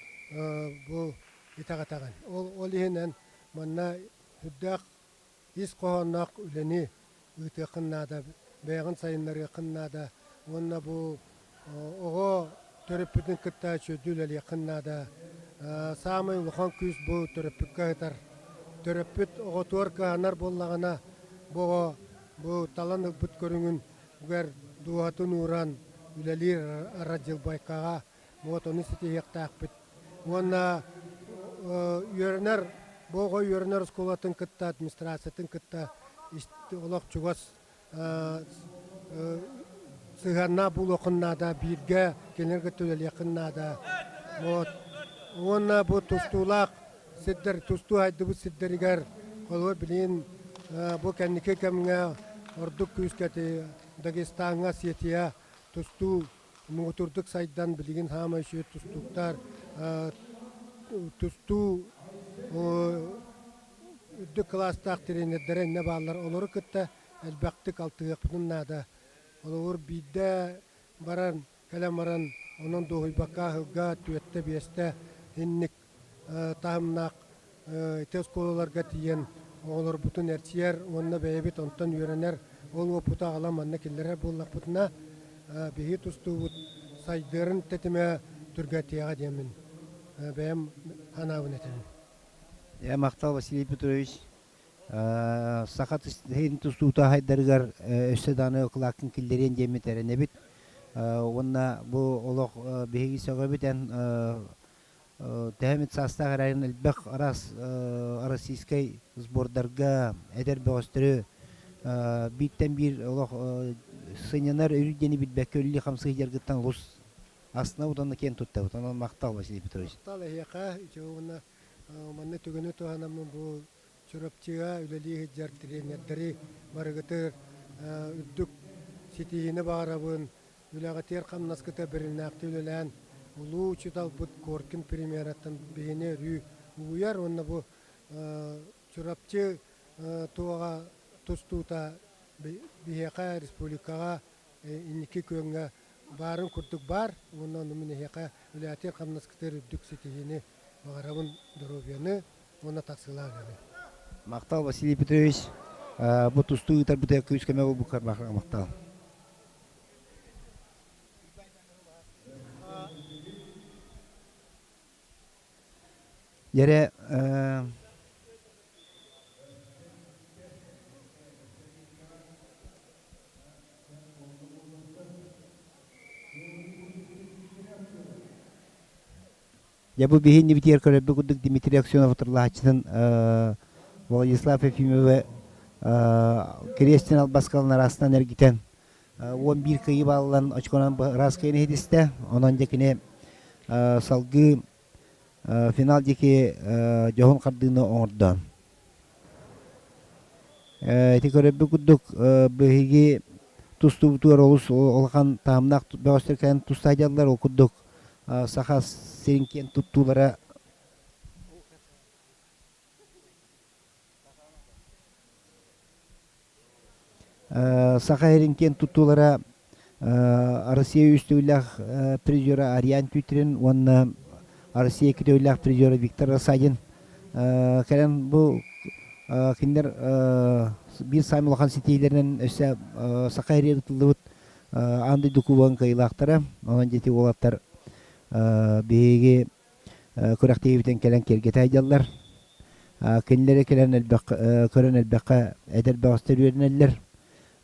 бу итэҕэтэҕин. Ол ол иһинэн манна үрдээх ис хоһоонноох үлэни ыытыаххын наада, бэйэҕин сайыннарыаххын наада уонна бу оҕо төрөппүтүн кытта үчүгэйдик үлэлиэххин наада. Саамай улахан күүс бу төрөппүккэ ыытар. Төрөппүт оҕотугар кыһанар буоллаҕына, бу оҕо бу талан ылбыт көрүҥүн үгэр дууһатын ууран үлэлиир Арадьылбайкаҕа вот ону ситиһиэхтээхпит. Уонна үөрэнэр бу оҕо үөрэнэр оскуолатын кытта администрациятын кытта олох чугас сыһыаннаах буолуоххун наада, бииргэ кинилэр кытта үлэлиэххин наада. Вот. Уонна бу тустуулаах сирдэр, тустуу сайдыбыт сирдэригэр, холобур, билигин бу кэнники кэмҥэ ордук күүскэ Дагестаҥҥа, Осетия тустуу муҥутуурдук сайдан билигин саамай үчүгэй тустууктар тустуу үрдүк кылаастаах тренердэрэ иннэ бааллар. Олору кытта элбэхтик алтыһыахпытын наада. Холобур, биирдэ баран, кэлэн баран, онон дуоһуйбакка аһылга түөртэ-биэстэ инник таһымнаах ити оскуолаларга тиийэн оҕолорбутун эрчийэр уонна бэйэбит онтон үөрэнэр ол уопуту аҕалан манна киллэрэр буоллахпытына, биһиги тустуубут сайдыарын тэтимэ түргэтиэҕэ диэммин бэйэм санаабын этэбин. Ээ, махтал Василий Петрович. Саха иһин тустуута хайдарыгар өссө даҕаны кылааккын киллэриэн диэммит эрэнэбит. Уонна бу олох биһиги сөҕөбүт эн төһө эмит саастаах эрээри элбэх араас российскай сбордарга эдэр бөҕөстөрү бииртэн биир олох сынньанар өрүү диэни билбэккэ үлэлии-хамсыы сылдьаргыттан олус астына уонна киэн туттабыт. Онон махтал Василий Петрович. Махтал эһиэхэ үтүө уонна манна түгэни туһанаммын бу Чурапчыга үлэлии сылдьар тренердэри барыгытыр үрдүк ситиһиини баҕарабын. Үлэҕитигэр хамнаскыта бэриннээхтик үлэлээн улуу учууталбыт Коркин премьераттан биһини өрүү угуйар уонна бу Чурапчы туоҕа тустуута биһиэхэ республикаҕа инники күөҥҥэ баарын курдук баар уонна ону мин эһиэхэ үлээтиэр хамнаскытыгар үрдүк ситиһиини баҕарабын доруобуйаны уонна тахсыылаах үлэни. Махтал Василий Петрович бу тустуу ыытарбытыгар күүс-көмө буолбуккар махтал. Дьэрэ Дьэ бу биһи иннибитигэр көрөрбүт курдук Дмитрий Аксенов утарылаһааччытын Владислав Ефимовы Кириэстин албаскалын араастан эргитэн 11 кыайыы бааллан очконан ыраас кыайыыны иһитистэ. Онон дьэ кини салгыы финал диэки дьоһун хардыыны оҥордо. Ити көрөрбүт курдук биһиги тустуубутугар олус улахан таһымнаах бөҕөстөр кэлэн туста сылдьаллар. Ол курдук Саха сирин киэн туттуулара Саха сирин киэн туттуулара Россия үс төгүллээх призера Ариан Тютрин уонна Россия икки төгүллээх призера Виктор Рассадин кэлэн бу кинилэр биир саамай улахан ситиһиилэринэн өссө Саха сиригэр ыытыллыбыт аан дойду кубогын кыайыылаахтара. Онон дьэ ити уолаттар биһиги күрэхтэһиибитин кэлэн киэргэтэ сылдьаллар. Кинилэри кэлэн элбэх көрөн элбэххэ эдэр бөҕөстөр үөрэнэллэр.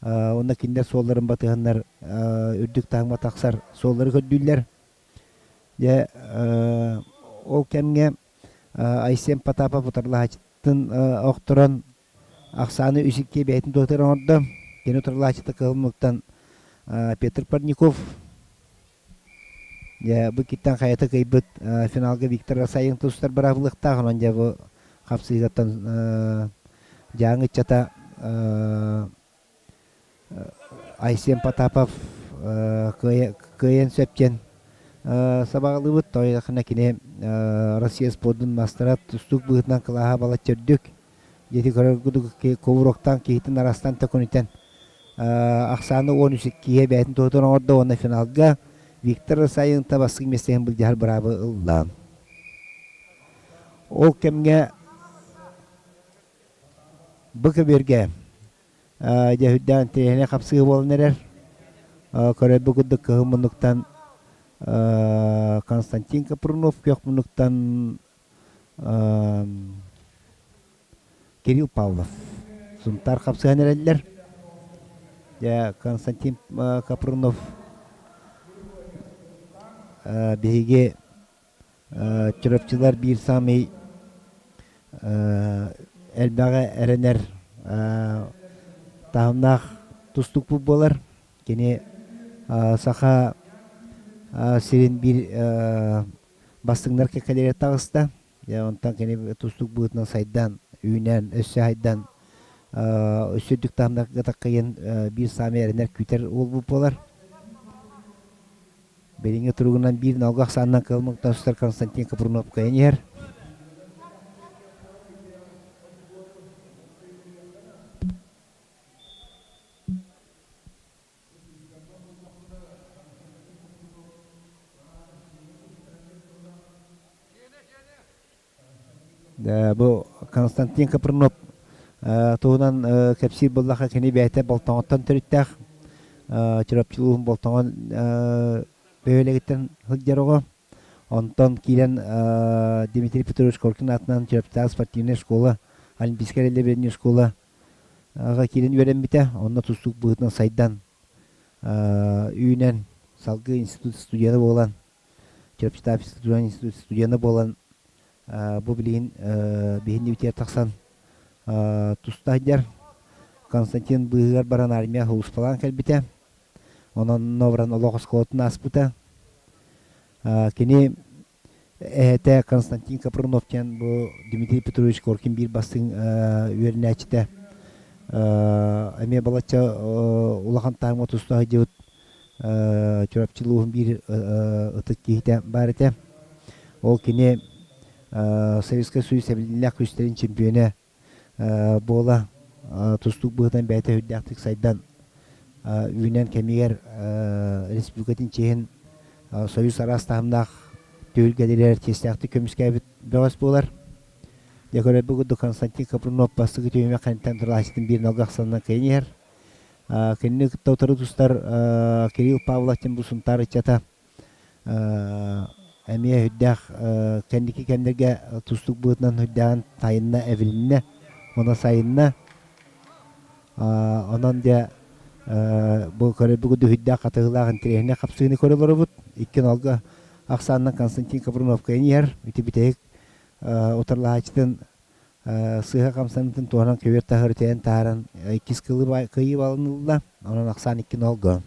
Уонна кинилэр суолларын батыһаннар үрдүк таһымҥа тахсар суоллары көрдүүллэр. Дьэ ол кэмҥэ Айсен Потапов утарылаһааччытын охторон ахсааны үс икки бэйэтин туһатыгар оҥордо. Кини утарылаһааччыта кыһыл муннуктан Петр Парников Дьэ, бу иккиттэн хайата кыайбыт финалга Виктор Расаин тустар быраабылыахтаах, онон дьэ бу хапсыһыгаттан Дьааҥы ыччата Айсен Потапов кыайан сөп диэн сабаҕалыыбыт. Тоҕо кини Россия спордун маастара тустуук быһыытынан кылааһа балачча үрдүк. Дьэ ити көрөр курдук кувыроктаан киһитин арастан төкүнүтэн ахсааны 13 киһи бэйэтин туһутун оҥордо уонна финалга Виктор Росаевта бастыҥ миэстэһин былдьаһар быраабы ылла. Ол кэмҥэ бу көбүөргэ дьэ үрдээн интэриэһинэй хапсыһыы буолан эрэр. Көрөрбүт курдук кыһыл муннуктан Константин Капрунов, күөх муннуктан Кирилл Павлов Сунтаар хапсыһан эрэллэр. Дьэ, Константин Капрунов биһиги Чурапчылар биир саамай элбэҕи эрэнэр таһымнаах тустукпут буолар. Кини Саха сирин биир бастыҥнар кэккэлэригэр таҕыста. Дьэ, онтон кини тустуук быһыытынан сайдан, үүнэн, өссө сайдан, өссө үрдүк таһымнарга таккайан биир саамай эрэнэр күүтэр уолбут буолар. Билиҥҥи туругунан биир налга ахсаанынан кыһыл сытар Константин Капрунов кыайан иһэр. Бу Константин Капрунов туһунан кэпсиир буоллахха, кини бэйэтэ Болтоҥоттон төрүттээх. Чурапчы улууһун Болтоҥон бөһүөлэгиттэн сылдьар оҕо. Онтон киирэн Дмитрий Петрович Коркин аатынан Чурапчытааҕы спортивнай школа, Олимпийскай эрэллэбиринньик школа киирэн үөрэммитэ. Онно тустуук быһыытынан сайдан, үүнэн, салгыы институт студена буолан, Чурапчытааҕы физкультурнай институт студена буолан, бу билигин биһиннибитигэр тахсан туста сылдьар. Константин быыһыгар баран армия сулууспалаан кэлбитэ. Онон баран олох оскуолатын ааспыта. Кини эһэтэ Константин Капрунов диэн бу Дмитрий Петрович Коркин биир бастыҥ үөрэнээччитэ. Эмиэ балачча улахан таһымҥа туста сылдьыбыт Чурапчы улууһун биир ытык киһитэ баар этэ. Ол кини Советскай Союз сэбилиилээх күүстэрин чемпиона буола тустуук быһыытынан бэйэтэ сүрдээхтик сайдан үүнэн кэмигэр республикатын чиэһин Союз араас таһымнаах түһүлгэлэригэр чиэстээхтик көмүскээбит бөҕөс буолар. Дьэ көрөрбүт курдук Константин Капрунов бастакы түһүмэх кэнниттэн тылааччытын биир нолга ахсанынан кыайан иһэр. Кинини кытта утары тустар Кирилл Павлов диэн бу Сунтаар ыччата эмиэ сүрдээх кэнники кэмнэргэ тустуук быһыытынан сүрдээҕин сайынна, эбилиннэ уонна сайынна. Онон дьэ бу көрөрбүт сүрдээх хатыһыылаах интэриэһинэй хапсыыны көрө олоробут. Икки нолга ахсаанынан Константин Капрунов кыайан иһэр. Ити бүтэһик утарылаһааччытын сыыһа хамсанытын туһанан көбүөр таһыгар үтэйэн таһааран иккис кыайыы баланылла. Онон ахсаан икки нолго.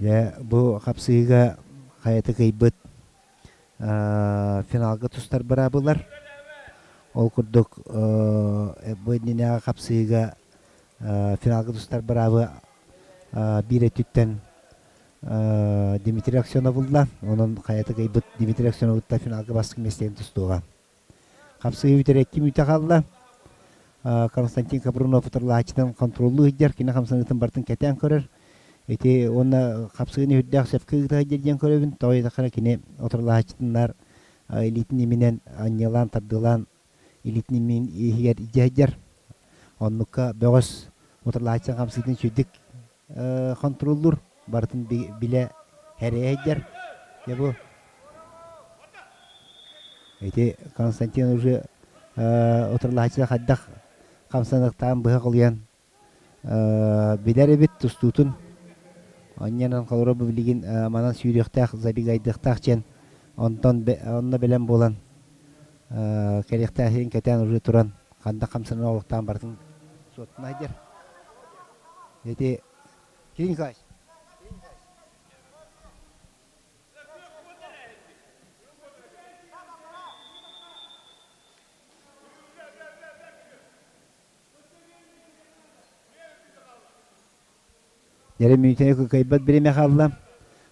Дьэ, бу хапсыһыыга хайата кыайбыт финалга тустар быраабылар. Ол курдук бу иннинээҕи хапсыһыыга финалга тустар быраабы биир өттүттэн Дмитрий Аксенов ылла. Онон хайата кыайбыт Дмитрий Аксеновыттан финалга бастакы миэстэни тустуоҕа. Хапсыһыы бүтэр икки мүнүүтэ хаалла. Константин Капрунов утарылаһааччытын хонтуруоллуу сылдьар, кини хамсаныытын барытын кэтээн көрөр. Ити уонна хапсыһыыны үрдээх сөпкө ыыта сылдьар диэн көрөбүн. Тоҕо диэтэххинэ кини утарылаһааччытыннар илиитин иминэн анньыалаан, тардыалаан илиитин имин иһигэр илдьэ сылдьар. Оннукка бөҕөс утарылаһааччытын хамсыытын үчүгэйдик хонтуруоллуур, барытын билэ хэрэйэ сылдьар. Дьэ бу ити Константин уже утарылаһааччыта хайдах хамсаныахтааҕын быһа холуйан билэр эбит тустуутун. Онньанан холобура бу билигин манан сүүрүөхтээх, забегайдыахтаах диэн онтон онно бэлэм буолан кэлиэхтээх сирин кэтээн уже туран ханна хамсанан олохтоон барытын суоттана сылдьар. Ити Кирилл Николаевич. Дьэрэ мүнүүтэни кыайбат бириэмэ хаалла.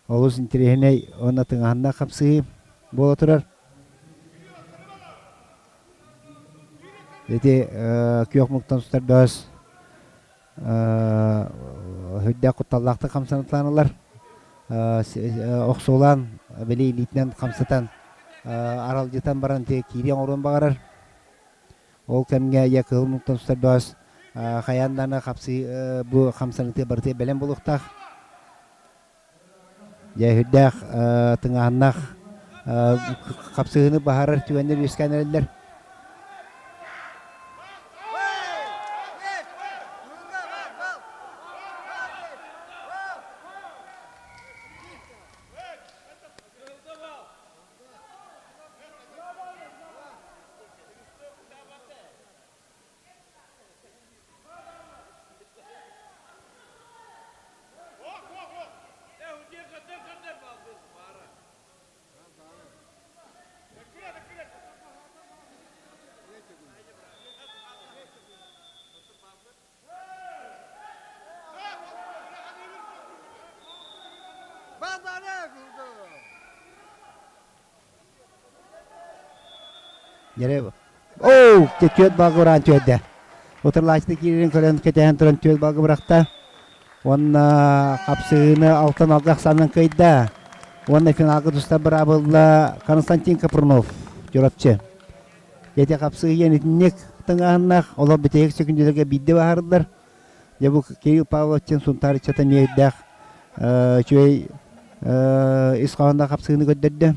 Олус интэриэһинэй уонна тыҥаһыннаах хапсыһыы буола турар. Ити күөх муктан сутар бөҕөс үрдээх кутталлаахтык хамсаныталаан ылар. Охсуолаан, били илиитинэн хамсатан, аралдьытан баран киириэн оҥоруон баҕарар. Ол кэмҥэ ийэ кыһыл муҥтан сутар бөҕөс хайаан даҕаны хапсыы бу хамсанытыа барытыгар бэлэм буолуохтаах. Дьэ, сүрдээх тыҥааһыннаах хапсыһыыны баһарар түгэннэр үөскээн эрэллэр. Дьэ, Оо, түөрт балга ураан түөрдэ. Утарылааччы киирэрин көрөн кэтэһэн туран түөрт балга бырахта. Уонна хапсыһыыны алтан алга ахсаанынан кыайда. Уонна финалга тустар быраабылла Константин Капрунов, Чурапчы. Ити хапсыһыы итинник тыҥааһыннаах, олор бүтэһик сөкүндэлэргэ биирдэ баһарыллар. Дьэ бу Кирилл Павлович Сунтаар ыччата эмиэ өйдөөх үчүгэй ис хоһоонноох хапсыһыыны көрдөрдө.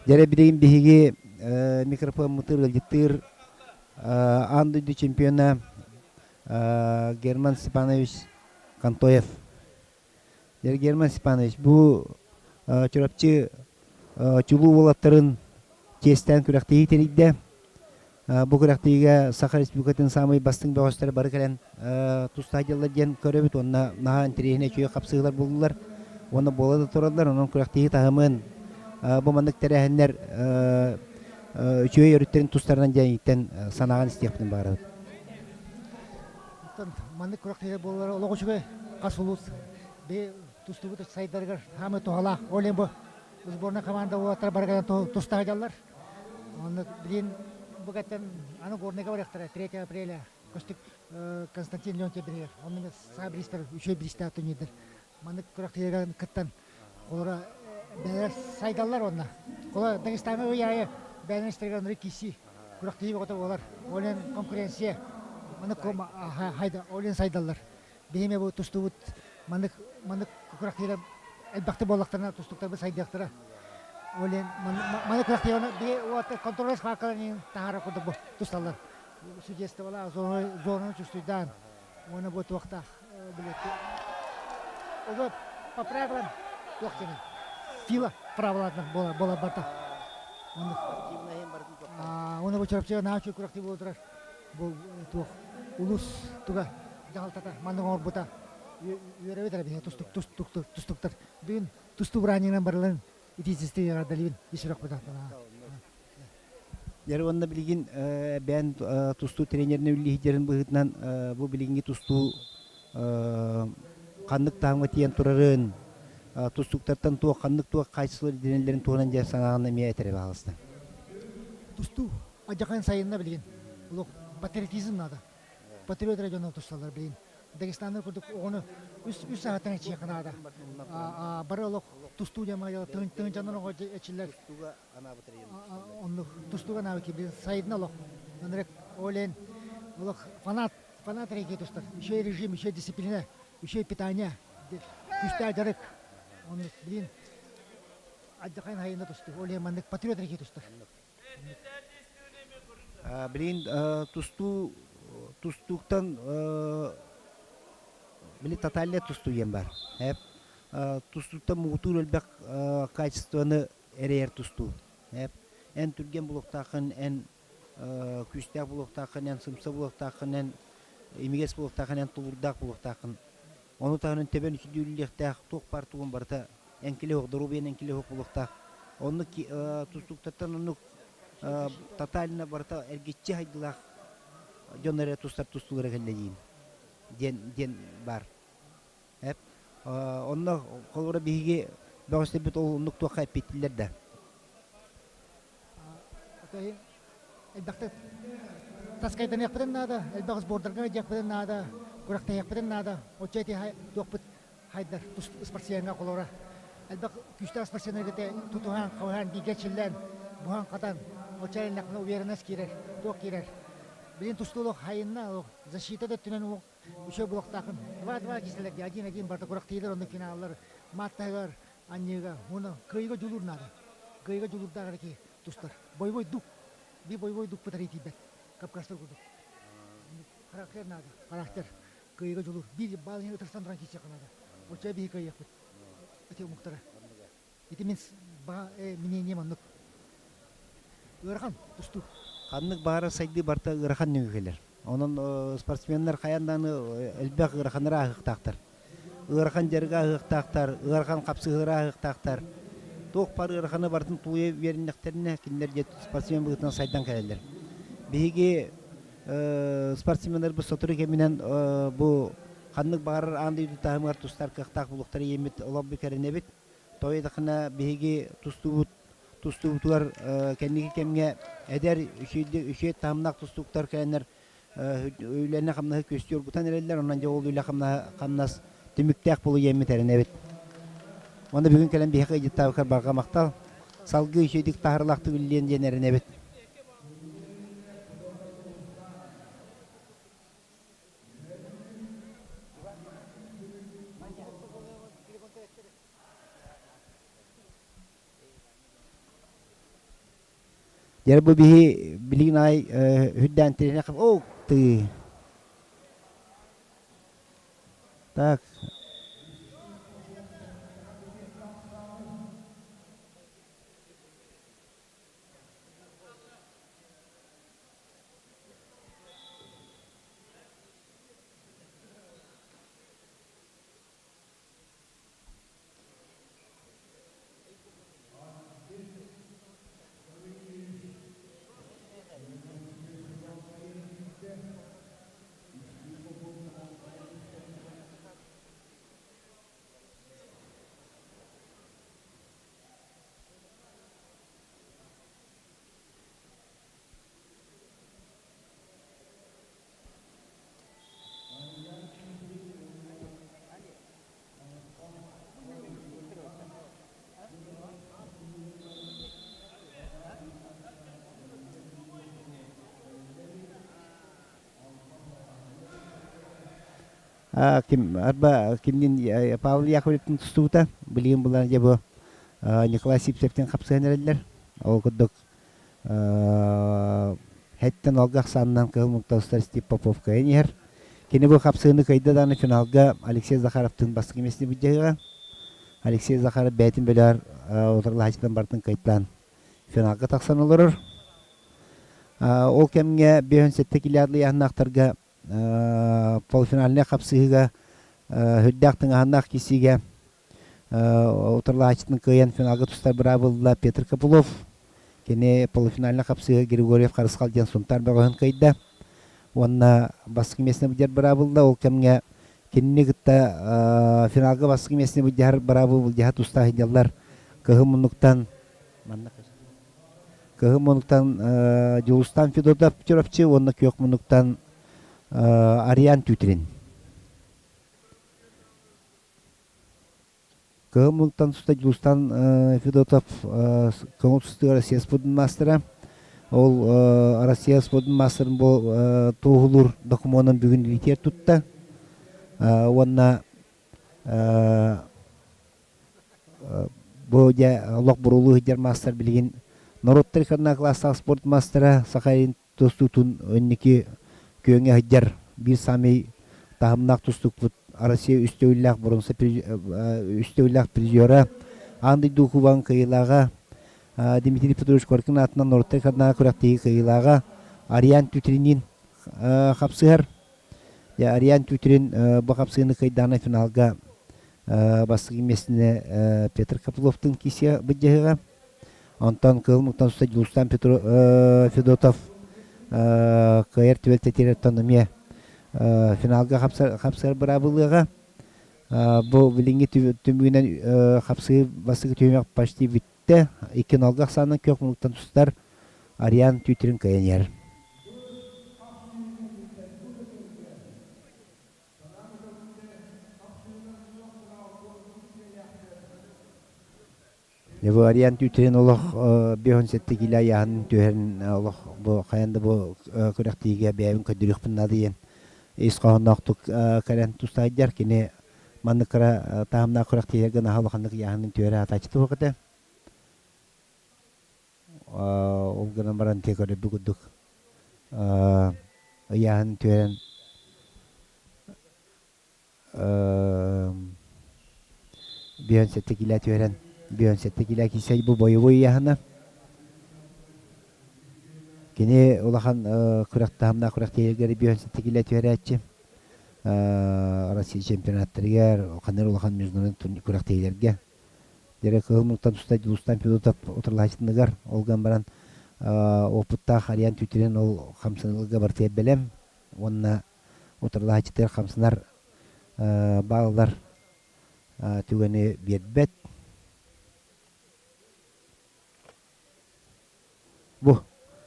Дьэрэ билигин биһиги микрофоммутун ыалдьыттыыр аан дойду чемпиона Герман Степанович Контоев. Дьэрэ Герман Степанович, бу Чурапчы чулуу уолаттарын чиэстээн күрэхтэһии тэрийдэ. Бу күрэхтэһиигэ Саха Республикатын саамай бастыҥ бөҕөстөрө бары кэлэн туста сылдьаллар диэн көрөбүт уонна наһаа интэриэһинэй үчүгэй хапсыһыылар буоллулар уонна буола да тураллар. Онон күрэхтэһии таһымын бу маннык тэрээһиннэр үчүгэй өрүттэрин тустарынан диэн санааҕын истиэхпитин баҕарабыт. Маннык күрэхтэһиилэр буолаллара олох үчүгэй. Хас улуус тустубут сайдарыгар саамай туһалаах. Ол иһин бу сборная команда уолаттара бары кэлэн туста сылдьаллар. Онно билин бу кэттэн аны Горныйга барыахтара 3 апреля Костик Константин Леонтьев биригэр. Онно саа биристэр үчүгэй биристээх турнирдар. Маннык күрэхтэһиигэ кыттан олора бэйэлэр сайдаллар уонна. Кола Дагестаҥҥа ый аайы бэйэлэрин истэригэр оннук киирсии күрэхтэһии бөҕөтө буолар. Ол иһин конкуренция маннык ол иһин сайдаллар. Биһиги бу тустубут маннык маннык күрэхтэһиилэр элбэхтик буоллахтарына тустуктарбыт сайдыахтара. Ол иһин маннык күрэхтэһиилэр биһи уолаттар контроль схваткаларын таһаарар курдук бу тусталлар. Судействолаах зонаны чувствуйдаан уонна бу туохтаах билетти уже по правилам туох диэн фила правилатынан буола барта. Уонна бу Чурапчыга наһаа үчүгэй күрэхтии буола турар. Бу туох улуус туга дьаһалтата маннык оҥорбута үөрэбит эрэ биһи тустук тустук тустуктар бүгүн тустуу бырааһынньыгынан барыларын итиитистик эҕэрдэлиибин ис сүрэхпитин Дьэ уонна билигин бэйэн тустуу тренеринэ үлэлииһдэрин быһыытынан бу билиҥҥи тустуу ханнык таһымҥа тиийэн турарын, тустууктартан туох ханнык туох хаачыстыбалар ирдэнэллэрин туһунан дьэ санааҕын эмиэ этэрэ баҕаласта. Тустуу Адьахан сайынна билигин. Олох патриотизм надо. Патриот эрэ дьоно тусталлар билигин. Дагестаннар курдук оҕону үс үс саһаттан эчиэххэ наада. Бары олох тустуу диэн маайа тыһыынчанан оҕо эчиллэр. Оннук тустууга анаабыт киһи сайынна олох. Ынырык олен олох фанат фанат эрэ тустар. Еще режим, еще дисциплина, еще питание. Күүстээх дьарык. Оннук билин адьахан хайына тустуу. Ол маннык патриот эрэ тустар. Билигин тустуу тустууктан били тотальнай тустуу диэн баар. Тустууттан муҥутуур элбэх качествоны эрэйэр тустуу. Эн түргэн булуохтааххын, эн күүстээх булуохтааххын, эн сымса булуохтааххын, эн имигэс булуохтааххын, эн тулуурдаах булуохтааххын. Ону таһынан төбөн үчүдүүллүөхтээх, туох баар тугун барыта эҥкилэ суох, доруобуйан эҥкилэ суох буолуохтаах. Оннук тустууктартан оннук тотально барыта эргиччи хайдылаах дьон эрэ тустар тустуулара кэллэ диин диэн диэн баар. Эп онно холобура биһиги бөҕөстөрбүт ол оннук туохха эппиттилэр да. Элбэхтик таскайданыахпытын наада, элбэх сбордарга дьиэхпитин наада, күрэхтэһиэхпитин наада. Оччо ити туохпут хайдар спортсмеҥҥа холобура элбэх күүстээх спортсменнарга тутуһан, хабыһан, бииргэ чиллэн, буһан-хатан, оччо эрэннэхпинэ уверенность киирэр, туох киирэр. Билин тустуу олох хайынна, защита да өттүнэн үчүгэй буолуохтаахын. Два-два киирсэллэр дии, один-один барыта күрэхтэһиилэр онно финаллар, мааттаһыгар, анньыыга, уонна кыайыыга дьулуур наада. Кыайыыга дьулуурдаах эрэ киһи тустар. Боевой дух, биир боевой дух бытарыы тиийбэт. Кавказтар курдук. Характер наада, характер. Кыайыыга дьулуур. Биир баал иһин ытырсан туран киирсиэххэ наада. Оччо биһи кыайыахпыт. Ити омуктара. Ити мин мнением оннук. Ыарахан тустуу. Ханнык баара сайдыы барыта ыарахан нөҥүө кэлэр. Онон спортсменнар хайаан даҕаны элбэх ыараханнары ааһыахтаахтар. Ыарахан дьарыгы ааһыахтаахтар, ыарахан хапсыһыылары ааһыахтаахтар. Туох баар ыараханы барытын тулуйа үөрэннэхтэринэ, кинилэр дьэ спортсмен быһыытынан сайдан кэлэллэр. Биһиги спортсменнарбыт сотору кэминэн бу ханнык баҕарар аан дойду таһымыгар тустар кыахтаах буолуохтара диэммит олох бүкэринэбит. Тоҕо диэтэххинэ, биһиги тустуубут тустуубутугар кэнники кэмҥэ эдэр үчүгэй таһымнаах тустууктар кэлэннэр үлэни-хамнаһы күөстүү оргутан эрэллэр. Онон дьэ ол үлэ-хамнас түмүктээх буолуо диэммит эрэнэбит. Уонна бүгүн кэлэн биһиэхэ ыйдыттаабыккар барҕа махтал. Салгыы үчүгэйдик таһаарыылаахтык үлэлиэн диэн эрэнэбит. Дьэ бу биһи билигин аай үрдээн тиринэ Ох ты! Так. Ким арба кимнин Павел Яковлевтын тустубута билигин булан дьэ бу Николай Сивцевтин хапсыһан эрэллэр. Ол курдук Хэттэн алга ахсаанынан кыһыл муҥталыстар Стив Попов кыайан иһэр. Кини бу хапсыыны кыайда даҕаны финалга Алексей Захаровтыын бастакы миэстэни былдьаһыаҕа. Алексей Захаров бэйэтин бөлөөр утарылаһааччытын барытын кыайтаан финалга тахсан олорор. Ол кэмҥэ 57 килиадлы ыйааһыннаахтарга полуфинальнай хапсыһыыга үрдээх тыҥаһыннаах киирсиигэ утарылаһааччытын кыайан финалга тустар быраабылла Петр Копылов. Кини полуфинальнай хапсыһыы Григорьев Харысхал диэн Сунтаар бөҕөһүн кыайда. Уонна бастакы миэстэни былдьар быраабылла. Ол кэмҥэ кинини кытта финалга бастакы миэстэни былдьаһар быраабы былдьаһа тустаах сылдьаллар. Кыһын муннуктан манна Кыһын муннуктан Дьулустан Федотов Чурапчы уонна күөх муннуктан Ариан Түтрин. Кыһын муннуктан туста Дьулустан Федотов көҥүл тустууга Россия спордун маастара. Ол Россия спордун маастарын бу туоһулуур докумуонун бүгүн илиитигэр тутта. Уонна Бу дьэ олох буруулуу сылдьар маастар билигин норуоттар иккардынан кылаастаах спорт маастара Саха Сирин тустуутун инники күөҥҥэ сылдьар биир саамай таһымнаах тустукпут Россия үс төгүллээх боруонса үс төгүллээх призера аан дойду кубогын кыайыылааҕа Дмитрий Петрович Коркин аатынан норуоттар иккардынан күрэхтэһии кыайыылааҕа Ариан Тютринин хапсыһар. Ариан Тютрин бу хапсыыны кыайдаҕына финалга Бастакы миэстэни Петр Копыловтыын киирсиэ былдьаһыаҕа. Онтон Кыһыл Муҥтан туста Дьулустан Федотов кыайар түбэлтэтигэр эмиэ финалга хапсар быраабылыаҕа. Бу билиҥҥи түмүгүнэн хапсыы бастакы түһүмэх почти бүттэ. 2-0 ахсаанынан күөх муннуктан тустар Ариан Тютрин кыайан иһэр. Бу Ариан Тютрин олох 57 киилэ айааһын түһэрин олох бу хайан да бу күрэхтиигэ бэйэбин көрдөрүөхпүн наада диэн ис хоһоонноохтук кэлэн тустаайдар. Кини маннык кыра таһымнаах күрэхтиилэргэ наһаа улаханнык ыйааһынын түһэрэ атааччы туох этэ. Ол гынан баран те көрөрбүт курдук ыйааһын түһэрэн 57 киилэ түһэрэн 57 киилэ киирсэ бу бойобуой ыйааһына. Кини улахан күрэх таһымнаах күрэхтэһиилэргэ 57 киилэ түһэрээччи. Россия чемпионаттарыгар, ханнык улахан международный күрэхтэһиилэргэ. Дьэрэ кыһыл муҥтан туста Дьулустан Федотов утарылаһааччытыныгар ол гынан баран опыттаах Ариан Тютрин ол хамсаныыларга барытыгар бэлэм уонна утарылаһааччытыгар хамсанар бааллар түгэни биэрбэт. Бу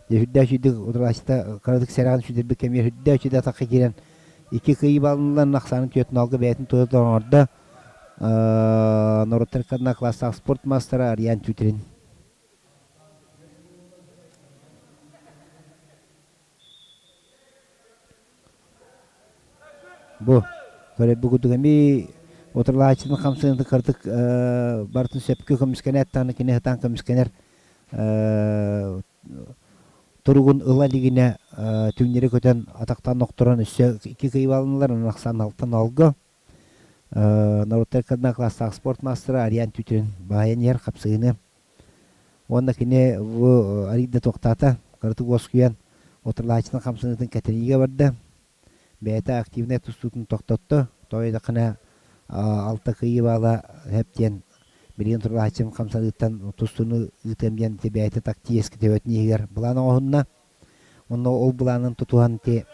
дьэ сүрдээх үчүгдүк утарылаһааччыта кыратык сэрэҕин сүтэрбит кэмигэр сүрдээх үчүгэй атахха киирэн икки кыайыы бааллан ахсаанын түөрт налга бэйэтин тута оҥордо. Норуоттар ыккардынан класстаах спорт маастара Ариан Тютрин. Бу көрөрбүт курдук эмиэ утарылааччытын хамсыырын кыратык барытын сөпкө көмүскэнээт даҕаны кини сатаан көмүскэнэр туругун ыла илигинэ түҥнэри көтөн атахтаан охторон өссө икки кыйбаланылар онон ахсаан алтан олго норуоттар ыккардынан класстаах спорт маастара Ариан Тютрин баайан иһэр хапсыһыыны Уонна кини бу арыйда туохтаата, кыратык уоскуйан, утарылааччытын хамсаныытын кэтэниигэ барда. Бэйэтэ активнай тустуутун тохтотто. Тоҕо диэтэххинэ, алта кыайыы баала сөп диэн билигин утарылааччым хамсаныыттан тустууну ыытыам диэн ити бэйэтэ тактически төбөтүн иһигэр былаан оҥоһунна. Онно ол былаанын тутуһан ити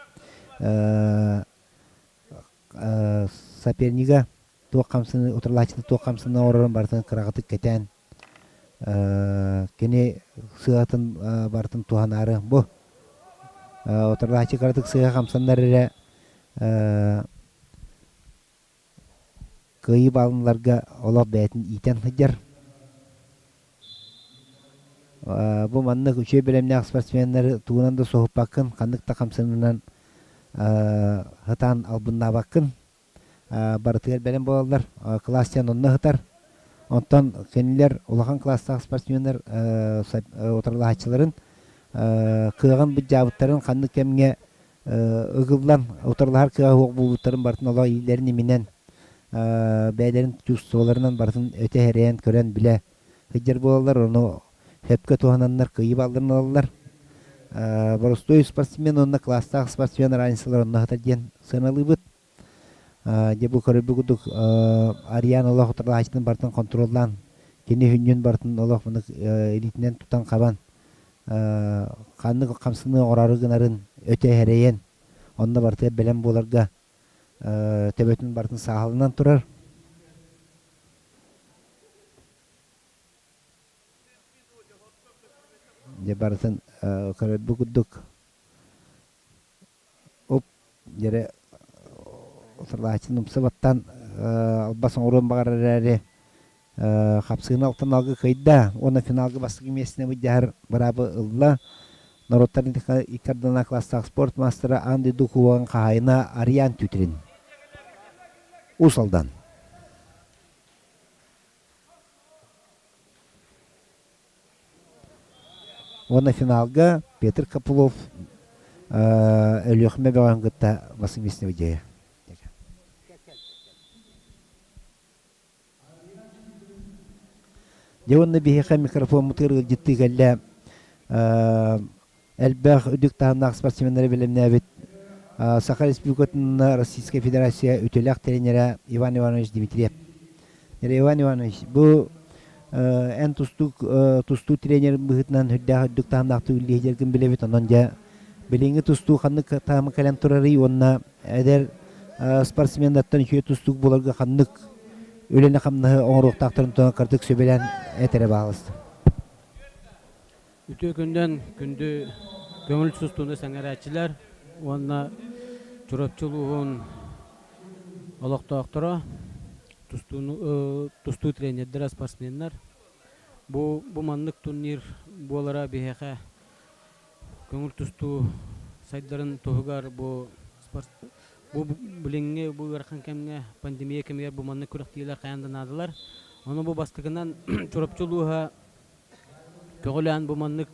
сопернига туох хамсаныы утарылааччыта туох хамсаныы оҥорорун барытын кыраҕытык кэтээн кини сыатын барытын туһанаары бу утарылааччы кыратык сыыһа хамсаннар эрэ кыайыы баалыныларга олох бэйэтин иитэн сылдьар. Бу маннык үчүгэй бэлэмнээх спортсменнары тугунан да соһуппаккын, ханнык да хамсанынан сатаан албыннаабаккын. Барытыгар бэлэм буолаллар. Кылаас диэн онно сытар. Онтон кинилэр улахан кылаастаах спортсменнар утарылаһааччыларын кыаҕын былдьаабыттарын ханнык кэмҥэ ыгыллан утарылаһар кыаҕа суох буолбуттарын барытын олох илиилэрин иминэн бэйэлэрин чувстволарынан барытын өтө эрэйэн көрөн билэ сылдьар буолаллар, ону сөпкө туһананнар кыайыы баалларын ылаллар. Боростуой спортсмен уонна кылаастаах спортсмен разницалар онно сытар диэн сыаналыыбыт. Дьэ бу көрөрбүт курдук Ариан олох утарылаһааччытын барытын контроллаан, кини хүнньүн барытын олох мынык илиитинэн тутан хабан ханнык хамсаныы оҥороору гынарын өтө эрэйэн, онно барытыгар бэлэм буоларга төбөтүн барытын сааһыланан турар. Дьэ барытын көрөрбүт курдук оп дьэрэ утарылааччыны умса баттаан албас оҥоруон баҕарар эрээри хапсыгын алтан алгы кыайда уонна финалга бастакы миэстэни былдьаһар быраабы ылла. Норуоттар икки ардынан класстаах спорт маастара аан дойду кубогын хаһаайына Ариан Тютрин. Уус Алдан. Уонна финалга Петр Копылов Өлүөхүмэ бөҕөһүн кытта бастакы миэстэни былдьаһыа. Дьэ уонна биһиэхэ микрофоммутугар ыалдьыттыы кэллэ элбэх үрдүк таһымнаах спортсменнары бэлэмнээбит Саха Республикатын Российскай Федерация үтүөлээх тренерэ Иван Иванович Дмитриев. Иван Иванович, бу Эн тустуук тустуу тренерин быһыытынан үрдээх үрдүк таһымнаахтык үлэлиһэргин билэбит. Онон дьэ билиҥҥи тустуу ханнык таһымы кэлэн турарый уонна эдэр спортсменнартан үчүгэй тустуук буоларга ханнык үлэни-хамнаһы оҥоруохтаахтарын туһунан кырдьык сүбэлээн этэрэ баҕаласта. Үтүө күндэн күндү көҥүл тустууну сэҥээрээччилэр уонна Чурапчы улууһун олохтоохторо, тустууну тустуу тренердэрэ, спортсменнар. Бу бу маннык турнир буолара биһиэхэ көҥүл тустуу сайдарын туһугар бу спорт бу билиҥҥи бу ыарахан кэмҥэ пандемия кэмигэр бу маннык күрэхтэһиилэр хайаан да наадалар. Ону бу бастакынан Чурапчы улууһа көҕүлээн бу маннык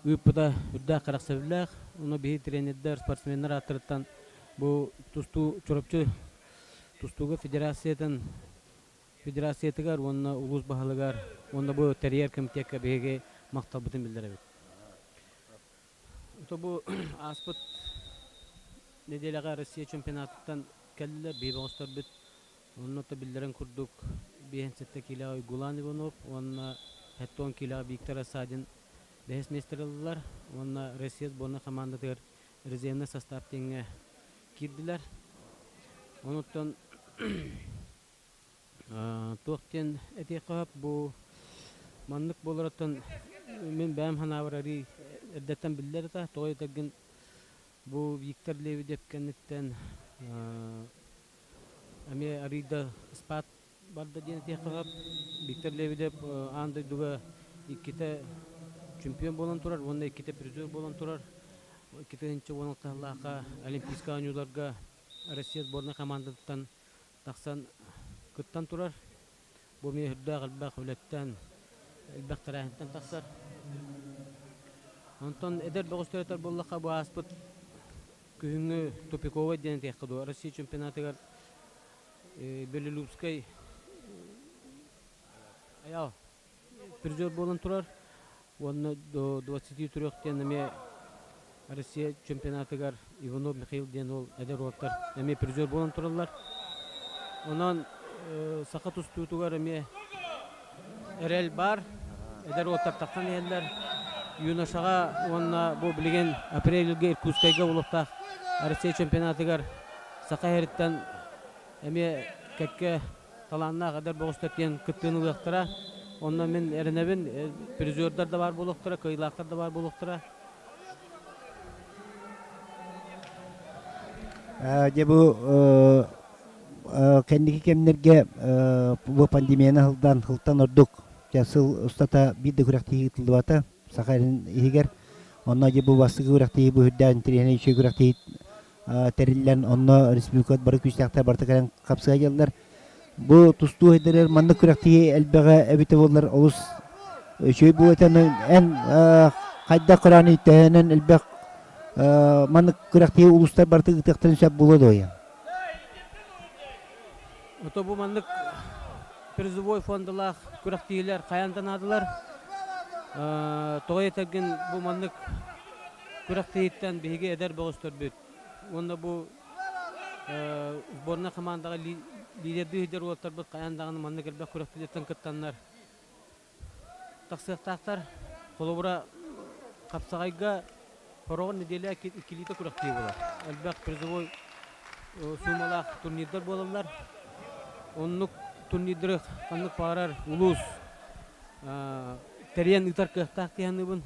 ыыппыта үрдээх кэрэхсэбиллээх. Ону биһи тренердэр, спортсменнар ааттарыттан бу тустуу Чурапчы тустууга федерациятын федерациятыгар уонна улуус баһылыгар уонна бу тэрийэр комитекка биһиги махталбытын биллэрэбит. Ото бу ааспыт нэдиэлэҕэ Россия чемпионатыттан кэллилэр, биһиги бөҕөстөрбүт Онно то биллэрин курдук, 57 киилэҕэ Уйгулаан Иванов уонна 70 киилэҕэ Виктор Осадин бэһис миэстэ ыллылар уонна Россия сборнай хамаандатыгар резервнэй састаап диэҥҥэ киирдилэр. Онуттан туох диэн этиэххэ сөп, бу маннык буоларыттан мин бэйэм санаабар арыый эрдэттэн биллэр этэ. Тоҕо диэтэргин бу Виктор Лебедев кэнниттэн Эмиэ арыый да спад барда диэн этиэххэ сөп. Виктор Лебедев аан дойдуга иккитэ чемпион буолан турар уонна иккитэ призер буолан турар. 2016 сыллаахха Олимпийскай оонньууларга Россия сборнай хамаандатыттан тахсан кыттан турар. Бу эмиэ үрдээх элбэх үлэттэн, элбэх тэрээһинтэн тахсар. Онтон эдэр бөҕөстөр буоллахха бу ааспыт Күһүҥҥү тупиковай диэн этиэххэ дуо, Россия чемпионатыгар Белолюбскай Айал призер буолан турар уонна до 23 диэн эмиэ Россия чемпионатыгар Иванов Михаил диэн уол эдэр уолаттар эмиэ призер буолан тураллар. Онон саха тустуутугар эмиэ эрэл баар. Эдэр уолаттар тахсан иһэллэр. Юношаҕа уонна бу билигин апрельгэ Иркутскайга буолуохтаах Россия чемпионатыгар Саха сириттэн эмиэ кэккэ талааннаах эдэр бөҕөстөр диэн кыттыыны ылыахтара. Онно мин эрэнэбин, призердар да баар буолуохтара, кыайыылаахтар да баар буолуохтара. Дьэ бу кэнники кэмнэргэ бу пандемияны сылдан сылтан ордук сыл устата биир да күрэхтэһии ыытыллыбата Саха сирин иһигэр. Онно дьэ бу бастакы күрэхтэһии бу үрдээн интэриэһинэй үчүгэй күрэхтэһии тэриллэн онно республикабыт бары күүстээхтэр барыта кэлэн хапсыга дьаллар. Бу тустуу эдэрэр маннык күрэхтэһии элбэҕэ эбитэ буоллар олус үчүгэй буолуо этэ. Эн хайдах көрөөн төһөнөн элбэх маннык күрэхтэһии улуустар барыта ыытыахтарын сөп буолуо дуо? Ото бу маннык призовой фондалаах күрэхтэһиилэр хайаан да наадалар. Тоҕо этэргин бу маннык күрэхтэһииттэн биһиги эдэр бөҕөстөрбүт уонна бу сборнай хамаандаҕа лидердыы сылдьар уолаттарбыт хайаан даҕаны маннык элбэх күрэхтэһиилэртэн кыттаннар тахсыахтаахтар. Холобура, хапсаҕайга хороҕор нэдиэлэ иккилиитэ күрэхтэһии буолар. Элбэх призовой суумалаах турнирдар буолаллар. Оннук турнирдары ханнык баҕарар улуус тэрийэн ыытар кыахтаах дии саныыбын.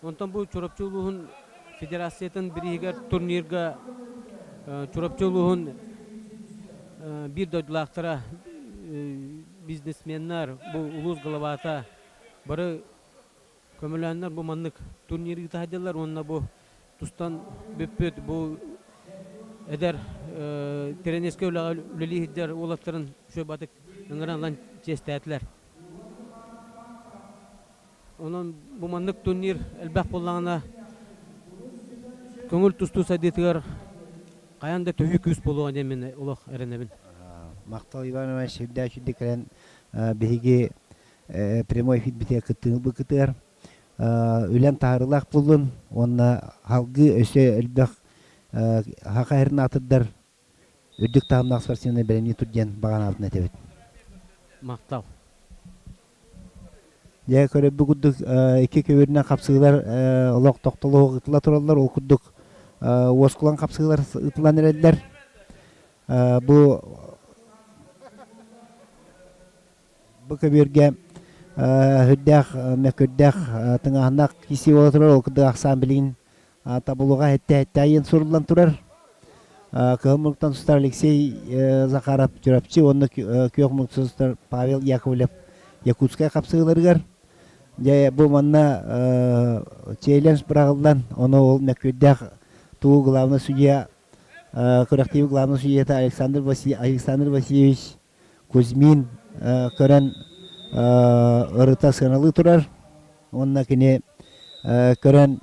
Онтон бу Чурапчы улууһун федерациятын бирииһигэр турнирга Чурапчы улууһун биир дойдулаахтара бизнесменнэр, бу улуус главата бары көмөлөөннөр бу маннык турнир ыыта сылдьаллар уонна бу тустан бүппүт бу эдэр тренерскэй үлэҕэ үлэлии сылдьар уолаттарын үчүгэй батык ыҥыран ылан чиэстээтилэр. Онон бу маннык турнир элбэх буоллаҕына көҥүл тустуу сайдыытыгар хайаан да төһүү күүс буолуоҕа диэн мин олох эрэнэбин. Махтал Иван Иванович сүрдээх үчүгэй кэлэн биһиги прямой эфирбитигэр кыттыыны ылбыккытыгар үлэн таһаарыылаах буоллун уонна салгыы өссө элбэх саха сирин аатырдар үрдүк таһымнаах спортсмены бэлэмнии тур диэн баҕа санаабытын этэбит. Махтал. Дьэ көрөрбүт курдук икки көбүөрүнэн хапсыылар олох тохтолоох ытыла тураллар. Ол курдук уоскулаҥ хапсыылар ытылан эрэллэр. Бу бу көбүөргэ сүрдээх мөккүрдээх тыҥааһыннаах киирсии буола турар. Ол курдук ахсаан билигин табулуга хэттэ-хэттэ айан суруллан турар. Кыһыл муннуктан сустар Алексей Захаров Чурапчы уонна күөх муннуктан сустар Павел Яковлев Якутскай хапсыһыыларыгар. Дьэ бу манна челлендж быраҕыллан, ону ол мөккүөрдээх туу главный судья күрэхтиир главный судьята Александр Александр Васильевич Кузьмин көрөн ырыта сыаналыы турар уонна кини көрөн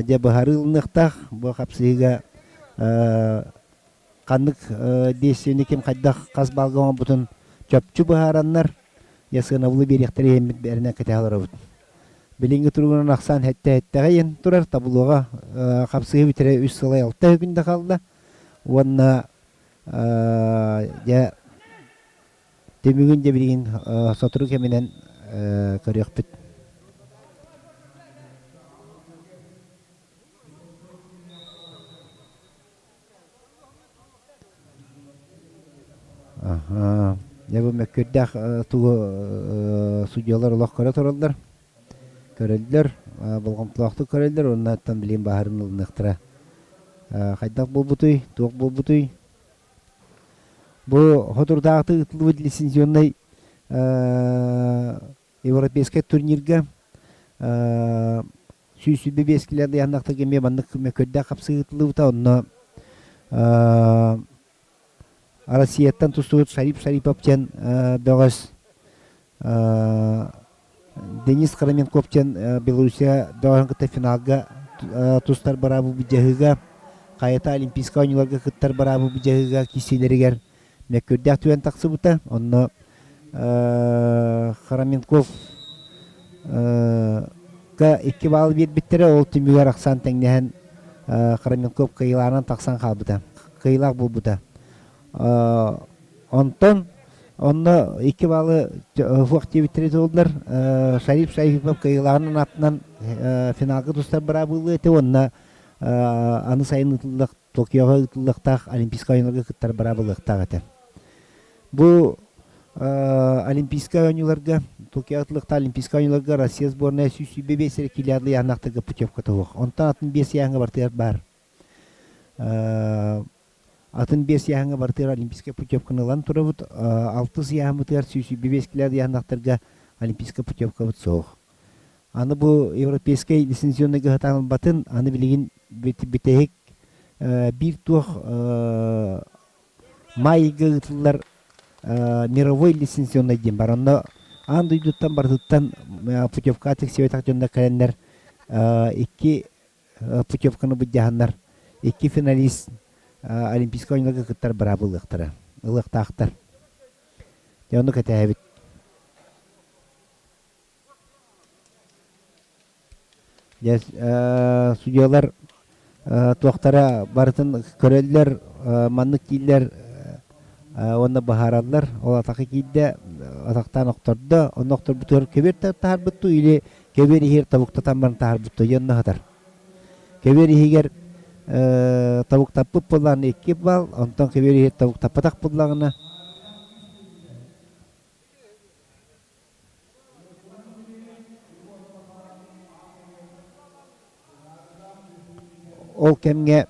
дьэ быһаарыы ылыныахтаах бу хапсыһыыга ханнык действиени ким хайдах хас баалга оҥорбутун чопчу быһаараннар дьэ сыанабылы биэриэхтэрэ иһэммит эрэнэн кэтэһэ олоробут. Билиҥҥи туругунан ахсаан сэттэ-сэттэҕэ иһэн турар таблоҕа хапсыһыы бүтэрэ үс сылай алта күндэ хаалла уонна Дьэ, түмүгүн дьэ билигин сотору кэминэн көрүөхпүт. Аһаа. Дьэ бу мөккүөрдээх тугу судьуйалар олох көрө тураллар. Көрөллөр, болҕомтолоохтук көрөллөр уонна оттон билигин баһарын ылыныахтара. Хайдах буолбутуй, туох буолбутуй? Бу соторутааҕыта ыытыллыбыт лицензионнай европейскай турнирга 125 килэ ыйааннахтарга эмиэ маннык мөккүөрдээх хапсыы ыытыллыбыта. Онно Россияттан тустубут Шарип Шарипов диэн бөҕөс Денис Хроменков диэн Белоруссия бөҕөһүн кытта финалга тустар быраабы былдьаһыыга, хайата Олимпийскай оонньууларга кыттар быраабы былдьаһыыга киирсиилэригэр мөккүөрдээх түгэн тахсыбыта. Онно Хроменков икки баалы биэрбиттэрэ, ол түмүгэр ахсаан тэҥнэһэн Хроменков кыайыылааҕынан тахсан хаалбыта, кыайыылаах буолбута. Онтон онно икки баалы суох диэбиттэрэ туоллар. Шарип Шарипов кыайыылааҕынан аатынан финалга тустар быраабылы этэ уонна аны сайын ыытыллыах Токиоҕа ыытыллыахтаах Олимпийскай оонньууларга кыттар быраабылыахтаах этэ. Бу Олимпийскай оонньууларга Токиоҕа ыытыллыахтаах Олимпийскай оонньууларга Россия сборная 125 эрэ килиадли ыйааһыннаахтарга путевка туһуох. Онтон атын биэс ыйааһыҥҥа барытыгар баар. Атын биэс ыйааһыҥҥа барытыгар олимпийскай путевканы ылан турабыт. Алтыс ыйааһыммытыгар 125 килиад ыйааһыннаахтарга олимпийскай путевкабыт суох. Аны бу европейскай лицензионнай сатаан ылбатын, аны билигин бүтэһик биир туох маайга ыытыллар мировой лицензионнай диэн бар. Онно аан дойдуттан барытыттан путевка тиксибэтэх дьоннор кэлэннэр икки путевканы былдьаһаннар икки финалист Олимпийскай оонньууларга кыттар быраабы ылыахтара, ылыахтаахтар. Дьэ ону кэтэһэбит. Дьэ, судьуйалар туохтара барытын көрөллөр, маннык дииллэр уонна быһаараллар. Ол атака киирдэ, атахтаан охтордо. Онно охторбутугар көбүөр таһаарбыт дуу или көбүөр иһигэр тобуктатан баран таһаарбыт дуу онно сытар. Көбүөр иһигэр тобуктаппыт буоллаҕына икки балл, онтон көбүөр иһигэр тобуктаппатах буоллаҕына Ол кэмҥэ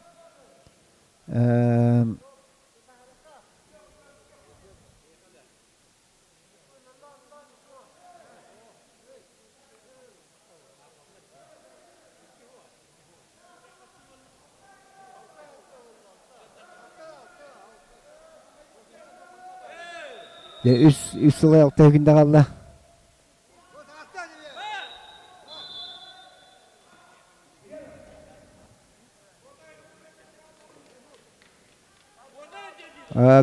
Дьэ үс үс сыл алта күн даҕалла.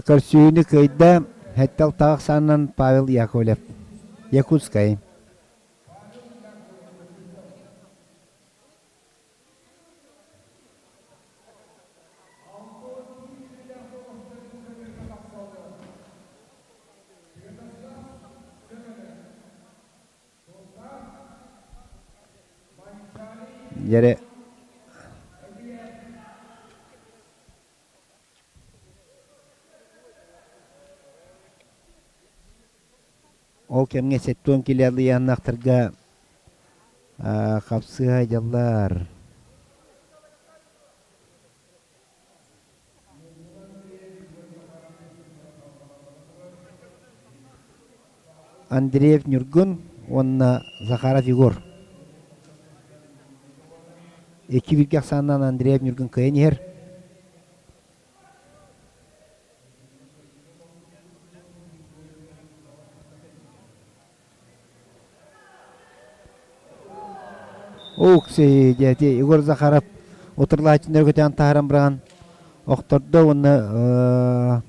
Көрсүһүүнү кыайда сэттэ алтаах саанан Павел Яковлев, Якутскай. Дьэрэ Ол кэмҥэ сэттион килэ алыйааннаахтарга хапсыһа дьаллар. Андреев Ньургун уонна Захаров Егор. Икки бииргэ ахсааннаан Андреев Ньургун кыайан иһэр. Укси диэти Егор Захаров утарылааччыны көтөөн таһааран быраҕан охтордо уонна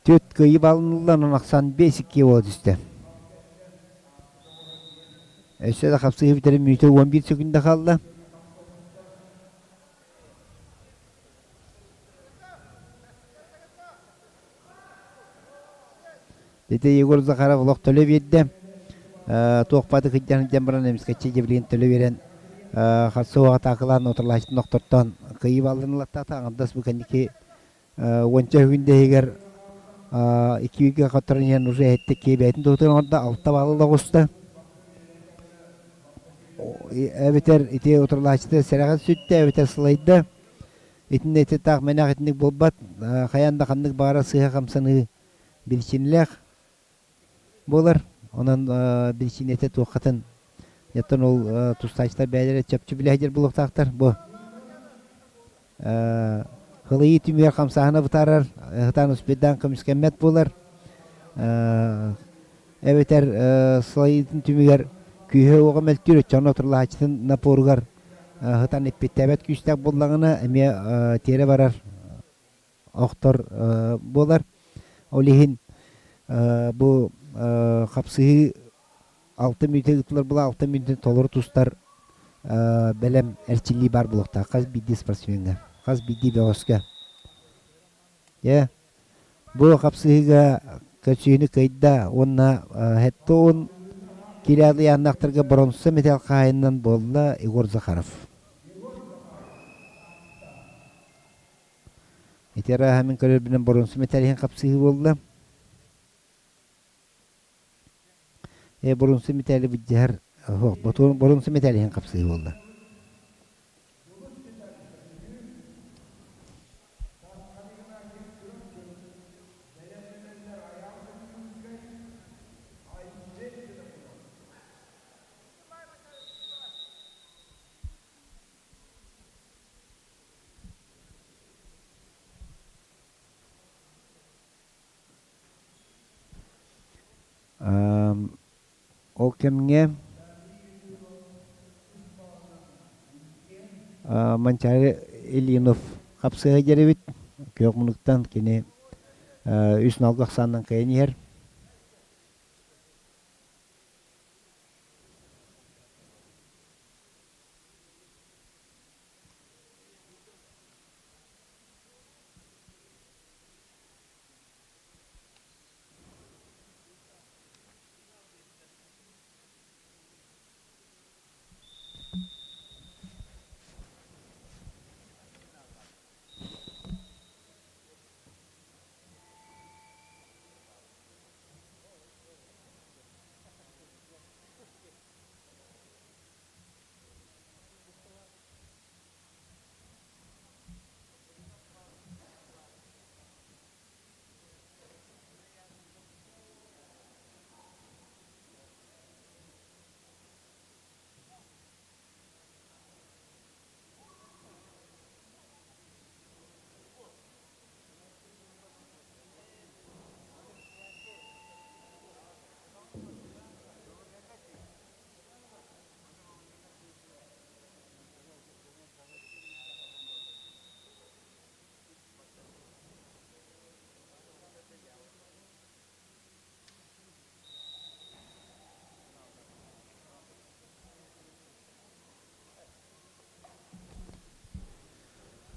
түөрт кыайыы баалын ылла, ахсан 5-2 буола түстэ. Өссө да хапсыһыы бүтэрин мүнүүтэ 11 секунда хаалла. Ити Егор Захаров олох төлө биэрдэ. Туох бааты кыдьан сылдьан баран эмискэччи дьэбилиин төлө биэрэн хатсыуаҕа атаакалаан утарылааччытын охтортоон кыайыы баалларын ылаттаата. Аҥардас бу кэнники уонча күн иһигэр икки бииргэ хотторон иһэн уже эһэттэ киэбээтин туһутун оҥордо, алта баалы оҕуста. Эбэтэр ити утарылааччыта сэрэҕин сүттэ, эбэтэр сылайда. Итиннэ ити таах мэнэх итинник буолбат, хайаан да ханнык баҕарар сыыһа хамсаныы биричиинэлээх буолар. Онон биричиинэтэ туоххатын оттон ол тустааччылар бэйэлэрэ чопчу билэ сылдьар буолуохтаахтар. Бу Хылыйыы түмүгэр хамсааһына бытаарар, ытаан успейдаан көмүскэммэт буолар. Эбэтэр сылайыытын түмүгэр күүһэ-уоҕа мөлтүүр, оччоҕуна отурлаһааччытын напоругар ытан эппиэттээбэт күүстээх буоллаҕына, эмиэ тиэрэ барар охтор буолар. Ол иһин бу хапсыһыы алта мүнүүтэ ыытыллар була алта мүнүүтэ толору тустар бэлэм эрчиллии баар буолуохтаах хас биирдии спортсмеҥҥа, хас биирдии бөҕөскө. Дьэ, бу хапсыһыыга көрсүһүүнү кыайда уонна хэттэ киирэ ыйааннаахтарга боронса металл хаһаайынынан буолла Егор Захаров. Ити арааһа мин көрөрбүнэн боруонса металл иһин хапсыһыы буолла. Э боруонса металли былдьаһар оһох боруонса металл иһин хапсыһыы буолла. Ол кэмҥэ Манчаары Ильинов хапсыһа дьэрэбит. Күөх мунуктан кини үс налга ахсаанынан кыайан иһэр.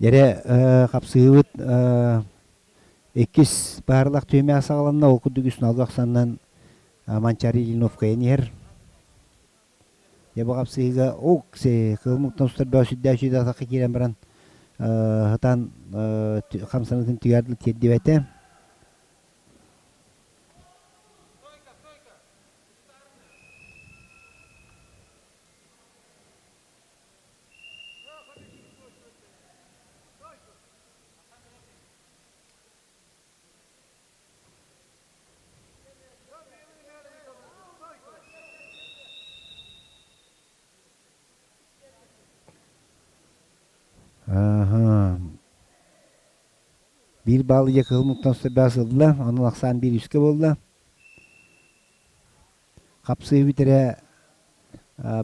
Дьэрэ хапсыһыыбыт иккис баһарлах түһүмэх саҕаланна, ол курдук үс налга ахсаннан Манчаары Ильиновкайан иһэр. Дьэ бу хапсыһыыга ук кылмыктан устар бөҕө сүрдээх үчүгэй атахха киирэн баран сатаан хамсанытын түгэр тиэрдибэтэ. Биир баал ийэ кыһыл муҥтан сырдаа сылла, онон ахсаан биир үскэ буолла. Хапсыы бүтэрэ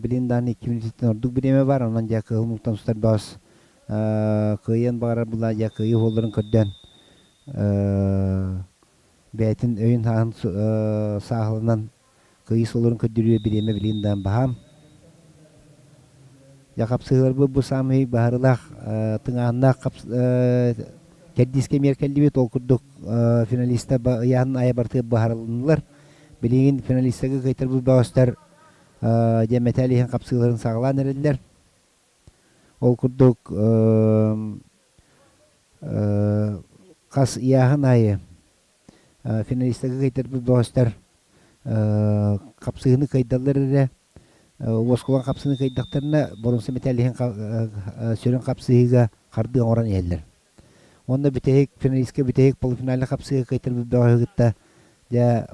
билин даҕаны икки мүнүүтэттэн ордук бириэмэ бар, онон дьэ кыһыл муҥтан сутар бөҕөс кыайыан баҕарар була дьэ кыайыы уолларын көрдөөн бэйэтин өйүн-хаанын сааһыланан кыайыы суолларын көрдөрүүгэ бириэмэ билигин даҕаны баһаам. Дьэ хапсыһыыларбыт бу саамай баһарылаах тыҥааһыннаах кэрдиискэ эмиэ кэллибит. Ол курдук финалистар ыйааһын айа барытыгар быһаарылыннылар. Билигин финалистарга кыайтарбыт бөҕөстөр дьэ мэтээл иһин хапсыыларын саҕалаан эрэллэр. Ол курдук хас ыйааһын аайы финалистарга кыайтарбыт бөҕөстөр хапсыһыыны кыайдаллар эрэ уоскулаҥ хапсыһыыны кыайдахтарына боруонса мэтээл иһин сүрүн хапсыһыыга хардыы оҥорон иһэллэр. Уонна бүтэһик финалистка бүтэһик полуфинальнай хапсыһыыга кыайтарбыт бөҕөһү кытта дьэ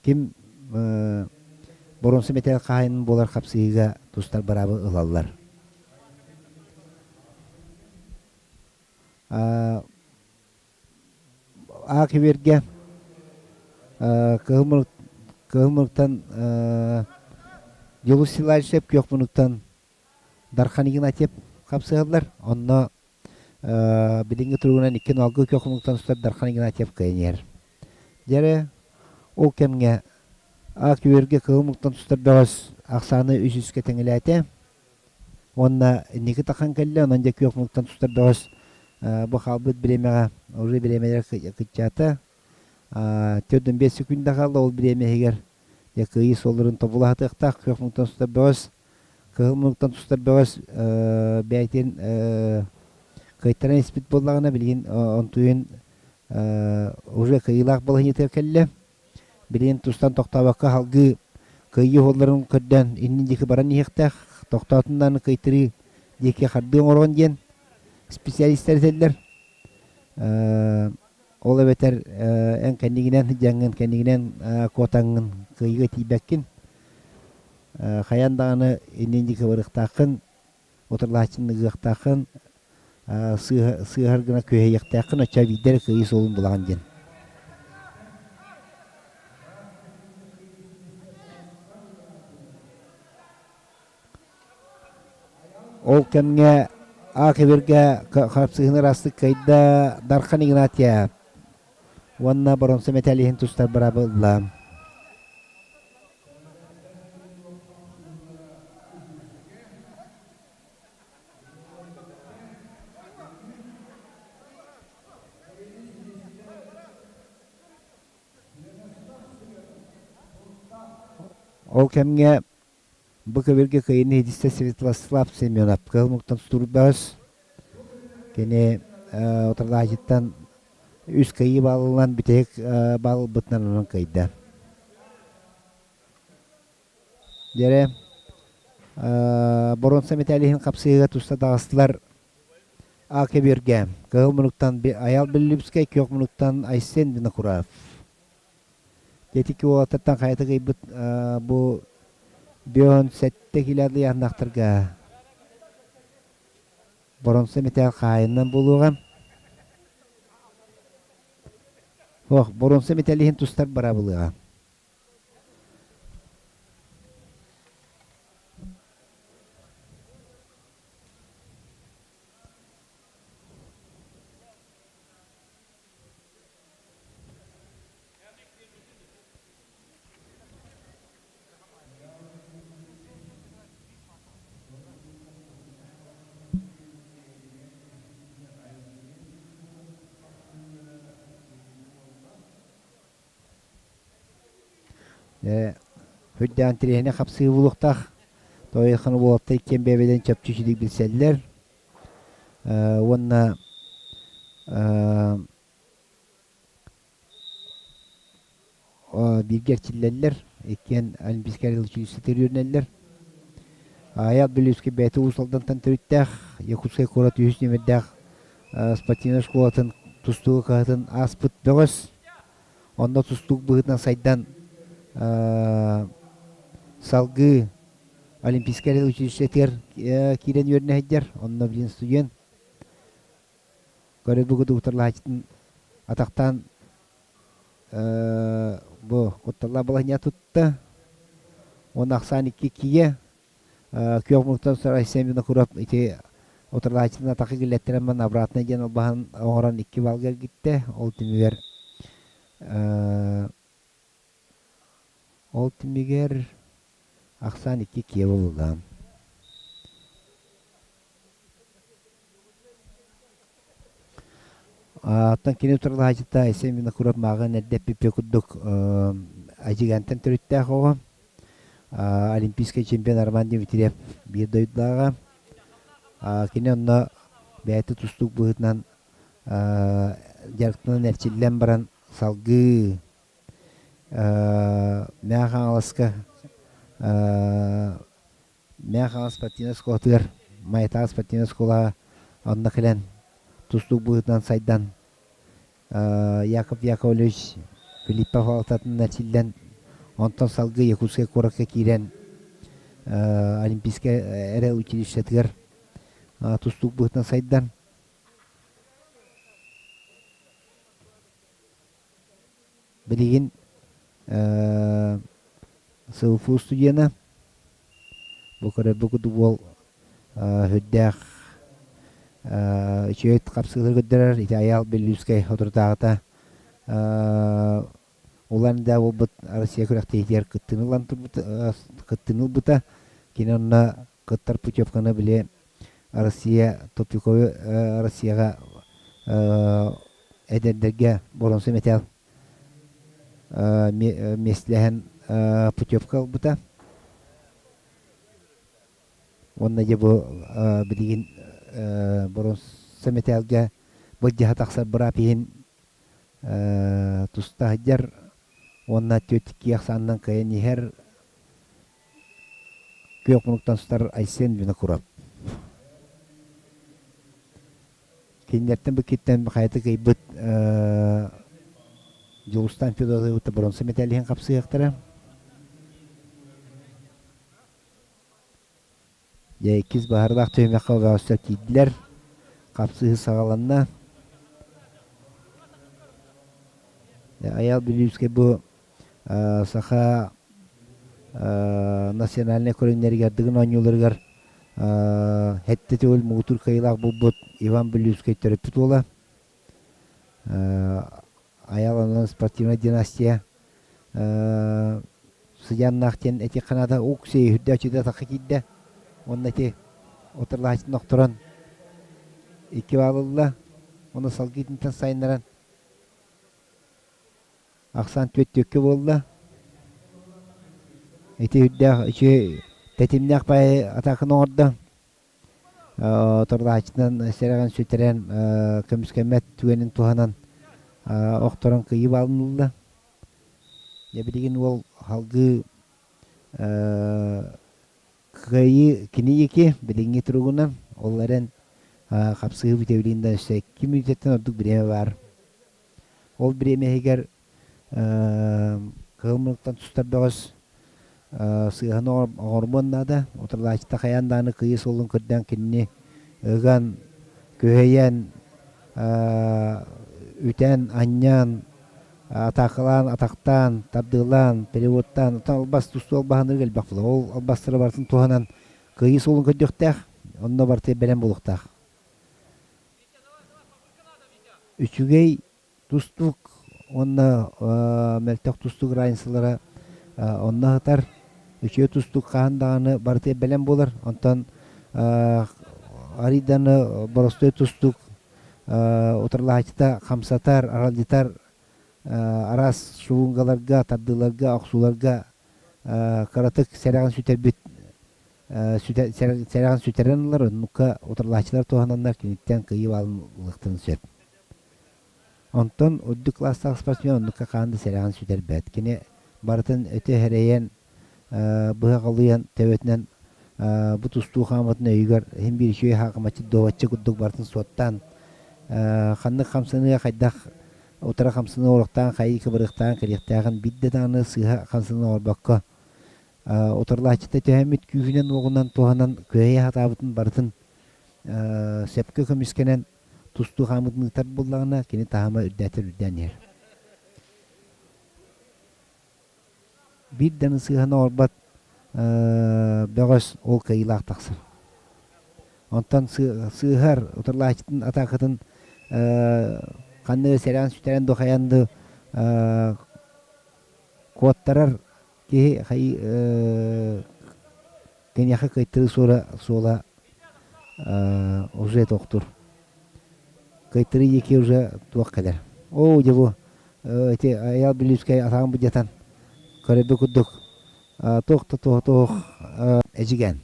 ким боруонса мэтээл хаһаайынын буолар хапсыһыыга тустар быраабы ылаллар. Аа кибиэргэ кыһыл кыһыл мунуктан Дьулус Силаевич күөх мунуктан Дархан Игнатьев хапсыһаллар. Онно билиҥҥи туругунан икки налгы күөх мунуктан устар Дархан Игнатьев кыайан иһэр. Дьэрэ ол кэмҥэ Аа кибиэргэ кыһыл мунуктан тустар бөҕөс ахсааны үс үскэ тэҥилээтэ. Уонна инники тахан кэллэ, онон дьэ күөх мунуктан тустар бөҕөс бу хаалбыт бириэмэҕэ уже бириэмэлэр кыччаата. 45 секунда хаалла, ол бириэмэ иһигэр дьэ кыайыы суолларын тобулаһатыахтаах күөх мунуктан тустар бөҕөс, кыһыл мунуктан тустар бөҕөс бэйэтин кыайтаран испит буоллаҕына, билигин онтуйун уже кыайыылаах балаһыанньатыгар кэллэ. Билигин тустан тохтообокко салгыы кыайыы уһулларын көрдөөн иннин диэки баран иһиэхтээх, тохтоотун даҕаны кыайтарыы диэки хардыы оҥоруон диэн специалистар этэллэр. Ол эбэтэр эн кэннигинэн сылдьаҥҥын, кэннигинэн куотаҥҥын кыайыыга тиийбэккин. Хайаан даҕаны иннин диэки барыахтааххын, утарылааччыны ыгыахтааххын, сыыһар гына күһэйиэхтээххин, оччо биирдэ эрэ кыайыы суолун булаҕын диэн. Ол кэмҥэ А кэбиргэ хапсыһыыны ыраастык кыайда Дархан Игнатьев уонна боронсо мэтээлиһин тустар быраабы ылла. Ол кэмҥэ бу көбүргэ кыайыыны иһитистэ Святослав Семенов кыһыл муҥтан тутуурдаҕас. Кини утарылаһааччыттан үс кыайыы баалынан бүтэһик баал ылбытынан онон кыайда. Дьэрэ, боруонса мэтээл иһин хапсыһыыга туста таҕыстылар А көбүөргэ кыһыл мунуктан Айаал Беллипскэй, күөх мунуктан Айсен Винокуров. Дьэтики уолаттартан хайата кыйбыт бу 57 килэ ыйааннаахтарга боронса мэтээл хаһаайынынан буолуоҕа. Ох, боронса мэтээл иһин тустар барабылыаҕа. Үрдээн тириэһинэ хапсыы булуохтаах. Тойхан уолаттар иккиэн бэйэ-бэйэлэрин чопчу үчүгэй билсэллэр. Уонна бииргэ эрчиллэллэр, иккиэн Олимпийскай училищетыгар үөрэнэллэр. Айаал Белюскай бэйэтэ Уус Алдантан төрүттээх, Якутскай куорат үһүс нүөмэрдээх спортивнай школатын тустууга кыһатын ааспыт бөҕөс. Онно тустуук быһыытынан сайдан салгыы Олимпийскай училищетыгар киирэн үөрэнэ сылдьар. Онно билигин студент. Көрө бүгү духтарлааччытын атахтаан бу кутталлаах балаһыанньа тутта. Уонна ахсаан икки киэ күөх муҥтан Айсен Винокуров ити утарылааччытын атахы киллэттэрэн ман обратно диэн албаһын оҥорон икки балга эргиттэ. Ол түмүгэр ол түмүгэр ахсаан икки киэ буолла. Оттон кини утарылаһааччыта Айсен Винокуров мааҕын эрдэ эппиппит курдук Адьыгантан төрүттээх оҕо. Олимпийскай чемпион Роман Дмитриев биир дойдулааҕа. Кини онно бэйэтэ тустуук быһыытынан дьарыктанан эрчиллэн баран салгыы Мэҥэ Хаҥаласка Мэҥэ Хаҥалас спортивнай оскуолатыгар Майатааҕы спортивнай оскуолаҕа онно кэлэн тустуук быһыытынан сайдан Яков Яковлевич Филиппов алтатын эрчиллэн онтон салгыы Якутскай куоракка киирэн Олимпийскай эрэ училищетыгар тустуук быһыытынан сайдан Билигин СВФУ студена бу көрөрбүт курдук уол сүрдээх үчүгэй хапсыылары көрдөрөр. Ити Айаал Беллүүскэй соторутааҕыта Улан-Удэ буолбут Россия күрэхтэһиитигэр кыттыыны ылан турбут кыттыыны ылбыта. Кини онно кыттар путевканы били Россия тупиковы Россияҕа эдэрдэргэ боруонса мэтээл миэстэлэһэн путевка ылбыта. Уонна дьэ бу билигин боруонса мэтээлгэ былдьаһа тахсар быраап иһин туста сылдьар уонна түөрт икки ахсаанынан кыайан иһэр Күөх муннуктан сытар Айсен Винокуров. Кинилэртэн бу киттэн хайатык ыйбыт Дьулустан Федотовы бронза мэтээлиһин хапсыахтара. Дьэ, иккис баһардаах түһүмэххэ бөҕөстөр киирдилэр. Хапсыһыы саҕаланна. Айаал Бүлүүскэй бу саха национальнай көрүҥнэригэр Дыгын оонньууларыгар сэттэ төгүл муҥутуур кыайыылаах буолбут Иван Бүлүүскэй төрөппүт уола. Айаал онон спортивнай династия сыдьааннаах диэн этиэххэ наада. Уксей үрдээччитэ атахха киирдэ. Уонна ити утарылаһааччытын охторон икки баал ылла. Уонна салгыы итинтэн сайыннаран Ахсаан түөрт буолла. Ити үрдээх үчүгэй тэтимнээх баайы атааканы оҥордо. Торлааччынан сэрэҕин сүтэрэн көмүскэммэт түгэнин туһанан охторон кыйыы баалын ылла. Дьэ билигин уол салгыы кыайыы кини диэки билиҥҥи туругунан ол эрэн хапсыһыы бүтэбилиин да өссө икки мүнүүтэттэн ордук бириэмэ баар. Ол бириэмэ иһигэр кыһыл муннуктан тустар бөҕөс сыыһаны оҥорумуон наада. Утарылааччыта хайаан даҕаны кыйыы суолун көрдөөн кинини ыган, күһэйэн, үтэн, анньан, атаакалаан, атахтаан, тардыылаан, переводтаан, оттон албас тустуу албаһыныгар элбэх буолар. Ол албастары барытын туһанан кыайыы суолун көрдүөхтээх, онно барыта бэлэм буолуохтаах. Үчүгэй тустуук уонна мөлтөх тустуук разницалара онно сытар. Үчүгэй тустуук хаһан даҕаны барыта бэлэм буолар. Онтон арыйданы боростуой тустуук утарылаһааччыта хамсатар, аралдьытар араас швунгаларга, тардыыларга, охсууларга кыратык сэрэҕин сүтэрбит. Сэрэҕин сүтэрэн ылар, оннукка утарылааччылар туһананнар киниттэн кыайыы баалын ылыахтарын сөп. Онтон үрдүк кылаастаах спортсмен оннукка хаан да сэрэҕин сүтэрбэт. Кини барытын өтө эрэйэн, быһаҕалыйан төбөтүнэн бу тустуу хааматын өйүгэр иһин биир үчүгэй хаакымаччы дуобаччы курдук барытын суоттаан ханнык хамсаныыга хайдах утары хамсаныы оҥоруохтааҕын хайыы кыбырыахтааҕын кэлиэхтээҕин биирдэ даҕаны сыыһа хамсаныы оҥорбокко утарылааччыта түһэммит күүһүнэн-уоҕунан туһанан күөйэ сатаабытын барытын сөпкө көмүскэнэн тустуу хаамыытын ыытар буоллаҕына кини таһыма үрдээтэр үрдээн иһэр. Биир да сыыһаны оҥорбот бөҕөс ол кыайыылаах тахсар. Онтон сыыһар утарылааччытын атаакатын ханныгы сэрээн сүтэрэн дуу хайаан дуу куоттарар киһи киниэхэ кыайтарыы суола суола уже тохтуур. Кыайтарыы диэки уже туох кэлэр. Оо, дьэ бу ити Айал Бүлүүскэй атаҕын будьатан көрөрбүт курдук туох да туох туох эдьигээн.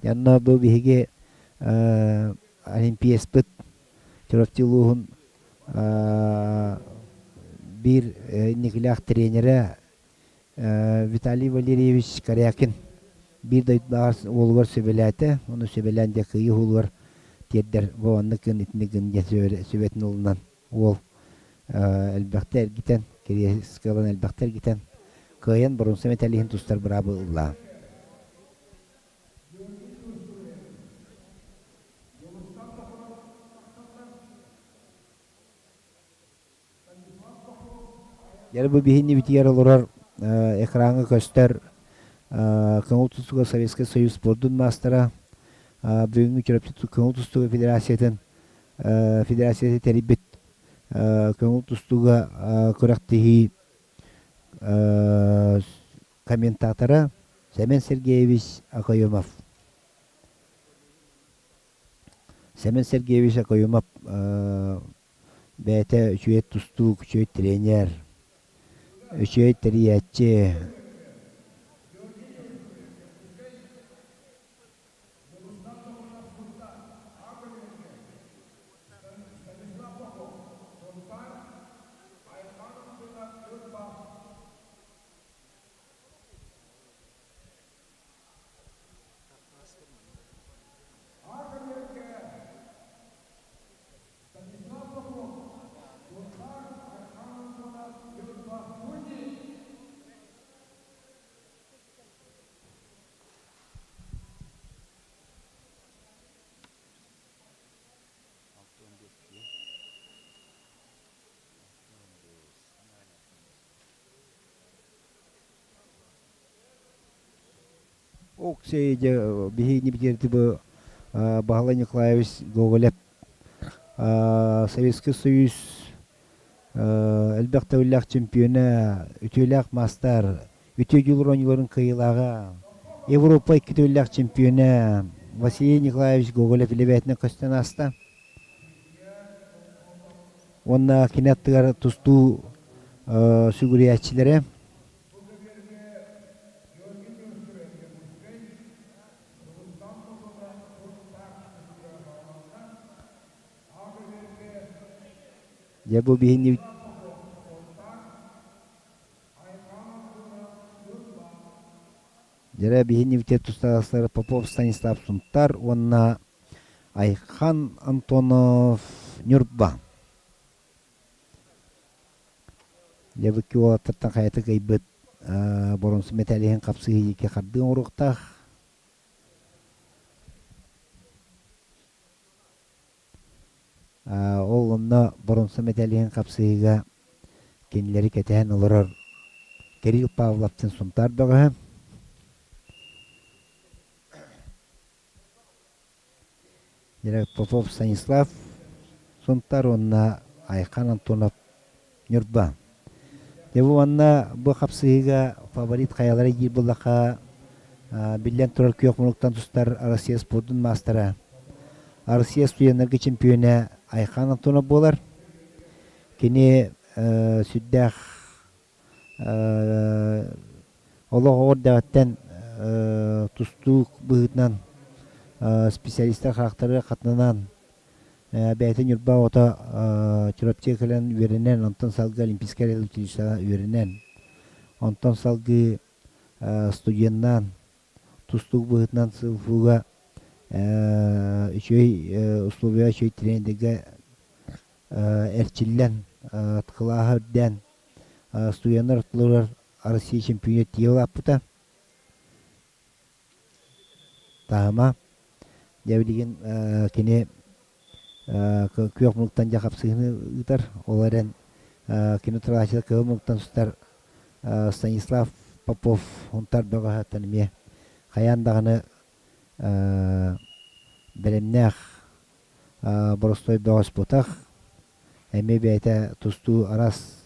Онно бу биһиги Олимпиеспыт Чурапчы улууһун биир инникилээх тренерэ Виталий Валерьевич Корякин биир дойдулааҕар уолугар сүбэлээтэ. Ону сүбэлээн дьэ кыайыы уһулугар тиэрдэр бу оннук гын итинник гын диэн сүбэтин ылынан уол элбэхтэ эргитэн, кириэскэ ылан элбэхтэ эргитэн кыайан боруонса мэтээлиһин тустар быраабы ылла. Дьэ бу биһиннибитигэр олорор экраҥҥа көстөр Көҥүл тустууга Советскай Союз спордун маастара, бүгүҥҥү Чурапчы көҥүл тустууга федерациятын федерацията тэрийбит көҥүл тустууга күрэхтэһии комментатора Семен Сергеевич Окоемов. Семен Сергеевич Окоемов Бэйэтэ үчүгэй тустуук, үчүгэй тренер, үчүгэй тэрийээччи. Оксей дьэ биһигини бүтэрди бу Баһылай Николаевич Гоголев Советский Союз элбэх төгүллээх чемпиона, үтүөлээх маастар, үтүө дьулуур оонньууларын кыайыылааҕа, Европа икки төгүллээх чемпиона Василий Николаевич Гоголев илэбээтинэн көстөн ааста. Уонна кини аттыгар тустуу сүгүрүйээччилэрэ Дьэ бу биһини Дьэрэ биһини бүтэ тустаахтар Попов Станислав Сунтар уонна Айхан Антонов Ньурба. Дьэ бу уолаттартан хайата кыайбыт боруонса мэтээлиһин хапсыһыы диэки хардыы оҥоруохтаах. Ол онно боруонса мэтээлиһин хапсыһыыга кинилэри кэтэһэн олорор Кирилл Павловтыын Сунтаар бөҕөһө. Попов Станислав Сунтаар уонна Айхан Антонов Ньурба. Дьэ бу уонна бу хапсыһыыга фаворит хайалара диир буоллахха, биллэн турар күөх муннуктан тустар Россия спордун маастара, Россия студеннарга чемпиона Айхан Антонов буолар. Кини сүрдээх олох оҕо эрдэҕиттэн тустуук быһыытынан специалистар харахтарыгар хатанан бэйэтэ Ньурба оҕото Чурапчыга кэлэн үөрэнэн, онтон салгыы Олимпийскай училищеҕа үөрэнэн, онтон салгыы студеннаан тустуук быһыытынан СФУ-га үчүгэй условия үчүгэй тренердэргэ эрчиллэн, кылааһа үрдээн студеннар ортолоругар Россия чемпионат тиийэ улааппыта. Таһыма. Дьэ билигин кини күөх муннуктан дьэ хапсыһыыны ыытар. Ол эрэн кини турааччыта кыһыл муннуктан сытар Станислав Попов Һунтар бөҕөһөттөн эмиэ хайаан даҕаны бэлэмнээх боростуой бөҕөс буотах. Эмиэ бэйэтэ тустуу араас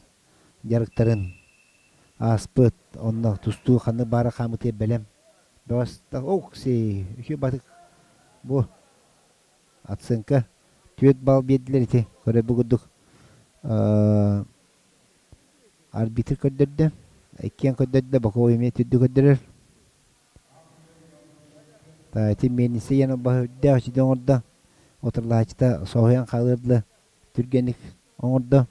дьарыктарын ааспыт, онно тустуу ханнык баара хаамытыа бэлэм. Бөҕөс ок-си, үчүгэй батык бу оценка 4 балл биэрдилэр ити көрөрбүт курдук арбитр көрдөрдө иккиэн көрдөрдө боковой эмиэ түрдү көрдөрөр ити миэнниссэ диэн үрдээх үчүгэй оҥордо отурлааччыта соһуйан хаалыар дылы түргэнник оҥордо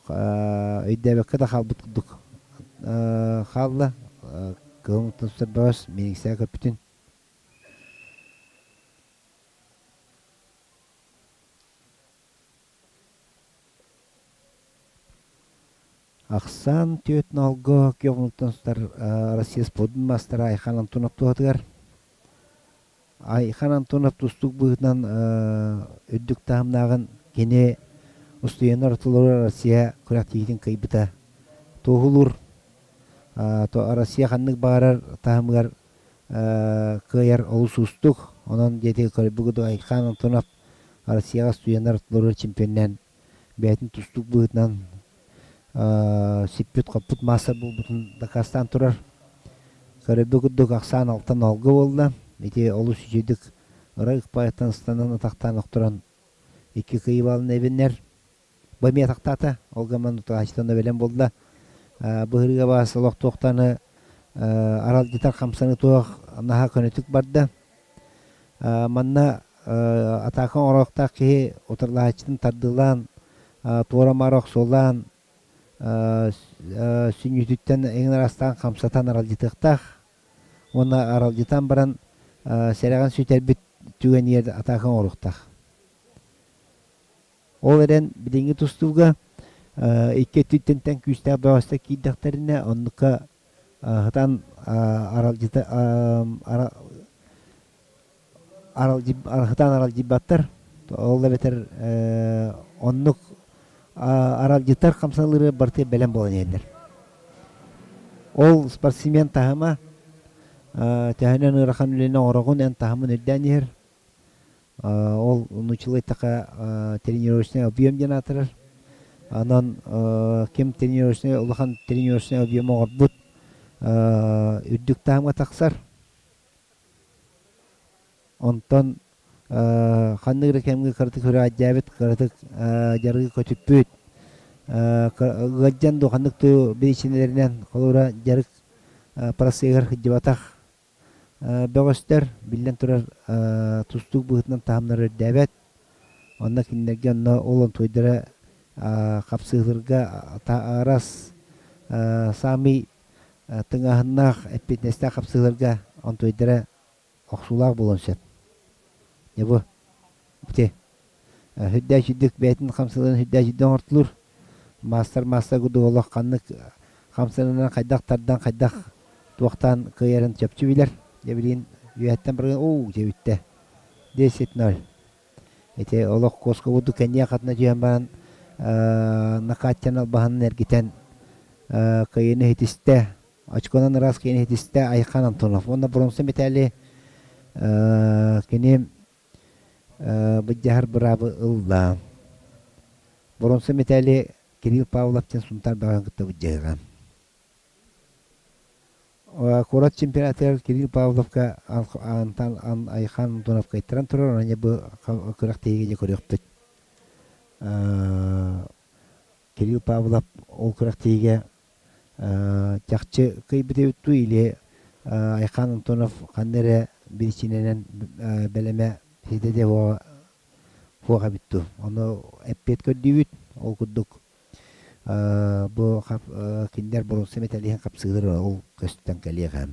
өйдөөбөккө да хаалбыт курдук хаалла кыһыл тустар бөҕөс мииҥсээ көппүтүн Ахсаан түөрт ноолго күөх муннуктан сытар Россия спордун маастара Айхан Антонов туһатыгар. Айхан Антонов тустуук быһыытынан үрдүк таһымнааҕын кини устудьуоннар ортолоругар Россия күрэхтэһиитин кыайбыта туоһулуур. Россия ханнык баҕарар таһымыгар кыайар олус уустук. Онон диэти көрбүт Айхан Антонов Россияҕа студеннар ортолоругар чемпионнаан бэйэтин тустуук быһыытынан сиппит-хоппут маастар буолбутун дакаастаан турар. Көрөрбүт курдук ахсаан алтан оһолго буолла. Ити олус үчүгэйдик ыра ыкпайыттан ыстанан атахтаан охторон икки кыйыбалын эбиннэр. Бу эмиэ атахтаата. Ол гынан утаачытан да бэлэм буолла. Быһырыга баас олох туохтаны аралдьытар хамсаны туох наһаа көнөтүк барда. Манна атаака оҥоруохтаах киһи утарылаһааччытын тардыылаан, туора-маара охсуолаан, сүнньүтүттэн эҥин араастаан хамсатан аралдьытыахтаах. Уонна аралдьытан баран сэрэҕин сүтэрбит түгэнигэр атаака оҥоруохтаах. Ол эрэн билиҥҥи тустууга икки өттүттэн тэҥ күүстээх бөҕөстөр киирдэхтэринэ, оннукка Сатаан аралдьыта сатаан аралдьыйбаттар. Ол эбэтэр оннук аралдьытар хамсаныылары барыта бэлэм буолан иһэллэр. Ол спортсмен таһыма төһөнөн ыарахан үлэни оҥороҕун эн таһымын үрдээн иһэр. Ол нууччалыы эттэххэ тренировочный объем диэн аатырар. Онон ким тренировочный улахан тренировочный объем оҥорбут үрдүк таһымҥа тахсар. Онтон ханнык эрэ кэмҥэ кыратык сүрэҕэлдьээбит, кыратык дьарыгы көтүппүт, ыалдьан дуу ханнык дуу биричиинэлэринэн холобура дьарык процеһыгар сылдьыбатах Бөҕөстөр, биллэн турар, тустуук быһыытынан таһымнара үрдээбэт. Онно кинилэргэ онно ол онтуойдара хапсыһыыларга араас саамай тыҥааһыннаах, эппиэтинэстээх хапсыһыыларга онтуойдара охсуулаах буолуон сөп. Дьэ бу ити Үрдээх үрдүк бэйэтин хамсанарын үрдээх үрдүк оҥортулуур. Маастар маастар курдук олох ханнык хамсанарынан хайдах тардан хайдах туохтаан кыайарын чопчу билэр. Дьэ билигин үөһэттэн баран оо дьэ бүттэ. 10-0. Ити олох куоска курдук кэнниэ хатына түһэн баран накаттан албаһын эргитэн кыайыыны ситистэ. Очконан ыраас кыайыыны ситистэ Айхан Антонов. Уонна бронза мэтээли кини Былдьаһар быраабы ылла. Боруонса мэтээли Кирилл Павлов диэн Сунтаар бөҕөһүн кытта былдьаһыаҕа. Куорат чемпионатыгар Кирилл Павловка Антон Айхан Антоновка ыттаран турар, онон бу күрэхтэһиигэ дьэ көрүөхпүт. Кирилл Павлов ол күрэхтэһиигэ Чахчы кыайбыт эбит дуу или Айхан Антонов ханна эрэ биричиинэнэн бэлэмэ ситэ суох эбит дуу. Ону эппиэт көрдүүбүт. Ол курдук бу кинилэр боруонса мэтээлиһин хапсыылар ол көстөн кэлиэҕэ.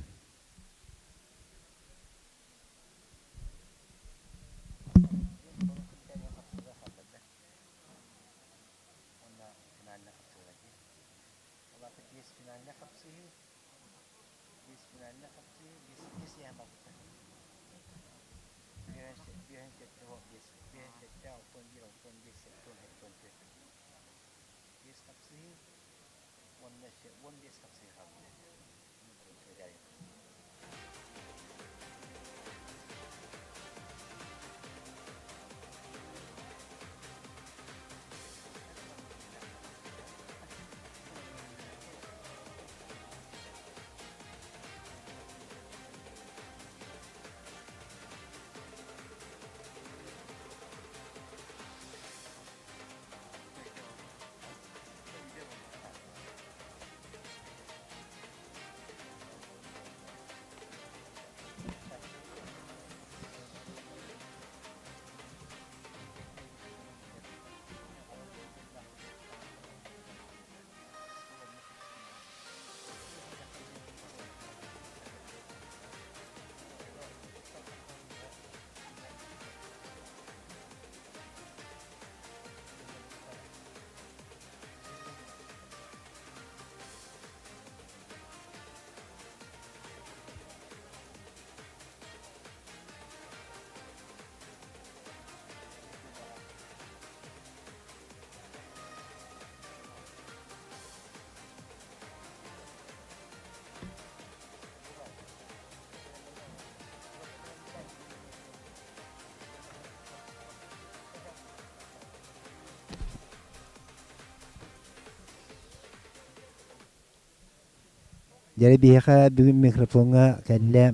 Дьэ биһиэхэ бүгүн микрофоҥҥа кэллэ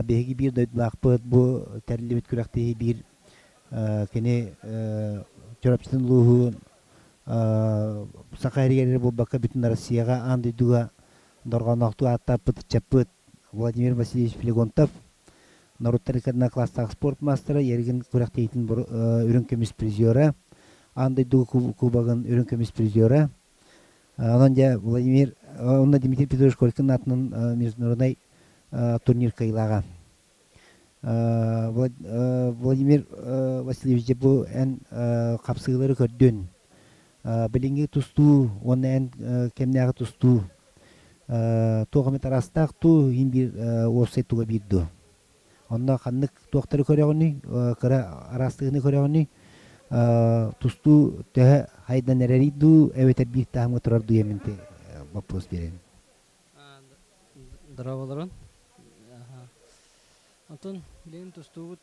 биһиги биир дойдулаахпыт бу тэриллибит күрэхтэһии биир кини Чурапчытын улууһун Саха сиригэр эрэ буолбакка бүтүн Россияҕа аан дойдуга дорҕоонноохтук ааттааппыт ыччаппыт Владимир Васильевич Флегонтов норуоттар иккардынан класстаах спорт маастара, Еригин күрэхтэһиитин үрүҥ көмүс призера, аан дойду кубогын үрүҥ көмүс призера. Онон дьэ Владимир, онно Дмитрий Петрович Коркин аатынан международнай турнир кыайыылааҕа. Владимир Васильевич, дьэ бу эн хапсыылары көрдүн. Билиҥҥи тустуу уонна эн кэмнээҕи тустуу туох эмит араастаах дуу, иһин биир уопсай туга биир дуу? Онно ханнык туохтары көрөҕүнүй, кыра араастыгыны көрөҕүнүй? Тустуу төһө хайдан эрэрий дуу, эбэтэр биир таһымҥа турар дуу диэммин боппуруос биэрэбин. Здорово, Онтон билигин тустуубут,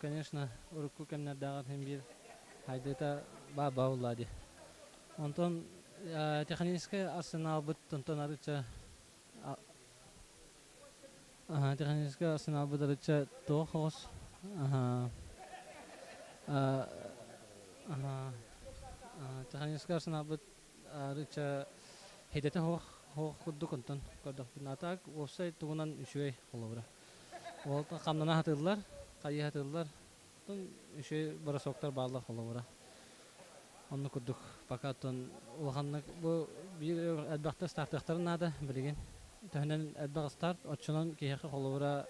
конечно, урукку кэмнэрдээҕэр син биир хайдыыта баа баа дии. Онтон техническэй арсеналбыт онтон арыча техническэй арсеналбыт арыча туох оҕус техническэй арсеналбыт арыча хидэтэ суох суох курдук онтон көрдөхпүнэ а так уопсай тугунан үчүгэй холобура. Ол хамнана сатыыллар, хайыы сатыыллар. Оттон үчүгэй бросоктар бааллар холобура. Онно курдук пока оттон улаханнык бу биир элбэхтэ стартыахтарын наада билигин. Төһөнөн элбэх старт, оччонон киһиэхэ холобура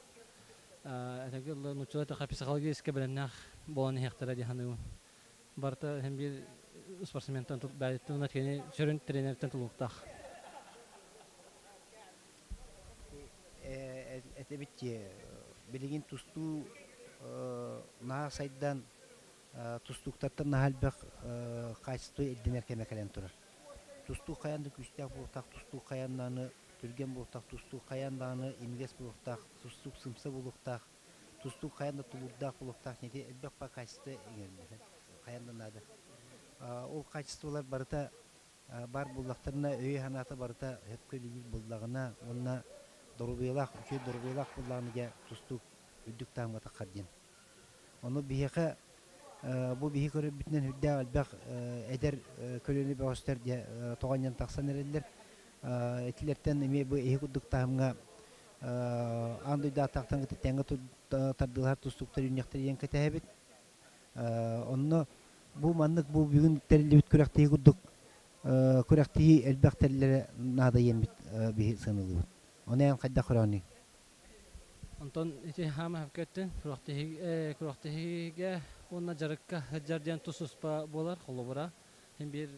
этэги нууччалыы эттэххэ психологически бэлэмнээх буолан иһиэхтэрэ дии саныыбын. Барыта син биир спортсментан бэйэтиттэн уонна кини сүрүн тренериттэн тулуктаах. Этэбит билигин тустуу наһаа сайдан тустууктартан наһаа элбэх качество ирдэнэр кэмэ кэлэн турар. Тустуу хайаан да күүстээх буолуохтаах, тустуу хайаан даҕаны түргэн буолуохтаах, тустуу хайаан даҕаны имигэс буолуохтаах, тустуук сымса буолуохтаах, тустуук хайаан да тулуурдаах буолуохтаах ити элбэх по качество иҥэриллэр хайаан да наада. Ол качестволар барыта баар буоллахтарына өйө-санаата барыта сөпкө үлэлиир буоллаҕына уонна доруобуйалаах үчүгэй доруобуйалаах буоллаҕына дьэ тустуук үрдүк таһымҥа таххар диэн. Ону биһиэхэ бу биһи көрөрбүтүнэн сүрдээх элбэх эдэр көлүөнэ бөҕөстөр дьэ тоҕонньон тахсан эрэллэр. Итилэртэн эмиэ бу эһи курдук таһымҥа аан дойдудаахтан кытта тэҥҥэ тардыалаһар тустууктар үүннэхтэр диэн кэтэһэбит. Онно бу маннык бу бүгүн тэриллибит күрэхтэһии курдук күрэхтэһии элбэх тэриллэрэ наада диэммит биһи сыаналыыбыт. Ону эн хайдах көрөҕүнүй? Онтон ити хаама өттүн күрэхтэһиигэ уонна дьарыкка сылдьар диэн тус-туспа буолар. Холобура, син биир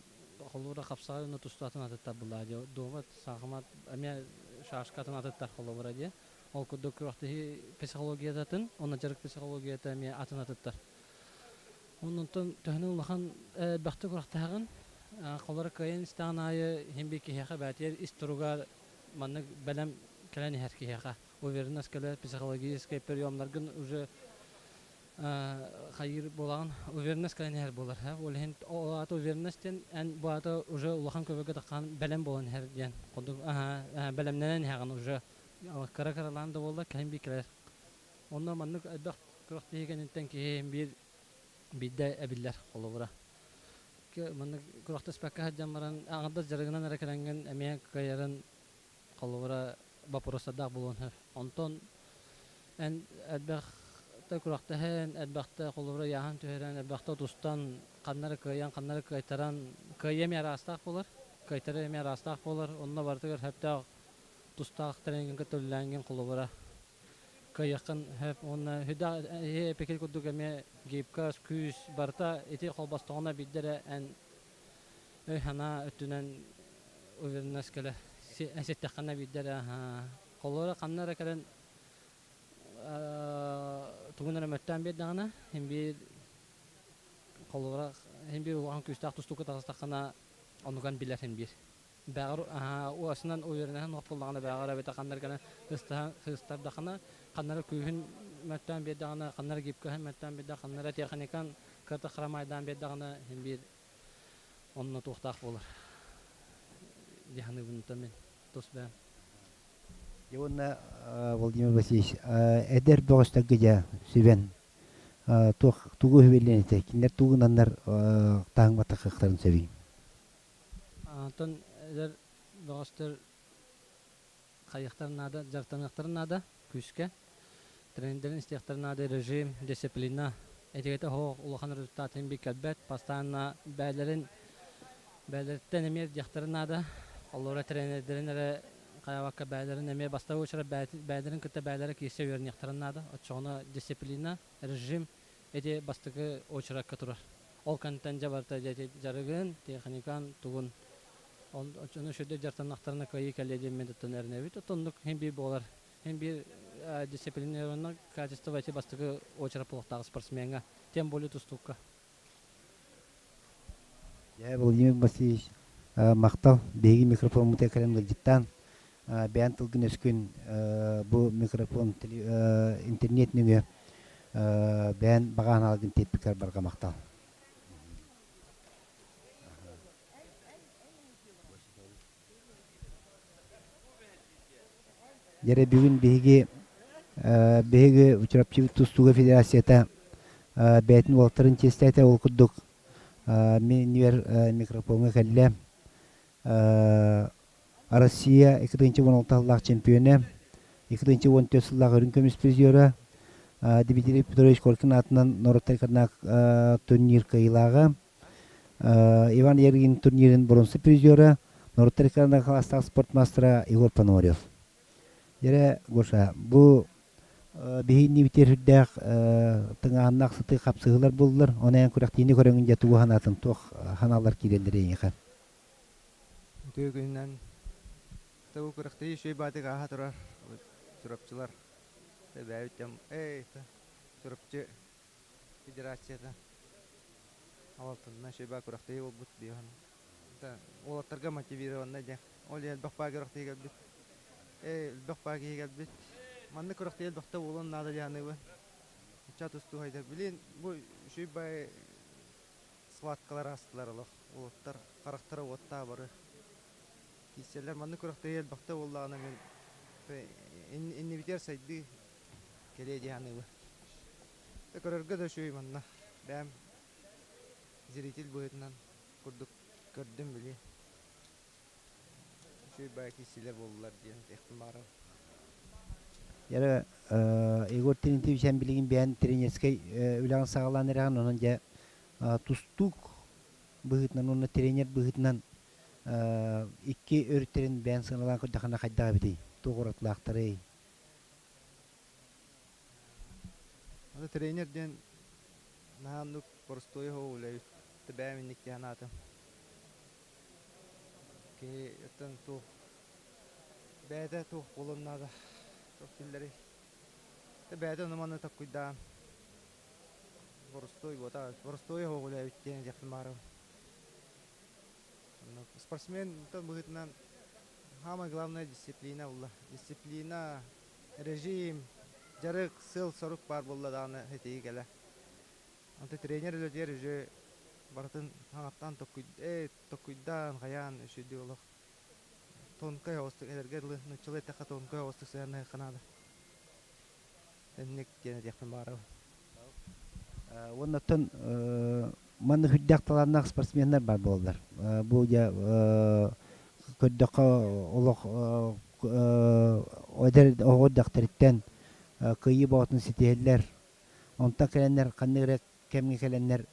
холобура хапсаҕай уонна тустаатын атыттар буллаа диye. Дуобат, саахымат эмиэ шашкатын атыттар холобура диye. Ол курдук күрэхтэһии психологиятын уонна дьарык психологията эмиэ атын атыттар. Онтон төһөнөн улахан элбэхтик күрэхтэһэҕин, холобура кыайан истэҕин аайы иһин биир киһиэхэ бээтигэр ис туругар маннык бэлэм кэлэн иһэр киһиэхэ уверенность кэлэр, психологическай приемнаргын уже хайыыр буолаҕын, уверенность кэлэн иһэр буолар. Ол иһин ол аата уверенность диэн эн бу аата уже улахан көбөкө таххан бэлэм буолан иһэр диэн курдук бэлэмнэнэн иһэҕин уже кыра-кыралаан да буолла кэлин биир кэлэр. Онно маннык элбэх күрэхтэһии кэнниттэн киһи биир биирдэ эбиллэр холобура. Маннык күрэхтэспэккэ сылдьан баран аҥардас дьарыгынан эрэ кэлэҥҥин эмиэ кыайарын холобура боппуруостардаах буолуон сөп. Онтон эн элбэхтэ күрэхтэһэн, элбэхтэ холобура ыйааһын түһэрэн, элбэхтэ тустан, ханна эрэ кыайан, ханна эрэ кыайтаран, кыайыы эмиэ араастаах буолар, кыайтарыы эмиэ араастаах буолар. Онно барытыгар сөптөөх тустаах тренингин кытта үлэлээҥҥин холобура кыайыаххын сөп уонна сүрдээх эпикил курдук эмиэ гибкость, күүс барыта ити холбостоҕуна биирдэ эрэ эн өй-санаа өттүнэн уверенность кэлэр. Ситтэххинэ биирдэ эрэ холобура ханна эрэ кэлэн тугун эрэ мөттөөн биэрдэҕинэ син биир холобура син биир улахан күүстээх тустуука таҕыстаххына оннуган билэр син биир. Бэҕэр уосунан увереннаһан уох буоллаҕына бэҕэр эбэтэр ханна эрэ кэлэн сыстардахына ханна эрэ күүһүн мөттөөн биэрдэҕинэ ханна эрэ гибкоһын мөттөөн биэрдэҕинэ ханна эрэ техникан кырата храмайдаан биэрдэҕинэ син биир онно туохтаах буолар дии саныыбын мин тус бэйэм. Дьэ уонна Владимир Васильевич эдэр бөҕөстөргө дьэ сүбэн туох тугу үһүбэллиэн этэ кинилэр тугунаннар таһыҥматаххыахтарын сөбүй? Онтон эдэр бөҕөстөр хайыахтарын наада, дьарыктаныахтарын наада күүскэ. Тренердэрин истиэхтэрин наада режим, дисциплина. Этигэтэ оһох улахан результатын би кэлбэт. Постоянно бээлэрин бээлэриттэн эмиэ диэхтэрин наада. Олора тренердэрин эрэ хайабакка бээлэрин эмиэ бастакы очерат бээлэрин кытта бээлэрэ киирсэ үөрэниэхтэрин наада. Оччоҕуна дисциплина, режим ити бастакы очеракка турар. Ол кэнниттэн дьэ барыта дьэ дьарыгын, техникан, тугун ону сүрдэ дьарыктаннахтарына кыайыы кэлиэ диэн мин оттон эрэнэбит. Оттоннук син биир буолар. Син биир дисциплинированно качество эти бастакы очерак буолуохтаах спортсмеҥҥа, тем более тустуукка. Дьэ, Владимир Васильевич, махтал. Биһиги микрофоммутугар кэлэн ыалдьыттаан, бэйэн тылгын өскүн бу микрофон интернет нөҥүө бэйэн баҕа санааларгын тиэрпиккэр барҕа махтал. Дьэрэ бүгүн биһиги биһиги Чурапчы тустууга федерацията бэйэтин уолаттарын чиэстээтэ ол курдук мин иннибэр микрофоҥҥа кэллэ Россия 2016 сыллаах чемпиона, 2014 сыллаах үрүҥ көмүс призера Дмитрий Петрович Коркин аатынан норуоттар турнир кыайыылааҕа, Иван Ярыгин турнирын боруонса призера, норуоттар иккардынан спорт маастара Егор Пономарев. Дьэрэ, Гоша, бу биһиги битиэр сүрдээх тыҥааһыннаах сытыы хапсыһыылар буоллулар. Оны эн күрэхтиини көрөҥүн дьэ тугу санаатын, туох санаалар киирэллэр эйиэхэ? Үтүө күнүнэн Тыл күрэхтэһии үчүгэй баатык ааһа турар. Чурапчылар бэйэбит дьон эй Чурапчы федерацията Алалтынна үчүгэй баа күрэхтэһии буолбут диэҕин. Уолаттарга мотивированнай диэн. Ол иһин элбэх баа күрэхтэһии кэлбит. Эй, элбэх баа киһи кэлбит. Маннык күрэхтэһии элбэхтэ буолуон наада диэн саныыбын. Ыччат тустуу Билин бу үчүгэй баай схваткалар аастылар олох. Уолаттар харахтара уоттаа бары. Киирсэллэр. Маннык күрэхтэһии элбэхтэ буоллаҕына мин иннибитигэр сайдыы кэлиэ дии саныыбын. Көрөргө да үчүгэй манна. Бэйэм зритель быһыытынан курдук көрдүм били. Үчүгэй баайы киирсиилэр буоллулар диэн этиэхпин баҕарабын. Яра Егор Терентьевич эн билигин бэйэн тренерскэй үлэҕин саҕалаан эрэҕин, онон дьэ тустуук быһыытынан уонна тренер быһыытынан икки өрүттэрин бэйэн сыаналаан көрдөххүнэ хайдах эбитий? Туох уратылаахтарый? Аны тренер диэн наһаа оннук боростуой оһох үлэбит. Бэйэм инник диэн аатым. Киһи оттон туох бэйэтэ туох буолуон наада туох дииллэрий бэйэтэ ону-маны толкуйдаан боростуой буота боростуой оһох үлэбит диэн этиэхпин баҕарабын. Спортсмен быһыытынан самое главное дисциплина буолла. Дисциплина, режим, дьарык, сыал-сорук баар буолла даҕаны этиги кэлэ. Онто тренер үлэтигэр уже барытын хаҥаттаан толкуйдаан, хайаан үчүгэй олох тонкай оҕустук этэргэ дылы нууччалыы эттэххэ тонкай оҕустук сыһыаннаһыахха наада. Инник диэн этиэхпин баҕарабын. Уонна оттон маннык үрдээх талааннаах спортсменнар баар буолаллар. Бу дьэ көрдөххө олох эдэр оҕо эрдэхтэриттэн кыайыы боотун ситиһэллэр. Онтон кэлэннэр ханнык эрэ кэмҥэ кэлэннэр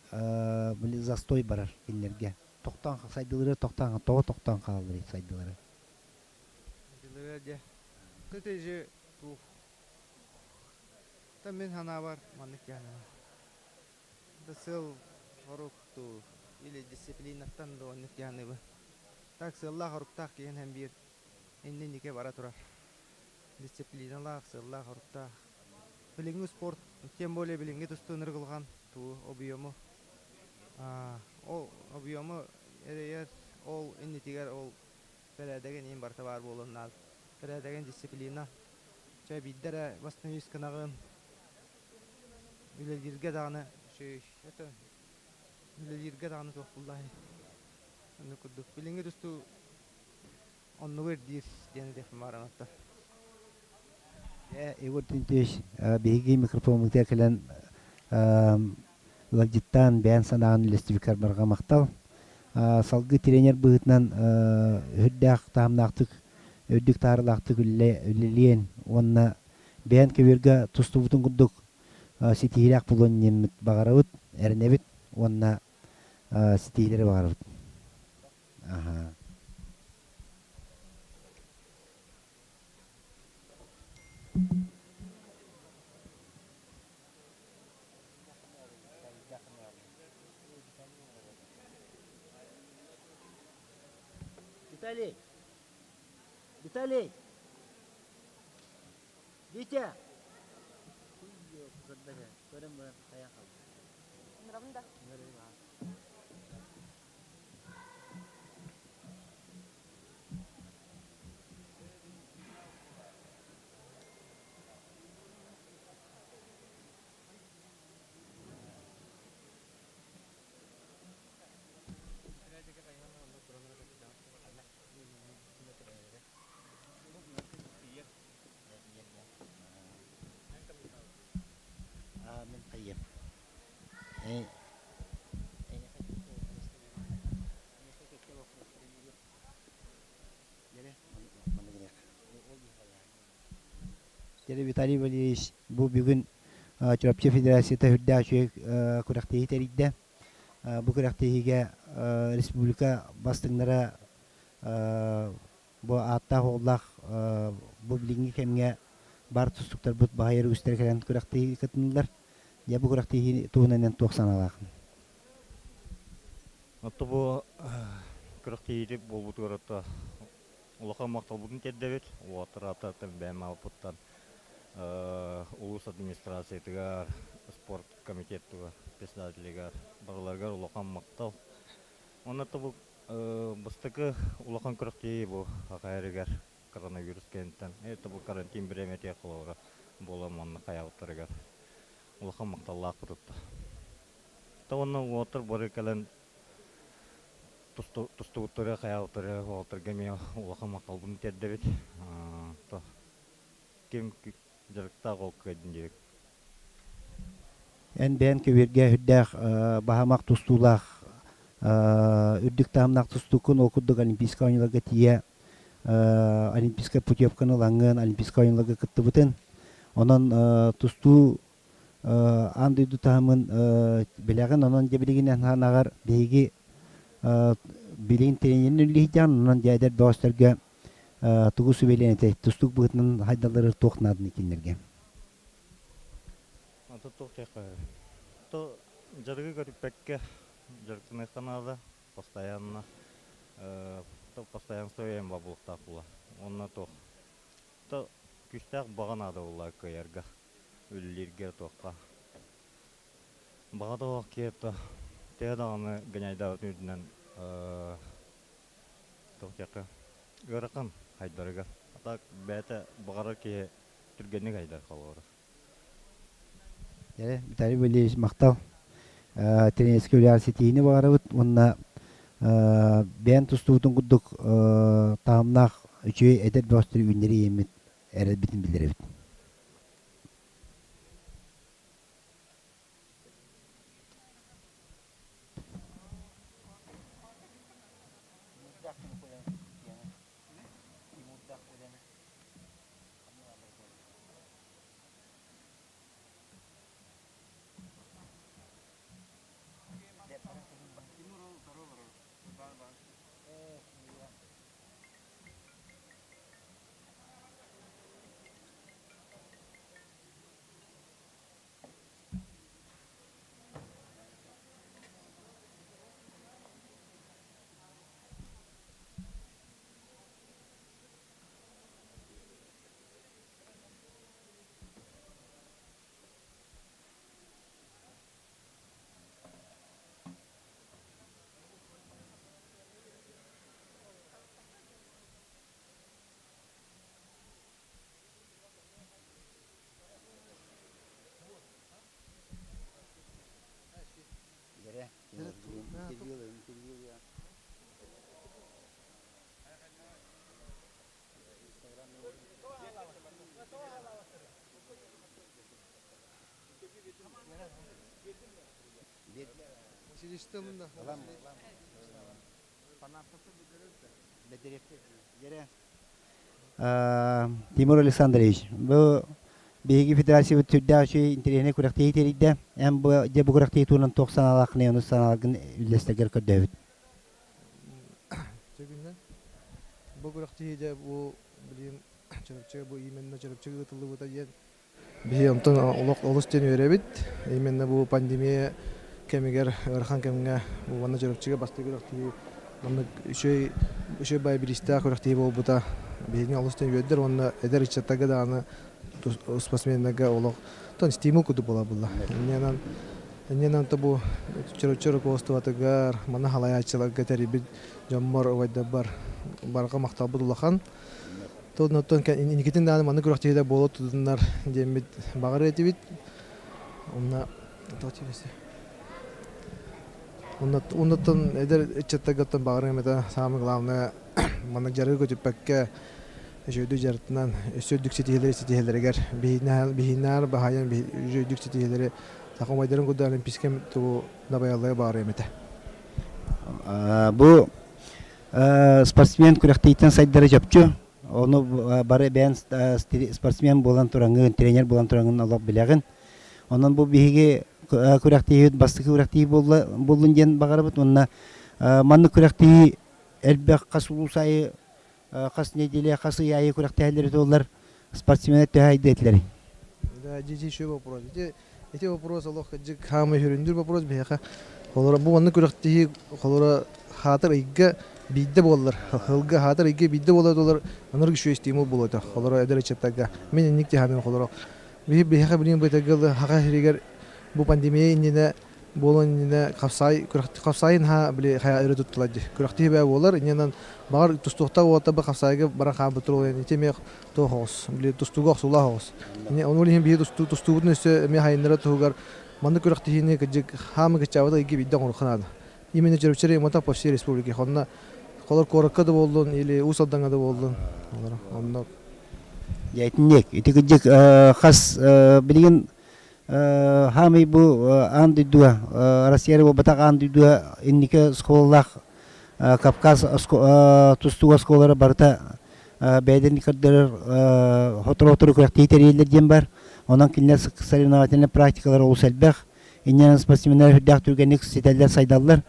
били застой барар кинилэргэ. Тохтоон сайдыылары тохтоон тоҕо тохтоон хаалаллар сайдыылары? Сайдыылары дьэ ты же туох Та мин санаабар маннык диэн Да сыл хорук туу или дисциплинаттан да оннук дианыбы. Так сыаллаах хоруктаах киһин һэн биир иннин бара турар. Дисциплиналаах, сыаллаах хоруктаах. Билиҥҥи спорт, тем более билиҥҥи тустуу ыргылҕан туу объему ол объему эрэйэр ол иннитигэр ол бэрээдэгин иин барыта баар буолуон наада. Бэрээдэгин дисциплина Чэ, биирдэ эрэ восстановись гынаҕын, үлэлииргэ даҕаны үчүгэй это үлэлииргэ даҕаны туох буллаай оннук курдук. Билиҥҥи тустуу оннугу ирдиир диэн этиэхпин баҕарабын оттон. Дьэ, Егор Дмитриевич, биһиги микрофоммутугар кэлэн ыалдьыттаан бэйэн санааҕын үллэстибиккэр барҕа махтал. Салгыы тренер быһыытынан үрдээх таһымнаахтык үрдүк таарылаахтык үлэлиэн уонна бэйэн көбүөргэ тустубутун курдук ситиһиилээх буолуон диэммит баҕарабыт, эрэнэбит уонна ситиһиилэри баҕарабыт. Аха. Виталий! Виталий! Витя! Көрөн баран хайа хаалла. Ыҥырабын да? Мин хайыам. Виталий Валерьевич бу бүгүн Чурапчы Федерацията үрдээх үчүгэй күрэхтэһии тэрийдэ. Бу күрэхтэһиигэ республика бастыҥнара бу ааттаах уоллаах бу билиҥҥи кэмҥэ баар тустуктарбыт баһыйар үгүстэрэ кэлэн күрэхтэһиигэ кытыннылар. Дьэ бу күрэхтэһии туһунан эн туох санаалааххын? Отто бу күрэхтэһиити буолбутугар отто улахан махталбытын тиэрдэбит. Уолаттар ааттарыттан бэйэм ааппыттан улуус администрациятыгар, спорт комитетыгар, председателигэр барыларыгар улахан махтал. Онно бу бастакы улахан күрэхтэһии бу АХРигэр коронавирус кэнниттэн это бу карантин бириэмэтигэр холобура буолан манна хайаабыттарыгар улахан махталлаахпыт утта. Та уонна уолаттар бары кэлэн тустубуттары хайаабыттары уолаттарга эмиэ улахан махталбын тиэрдэбит. Ким дьарыктаах ол кыайдын диэбит. Эн бэйэн көбүөргэ үрдээх баһамах тустуулаах үрдүк таһымнаах тустууккун ол курдук Олимпийскай оонньууларга тиийэ. олимпийскай путевканы ылаҥҥын олимпийскай оонньууларга кыттыбытын. Онон тустуу аан дойду таһымын билэҕин. Онон дьэ билигин анаҕар биһиги билигин тренерин үллэһийдэҕин. Онон дьэ эдэр бөҕөстөргө тугу сүбэлиэн этэй? Тустуук быһыытынан хайдаллары туох нааданы кинилэргэ? Аты туох диэххэ То дьарыгы көрүппэккэ дьарыктаныахха наада. Постоянно постоянство эм бабылыктаах була. Онно туох то күүстээх баҕа наада буолла кыайарга, үлэлииргэ туохха. Баҕа да киһи төһө даҕаны гоняйдаабытын үрдүнэн туох диэххэ ыарахан хайдарыгар. А так бэйэтэ баҕарар киһи түргэнник хайдар холобура. Виталий Валерьевич махтал. Тренерскэй үлэҕэр ситиһиини баҕарабыт уонна бэйэн тустубутун курдук таһымнаах үчүгэй эдэр бөҕөстөрү үүннэри иэммит эрэлбитин биллэрэбит. Тимур Александрович, бу биһиги федерациябыт сүрдээх үчүгэй интэриэһинэй күрэхтэһии тэрийдэ. Эн бу дьэ бу күрэхтэһии туһунан туох санаалааххыный, ону санааларгын үллэстэргэр көрдөһөбүт. Төгүннэн бу күрэхтэһии дьэ бу билигин Чурапчыга бу именно Чурапчыга ыытыллыбыта диэн биһи онтон олох олус диэн үөрэбит. Именно бу пандемия кэмигэр ыарахан кэмҥэ бу уонна Чурапчыга бастакы күрэхтэһии маннык үчүгэй үчүгэй баай бириистээх күрэхтэһии буолбута биһигини олус диэн үөрдэр уонна эдэр ыччаттарга даҕаны спортсменнарга олох стимул курдук буола булла. Инньэ Иннинэн бу Чурапчы руководствотыгар, маны халайааччыларга тэрийбит дьоммор, убайдарбар барҕа махталбыт улахан. Тон инникитин даҕаны маннык күрэхтэһиилэр буола тутуннар диэммит баҕар этибит. Онно Оннуттан эдэр ыччаттаргаттан баҕарыам этэ самое главное маннык дьарыгы көтүппэккэ үчүгэйдик дьарыктанан өссө үрдүк ситиһиилэри ситиһэллэригэр биһинээр баһайан үрдүк ситиһиилэри Саха убайдарын курдук олимпийскай тугу дабайаллара баҕарыам этэ. Бу спортсмен күрэхтэһииттэн сайдара чопчу. Ону бары бэйэн спортсмен буолан тураҥҥын, тренер буолан тураҥҥын олох билэҕин. Онон бу биһиги күрэхтэһиибит бастакы күрэхтэһии буоллун диэн баҕарабыт. Уонна маннык күрэхтэһии элбэх хас улуус аайы хас неделя, хас ый аайы күрэхтэһэллэри туоллар спортсмены төһө айдыа этилэрий? Да, дьи еще вопрос. Ити, ити вопрос олох дьик хаамай хүрүндүр вопрос биһиэхэ. Холоро бу маннык күрэхтэһии холоро хаатыр ыйга биирдэ буоллар, хылга хаатыр ыйга биирдэ буолар долар анарык үчүгэй стимул буолуо этэ. Холоро эдэр ыччаттарга мин инник тиһаным холоро. Биһи биһиэхэ билигин бытыгыл хаха сиригэр бу пандемия иннинэ буолуон иннинэ хапсаай хапсаайын ха били хайа өрө туттулар дии. Күрэхтиһи бээ буолар, иннинэн баҕар тустуохтаах уолаттар бу хапсаайга баран хаалбыт туруолайан ити эмиэ туох оҕус, били тустууга охсуулаах оҕус. Ону иһин биһи тустуубутун өссө эмиэ хайыннара туһугар маннык күрэхтэһиини кырдьык хаамы кыччаабыта ыйга биирдэ оҥоруохха наада. Именно Чурапчы моток по всей республике. Онно холор куоракка да буоллун или Уус Алдаҥҥа да буоллун. Онно Дьэ итинник. Ити кырдьык хас билигин Хаамый бу аан дойдуга Россия эрэ буолбатах аан дойдуга инники оскуолалаах Кавказ тустууга оскуолалара барыта бэйэлэрин көрдөрөр сотору-сотору күрэхтэһии тэрийэллэр диэн бар. Онон кинилэр соревновательнай практикалара олус элбэх. Инньэ спортсменнар үрдээх түргэнник ситэллэр, сайдаллар.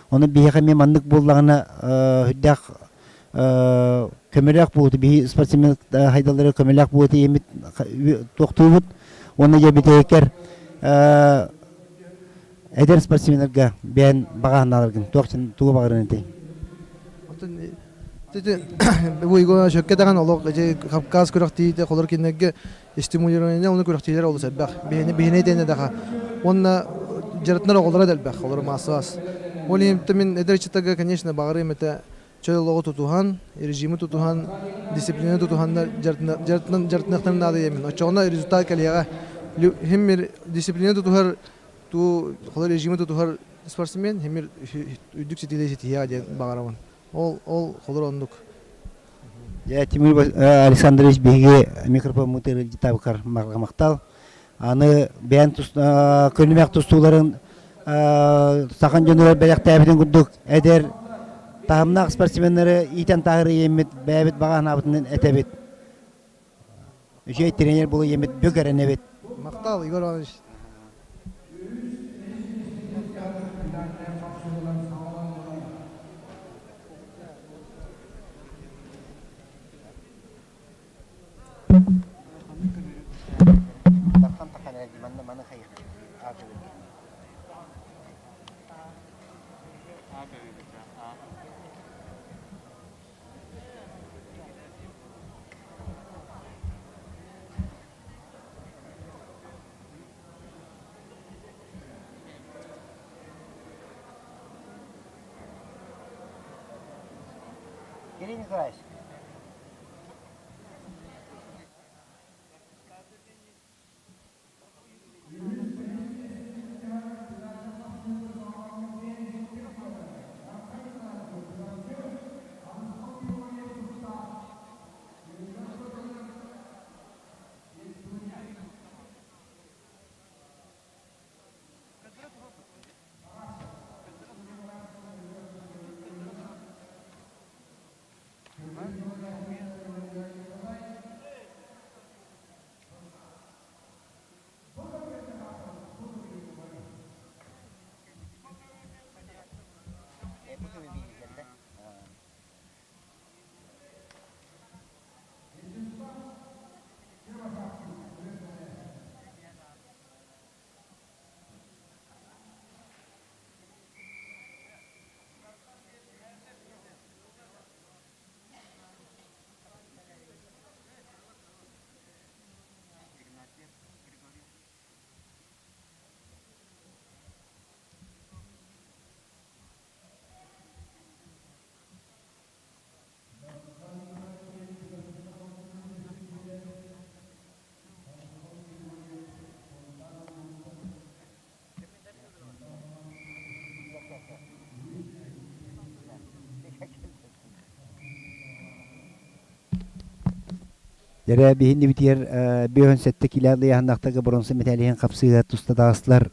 Онон биһиэхэ эмиэ маннык буоллаҕына үрдээх көмөлөөх буолуо биһи спортсмен хайдаллара көмөлөөх буолуо диэммит туохтуубут. Уонна дьэ бүтэһиккэр эдэр спортсменнарга бэйэн баҕа санааларгын туох тугу баҕарыан этэй? Бу Егор сөпкө даҕан олох Кавказ күрэхтиитэ холор кинилэргэ стимулирование оны күрэхтиилэр олус элбэх. Биһини биһини диэн даха. Уонна дьарытынар оҕолоро да элбэх, олору маассабас. Ол иһин мин эдэр ыччаттарга, конечно, баҕарыам этэ чөл олоҕу тутуһан, режими тутуһан, дисциплинаны тутуһаннар дьарытыныахтарын наада диэмин. Оччоҕуна результат кэлиэҕэ. Химмир дисциплина тутуһар туу холор режими тутуһар спортсмен химмир үрдүк ситиилэри ситиһиэҕэ диэн баҕарабын. Ол ол холор оннук. Дьэ, Тимур Александрович биһиги микрофоммутугар илдьитабыкар махтал. Аны бэйэн көнүмэх тустууларын сахан дьонугар бэлэхтээбитин курдук эдэр таһымнаах спортсменнары иитэн таһыр ийэммит бэйэбит баҕа санаабытынан этэбит. Үчүгэй тренер буолу ийэммит бүк эрэнэбит. Махтал, Егор Иванович. Кирилл Николаевич. Дэрэ биһиннибитигэр 57 килэ ыйааһыннаахтарга боруонса мэтээлиһин хапсыыга туста таҕыстылар.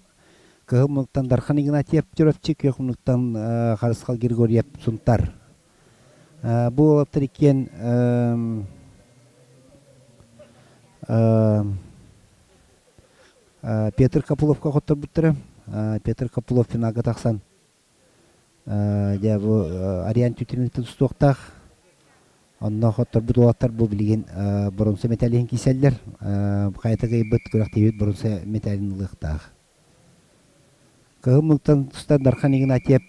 Кыһыл муннуктан Дархан Игнатьев Чурапчы, күөх муннуктан Харысхал Григорьев Сунтар. Бу уолаттар иккиэн Петр Копыловка хотторбуттара. Петр Копылов финалга тахсан дьэ бу Ариан Тютиныттан тустуохтаах. Онно хотторбут уолаттар бу билигин боруонса мэтээлин киирсэллэр. Хайата кыайбыт күрэхтэһиибит боруонса мэтээлин ылыахтаах. Кыһыл муннуктан тустар Дархан Игнатьев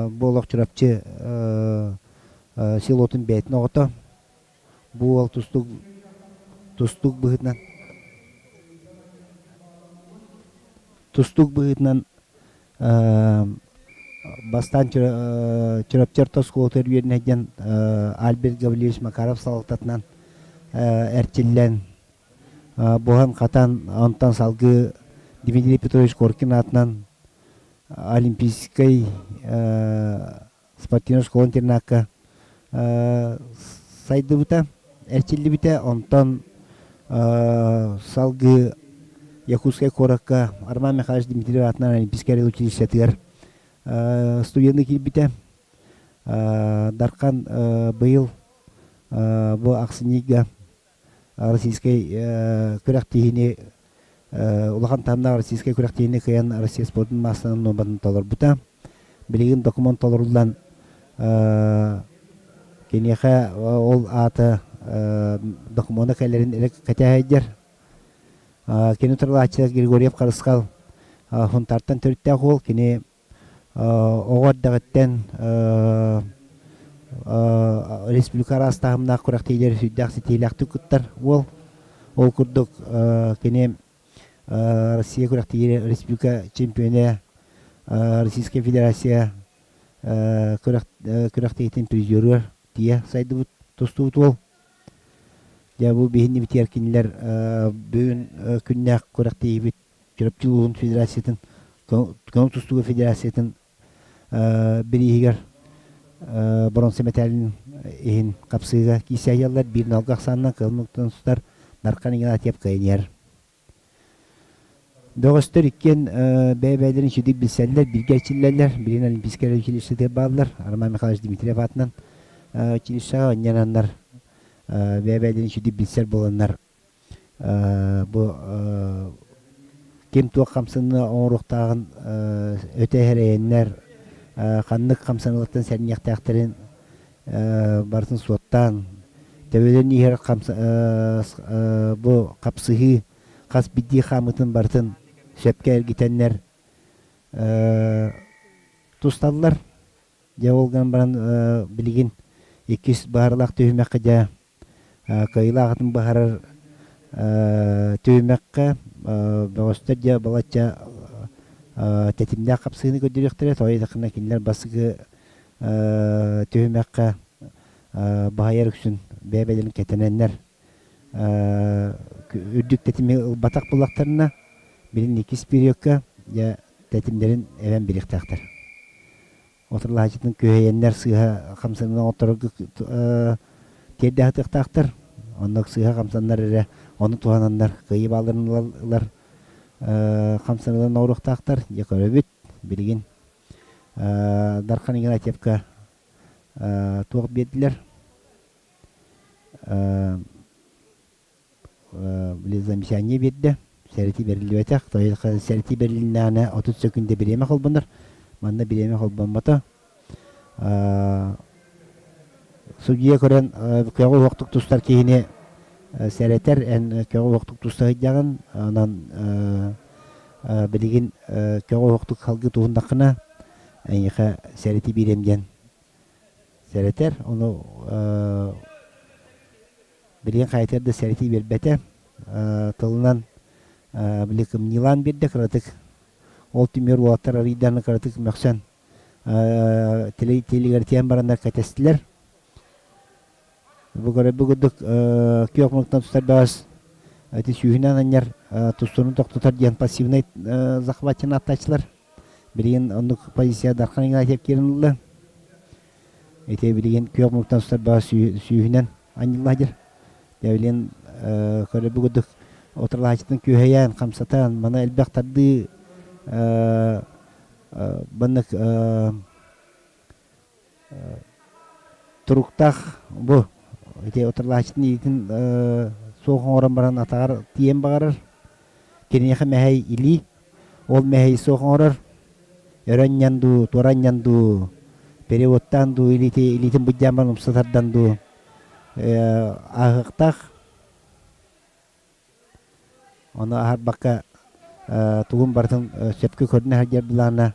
бу олох Чурапчы селотун бэйэтин оҕото. Бу уол тустуук тустуук быһыытынан тустуук быһыытынан бастаан Чурапчы орто оскуолатыгар үөрэнэ сылдьан Альберт Гаврильевич Макаров салалтатынан эрчиллэн буһан-хатан онтон салгыы Дмитрий Петрович Коркин аатынан Олимпийскай спортивнай школа-интернакка сайдыбыта, эрчиллибитэ. Онтон салгыы Якутскай куоракка Роман Михайлович Дмитриев аатынан Олимпийскай училищетыгар студенты киирбитэ. Дархан быйыл Бу ахсынньыга российскай күрэхтиһиини улахан таһымнаах российскай күрэхтиһиини кыайан Россия спордун маастарын нуорматын толорбута. Билигин докумуон толоруллан киниэхэ ол аата докумуона кэлэрин эрэ кэтэһэйдэр. Кини туралааччы Григорьев Харысхал Хунтартан төрүттээх уол. Кини оҕо эрдэҕиттэн республика араас таһымнаах күрэхтэһиилэр сүрдээх ситиһиилээхтик кыттар уол. Ол курдук кини Россия күрэхтэһиилэр республика чемпиона, Российская Федерация күрэхтэһиитин призерыгар тиийэ сайдыбыт тустубут уол. Дьэ бу биһини битиэр кинилэр бүгүн күннээх күрэхтэһиибит Чурапчы улууһун федерациятын көҥүл тустууга федерациятын бирииһигэр боруонса мэтээлин иһин хапсыыга киирсээһияллар биир налга ахсаанынан кыһыл сутар Дархан Игнатьев кыайан Бөҕөстөр иккиэн бэйэ-бэйэлэрин үчүгүйдүк билсэллэр, бииргэ эрчиллэллэр. Билигин Олимпийскай училищетыгар бааллар. Роман Михайлович Дмитриев аатынан училищеҕа анньананнар бэйэ-бэйэлэрин үчүгүйдүк билсэр буоланнар бу ким туох хамсаныы оҥоруохтааҕын өтө эрэйэннэр ханнык хамсаныылартан сэрэниэхтээхтэрин барытын суоттаан төбөлөрүн иһэр бу хапсыһыы хас биирдии хаамыытын барытын сөпкө эргитэннэр тусталлар. Дьэ ол гынан баран билигин иккис быһаарылаах түһүмэххэ дьэ Кыайыылаах атын быһаарар түһүмэххэ бөҕөстөр дьэ балачча тэтимнээх хапсыһыыны көрдөрүөхтэрэ. Тоҕо диэтэххинэ кинилэр бастакы түһүмэххэ баһыйар үксүн бэйэ-бэйэлэрин кэтэнэннэр үрдүк тэтими ылбатах буоллахтарына, билин иккис периодка дьэ тэтимнэрин эбэн бириэхтээхтэр. Отурлааччытын күһэйэннэр сыыһа хамсанан оҥотторорго тиэрдэ сатыахтаахтар. Онно сыыһа хамсаннар эрэ ону туһананнар кыайыы баалларын ылар хамсаныыларын оҥоруохтаахтар. Дьэ көрөбүт билигин Дархан Игнатьевка туох биэрдилэр? Били замечание биэрдэ. Сэрэтии бэриллибэтэх. Сэрэтии бэрилиннэҕинэ 30 сөкүүндэ бириэмэ холбонор. Манна бириэмэ холбоммото. Судьуйа көрөн көҕү уһуктук тустар киһини сэрэтэр, эн көҕү уһуктук туста сылдьаҕын. Онон билигин көҕү уһуктук салгыы туһуннаххына, эйиэхэ сэрэтии биэриэм диэн сэрэтэр. Ону Билигин хайатыгар да сэрэтии биэрбэтэ. Тылынан били кымньыылаан биэрдэ кыратык. Ол түмүгэр уолаттар арыйдааны кыратык мөхсөн тилигэртийэн бараннар кэтэстилэр. Бу көрө бу курдук күөх муҥтан тустар бөҕөс ити сүүһүнэн анньар тустууну тохтотор диэн пассивнай захватчыны аттааччылар. Билигин оннук позиция Дархан Игнатьев киирэн ылла. Ити билигин күөх муҥтан тустар бөҕөс сүүһүнэн анньылла дьэр. Дьэ көрөбү курдук отурлааччытын күөһэйэн, хамсатан, маны элбэх тардыы маннык туруктаах бу ити отурлааччытын илиитин суох оҥорон баран атаҕар тиийэн баҕарар. Киниэхэ мэһэй илии, ол мэһэйи суох оҥорор. Өрө анньан дуу, туора анньан дуу, переводтаан дуу, илиити, илиитин быдьаан баран умса тардан дуу ааһыахтаах. Ону аһарбакка тугун барытын сөпкө көрүнэ сылдьар былаана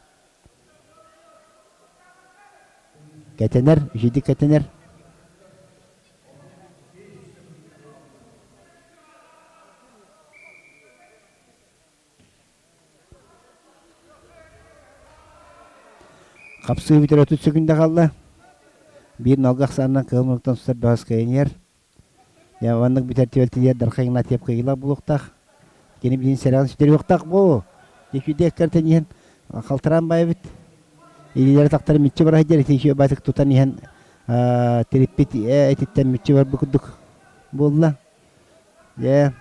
кэтэнэр, үчүгүйдүк кэтэнэр. Хапсыы бүтэр 30 секунда хаалла. Биир налга ахсаанынан кыһыл муннуктан сутар бөҕөс кыайан Дьэ, оннук бүтэр түбэлтэтигэр Дархан Игнатьев кыайыылаах буолуохтаах. Кини билигин сэрэҕин сүтэриэхтээх буолуо. Дьэ, кэртэн иһэн халтараан баайбыт. Илиилэрэ тахтары мүччү бара сылдьар, ити үчүгэй баайтык тутан иһэн тириппит этиттэн мүччү барбыт курдук буолла. Дьэ,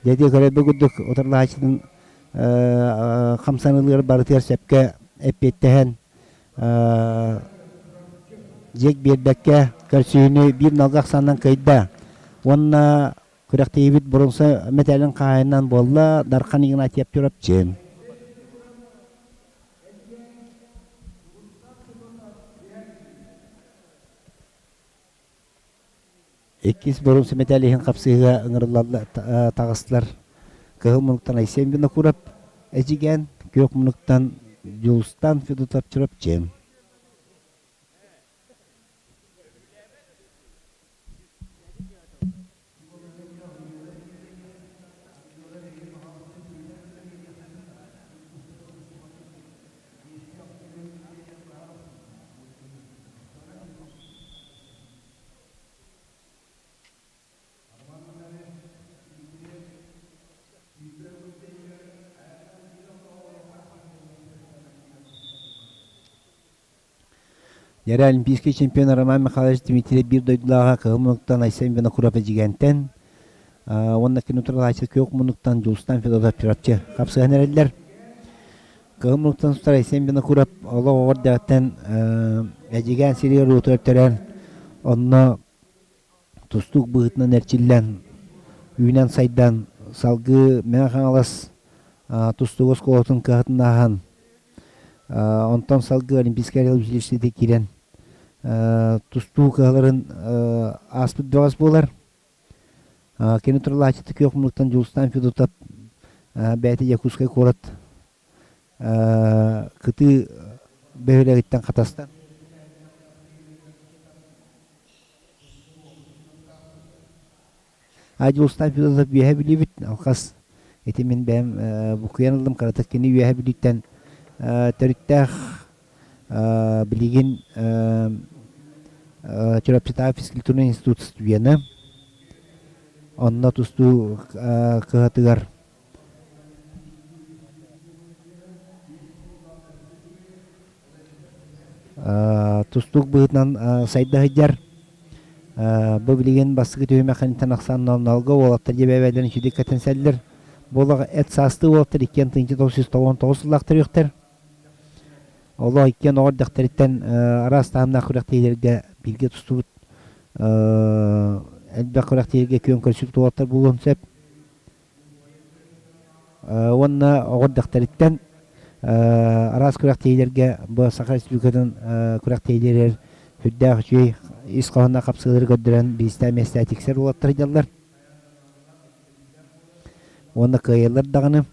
Дьэ көрөрбүт курдук утарылаһааччытын хамсаныылыгар барытыгар сөпкө эппиэттэһэн дьиэк биэрбэккэ көрсүһүүнү биир налга ахсаанынан кыайда. Уонна күрэхтэһиибит боруонса мэтээлин хаһаайынынан буолла Дархан Игнатьев Чурапчы. Иккис боруонса мэтээл иһин хапсыһыыга ыҥырыллаллар таҕыстылар. Кыһыл муннуктан Айсен Винокуров Эдьигээн, күөх муннуктан Дьулустан Федотов Чурапчы. Дьэрэ олимпийскай чемпион Роман Михайлович Дмитриев биир дойдулааҕа Кыһыл Муннуктан Айсен Винокуров Эдьигээнтэн уонна кини утарылааччы Күөх Муннуктан Дьулустан Федотов Чурапчы хапсыһан эрэллэр. Кыһыл Муннуктан устар Айсен Винокуров олох оҕо эрдэҕиттэн Эдьигээн сиригэр уотугар төрөөн, онно тустуук быһыытынан эрчиллэн, үүнэн-сайдан, салгыы Мэҥэ Хаҥалас тустуук оскуолатын кыһатын ааһан, онтон салгыы Олимпийскай училищеты киирэн тустуу кыһаларын ааспыт бөҕөс буолар. Кини туралааччыта күөх муннуктан Дьулустаан Федотов бэйэтэ Якутскай куорат кытыы бөһүөлэгиттэн Хатастан Дьулустаан Федотов үөһэ Бүлүүбүт алҕас ити мин бэйэм букуйан ыллым кыратык кини Үөһэ Бүлүүттэн төрүттээх билигин Чурапчытааҕы физкультурнай институт студена онно тустуу кыһатыгар Тустуук быһыытынан сайда сылдьар. Бу билигин бастакы түһүмэххинтэн ахсаан ноолга уолаттар дьэбэбэлэрин үчүгэй кэтэнсэллэр. Буолаҕа эт саастыы уолаттар иккиэн 1999 сыллаах төрүөхтэр. Олох иккиэн оҕо эрдэхтэриттэн араас таһымнаах күрэхтэһиилэргэ бииргэ тустубут элбэх күрэхтэһиигэ күөн көрсүбүт уолаттар буолуон сөп. Уонна оҕо эрдэхтэриттэн араас күрэхтэһиилэргэ бу Саха Республикатын күрэхтэһиилэригэр сүрдээх үчүгэй ис хоһоонноох хапсыһыылары көрдөрөн бириистээх миэстэ тиксэр уолаттар сылдьаллар. Уонна кыайаллар даҕаны.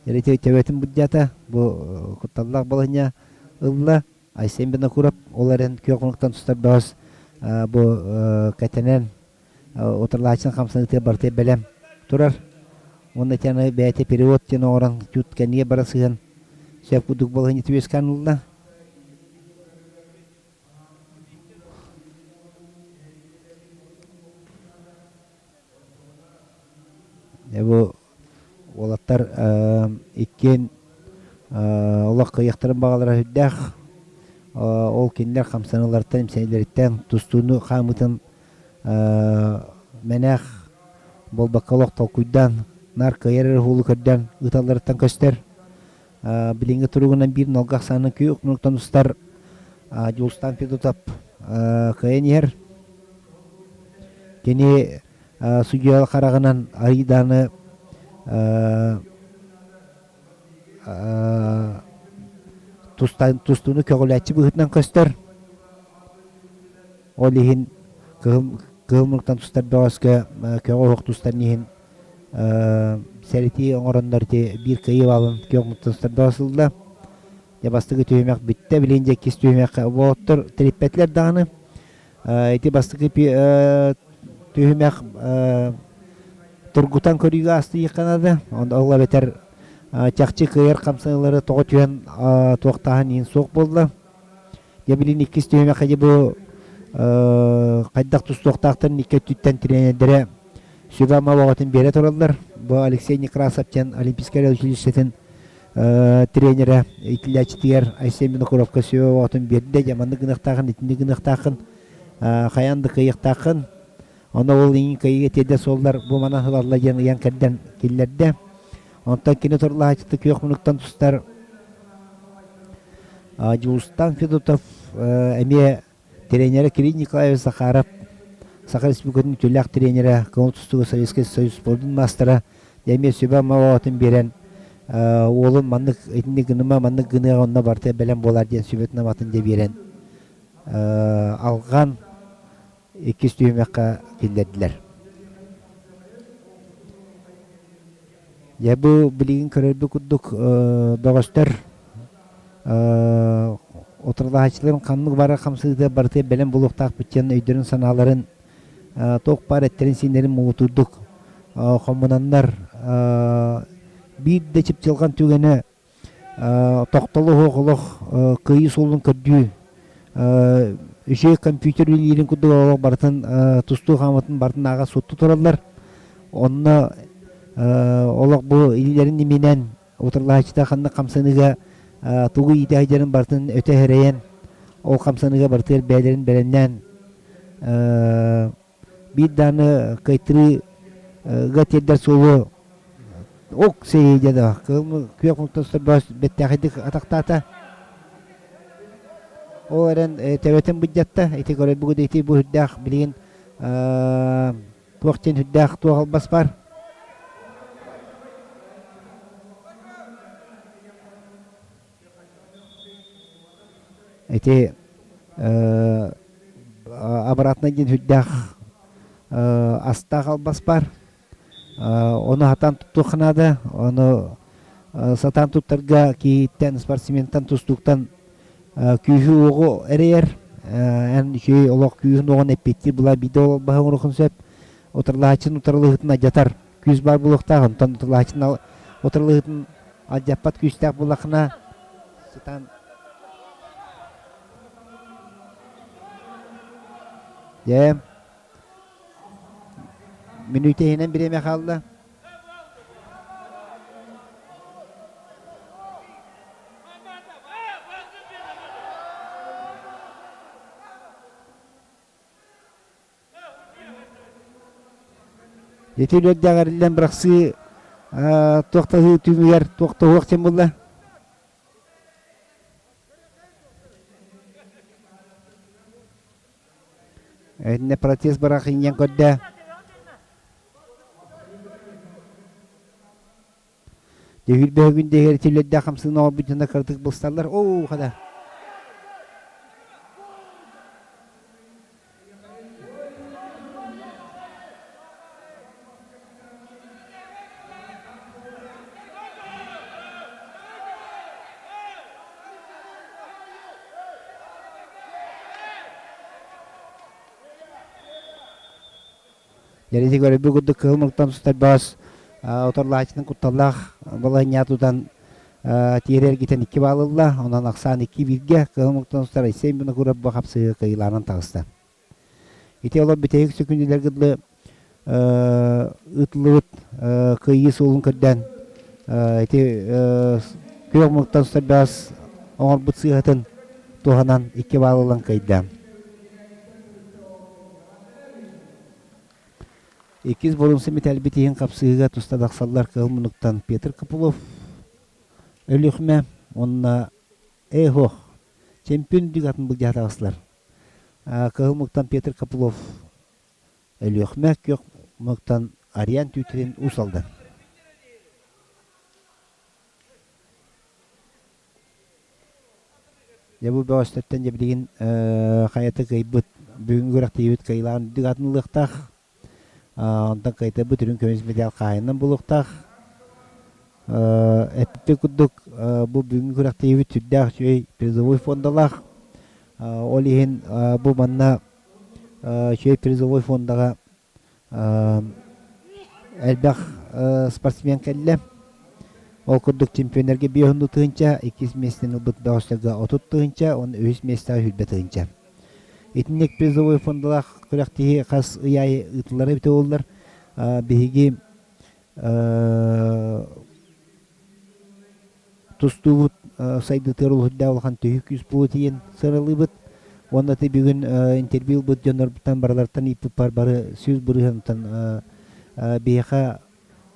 Ити төбөтүн былдьаата, бу кутталлаах балаһыанньа ылла. Айсен Винокуров ол эрэн күөх хонуктан тустар бөҕөс бу кэтэнэн утарылааччын хамсаныытыгар барыта бэлэм турар. Уонна итиэнэ бэйэтэ перевод диэн оҥорон тут кэннигэр бара сыһан сөп курдук балаһыанньа үөскээн ылла. Бу уолаттар иккиэн олох кыайыахтарын баҕалара сүрдээх. Ол кинилэр хамсаныыларыттан, имсэнилэриттэн тустууну хаамыытын мэнээх буолбакка олох толкуйдаан, наар кыайар эрэ уһулу көрдөөн ыыталларыттан көстөр. Билиҥҥи туругунан биир нолга ахсаанын күү укмунуктан устар Дьулустаан Федотов кыайан иһэр. Кини судьуйа хараҕынан Аидааны тустууну көҕүлээччи быһыытынан көстөр. Ол иһин кыһыл муннуктан тустар бөҕөскө көҕө оһох тустарын иһин сэрэтии оҥороннор ити биир кыайыы баалын күөх муннуктан тустар бөҕөс ылла. Дьэ бастакы түһүмэх бүттэ, билигин дьэ иккис түһүмэххэ уолаттар тэриппэтилэр даҕаны. Ити бастакы түһүмэх тургутан көрүүгэ аастыйыахха наада. Ол эбэтэр чахчы кыайар хамсаныылары тоҕо түһэн туохтааһын иһин суох буолла. Дьэ билигин иккис түһүмэххэ дьэ бу хайдах тустуохтаахтарын икки өттүттэн тренердэрэ сүбэ-ама бөҕөтүн биэрэ тураллар. Бу Алексей Некрасов диэн Олимпийскай училищетын тренерэ иитиллээччитигэр Айсен Винокуровка сүбэ бөҕөтүн биэрдэ. Дьэ маннык гыныахтааххын, итинник гыныахтааххын, хайаан да кыайыахтааххын. Онно ол иҥин кыайыыга тиэрдэ суоллар бу манан ылалла диэн ыйан кэрдэн киллэрдэ. Онтон кини турлааччыта күөх мунуктан тустар Дьулустан Федотов эмиэ тренерэ Кирилл Николаевич Захаров, Саха Республикатын үтүөлээх тренерэ, көҥүл тустууга Советскай Союз спордун маастара эмиэ сүбэ-ама оҕотун биэрэн уолун маннык итинник гыныма, маннык гыныаҕа онно барыта бэлэм буолар диэн сүбэтин-аматын дьэ биэрэн алҕаан иккис түһүмэххэ киллэрдилэр. Дьэ бу билигин көрөрбүт курдук бөҕөстөр утарылаһааччыларын ханнык бары хамсыыта барыта бэлэм буолуохтаахпыт диэн өйдөрүн-санааларын туох баар эттэрин-сииннэрин муҥутуурдук хомунаннар биир да чыпчылҕан түгэнэ тохтоло суох олох кыайыы суолун көрдүү үчүгэй компьютер үлэлиирин курдук олох барытын тустуу хаамытын барытын ааҕа суоттуу тураллар. Онно олох бу илиилэрин иминэн утарылаһааччыта ханнык хамсаныыга тугу иитэ сылдьарын барытын өтө эрэйэн ол хамсаныыга барытыгар бэйэлэрин бэлэмнээн биир дааны кыайтарыыга тиэрдэр суолу ок сэриигэ да күөх муктан бэттээхийдик атахтаата. Ол эрэн төбөтүн быдьатта ити көрөрбүт ити бу үрдээх билигин туох диэн үрдээх туох албас бар. Ити обратно диэн сүрдээх астаах албас баар. Ону сатаан туттуохха наада. Ону сатаан туттарга киһиттэн, спортсментан, тустууктан күүһү-уоҕу эрэйэр. Эн үчүгэй олох күүһүн-уоҕун эппиэттиир була биирдэ ол албаһы оҥоруоххун сөп. Утарылаһааччыны утарылаһыытын алдьатар күүс баар буолуохтаах. Онтон утарылаһааччыны утарылаһыытын алдьаппат күүстээх буоллаххына сытан Дьэ, мүнүүтэ иһинэн бириэмэ хаалла. Ити үлэрдээх эриллэн бырахсыы туохтаһыы түмүгэр туохтаһуох диэн булла? Итиннэ протест бырах инньэн көрдө. Дьөһүүр күн дэһэр итилэрдээх хамсыын оҕорбут дьоно кыратык булсаллар. Оо, хада. Дьэ, көрөрбүт курдук кыһыл муҥтан сытар баас утарылааччытын кутталлаах балаһынньа тутан тиэрэ эргитэн икки баал ылла. Онон ахсаан икки бииргэ кыһыл муҥтан сытар Айсен Винокуров бу хапсыһыы кыайыылаанан таҕыста. Ити олор бүтэһик сөкүүндэлэргэ дылы ыытыллыбыт кыайыы суолун көрдөөн ити күөх муҥтан сытар баас оҥорбут сыыһатын туһанан икки баал ылан кыайда. Иккис боруонса мэтээлбит иһин хапсыһыыга туста тахсаллар кыһыл муннуктан Петр Копылов, Өлүөхүмэ уонна Эй-һуох чемпион үрдүк атын былдьаһа таҕыстылар. Кыһыл муктан Петр Копылов, Өлүөхүмэ, күөх муктан Ариан Тютрин, Уус Алдан. Дьэ бу бөҕөстөртөн дьэ билигин хайата кыайбыт, бүгүҥҥү күрэхтэһиибит кыайыылааҕын үрдүк аатын ылыахтаах. Онтон кыайтарбыт үрүҥ көмүс мэтээл хаһаайынынан буолуохтаах. Эппит курдук бу бүгүҥҥү күрэхтэһиибит сүрдээх үчүгэй призовой фондалаах. Ол иһин бу манна үчүгэй призовой фондаҕа Элбэх спортсмен кэллэ. Ол курдук чемпионнарга 50 тыһыынча, иккис миэстэни ылбыт бөҕөстөргө 30 тыһыынча уонна үһүс миэстэҕэ 20 тыһыынча. Итинник призовой фондалаах күрэхтэһии хас ый аайы ыытыллара эбитэ буоллар, биһиги тустуубут сайдыытыгар улахан төһүү күүс буолуо диэн сыаналыыбыт. Уонна ти бүгүн интервью ылбыт дьоннорбуттан барыларыттан ыйыппыппар бары 100 бырыһыантан биһиэхэ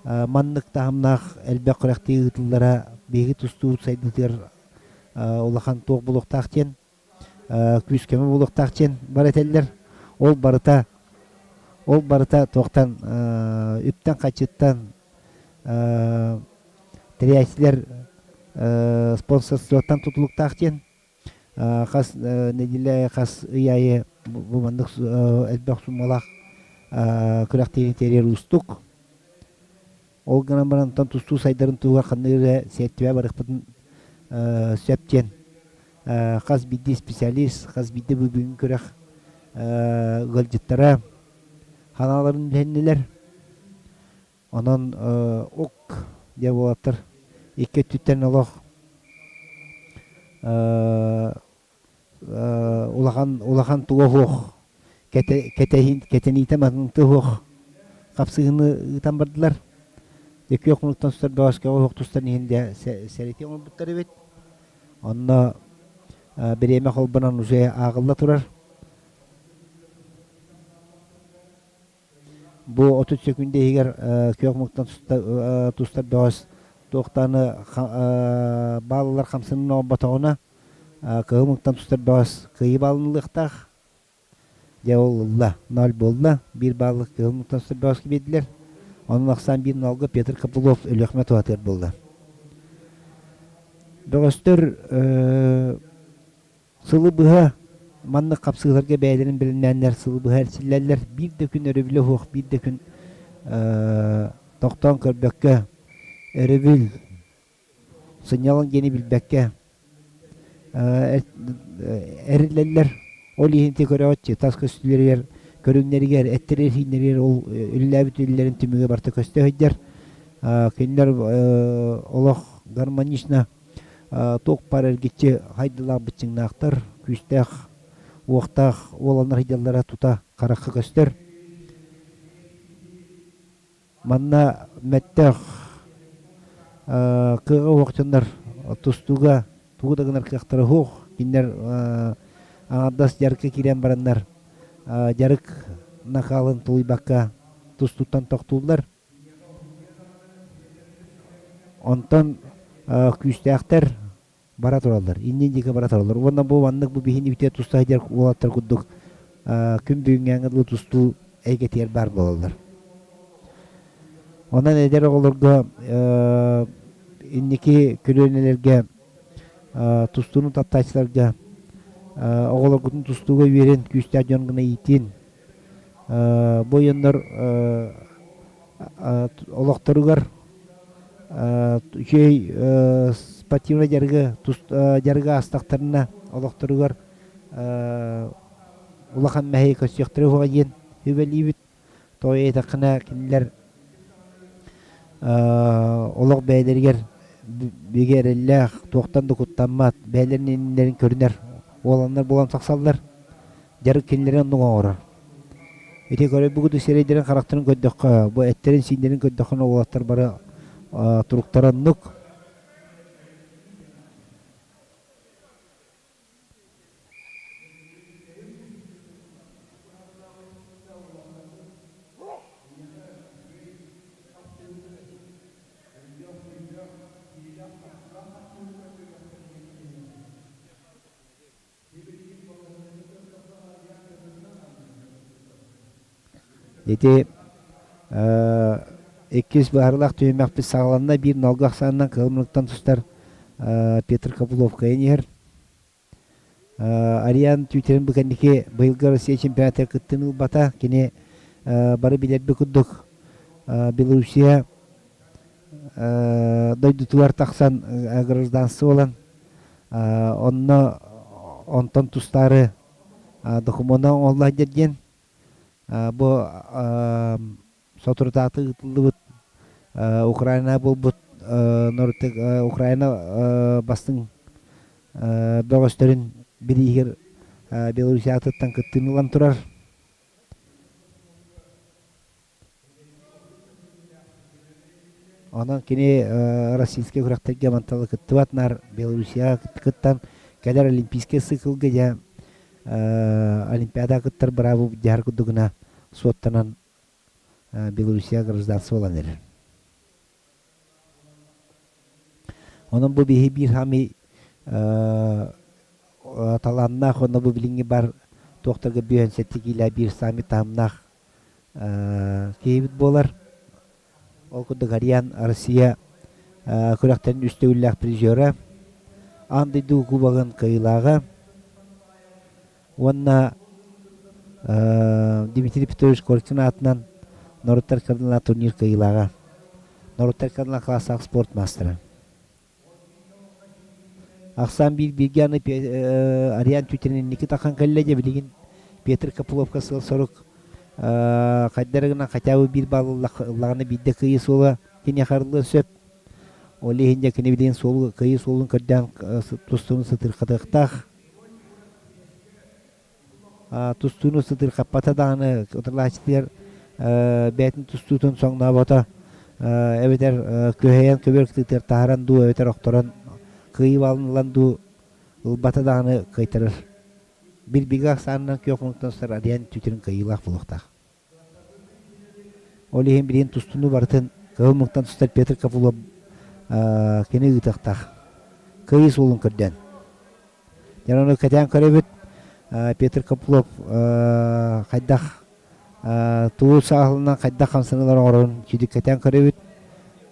маннык таһымнаах элбэх күрэхтии ыытыллара биһиги тустуу сайдыытыгар улахан туох буолуохтаах диэн күүс-көмө буолуохтаах диэн бар этэллэр. Ол барыта ол барыта туохтан үптэн-харчыттан тэрийээччилэр спонсорствоттан тутулуктаах диэн хас нэдиэлэ хас ый аайы бу маннык элбэх суммалаах күрэхтэһиини тэрийэр уустук. Ол гынан баран онтон тустуу сайдарын туһугар ханнык эрэ сиэртибэ барыахпытын сөп диэн хас биирдии специалист, хас биирдии бүгүҥҥү күрэх ыалдьыттара ханааларын үлэһиннилэр. Онон ок диэ буолаттар икки өттүттэн олох улахан улахан туга суох кэтэһиитэ маннык суох хапсыһыыны ыытан бардылар. Дьэ күөх муннуктан сытар бөҕөскөҕө уһук тустан иһин дьэ сэрэтии оҥорбуттар эбит. Онно бириэмэ холбонон уже ааҕылла турар. Бу 30 секунда иһигэр күөх муҥтан тустар бөҕөс туохтааны бааллар хамсанын оҥорботоҕуна кыһыл муҥтан тустар бөҕөс кыайыы баалын ылыахтаах. Дьэ ол ылла, ноль буолла. Биир бааллы кыһыл муҥтан тустар бөҕөскө биэрдилэр. Онон ахсаан биир нолга Петр Копылов Өлүөхүмэ туһатыгар буолла. Бөҕөстөр Сылы быһа маннык хапсыһыыларга бэйэлэрин бэлэмнээннэр сылы быһа эрчиллэллэр. Биир да күн өрөбүлэ суох, биир да күн тохтоон көрбөккө, өрөбүл, сынньалаҥ диэни билбэккэ эриллэллэр. Ол иһин ити көрөөччү тас көстүүлэригэр, көрүҥнэригэр, эттэригэр ол үлэлээбит үлэлэрин түмүгэ барыта көстө сылдьар. Кинилэр олох гармонично туох баар эргиччи хайдылаах быччыҥнаахтар, күүстээх, уохтаах уоланнар сылдьаллара тута харахха көстөр. Манна мөттөөх кыаҕа уох дьоннор тустууга тугу да гынар кыахтара суох. Кинилэр аҥардас дьарыкка киирэн бараннар дьарык накалын тулуйбакка тустууттан тохтууллар. Онтон күүстээхтэр бара тураллар, иннин диэки бара тураллар. Уонна бу маннык бу биһини бүтэ туста сылдьар уолаттар курдук күн бүгүҥҥээҥҥэ дылы тустуу эйгэтигэр баар буолаллар. Онон эдэр оҕолорго инники көлүөнэлэргэ тустууну таптааччыларга оҕолоргутун тустууга үөрэн күүстээх дьон гына иитин Бу ойоннор олохторугар үчүгэй спортивнай дьарыгы дьарыгы аастахтарына олохторугар улахан мэһэйи көрсүөхтэрэ суоҕа диэн сүбэлиибит. Тоҕо диэтэххинэ кинилэр олох бэйэлэригэр бигэ эрэллээх, туохтан да куттаммат, бэйэлэрин иннилэрин көрүнэр уоланнар буолан тахсаллар. Дьарык кинилэри оннук оҥорор. Ити көрөбүгүт сирэйдэрин харахтарын көрдөххө, бу эттэрин-сииннэрин көрдөххө уолаттар бары туруктара оннук. Ити иккис быһаарыылаах түһүмэхпит саҕаланна. Биир налга ахсаанынан кыһыл муннуктан тустар Петр Копылов кыайан иһэр. Ариан Тютерин бу кэнники быйылгы Россия чемпионатыгар кыттыыны ылбата. Кини бары билэрбит курдук Белоруссия дойдутугар тахсан гражданство ылан онно онтон тустаары докумуона оҥоһулла сылдьар диэн бу соторутааҕыта ыытыллыбыт Украина буолбут Украина бастыҥ бөҕөстөрүн бирииһигэр Белоруссия аатыттан кыттыыны ылан турар. Онон кини российскай күрэхтэргэ мантан кыттыбат, наар Белоруссияҕа кыттан кэлэр олимпийскай циклга дьэ. Олимпиада кыттар быраабы дьаһар курдугуна суоттанан Белоруссия гражданство ылан эрэр. Онон бу биһи биир хаамый талааннаах уонна бу билиҥҥи бар туохтарга бүһэн сэттикиилээ биир саамай таһымнаах киһибит буолар. Ол курдук Ариан Россия күрэхтэрин үс төгүллээх призера, аан дойду кубогын кыайыылааҕа уонна Дмитрий Петрович Коркин аатынан норуоттар кардиналаах турнир кыайыылааҕа, норуоттар кардиналаах класстаах спорт маастара. Ахсаан биир бииргэ аны Ариан Тютин инники тахан кэллэ дьэ билигин Петр Копыловка сыал-сорук хайдары гынан хотя бы биир балл ыллаҕына биирдэ кыайыы суола киниэхэ арыллыан сөп. Ол иһин дьэ кини билигин суолу кыайыы суолун көрдөөн тустууну сытыырхатыахтаах. Тустууну сытыырхаппата даҕаны утарылааччытыгар бэйэтин тустуутун соҥнообото эбэтэр күһэйэн көбүөр кытыытыгар таһааран дуу эбэтэр охторон кыайыы баалын ылан дуу ылбата даҕаны кыайтарар. Бир-бигэ ахсаанынан күөх муҥтан сытар Ариан түтүрүн кыайыылаах буолуохтаах. Ол иһин билигин тустууну барытын кыһыл муҥтан тустар Петр Копылов кини ыытыахтаах. Кыайыы суолун көрдөөн. Дьон ону кэтээн көрөбүт. Петр Копылов хайдах туу сааһылынан хайдах хамсаныылар оҥорорун сүдүк кэтээн көрөбүт.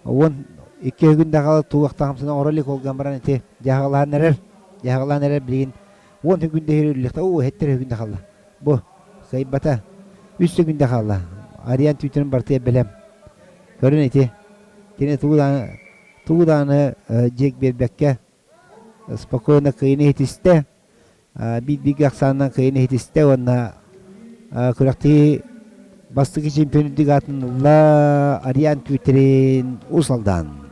12 күн даҕалы туу хамсана оҥоро илик ол гынан баран ити дьаһаҕалаан эрэр. Дьаһаҕалаан эрэр билигин 10 күндэ иһэр уу эһэттэр күндэ хаалла. Бу кыайбата. Үс күндэ хаалла. Ариан түүтүн бартыйа бэлэм. Көрүн ити. Кини тугу даҕаны тугу даҕаны дьиэк биэрбэккэ спокойно кыайыны иһитистэ. Биир-бииргэ ахсаанынан кыайыны иһитистэ уонна күрэхтэһии бастакы чемпион үрдүк аатын ылла Ариан Түүтэрин Уус Алдан.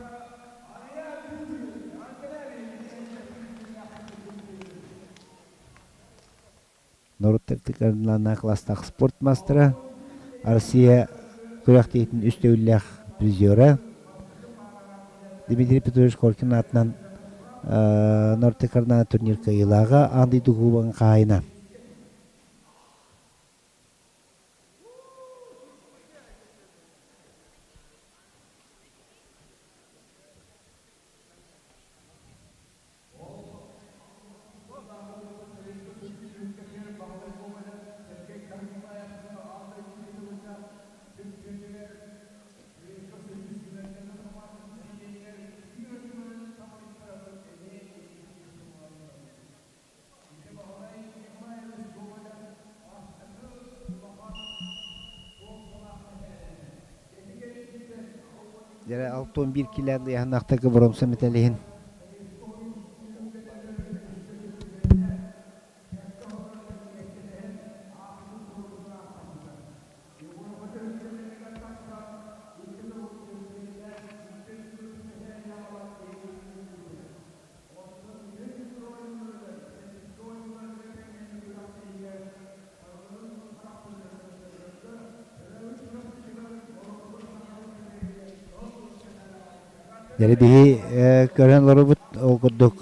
Норуоттар тыкарылаана класстаах спорт маастара, Россия күрэхтэһиитин үс төгүллээх призера Дмитрий Петрович Коркин аатынан Норуоттар тыкарылаана турнир кыайыылааҕа, аан дойду кубогын хаһаайына. Дьэ, 61 килэ ыйаһыннаахтарга боруомса мэтээлиһин. Дьэ биһи көрөн олоробут ол курдук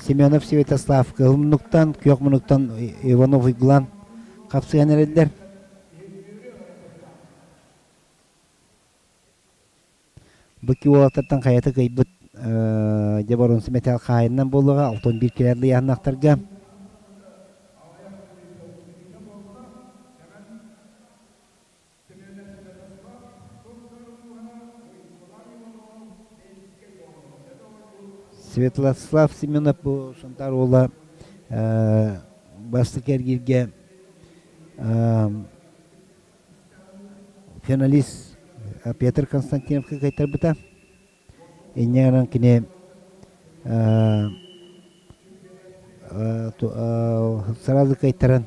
Семенов Святослав кыһыл муннуктан, күөх муннуктан Иванов Уйгулан хапсыһан эрэллэр. Бу уолаттартан хайата кыайбыт дьэ боруонса мэтээл хаһаайынынан буолуоҕа, 61 килэр ыйааһыннаахтарга. Светлослав Семенов бу Сунтаар уола бастакы эргииргэ финалист Петр Константиновка кыайтарбыта. Инньэ гынан кини сразу кыайтаран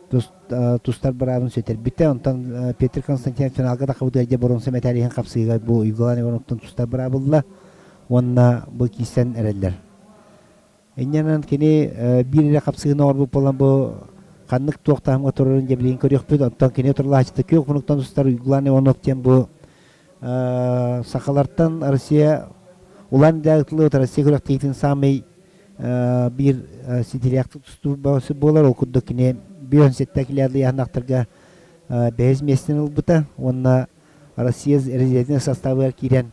тустар быраабын сүтэрбитэ. Онтон Петр Константинов финалга тахабытыгар дьэ боруонса мэтээл иһин хапсыыга бу Уйгулаан Ивановтан тустар быраабылла уонна бу киирсэн эрэллэр. Инньэнэн кини биир эрэ хапсыһыыны оҥорбут буолан бу ханнык туох таһымҥа турарын дьэ билигин көрүөхпүт. Оттон кини турлааччыта күөх мунуктан устар Уйгулаан Иванов диэн бу сахалартан Россия улаан ыытыллыбыт Россия күрэхтэһиитин саамай биир ситириэхтик тустуу буолар. Ол курдук кини 57 килиады ыйааһынахтарга бэһис миэстэни ылбыта уонна Россия резервнэй составыгар киирэн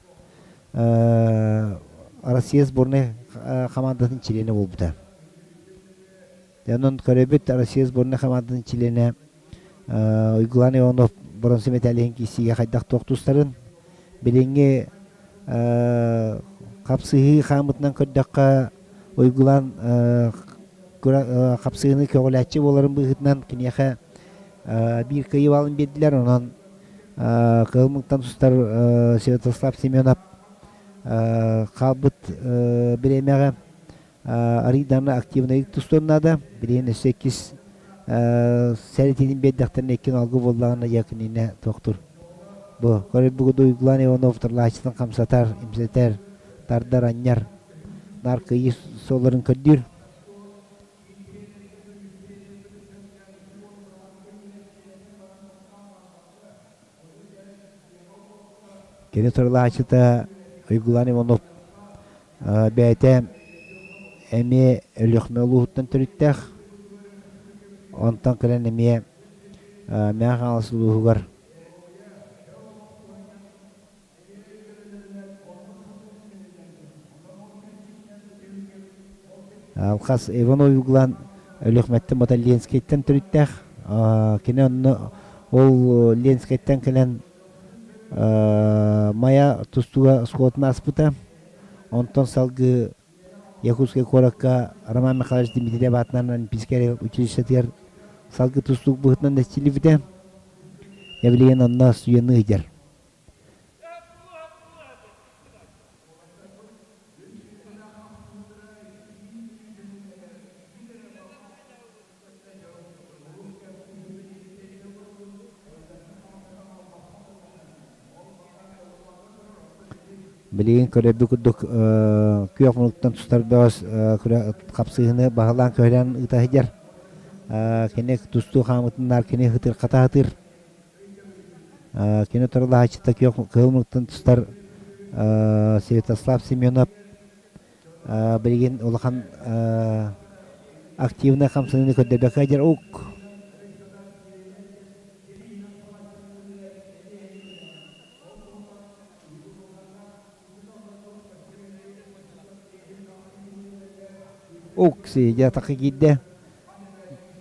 Россия сборнай хамаандатын чилиэнэ буолбута. Онон көрөбүт Россия сборнай хамаандатын чилиэнэ Уйгулан Иванов боронсу мэтээлиһин киирсиигэ хайдах туох тустарын билиҥҥи хапсыһыы хаамытынан көрдөххө Уйгулан хапсыһыыны көҕүлээччи буоларын быһыытынан киниэхэ биир кыайыы баалын биэрдилэр. Онон Кыһыл муҥтан тустар Святослав Семенов хаалбыт бириэмэҕэ арыйдааны активнайык тустуон наада. Билигин өссө иккис сэрэтиитин биэрдэхтэринэ иккин алгы буоллаҕына якининэ туохтур. Бу көрбүгү Уйгулан Иванов тарлааччытын хамсатар, имсэтэр, тардар, анньар, наар кыайыы суолларын көрдүүр. Кини сырылааччыта Уйгулан Иванов бэйэтэ эмиэ Өлүөхүмэ улууһуттан төрүттээх. Онтон кэлэн эмиэ Мэҥэ Хаҥалас улууһугар Алхас Иван Уйгулан Өлүөхүмэттэн бата Ленскэйтэн төрүттээх. Кини онно ол Ленскэйтэн кэлэн Майа тустууга оскуолатын ааспыта. Онтон салгыы Якутскай куоракка Роман Михайлович Дмитриев аатынан Олимпийскай училищетыгар салгыы тустуук быһыытынан эрчиллибитэ. Дьэ билигин онно студенныы сылдьар. Билигин көрөрбүт курдук күөх муннуктан тустар бөҕөс хапсыһыыны баһылаан-көһүлээн ыыта сылдьар. Кини тустуу хаамытыннаар кини ытырхата сатыыр. Кини турулаһааччыта күөх кыһыл муннуктан тустар Святослав Семенов билигин улахан активнай хамсаныыны көрдөрбөккө дьэр ук. Ук сидя атахха киирдэ.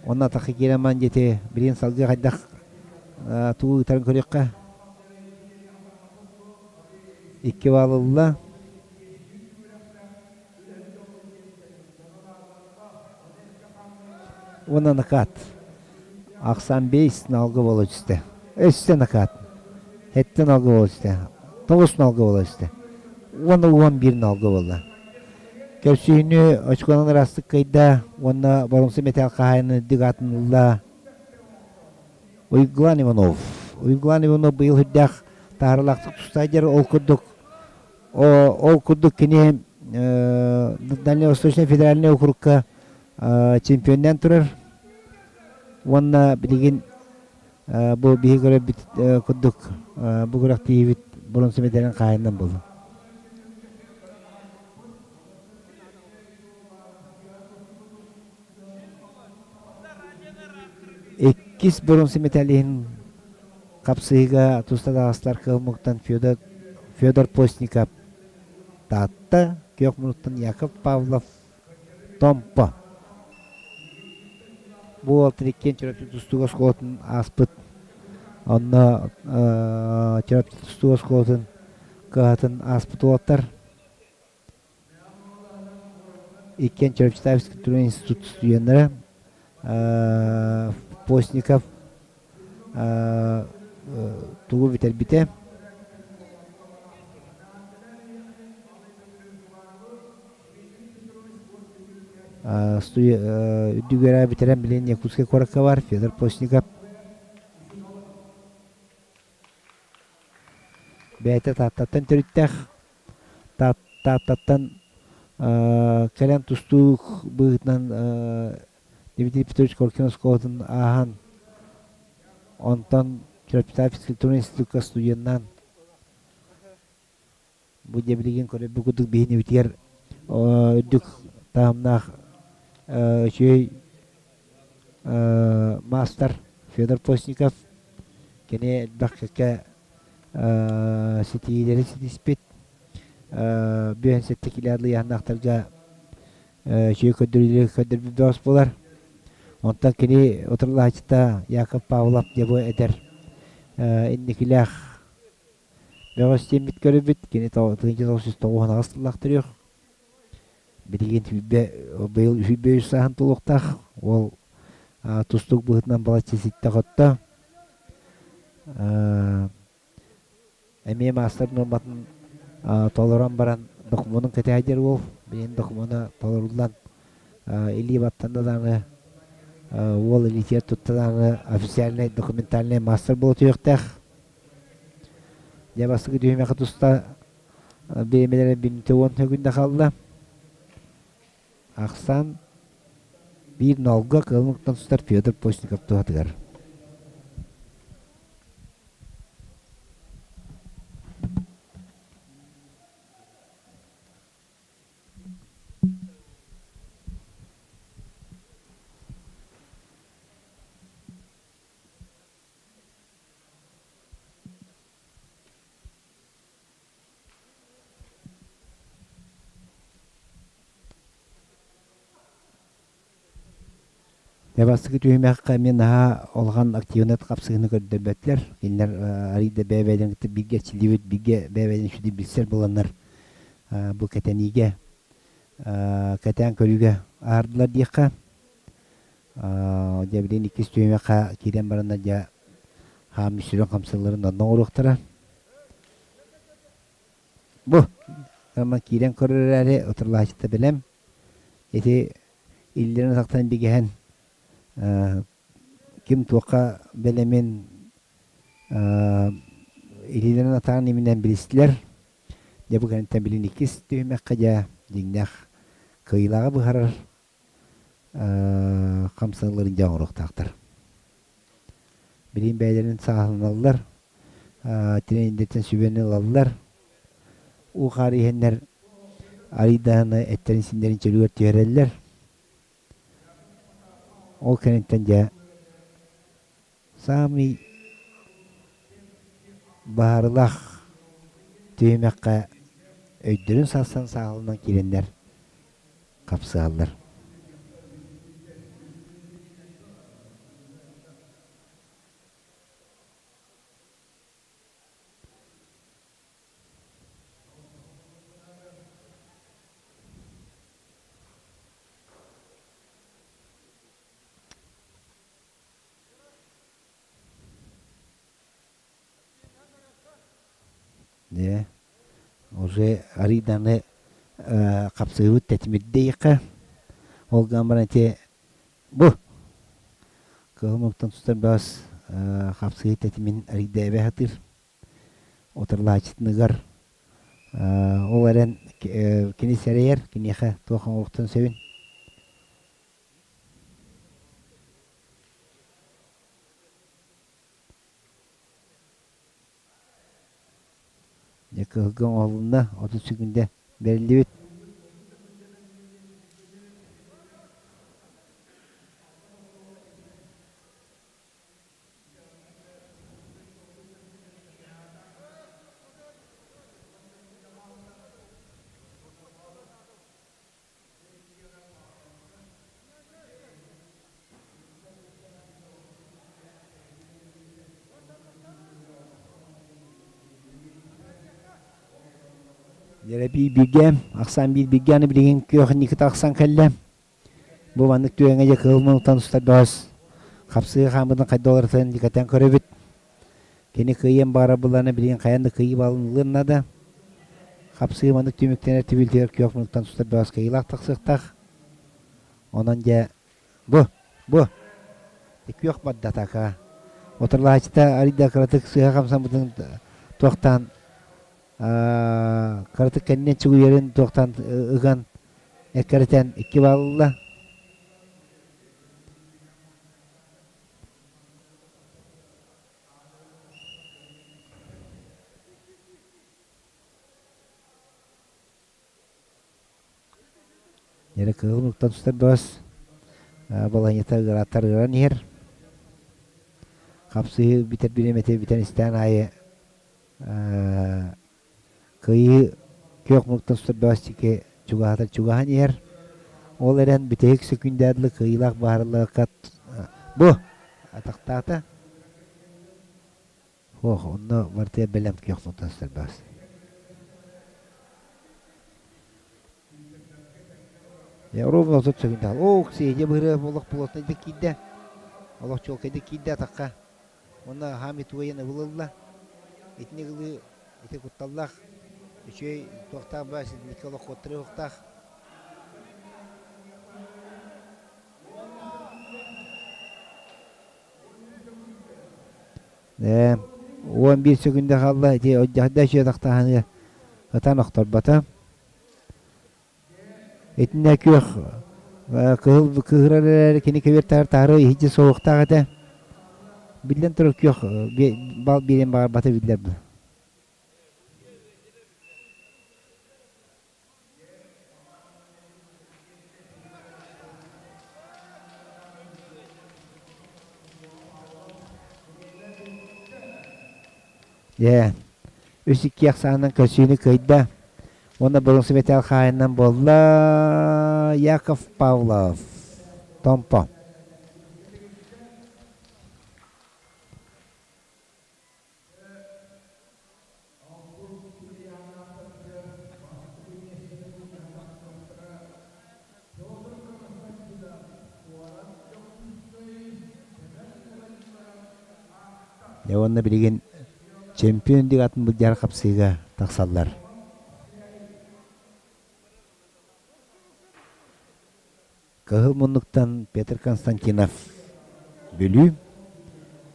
Онно атахха киирэн баран диэти билигин салгыы хайдах тугу ыытарын көрүөххэ. Икки баал ылла. Уонна накат. Ахсан бейс налга бола түстэ. Өссө накат. Хэттэ налга бола түстэ. Тоҕус налга бола түстэ. Уонна 11 налга буолла. Көрсүһүүнү очконан ыраастык кыайда уонна боруҥса мэтээл хаһаайынын үрдүк аатын ылла. Уйгулан Иванов. Уйгулан Иванов быйыл үрдээх таһаарыылаахтык тустаайдыр. Ол курдук ол курдук кини Дальневосточный федеральный округка чемпионнаан турар. Уонна билигин бу биһи көрөрбүт курдук бу күрэхтэһиибит боруонса мэтээлин хаһаайынынан буолла. Иккис боруонса мэтээлиһин хапсыһыыга туста таҕыстылар кыһыл муҥтан Федор, Федор Постников Таатта, күөх мунуттан Яков Павлов Томпо. Бу уол иккиэн Чурапчы тустууга оскуолатын ааспыт. Онно Чурапчы тустууга оскуолатын кыһатын ааспыт уолаттар. Иккиэн Чурапчытаевский культурный институт студеннара Постников тугу бүтэрбитэ. Үрдүк үөрэҕи бүтэрэн билигин Якутскай куоракка бар Федор Постников бэйэтэ Тааттаттан төрүттээх Тааттаттан кэлэн тустуук быһыытынан Дмитрий Петрович Коркин оскуолатын ааһан, онтон Чурапчытааҕы физкультурнай институкка студеннаан бу дьэ билигин көрөрбүт курдук биһинибитигэр үрдүк таһымнаах үчүгэй маастар Федор Постников кини элбэх кэккэ ситиһиилэри ситиспит. 57 килэ ыйааһыннаахтарга үчүгэй көрдөрүүлэри көрдөрбүт бөҕөс буолар. Онтон кини утарылаһааччыта Яков Павлов дьэ бу эдэр инникилээх бөҕөс диэммит көрөбүт. Кини 1998 сыллаах төрүөх. Билигин сүүрбэ быйыл 23 сааһын туолуохтаах. Уол тустуук быһыытынан балачча ситтэ-хотто. Эмиэ маастар нуорматын толорон баран докумуонун кэтэһэр уол. Билигин докумуона толоруллан илии баттанна даҕаны уол илиитигэр тутта даҕаны официальнай документальнай маастар буола түһүөхтээх. Дьэ бастакы түһүмэххэ туста бириэмэлэрэ бүнтэ уон күндэ хаалла. Ахсаан биир нолга кыалмыктан сытар Федор Постников туһатыгар. Дьэ бастакы түһүмэххэ эмиэ наһаа улахан активнай хапсыһыыны көрдөрбөттөр. Кинилэр арыый да бэйэ-бэйэлэрин кытта бииргэ эрчиллибит, бииргэ бэйэ-бэйэлэрин үчүгэйдик билсэр буоланнар бу кэтэниигэ, кэтээн көрүүгэ аһардылар диэххэ. Дьэ билигин иккис түһүмэххэ киирэн бараннар дьэ хаам сүрүн хамсыыларын онно оҥоруохтара. Бу ама киирэн көрөр эрээри утарылаһааччыта бэлэм. Ити иллэрин атахтан бигэһэн ким туохха бэлэмин илиилэрин атаҕын иминэн билистилэр. Дьэ бу кэнниттэн билин иккис түһүмэххэ дьэ дьиҥнээх кыайыылааҕы быһарар хамсаныыларын дьэ оҥоруохтаахтар. Билигин бэйэлэрин сааһыланаллар, тренердэртэн сүбэни ылаллар. Уу-хаар иһэннэр арыйдаһыны эттэрин-синнэрин чөлүгэр түһэрэллэр. Ол кэнниттэн дьэ саамай баһаарылаах түһүмэххэ өйдөрүн саастан сааһыланан киирэннэр хапсыһаллар. Дьэ, уже арыйданы хапсыһыбыт тэтимирдэйиэххэ. Ол гынан баран ити бу кыһыл муҥтан тустар баас хапсыһыы тэтимин арыйдээбэ сатыыр. Утарылааччытыныгар ол эрэн кини сэрэйэр, киниэхэ туох оҥоруохтан сөбүн. Дьэ кыһылга оҥоһулунна, 30 секүндэ бэриллибит. Дьэрэ биир бииргэ, ахсаан биир бииргэ аны билигин күөх инники тахсан кэллэ. Бу маннык түгэҥҥэ дьэ кыһыл муннуктан устар бөҕөс хапсыга хааммытын хайда олорутун дикэтэн көрөбүт. Кини кыайыан баҕарар былаана билигин хайаан да кыайыы баалын ылыан наада. Хапсыы маннык түмүктэнэр түбүлтүгэр күөх муннуктан тустар бөҕөс кыайыылаах тахсыахтаах. Онон дьэ бу, бу күөх барда атака. Утарылаһааччыта арыйда кыратык сыыһа хамсаммытын туохтаан кыратык кэннинэн чугуйарын туохтаан ыган эккирэтэн икки баалла. Эрэ кыһыл уктан тустар бөҕөс балаһыанньата ыарааттар ыаран иһэр. Хапсыһыы бүтэр бириэмэтэ бүтэн истээн аайы кыайыы күөх муҥтан тустар бөҕөс диэки чугаһатар чугаһан иһэр. Ол эрэн бүтэһик сөкүүндэ дылы кыайыылаах баһарыллыбакка бу атахтаата. Суох, онно барытыгар бэлэм күөх муҥтан тустар бөҕөс. Ровно 30 секунд. О, Ксения быһырыа олох плотнайдык киирдэ. Олох чуолкайдык киирдэ атахха. Уонна хаами туойан ылылла. Итини ылыы ити кутталлаах үчүгэй туохтаах баа ситинникке олох куоттарыахтаах. Ээ, 11 секунда хаалла. Ити одьаһда үчүгэй атахтааһыныга ытан охторбото. Итиннэ күөх кыһыл кыыһырар эрээри кини көбүөр таһар таһары иһирдьэ суоһуохтаах этэ. Биллэн турар күөх бал биэриэн баҕарбата биллэр бу. Дьэ, үс икки ахсаанынан көрсүүнү кыайда уонна боруҥсу мэтээл хаһаайынынан буолла Яков Павлов, Томпо. Дьэ уонна билигин чемпион диэн атын былдьаһар хапсыыга тахсаллар. Кыһыл муннуктан Петр Константинов Бүлүү,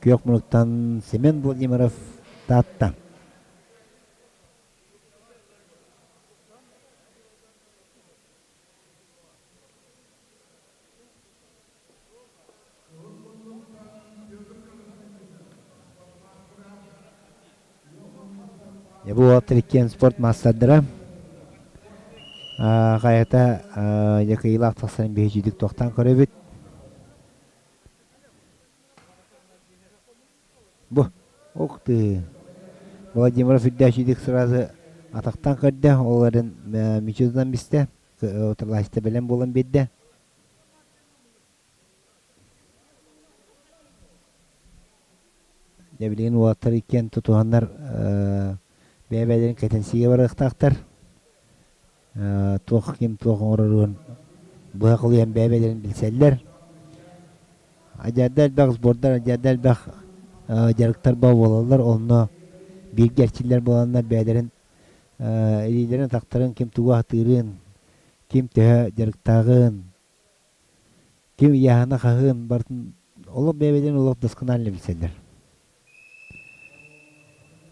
күөх муннуктан Семен Владимиров Таатта. Бу уолаттар иккиэн спорт маастардара. Хайата дьэ кыайыылаах тахсарын биһиги тохтоон көрөбүт. Бу, ух ты! Владимиров үрдээччидик сразу атахтан көрдө, ол эрэн мичилынан бистэ, утарылааччыта бэлэм буолан биэрдэ. Дьэ билигин уолаттар иккиэн тутуһаннар бэйэ-бэйэлэрин кэтэнсиигэ барыахтаахтар. Туох ким туох оҥороруун быһа холуйан бэйэ-бэйэлэрин билсэллэр. Адьарда элбэх сбордар, адьарда элбэх дьарыктар буолаллар. Онно бииргэ эрчиллэр буоланнар бэйэлэрин илиилэрин атахтарын ким тугу аһатыырын, ким төһө дьарыктааҕын, Ким ыйааһына хаһыын барытын олох бэйэ-бэйэлэрин олох досконально билсэллэр.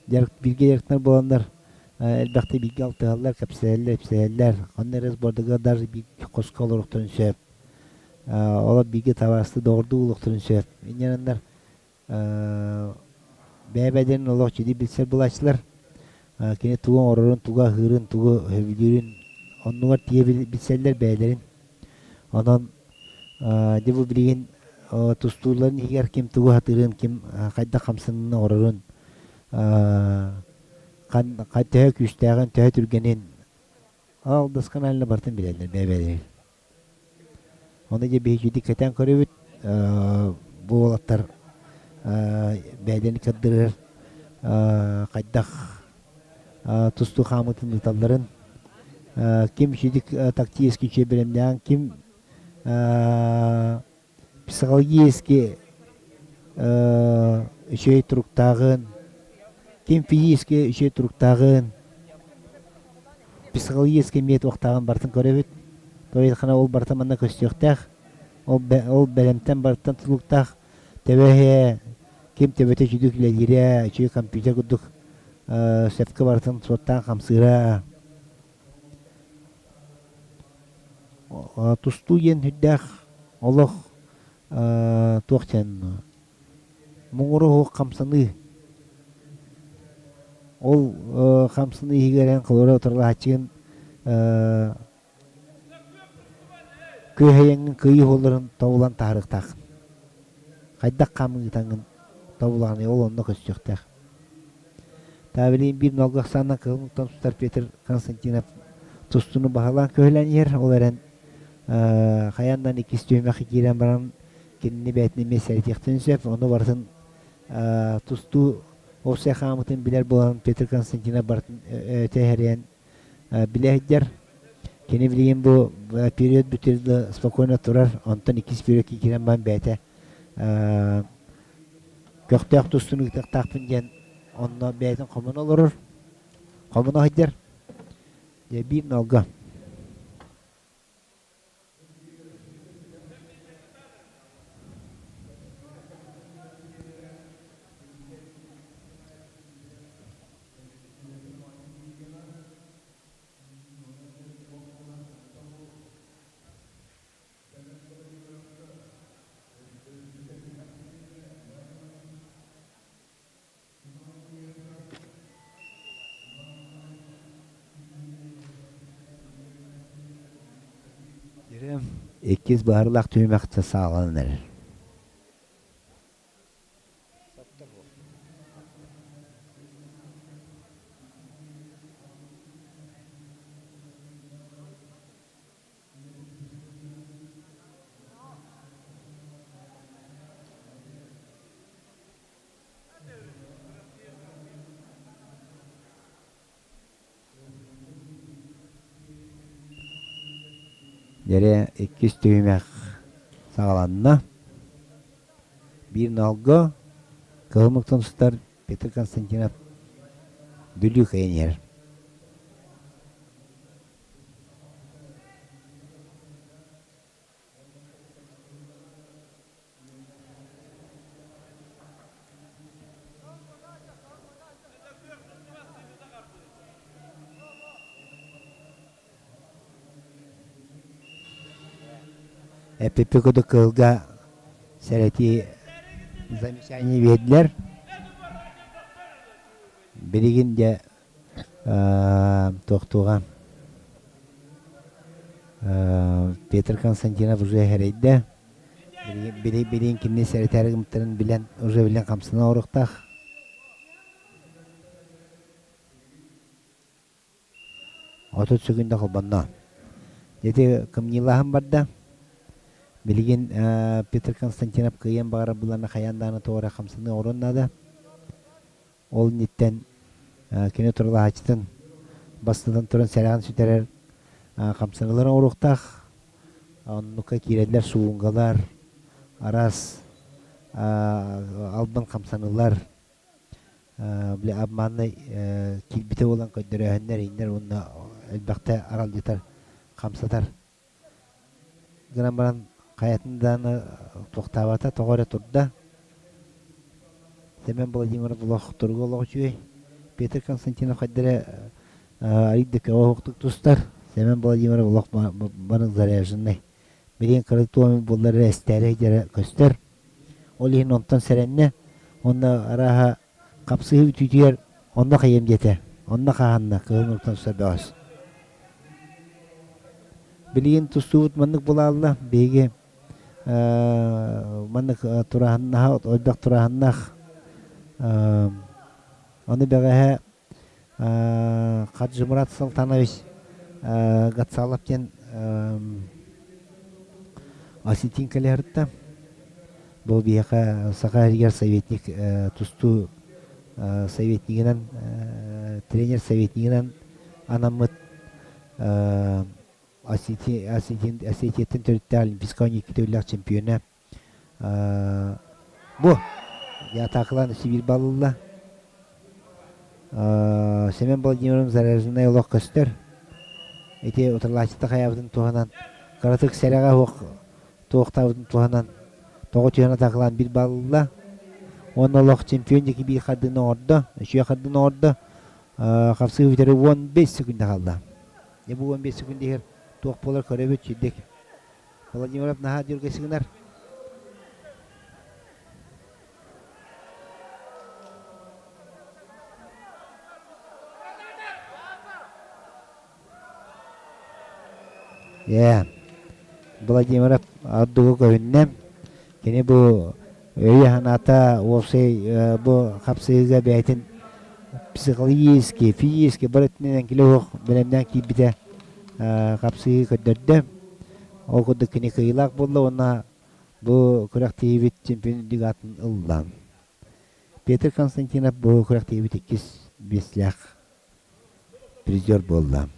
Дьарык бииргэ дьарыктанар буоланнар элбэхтик бииргэ алтыһаллар, кэпсэтэллэр, ипсэтэллэр. Ханна эрэ сбордуга даже биир хоско олоруохтарын сөп. Олор бииргэ табаарыстыы доҕордуу буолуохтарын сөп. Инньэ бэйэ-бэйэлэрин олох чиди билсэр булааччылар. Кини тугу оҥорорун, тугу аһыырын, тугу сөбүлүүрүн оннугар тиийэ билсэллэр бэйэлэрин. Онон дьэ бу билигин тустууларын иһигэр ким тугу сатыырын, ким хайдах хамсаныыны оҥорорун, төһө күүстээҕин, төһө түргэнин ол досконально барытын билэллэр бэйэ-бэйэлэрин. Ону дьэ биһиги кэтээн көрөбүт бу уолаттар бэйэлэрин көрдөрөр хайдах тустуу хаамыытын ыыталларын, ким үчүгэй тактический үчүгэй бэлэмнээн, ким психологически үчүгэй туруктааҕын, ким физически үчүгэй туруктааҕын, психологически эмиэ туохтааҕын барытын көрөбүт. Тоҕо ол барыта манна көстүөхтээх. Ол, ол бэлэмтэн барыттан тутулуктаах. Төбө ким төбөтө үчүгэй үлэлиирэ, үчүгэй компьютер курдук сөпкө барытын суоттаан хамсыыра. Тустуу диэн сүрдээх олох туох диэн муҥура суох хамсаныы. Ол хамсаныы иһигэр эн холобура утарылаһааччыгын. Күөһэйэҥҥин кыайыы уһулларын тобулан таһаарыахтааххын. Хайдах хаамыытаҥҥын тобулаҕыный ол онно көстүөхтээх. Таабилиин биир нолго ахсаанынан кыһыл муктан тутар Петр Константинов тустууну баһылаан көһүлээн иһэр. Ол эрэн хайаан иккис түһүмэххэ киирэн баран кинини бэйэтин эмиэ сэрэтиэхтэрин сөп. Ону барытын тустуу уопсай хаамытын билэр буолан Петр Константинов барытын өтө иһэрийэн билэ сылдьар. Кини билигин бу период бүтүр спокойно турар, онтон иккис период киирэн баран бэйэтэ көхтөөх тустууну ыытыахтаахпын диэн онно бэйэтин хомуна олорор, хомуна сылдьар. Дьэ биир нолга. Иккис быһаарыылаах түһүмэхтэ саҕаланан эрэр. Дьэрэ иккис түһүмэх саҕаланна. Биир ноолго кыһыл муктан сытар Петр Константинов Бүлүү кыайан иһэр. Эппиппит курдук кыһылга сэрэтии замечание биэрдилэр. Билигин дьэ туохтууга Петр Константинов уже эрэйдэ. Билигин кинини сэрэтээри гыммыттарын билэн, уже билэн хамсана оруохтаах. 30 секунда холбонно. Ити кымньыылааһын барда. Билигин Петр Константинов кыайыан баҕарар булана хайаан даҕаны тоҕо эрэ хамсаныы оҥоруон наада. Ол инниттэн кини турулаһааччытын бастатан туран сэрэҕин сүтэрэр хамсаныылары оҥоруохтаах. Оннукка киирэллэр суунгалар, араас албын хамсаныылар, били обманнай киирбитэ буолан көрдөрөөһүннэр иҥнэр уонна элбэхтэ аралдьытар, хамсатар. Гынан баран хайатын даҕаны туохтаабата, тоҕо эрэ турда. Семен Владимиров олох туруга олох үчүгэй. Петр Константинов хайда эрэ арыый да көҕө оһохтук тустар. Семен Владимиров олох бары заряженный. Билигин кыра туом буоллар эрэ эстээри дьэрэ көстөр. Ол иһин онтон сэрэннэ. Онно арааһа хапсыһыы бүтүүтүгэр онно хайыам диэтэ. Онно хаһанна кыһыл нуктан тустар бөҕөс. Билигин тустуубут маннык булаалла. Биһиги маннык турааһыннаһа элбэх турааһыннаах ону бэҕэһээ Хаджимурат Салтанович Гацалов диэн осетин кэлэ Бу биһиэхэ Саха сиригэр советник тустуу советнигынан тренер советнигынан анаммыт Осетияттан төрүттээх Олимпийскай оонньуу төгүллээх чемпиона. Бу атаакалаан Сибиир балылла. Семен Владимирович заряженный олох көстөр. Ити утарылааччыта хайаабытын туһанан, кыратык сэрэҕэ суох туохтаабытын туһанан, тоҕо түһэн атаакалаан биир балылла. Уонна олох чемпион диэки биир хардыыны оҥордо, үчүгэй хардыыны оҥордо. Хапсыы бүтэрэ 15 секунда хаалла. Дьэ бу 15 секунда иһэр туох буолар көрөбүт сирдик. Владимиров наһаа дьүргэси гынар. Ээ. Владимиров ордугу көһүннэ. Кини бу өйө-санаата уопсай бу хапсыһыыга бэйэтин психологически, физически бары өттүнэн эҥкилэ суох бэлэмнээн киирбитэ хапсыһыы көрдөрдө. Ол курдук кини кыайыылаах буолла уонна бу күрэхтэһиибит чемпион үрдүк аатын ылла. Петр Константинов бу күрэхтэһиибит иккис биэслээх призер буолла.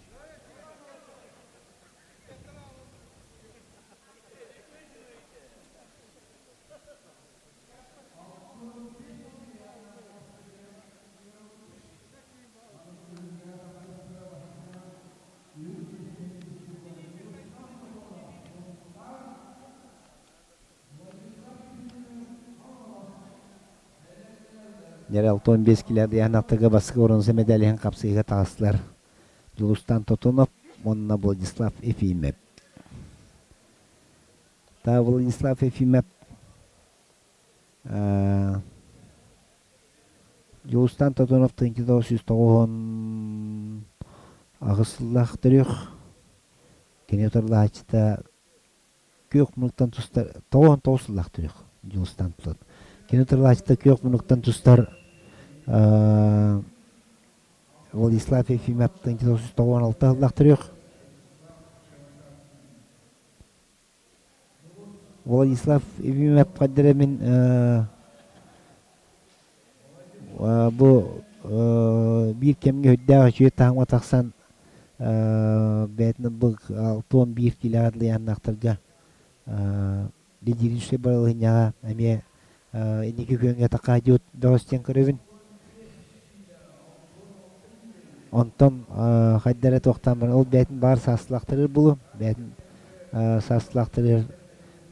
Дьэ 65 килэ ыйааһыннахтарга бастакы боруонса мэдээлиһин хапсыһыыга таҕыстылар Дьулустан Тотунов уонна Владислав Ефимов. Та Владислав Ефимов Дьулустан Тотунов 1998 сыллаах төрүөх кини утарылаһааччыта күөх мунуктан тустар 99 сыллаах төрүөх Дьулустан Тотунов. Кини утарылаһааччыта күөх мунуктан тустар Владислав Ефимов 1996 сыллаах төрүөх Владислав Ефимов хайдара мин бу биир кэмҥэ үрдээх үчүгэй таһымҥа тахсан бэйэтин бу 61 киилэҕэ дылы лидирующай балаһыанньаҕа эмиэ инники күөҥҥэ такаадьыт бөҕөс диэн көрөбүн. Онтон хайда эрэ туохтаан баран ол бэйэтин баар саастылаахтарыгар булуом. Бэйэтин саастылаахтарыгар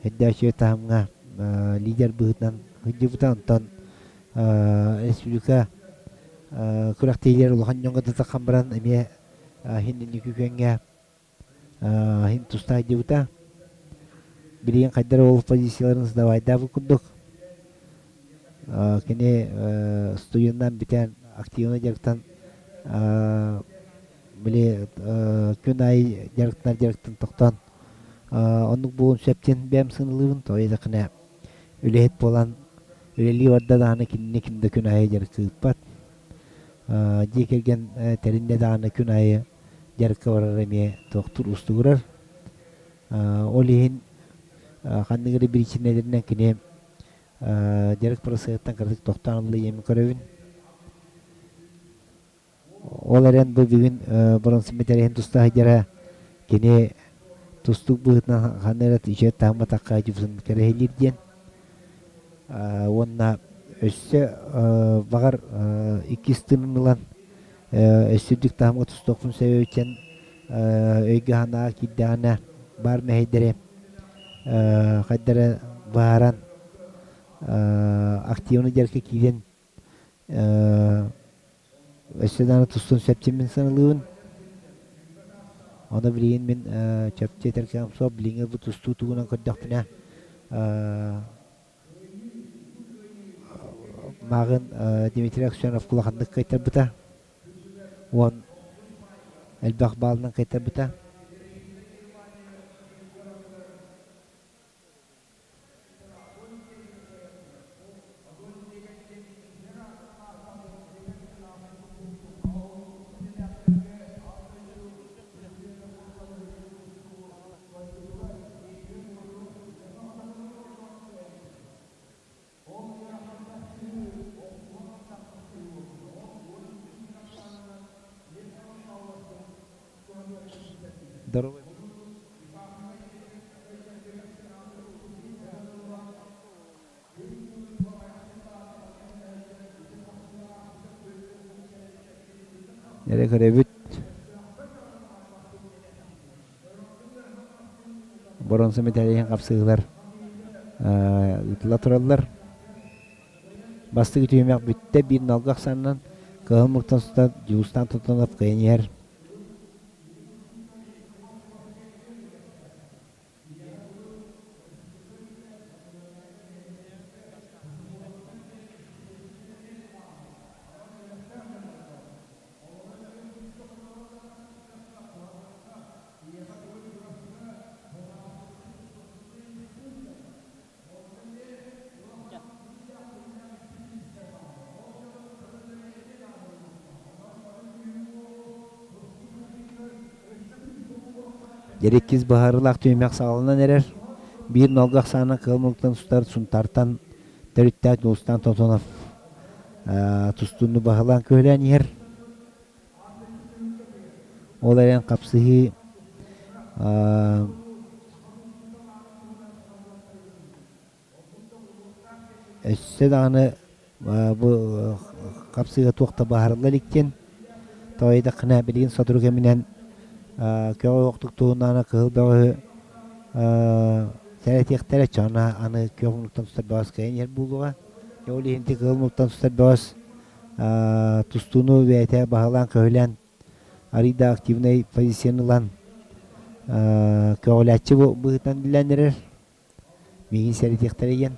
өйдөөччү таһымҥа лидер быһыытынан сылдьыбыта. Онтон республика күрэхтэһиилэр улахан дьоҥҥо да таххан баран эмиэ иһин инники күөҥҥэ иһин тустаайдыбыта. Билигин хайдах эрэ ол позицияларын сдавайдаабыт курдук. Кини студеннаан бүтэн активно дьарыктан били күн аайы дьарыктанар дьарыктан тохтоон оннук буолуон сөп диэн бэйэм сыаналыыбын. Тоҕо диэтэххинэ үлэһит буолан үлэлии барда даҕаны кинини ким да күн аайы дьарыкка ыыппат. Дьиэ кэргэн тэриннэ даҕаны күн аайы дьарыкка барар эмиэ туохтуур уустугурар. Ол иһин ханнык эрэ биричиинэлэринэн кини дьарык процеһыттан кыратык тохтоон ылла диэммин көрөбүн. Ол эрэн бу бүгүн бронза мэтээлин туста сылдьара кини тустуук быһыытынан ханна эрэ үчүгэй таһымматахха дьыбытын кэрэһилиир диэн. Уонна өссө баҕар иккис тыынын ылан өссө үрдүк таһымҥа тустуохпун сөбүттэн өйгө-санааҕа киирдэҕинэ баар мэһэйдэри хайда эрэ быһааран активный дьарыкка киирэн өссө даҕаны тустуон сөп диэн сыаналыыбын. Ону билигин мин чопчу этэр кыаҕым суох. Билиҥҥи бу тустуу тугунан көрдөхпүнэ Мааҕын Дмитрий Аксенов улаханнык кыайтарбыта. Уон элбэх баалынан кыайтарбыта. Здоровый. Эрэ көрөбүт. Боронсу мэтээлиһин хапсыһыылар ыытыла тураллар. Бастакы түһүмэх бүттэ биир налга ахсаанынан Кыһыл муктан сутан Дьулустаан Тотонов кыайан иһэр. Дьэр иккис быһаарыылаах түһүмэх саҕаланан эрэр. Биир нолга ахсаанынан кыһыл муннуктан устар Сунтаартан төрүттээх Дьулустаан Тотонов тустууну баһылаан көһүлээн иһэр. Ол эрэн хапсыһыы Өссө даҕаны бу хапсыыга туох да баһарылла илик диэн тоҕойдоххуна билигин сотору кэминэн көҕү уохтук туһуннаана кыһыл бөҕөһү сэрэтиэхтэрэ чоно аны күөх муннуктан тустар бөҕөс кыайан иһэр буолуоҕа. Дьэ ол иһин ити кыһыл муннуктан тустар бөҕөс тустууну бэйэтэ баһылаан-көһүлээн арыый да активнай позицияны ылан көҕүлээччи быһыытынан биллэн эрэр. Миигин сэрэтиэхтэрэ диэн.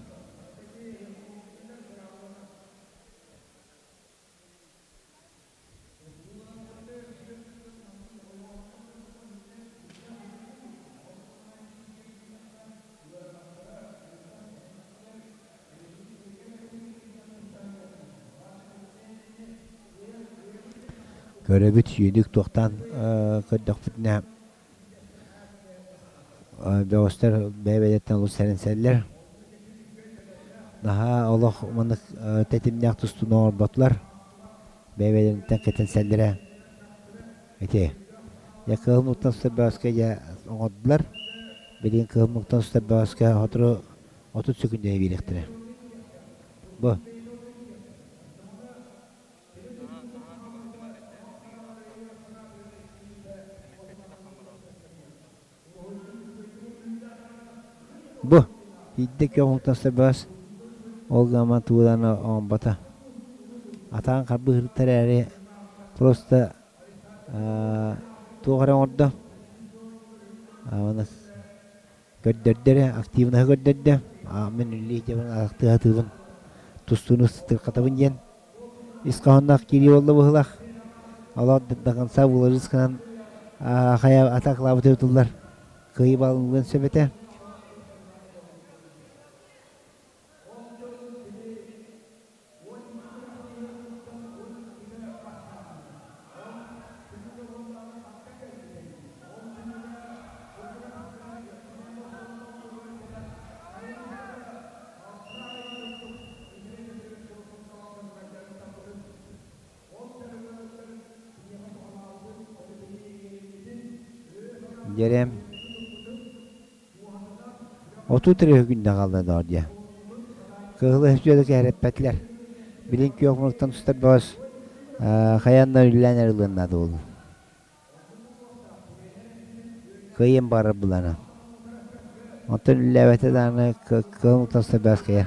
Көрөбүт сүүнүк туохтаан көрдөхпүтүнэ Бөҕөстөр бэйэ-бэйэлэриттэн олус сэрэнсэллэр. Наһаа олох маннык тэтимнээх тустууну оҥорботулар. Бэйэ-бэйэлэриттэн кэтэнсэллэрэ ити. Дьэ кыһыл муҥтан сытар бөҕөскө дьэ оҥордулар. Билигин кыһыл муҥтан сытар бөҕөскө сотору 30 сөкүүндэни биэриэхтэрэ. Бу. Бу биирдэ көҕүлтэн сырбаас ол гынан туураны оҥорбото. Атаан харбыһыртар эрээри просто туох эрэ оҥордо. Аны Көрдөрдө эрэ, активноһы көрдөрдө. Мин үлэлии дьабын атахтыы сатыыбын, тустууну сытырхатабын диэн ис хоһоонноох киирии буолла быһыылаах. Олох до конца вложиться гынан хайа атаклаабыт ыытыллар. Кыайыы баалын сөп этэ. Дьэрэм 33 күндэ хаалла доо диэ. Кыһыл өстүөлэ кэһэрэппэтилэр. Билин күөх мунуктан тустар бөҕөс хайаан да үлэлээн эрэ наада буолла. Кыайыан баҕарар булана. Онтон үлэлээбэтэ даҕаны кыһыл мунуктан тустар бөҕөс кыайар.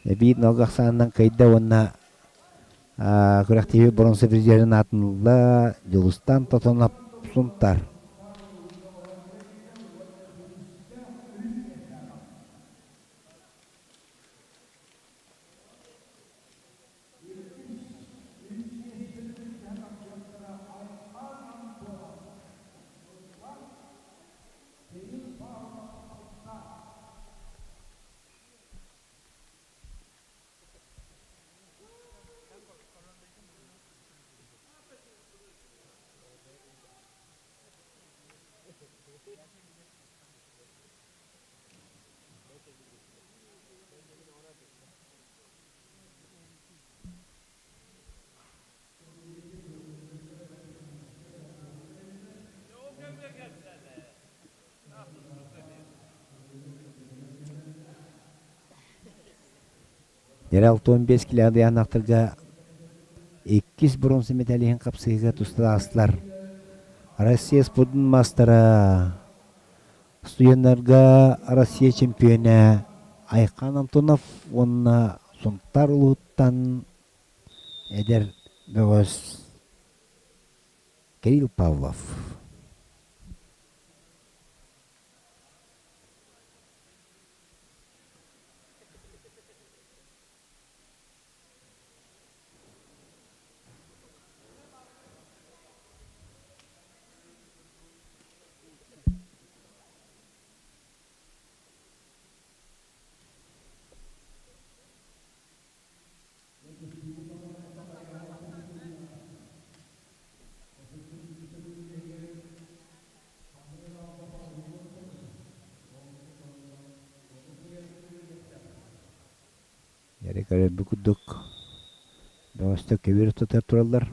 Эбии нолга ахсаанынан кыайда уонна күрэхтэһии боруонса призерин аатын ылла Дьулустан Тотонов Сунтар. Дьэрэ 65 килоадыйааннаахтарга иккис бронза медалиһын хапсыһыыга туста аастылар. Россия спордун маастара Студеннарга Россия чемпиона Айхан Антонов уонна Сунтаар улууһуттан эдэр бөҕөс Кирилл Павлов. Көрөрбүт курдук бөҕөстөр көбүөр ортотугар тураллар.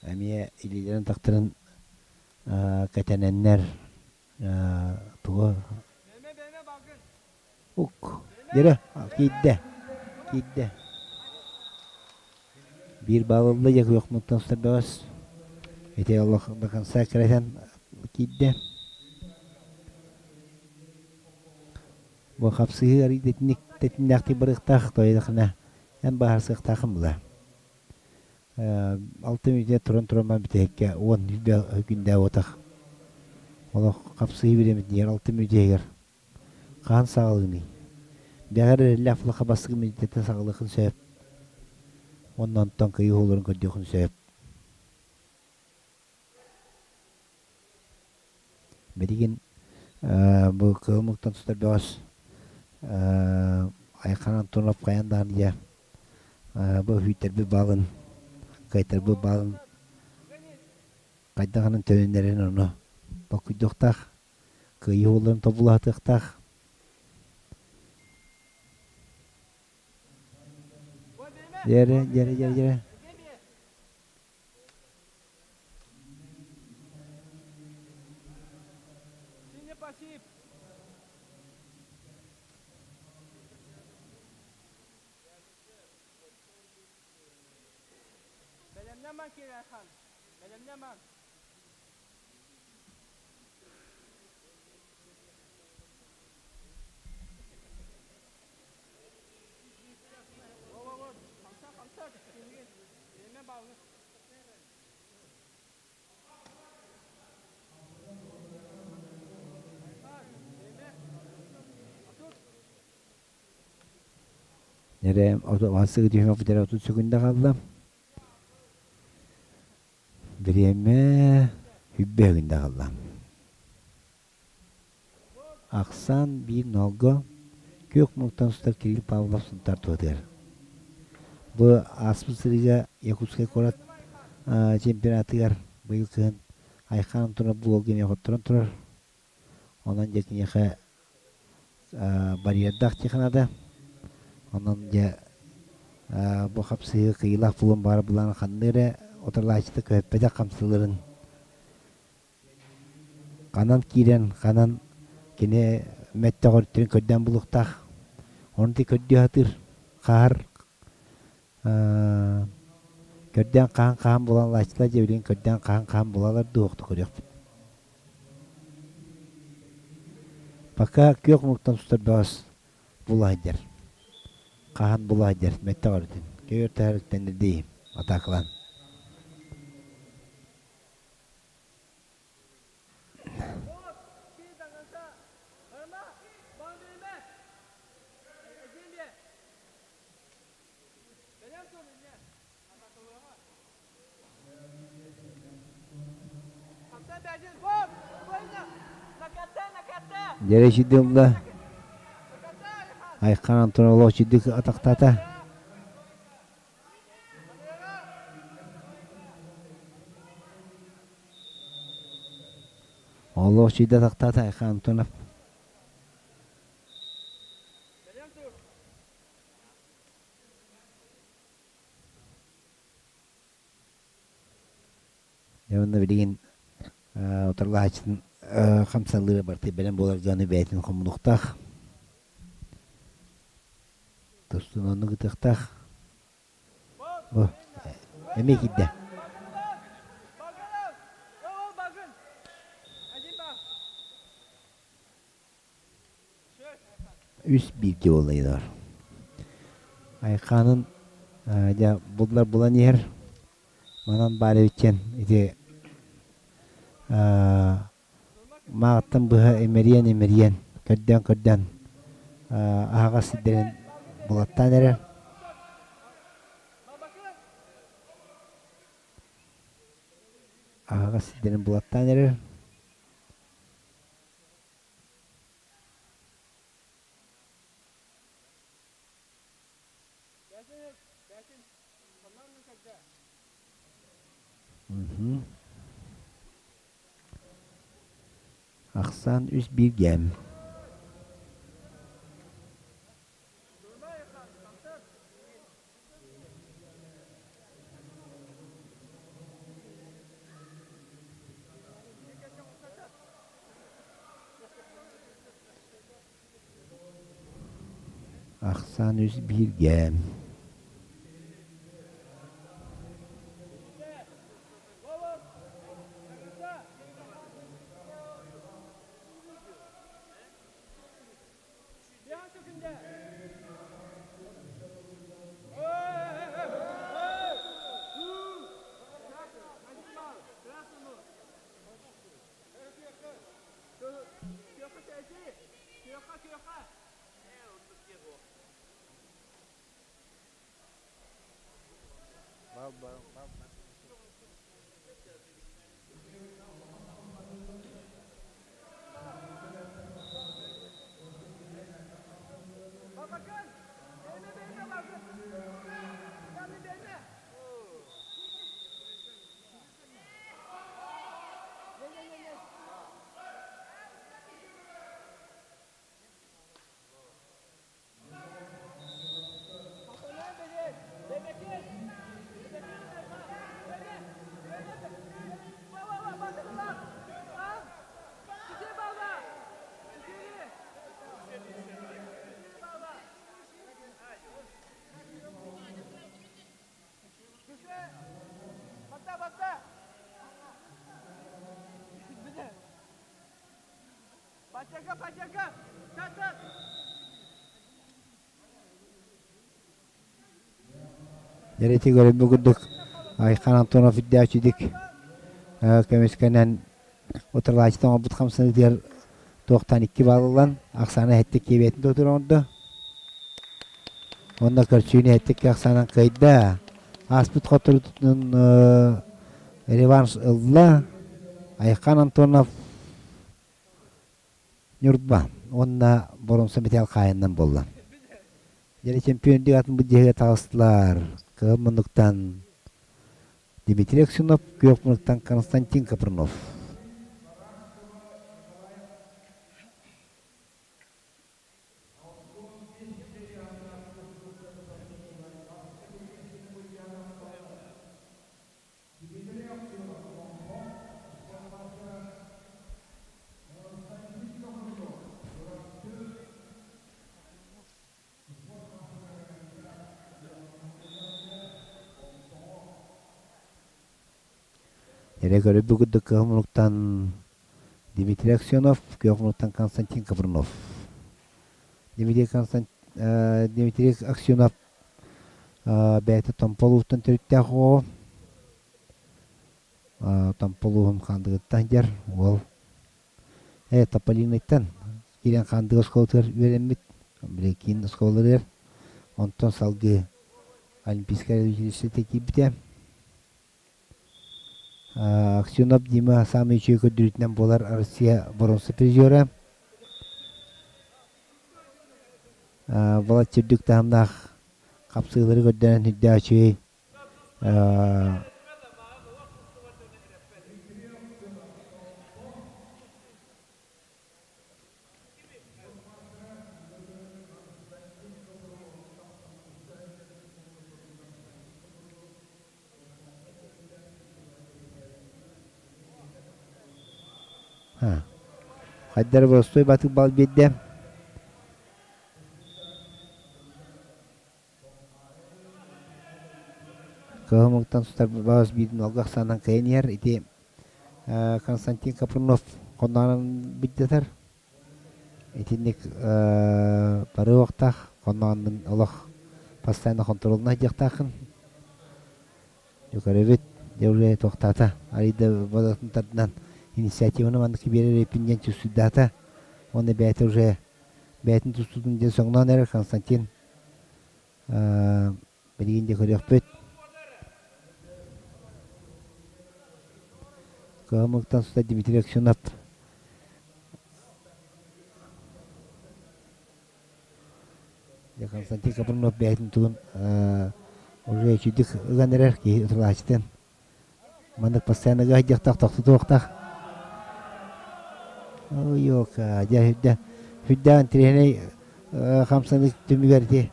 Эмиэ илиилэрин тахтарын кэтэнэннэр тугу Ук, дьэрэ, киирдэ, киирдэ. Биир баал ылла дьэ күөх муттан устар бөҕөс. Ити олох до конца кирэтэн киирдэ. Бу хапсыһыы арый тэтинник тэтиннээхтик барыахтаах тойдахына эн баһарсыахтаахын була. Алта мүнүүтэ туран туран баран бүтэһиккэ уон күндээ уотах. Олох хапсыһыы бириэмэтигэр алта мүнүүтэ Хаһан саҕалыыный? Бэҕэр эрэллээх флаха бастакы мүнүүтэттэн саҕалыаххын сөп. Уонна онтон кыайыы уһуларын көрдүөххүн сөп. Билигин бу кыһыл муҥтан сытар бөҕөс Айхан Антонов хайаан даҕаны дьэ бу үһүйтэрбит баалын, кыайтарбыт баалын хайдах гынан төнүннэрэн ону толкуйдуохтаах. Кыайыы уолларын тобулаһытыахтаах. Дьэрэ, дьэрэ, дьэрэ, дьэрэ. Эрэ ото түһүмэх бүтэрэ 30 секунда хаалла. Бириэмэ хүббэ күндэ хаалла. Ахсаан биир нолго күөх муҥтан сытар Кирилл Павлов Сунтаар туһатыгар. Бу ааспыт сырыыга Якутскай куорат чемпионатыгар быйыл кыһын Айхан Антонов бу уолга эмиэ хотторон турар. Онон дьэ киниэхэ барьердаах технада. Онон дьэ бу хапсыһыы кыйыылаах булуон баара былаан ханна эрэ утарылааччыта көһүппэтэх хамсыыларын ханан киирэн, ханан кини мөттөх өрүттэрин көрдөөн булуохтаах. Ону ти көрдүү сатыыр, хаһар көрдөөн хаһан-хаһан булан ылааччылар дьэ билигин көрдөөн хаһан-хаһан булалар дуу охто көрүөхпүт. Пока күөх муҥтан сутар бөҕөс була сылдьар. Хаһан була сылдьар мөттөх өрүтүн. Көйөр таһарыттан ирдиим атаакалаан. Дьэрэ сирди ылла. Айхан Антонов сирди атахтаата. Олох сирди атахтаата Айхан Антонов. Дьэ уонна билигин утарылаһааччытын хамсалыыра барыта бэлэм буолар дьону бэйэтин хомунуохтаах. Тустууну оннук ытыахтаах. Бу эмиэ киирдэ. Үс бииргэ буолла Айхаанын дьэ буллар булан иһэр. Манан баар эбит диэн ити мааҕыттан быһа имэрийэн-имэрийэн, көрдөөн-көрдөөн аһаҕас сирдэрин булаттаан эрэр. Аһаҕас сирдэрин булаттаан эрэр. Ахсаан үс бииргэм. Ахсаан үс бииргэ. Эрэти көрүммү курдук Айхан Антонов үрдээччидик көмүскэнэн утарылааччытын оҥорбут хамсаныытыгар туохтан икки балл ылан ахсаана эһэттик киэбиэтин тутур оҥордо. Уонна көрсүүнү эһэттик ахсаанан кыайда. Ааспыт хотторуутун реванш ылла. Айхан Антонов Ньурба уонна боруонса мэтээл хаайынан буолла. Дьэ чемпион атын быдьыһыга таҕыстылар. Кыһыл муннуктан Дмитрий Аксенов, күөх муннуктан Константин Капрынов. Эрэ көрүбү курдук кыһыл мунуктан Дмитрий Аксенов, күөх мунуктан Константин Капрынов. Дмитрий Константин Дмитрий Аксенов бэйэтэ Томпо улууһуттан төрүттээх оҕо. Томпо улууһун Хаандыгыттан дьэр уол. Э, Тополиныйтан киирэн Хаандыга оскуолатыгар үөрэммит, били киин оскуолаларыгар. Онтон салгыы Олимпийскай училищеҕа киирбитэ. Аксенов Дима саамай үчүгэй көрдөрүүтүнэн буолар Россия боруонса призера. Балачча үрдүк таһымнаах хапсыылары көрдөрөн үрдээх үчүгэй Хайдары боростуой батык бал биэрдэ. Кыһымыктан сутар баас биирин алга ахсаанан кыайан иһэр. Ити Константин Капрунов хонноонон биддэтэр. Итинник бары уохтаах хонноонун олох постоянно хонтуруолуна сылдьыахтааххын. Дьэ көрөбүт, дьэ уже туохтаата, арыйда бодотун тардынан инициативаны маннык биэрэр эппин диэн чувствуйдаата. Уонна бэйэтэ уже бэйэтин тустуутун диэн соҥноон эрэр Константин билигин дьэ көрүөхпүт. Кыамыктан сута Дмитрий Аксенов Дьэ Константин Капрунов бэйэтин тугун уже үчүйдүк ыган эрэр киһи ытылааччытын. Маннык постоянно ыга сылдьыахтаах, тохтотуохтаах. Ой, дьэ сүрдэ сүрдээх интэриэһинэй хамсаныы түмүгэр ити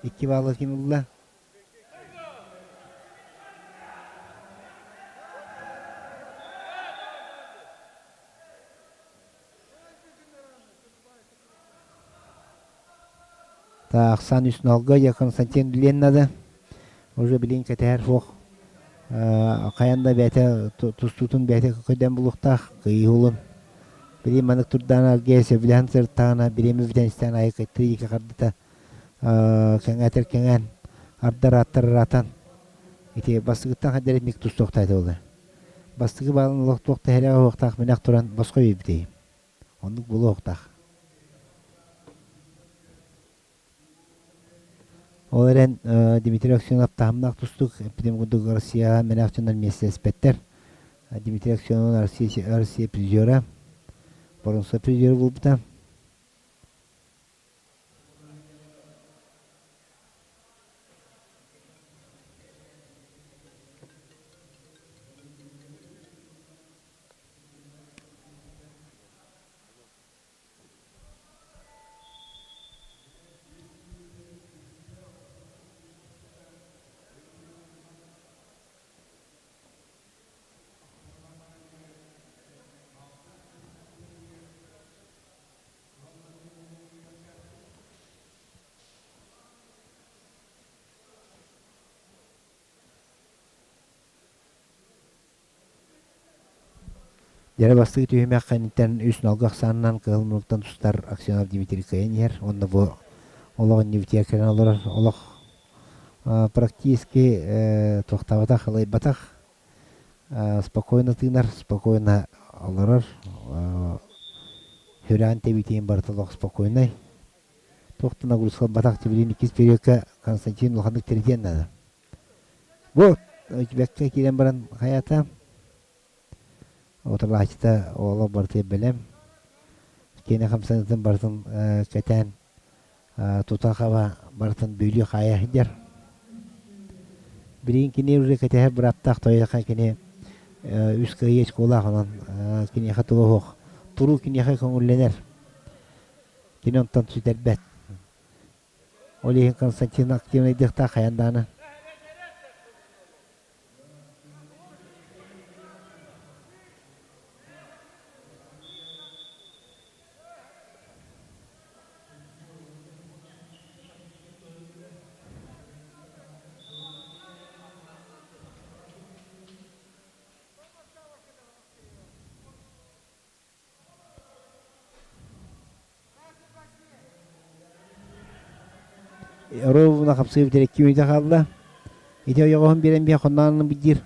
икки баалы ким ылла? Та ахсаан үс налга я Константин Леннада уже билин кэтэһэр суох хайан да бэйэтэ тустуутун бэйэтэ көйдөн булуохтаах кыйыһулун билин манык турдаана аргыа сөбүлэһэн сырыттаҕына бириэмэ бүтэн истээн айы кыттыы ики хардыта кэҥээтэр кэҥээн ардар аттар ыраатан ити бастыгыттан хадэрит ник тустуохтаата буолар бастыгы баалын олох туох тэһэрэ оһуохтаах минэх туран босхо биэрбитий оннук буолуохтаах Ол эрэн Дмитрий Аксенов таһымнаах тустуук эппитим курдук Россияҕа мэнээх дьоннор миэстэлэспэттэр. Дмитрий Аксенов Россия, Россия призера, боруонса призера буолбута. Дьэрэ бастакы түһүмэх кэнниттэн үс налга ахсаанынан кыһыл муннуктан тустар Аксенов Дмитрий кыайан иһэр уонна бу олох иннибитигэр кэлэн олорор олох практически туохтаабатах, ылайбатах, спокойно тыынар, спокойно олорор, сүрэҕин тэбиитин барыта олох спокойнай. Туох да нагрузкалбатах тибилин иккис периодка Константин улаханнык тэритиэн наада. Бу бэккэ киирэн баран хайата Отурлааччыта олох барыта бэлэм. Киэнэ хамсаныытын барытын кэтээн тута-хаба барытын бүөлүү хаайа сылдьар. Билигин кини уже кэтэһэр бырааптаах тойоха кини үс кыайыы очколаах онон киниэхэ тула суох. Туруу киниэхэ көҥүллэнэр. Кини онтон сүтэрбэт. Ол иһин Константин активнайдыахтаах хайан даҕаны. Ровно хапсыыр бүтэр хаалла. Ити ойоҕоһун биэрэн биһэ хонноон диир.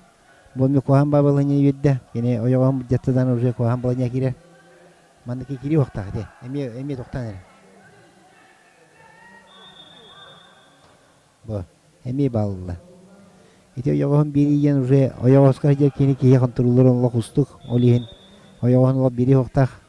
Бу эмиэ куһаҕан баабылыһынньа үөрдэ. Кини ойоҕоһун дьаттадан уже куһаҕан баланьа киирэр. Маннык киирии уохтаах ити. Эмиэ эмиэ тохтоон эрэ. Бу эмиэ баалла. Ити ойоҕоһун биэрии уже ойоҕоско сылдьар киһини киһи хонтурууллар олох устук. Ол иһин ойоҕоһун олох биэрии уохтаах.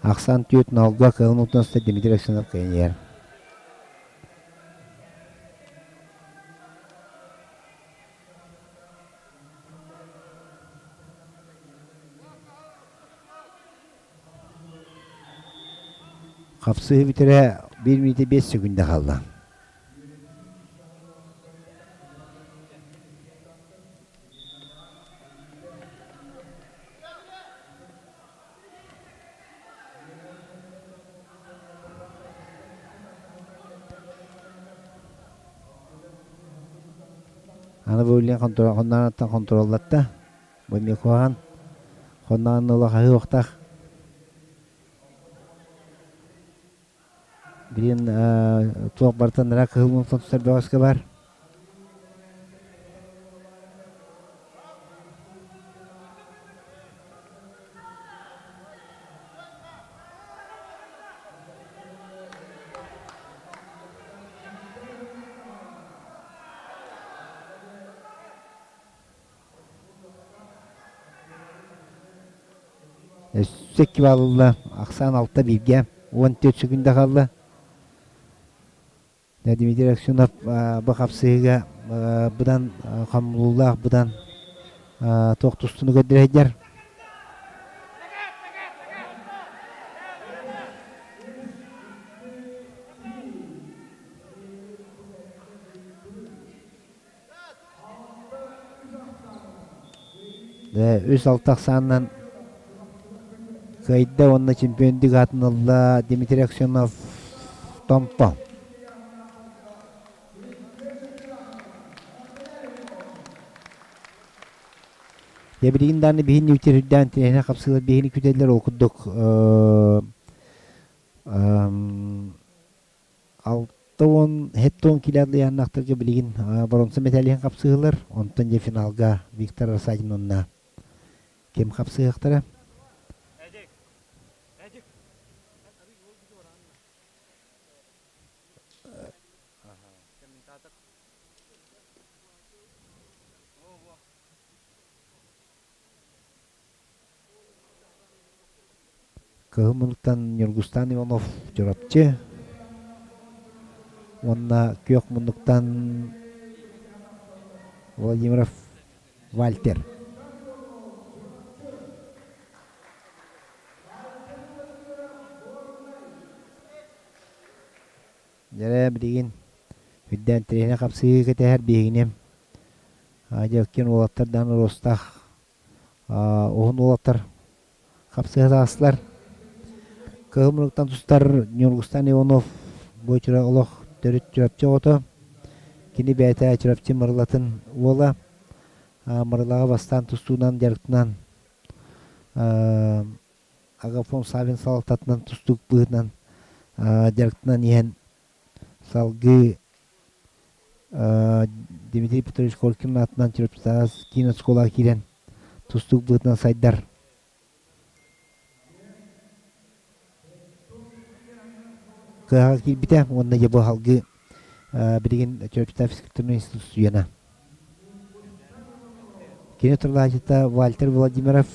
Ахсаан түөрт ноолга кыһыл мутунуста Дмитрий Аксенов кыайан Хапсыһыы бүтэрэ биир мүнүүтэ биэс секунда хаалла. Аны бу үлэн хонноонуттан хонтуруоллатта. Бу эмиэ куһаҕан. Хонноон ыла хаһыахтаах. Билин туох барытын ыра кыһыл мунтан тутар бөҕөскө бар. Өссө икки баллла, ахсаан алта бииргэ, 14 секунда хаалла. Дмитрий Аксенов бу хапсыһыыга быдан хомулуулаах быдан туох тустууну көрдөрө сылдьар. Үс-алта ахсаанынан кыайда уонна чемпиондук аатын ылла Дмитрий Аксенов Томпо. Дьэ билигин даҕаны биһини үтүөр үрдээн тирэһинэ хапсыылар биһини күтэллэр ол курдук 67 килоаннаахтарга билигин боруонса мэтээлиһин хапсыһылар. Онтон дьэ финалга Виктор Рассадин уонна ким хапсыһыахтара? Кыһыл муннуктан Ньургустаан Иванов Чурапчы уонна күөх муннуктан Владимиров Вальтер. Дьэ билигин үрдээн тириэнэ хапсыһыы кэтэһэр биһигини дьэ уолаттар даҕаны уруостаах уһун уолаттар хапсыһа таҕыстылар. Кыһыл муннуктан тустар Ньургустан Иванов бу олох төрүт Чурапчы оҕото. Кини бэйэтэ Чурапчы Мырылатын уола. Мырылаҕа бастаан тустуунан дьарыктанан Агафон Савин салалтатынан тустуук быһыытынан дьарыктанан иһэн салгыы Дмитрий Петрович Коркин аатынан Чурапчытааҕы киин оскуолаҕа киирэн тустуук быһыытынан сайдар. Кыаҕа киирбитэ уонна дьэ бу салгыы билигин Чурапчытааҕы физкультурнай институт студена. Кини тыллааччыта Вальтер Владимиров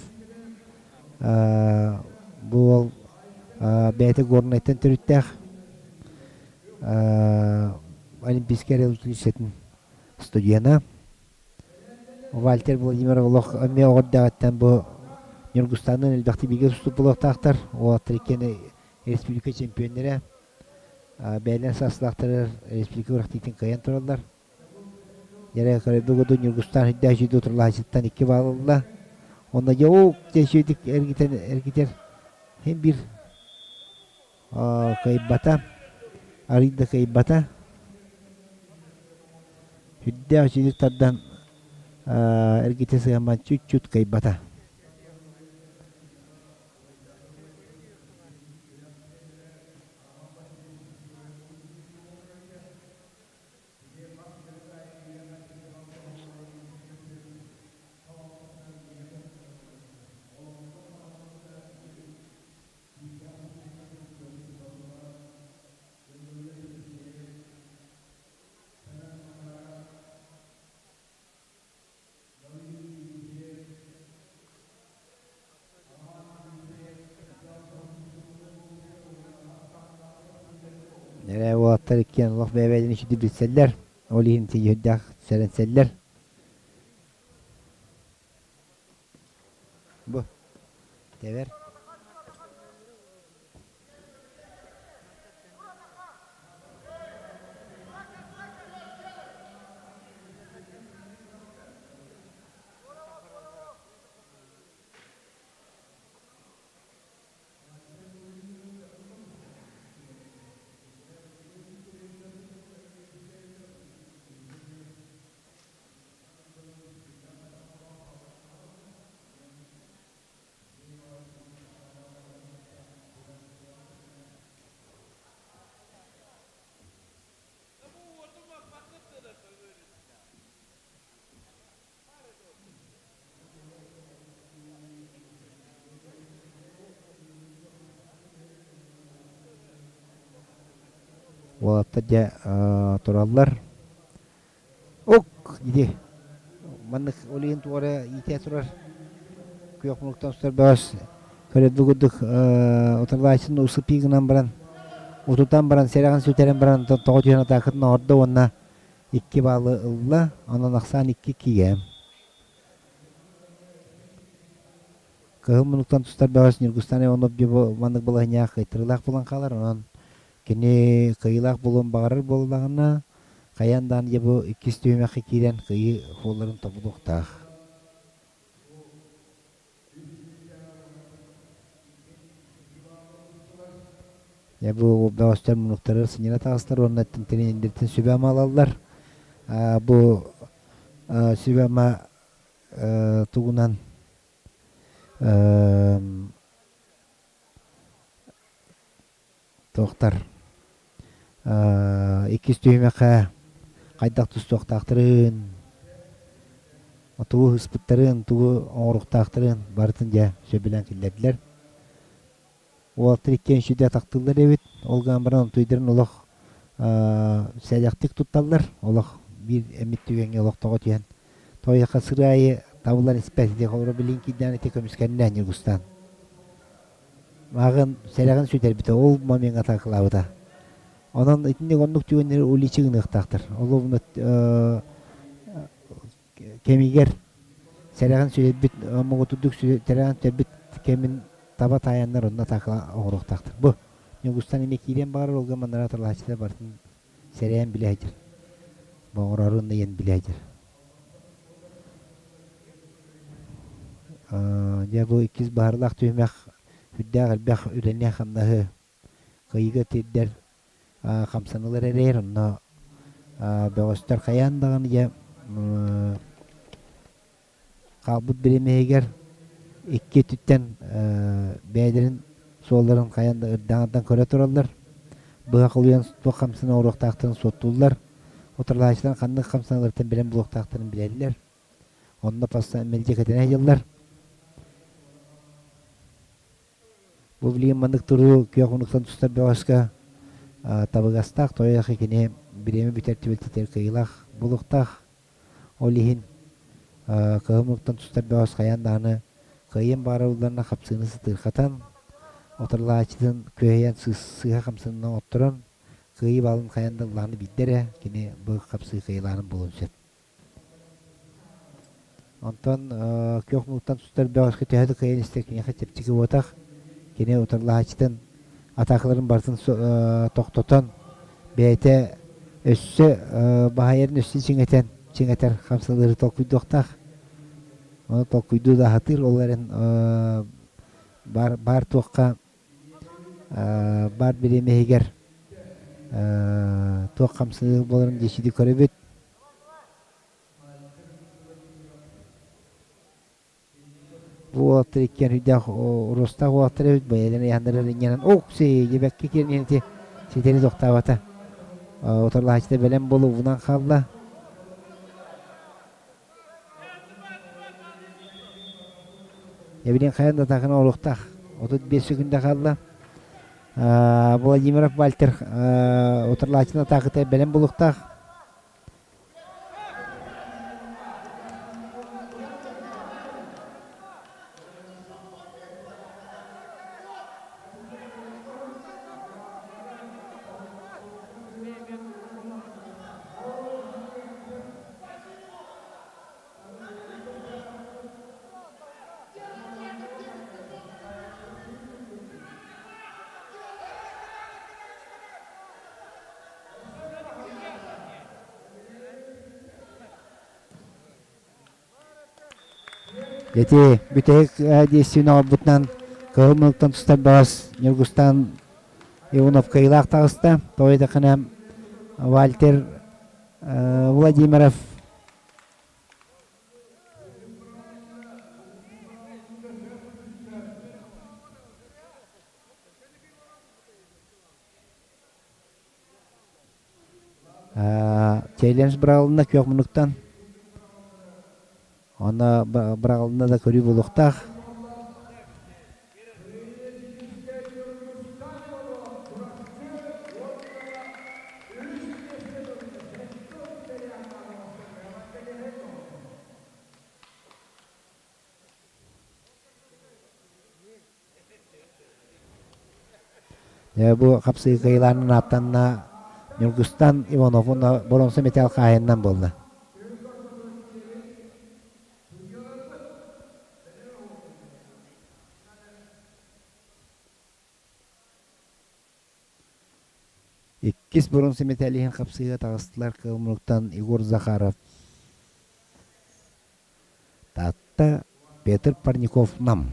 бу уол бэйэтэ Горнайтан төрүттээх Олимпийскай училищетын студена. Вальтер Владимиров олох эмиэ оҕо эрдэҕиттэн бу Ньургустаанныын элбэхтик бииргэ тустубут буолуохтаахтар. Уолаттар иккиэн республика чемпионнара. Бэйэлэрин саастаахтарыгар республика күрэхтэһиитин кыайан тураллар. Дьэрэ көрөбү курдук Ньургустаан үрдээх үчүгэй утарылаһааччыттан икки баал ылла. Онно дьэ оо дьэ үчүгэйдик эргитэн эргитэр син биир кыайбата, арыый да кыайбата. Үрдээх үчүгэйдик тардан эргитэ сыһамман чуть-чуть кыайбата. Эрэ уолаттар иккиэн олох бэйэ-бэйэлэрин үчүгдүк билсэллэр, ол иһин тиийиһэрдээх сэрэнсэллэр. Бу тэбэр. Уолаттар дьэ тураллар. Ок ити маннык ол иһин туора иитэ турар күөх мунуктан устар бөҕөс көрөрбүт курдук утарылааччыны усыппыы гынан баран. утутан баран сэрэҕин сүтэрэн баран тоҕо түһэн атаакатын оҥордо уонна икки баалы ылла. Онон ахсаан икки кигэ. Кыһыл муннуктан тустар бөҕөс Ньургустан Иванов бу маннык балаһынньаах кыайтарыылаах буолан хаалар. Онон кини кыайыылаах буолуон баҕарар буоллаҕына, хайаан даҕаны дьэ бу иккис түһүмэххэ киирэн кыайыы суолларын тобулуохтаах. Дьэ бу бөҕөстөр муннуктары сынньана таҕыстар уонна тренердэртэн сүбэ-ама ылаллар. Бу сүбэ-ама тугунан туохтар иккис түһүмэххэ хайдах тустуохтаахтарын, тугу ыспыттарын, тугу оҥоруохтаахтарын барытын дьэ сөбүлээн киллэрдилэр. Уолаттар иккиэн сүдэ атахтыыллар эбит. Ол гынан баран онтуйдарын олох сэдэхтик тутталлар. Олох биир эмит түгэҥҥэ олох тоҕо түһэн Тойоха сырыы аайы табыллан испэт ити холобура билин киирдээн ити көмүскэннэ Ньургустан. Мааҕын сэрэҕин сүтэрбитэ, ол момеҥҥа атаакалаабыта. Онон итинник оннук түгэннэри уличи гыныахтаахтар. Ол кэмигэр сэрэҕин сүтэрбит, муҥутурдук сэрэҕин сүтэрбит кэмин таба таайаннар онно атаакала оҥоруохтаахтар. Бу Ньургустан эмиэ киириэн баҕарар, ол гынан маннара аталааччылар барытын сэрэйэн билэ сылдьар. Боҥорорун ыйан билэ сылдьар. Дьэ бу иккис баһарлаах түһүмэх сүрдээх элбэх үлэни-хамнаһы кыайыыга тиэрдэр хамсанылар эрэйэр. Онно бөҕөстөр хайаан даҕаны дьэ хаалбыт бириэмэһигэр икки өттүттэн бэйэлэрин суолларын хайаан да ырдаҥардан көрө тураллар. Быһа холуйан туох хамсана оҥоруохтаахтарын суоттууллар. Утарылаһааччыларын ханнык хамсаныыларыттан билэн булуохтаахтарын билэллэр. Онно постоянно мэлдьи кэтэнэ сылдьаллар. Бу билигин маннык туруу күөх муннуктан тустар бөҕөскө табыгастаах, тойох кини бириэмэ бүтэр түбэлтэтигэр кыайыылаах буолуохтаах. Ол иһин кыһыл муннуктан тустар бөҕөс хайаан даҕаны кыайыан баҕарар улларына хапсыыны сытыырхатан, утарылаһааччытын күөһэйэн сыыһа хамсанынан отторон, кыайыы баалын хайаан да ыллаҕына биирдэ эрэ кини бу хапсыы кыайыылааҕын буолуон сөп. Онтон күөх муннуктан тустар бөҕөскө төһө да кыайан истэр киниэхэ чэпчэки буотах. Кини утарылаһааччытын атаакаларын барытын тохтотон, бэйэтэ өссө баһайарын өссө чиҥэтэн, чиҥэтэр хамсаныылары толкуйдуохтаах. Ону толкуйдуу да сатыыр, ол эрэн баар, баар туохха баар бириэмэ иһигэр туох хамсаныы буоларын дьиэчити көрөбүт. Бу уолаттар иккиэн сүрдээх уруостаах уолаттар эбит, бэйэлэрин ыйааннара инньэнэн ок-сии дьэбэккэ киирэн иһэн ити ситэри тохтообото. Утарылаһааччыта бэлэм буолуубунан хаалла. Эбилин хайан да атааканы оҥоруохтаах. 35 секунда хаалла. Владимиров Вальтер утарылааччыны атаакыта бэлэм буолуохтаах. Ити бүтэһик действиени оҥорбутунан Кыһыл Мылтан тустар бөҕөс Ньургустан Иванов кыайыылаах таҕыста. Тоҕо диэтэххинэ Вальтер Владимиров Челлендж быраҕылынна күөх муннуктан. Онно быраҕылынна да көрүү буолуохтаах. Бу хапсыы кыайыылаанын ааттанна Ньургустан Иванов уонна боруонса металл хаһаайынынан буолла. Иккис боруонса металлиһын хапсыыга таҕыстылар Кылмыктан Егор Захаров, Таатта Петр Парников Нам.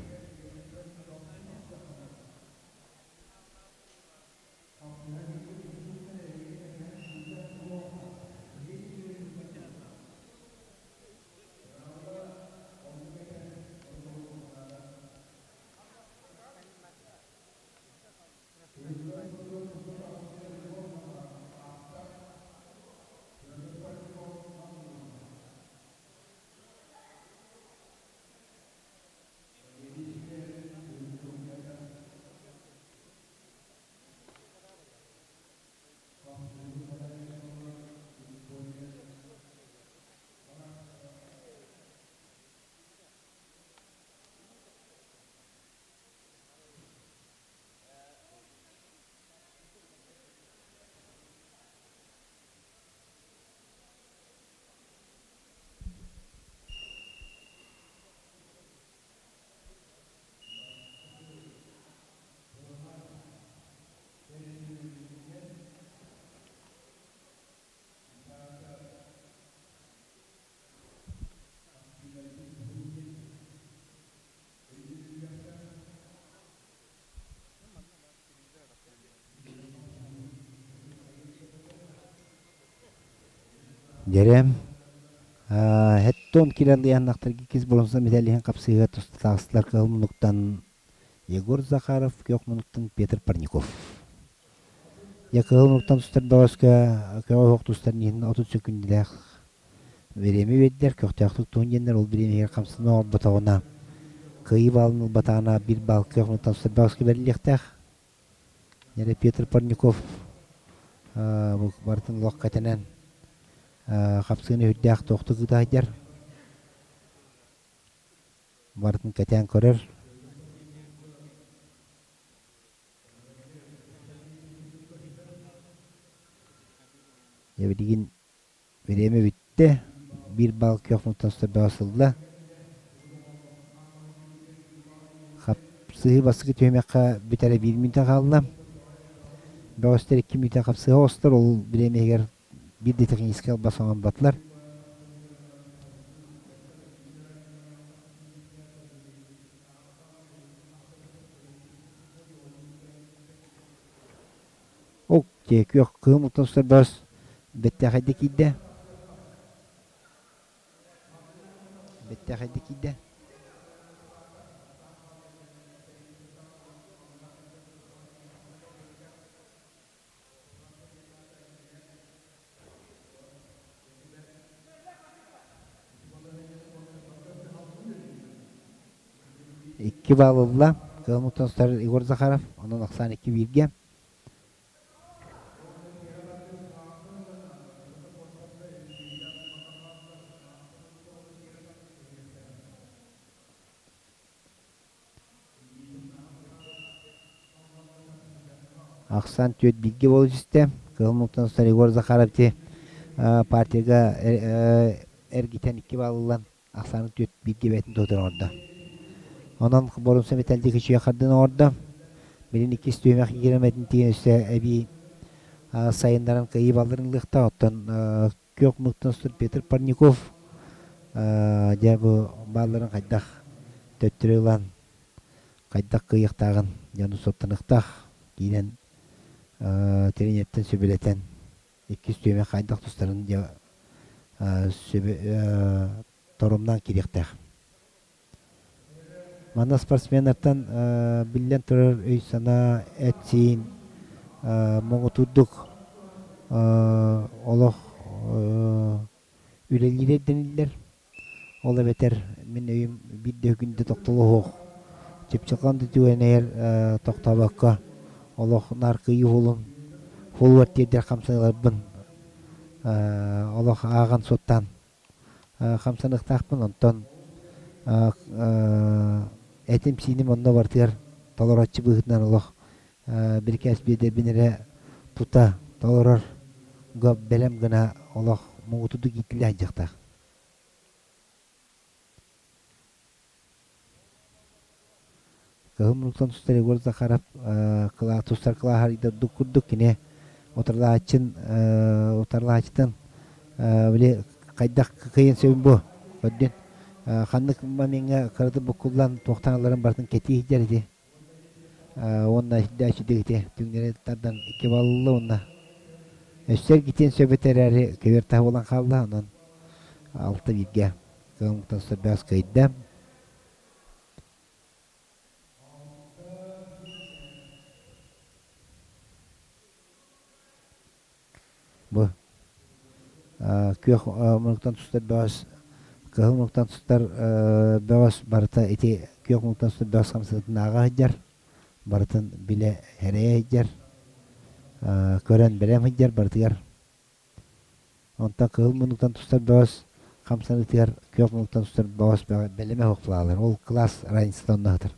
Дьэрэм Хэттон киирэн ыйааннахтарга иккис боруонса мэтээлиһин хапсыһыыга тустаахсылар кыһыл муннуктан Егор Захаров, күөх муннуктан Петр Парников. Дьэ кыһыл муннуктан тустар бөҕөскө көҕө оһох тустар иһин 30 сөкүүндэлээх бириэмэ биэрдэр, көхтөөхтүк туһун диэннэр ол бириэмэҕэ хамсана оҥорботоҕуна кыайыы баалын ылбатаҕына биир баал күөх муннуктан тустар бөҕөскө бэриллиэхтээх. Дьэ Петр Парников бу барытын олох кэтэнэн хапсыыны үрдээх туохтук ыыта сылдьар. Барытын кэтээн көрөр. Дьэ билигин бириэмэ бүттэ. Биир балл күөх мунтан сырдаҕа сылла. Хапсыһыы бастакы түһүмэххэ бүтэрэ биир мүнүүтэ хаалла. Бөҕөстөр икки мүнүүтэ хапсыһа оҕустар. Ол бириэмэ иһигэр биир да техническэй албас оҥорботулар. Ол күөх кыһын уттан сырдаас бэттээхэйдэ киирдэ. Бэттээхэйдэ киирдэ. Икки балл ылла. Кыһыл сытар Егор Захаров. Онон ахсаан икки бииргэ. Ахсаан түөрт бииргэ буола түстэ. Кыһыл муҥтан сытар Егор Захаров ити партияга эргитэн икки балл ылан ахсааны түөрт бииргэ бэйэтин туһутун оҥордо. Онон боруонса мэтээлдик үчүгэй хардыыны оҥордо. Билин иккис түһүмэх киирэмэтин тиийэн өссө эбии сайыннаран кыайыы балларын ылыахтаах. Оттон күөх муҥтан сытар Петр Парников дьэ бу баалларын хайдах төттөрү ылан хайдах кыайыахтааҕын дьону суоттаныахтаах киирэн тренертэн сүбэлэтэн иккис түһүмэх хайдах тустарын дьэ сүбэ торумнаан киириэхтээх. Манна спортсменнартан биллэн турар өй-санаа, эт-сиин муҥутуурдук олох үлэлиирэ ирдэниллэр. Ол эбэтэр мин өйүм биир да күндэ тохтоло суох чыпчахан да түгэнигэр тохтообокко олох наар кыйыы уһулун уһулугар тиэрдэр хамсаныыларбын олох ааҕан-суоттаан хамсаныахтаахпын. Онтон этим-сииним онно барытыгар толорооччу быһыытынан олох. Бирикээс биэрдэрбин эрэ тута толорор бэлэм гына олох муҥутуудук иитиллэ сылдьыахтаах. Кыһыл муннуктан тустар Егор Захаров тустар кылааһар ордук курдук кини утарылааччын утарылааччытын били хайдах кыайан сөбүн бу көрдүн ханнык момеҥҥа кыратык буккуллан туохтан ыларын барытын кэтии сылдьар ити уонна сирдээччи ити түҥнэри тардан икки баллы уонна өссө эргитиэн сөп этэ эрээри көбүөр таһа буолан хаалла онон алта бииргэ кыһыл муннуктан тустар бөҕөс кыайда. Бу күөх муннуктан тустар бөҕөс, кыһыл муннуктан тустар бөҕөс барыта ити күөх муннуктан тустар бөҕөс хамсыытынааҕа сылдьар, барытын билэ эрэйэ сылдьар, көрөн бэлэм сылдьар барытыгар. Онтон кыһыл муннуктан тустар бөҕөс хамсаныытыгар күөх муннуктан тустар бөҕөс бэлэмэ суох буолаллар. Ол кылаас разницата онно сытар.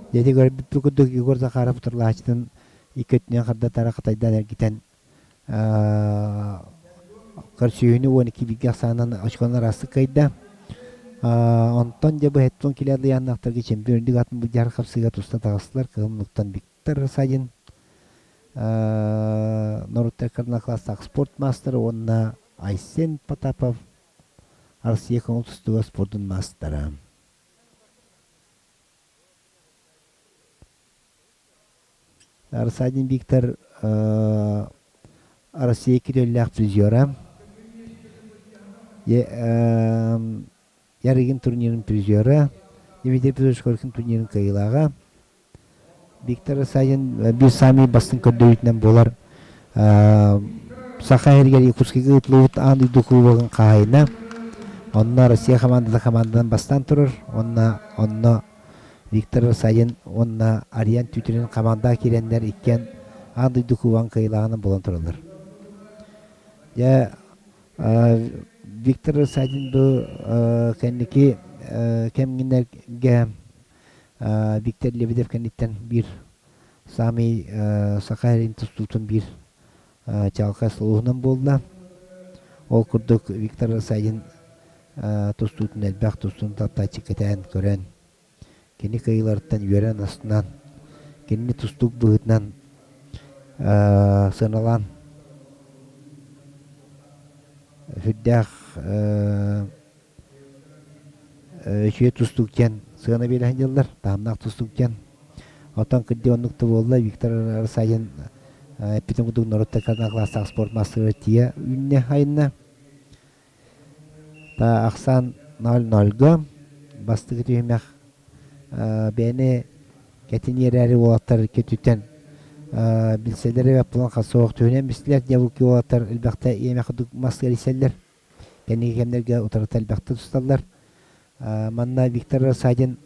Дьэ көрбүппүт курдук Егор Захаров утарылааччытын икки өттүнэн хардатара хатайдаан эргитэн көрсүһүүнү 12 бииргэ ахсаанынан очконан араастык кыайда. Онтон дьэ бу Хеттон килиэр ыйааннаахтарга чемпион үрдүк атын былдьаһар хапсыыга туста таҕыстылар. Кыһыл муннуктан Виктор Садин норуттар класстаах спорт маастара уонна Айсен Потапов Россия көҥүл тустууга спордун маастара. Арсений Виктор Россия кириллээх призера. Ярыгин турнирын призера. Дмитрий Петрович Коркин турнирын кыайыылааҕа. Виктор Савин биир саамай бастыҥ көрдөрүүтүнэн буолар Саха сиригэр Якутскайга ыытыллыбыт аан дойду кубогын хаһаайына. Онно Россия хамаандата хамаанданан бастаан турар. Уонна онно Виктор Савин уонна Ариан Тютрин хамаандаҕа киирэннэр иккиэн аан дойду кубогын кыайыылааҕынан буолан тураллар. Дьэ, Виктор Савин бу кэнники кэмҥинэргэ Виктор Лебедев кэнниттэн биир саамай саха сирин тустуутун биир чаҕылхай сулуһунан буолла. Ол курдук Виктор Савин тустуутун элбэх тустууну таптааччы кэтээн көрөн, кини кыайыыларыттан үөрэн астынан, кинини тустуук быһыытынан сыаналаан сүрдээх үчүгэй тустуук диэн сыана биэрэ сылдьаллар, таһымнаах тустуук диэн. Оттон кырдьык оннук да буолла, Виктор Росадин эппитин курдук норуоттар кылаастаах спорт маастарыгар тиийэ үүннэ айынна. Та ахсаан 0-0-га бастакы түһүмэх бэйэни кэтиниэрээри уолаттар көтүтэн билсэллэр эбэт булан хасыах түһүнэн бистилэр дьабылки уолаттар элбэхтэ иэмэх курдук мас кэрийсэллэр. Кэнники кэмнэргэ утарыта элбэхтик тусталлар. Манна Виктор Рассадин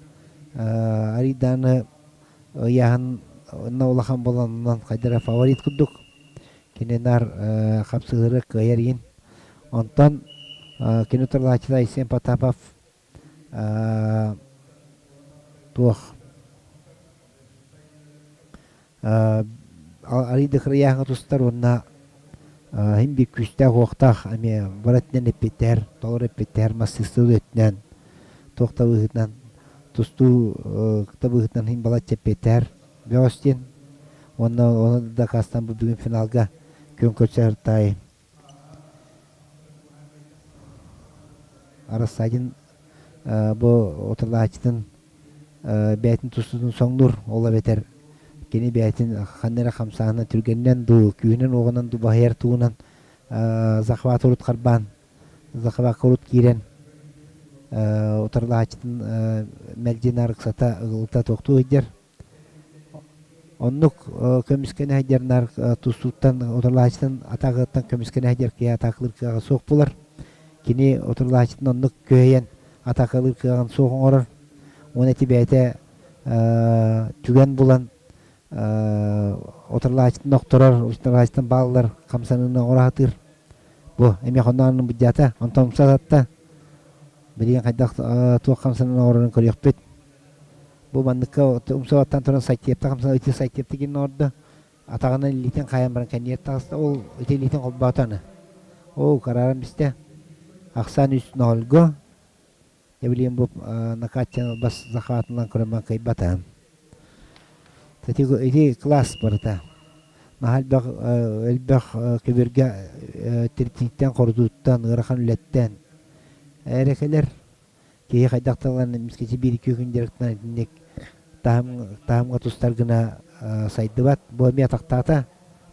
арыйдааны ыйааһын улахан буолан хайдара фаворит курдук. Кини наар хапсыһыыры кыайар иин. Онтон кини утарылааччыта Айсен Потапов туох. Арый да кырыйааһыҥа тустар уонна иһин биир күүстээх-уохтаах эмиэ бары өттүнэн эппиэттэһэр, толору эппиэттэһэр массыыстыы өттүнэн, туох да быһыытынан тустуу да быһыытынан иһин балачча эппиэттэһэр бөҕөс диэн. Уонна ону дакаастаан бу бүгүн финалга күөн көрсөр таай Рассадин бу утарылааччытын бэйэтин тустуутун соҥнуур, ол эбэтэр кини бэйэтин ханна эрэ хамсааһына түргэнинэн дуу, күүһүнэн-уоҕунан дуу баһыйар тугунан захват урут харбаан, захвакка урут киирэн утарылааччытын мэлдьи нарыксата ыгылыта туохтуу сылдьар. Оннук көмүскэнэ сылдьар наар тустууттан утарылааччытын атаакаттан көмүскэнэ сылдьар киһи атаакалыыр кыаҕа суох буолар. Кини утарылааччытын оннук күһэйэн атаакалыыр кыаҕын суох оҥорор. Уонна ити бэйэтэ түгэн булан утарылааччытын охторор, утарылааччытын бааллар хамсаныыны оҥоро сатыыр. Бу эмиэ хонноон быдьаата, онтон умса сатта. Билигин хайдах туох хамсаныыны оҥорорун көрүөхпүт. Бу манныкка умсубаттан туран сайтиэпта хамсана ити сайтиэпта гинн оҥордо. Атаҕынан илиитин хаайан баран кэннигэр таҕыста. Ол ити илиитин холбоото аны. Оо, карааран бистэ. Ахсаан үс ноһолго. Дьэ билигин бу накаччан бас захватынан көрөн кыайбата. Ити, ити класс барыта. Наһаа элбэх, элбэх көбүөргэ тиритииттэн, хорутууттан, ыарахан үлэттэн эрэ кэлэр. Киһи хайдах тыллан эмискэчи биир-икки күн дьарыктанан итинник таһым, таһымҥа тустар гына сайдыбат. Бу эмиэ атахтаата.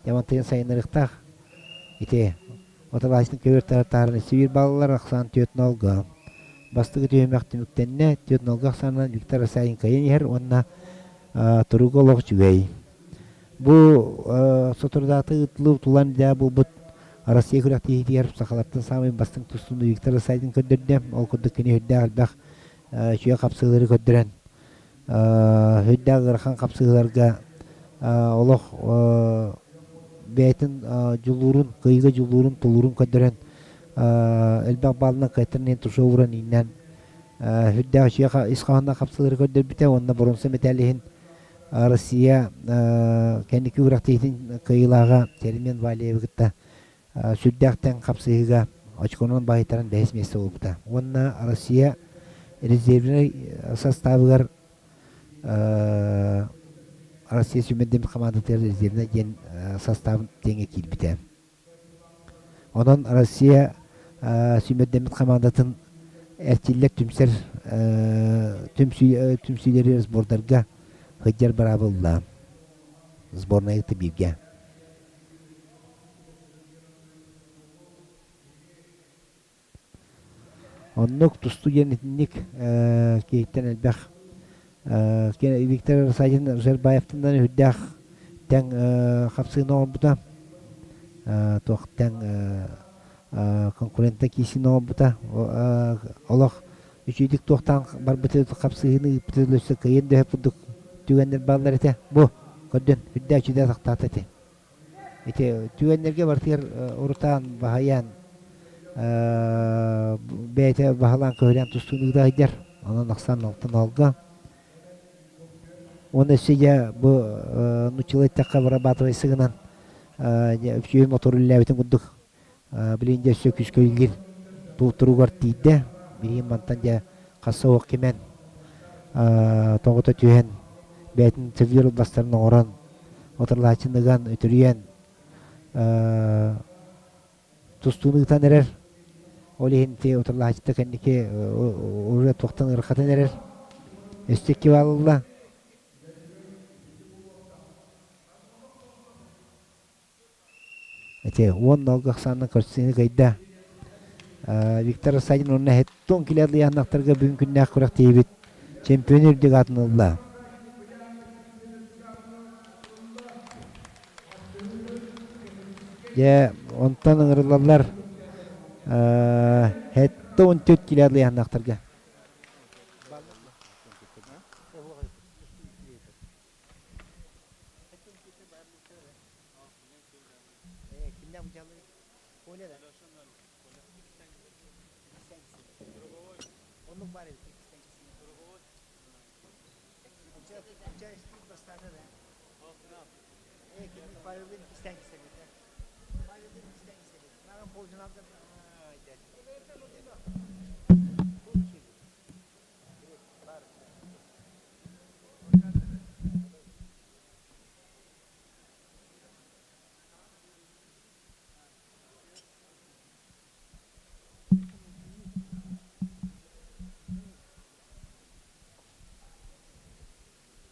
Дьамантыйан сайыннарыахтаах. Ити оталааччытын көбүөр таһааран өссө биир баллар ахсаан 4-0-га. Бастакы түһүмэх түмүктэннэ. 4-0-га ахсаанынан Виктор Асаин кыайан иһэр уонна туруга олох үчүгэй. Бу соторутааҕыта ыытыллыбыт улаан идэ буолбут Россия күрэхтэһиитигэр сахалартан саамай бастыҥ тустууну Виктор Асадин көрдөрдө. Ол курдук кини сүрдээх элбэх үчүгэй хапсыһыылары көрдөрөн, сүрдээх ыарахан хапсыһыыларга олох бэйэтин дьулуурун, кыайыыга дьулуурун, тулуурун көрдөрөн элбэх баалынан кыайтаран иһин туша ууран ииннээн сүрдээх үчүгэй ис хоһоонноох хапсыһыылары көрдөрбүтэ уонна боруонса мэтээл иһин Россия кэнники күрэхтэһиитин кыайыылааҕа Термен Валиевы кытта сүрдээх тэҥ хапсыһыыга очконан баһыйтаран бэһис миэстэ буолбута. Уонна Россия резервнэй составыгар Россия сүүмэрдэммит хамаандатыгар резервнэй диэн составын тэҥэ киирбитэ. Онон Россия сүүмэрдэммит хамаандатын эрчиллэр түмсэр түмсүүлэри сбордарга сылдьар быраабы ылла. Сборнайы кытта бииргэ. Оннук тустуу диэн итинник киһиттэн элбэх Виктор Рассадин Жербаевтан үрдээх тэҥ хапсыыны оҥорбута. Туох тэҥ конкурентна киисин оҥорбута. Олох үчүгүйдүк туохтаан барбыты хапсыһыыны ыыппыты өссө кыайан дөһө курдук түгэннэр бааллар этэ. Бу көрдөн үрдээх үчүгэй атахтаата этэ. Ити түгэннэргэ барытыгар урутаан баһыйан бэйэтэ баһылаан көһүлээн тустууну ыыта сылдьар. Онон ахсаан алтан оһолго. Уонна өссө дьэ бу нууччалыы эттэххэ вырабатывай сыгынан үчүгэй мотор үлэлээбитин курдук билигин дьэ өссө күүскэ үлэлиир туругар тиийдэ. Билигин мантан дьэ хасса уох кимэн тоҕута түһэн бэйэтин сөбүлүүр бастарын оҥорон отарлааччыны ыган үтүрүйэн тустууну ыытан эрэр. Ол иһин ити отарлааччыта кэнники уже туохтан ыарахатын эрэр. Өссө икки баал ылла. Ити 10 ахсаанынан көрсүһүүнү кыайда. Виктор Рассадин уонна Хеттон килиадыйааннахтарга бүгүн күннээх күрэхтэһиибит чемпион үрдүк аатын ылла. Дьэ, онтон ыҥырыллаллар Хеттон 14 килиадыйааннахтарга.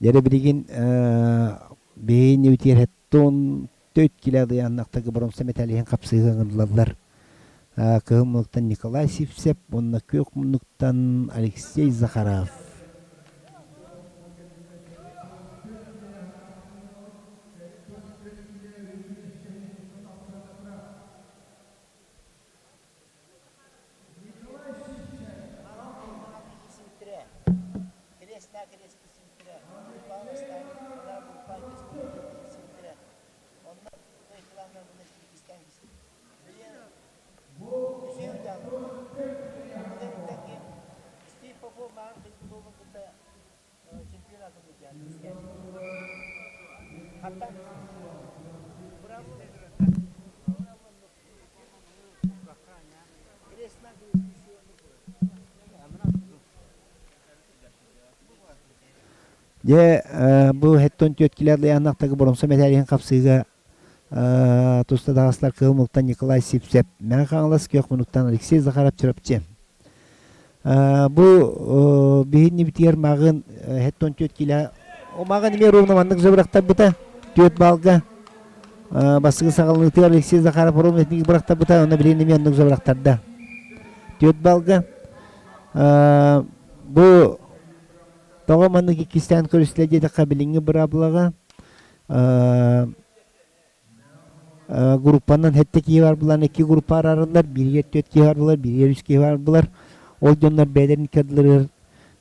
Дьэрэ билигин биһиги үтиэрһэттон төт килэдыйааннахтарга боромса металлиһин хапсыһы ыҥырыллаллар. Кыһыл муннуктан Николай Сивцев уонна күөх муннуктан Алексей Захаров. Дьэ, бу хэттон түөрт килиадыйааннахтарга боромсо мэтээлиһин хапсыыга туста таҕыстар Кыһыл Муктан Николай Сивцев, Мэҥэ Хаҥалас Күөх Мунуктан Алексей Захаров Чурапчы. Бу биһиннибитигэр мааҕын хэттон түөрт килэ маҕын эмиэ ровно маннык забырахтарбыта түөрт балга бастакы саҕаланыытыгар Алексей Захаров ровно итинник бырахтарбыта онно билигин эмиэ оннук забырахтарда түөрт балга бу тоҕо маннык иккистээн көрүстүлэр диэтэххэ билиҥҥи быраабылаҕа группанан сэттэ киһи бар булан икки группа араараллар бииригэр түөрт киһи бар булар бииригэр үс киһи бар булар ол дьоннор бэйэлэрин икки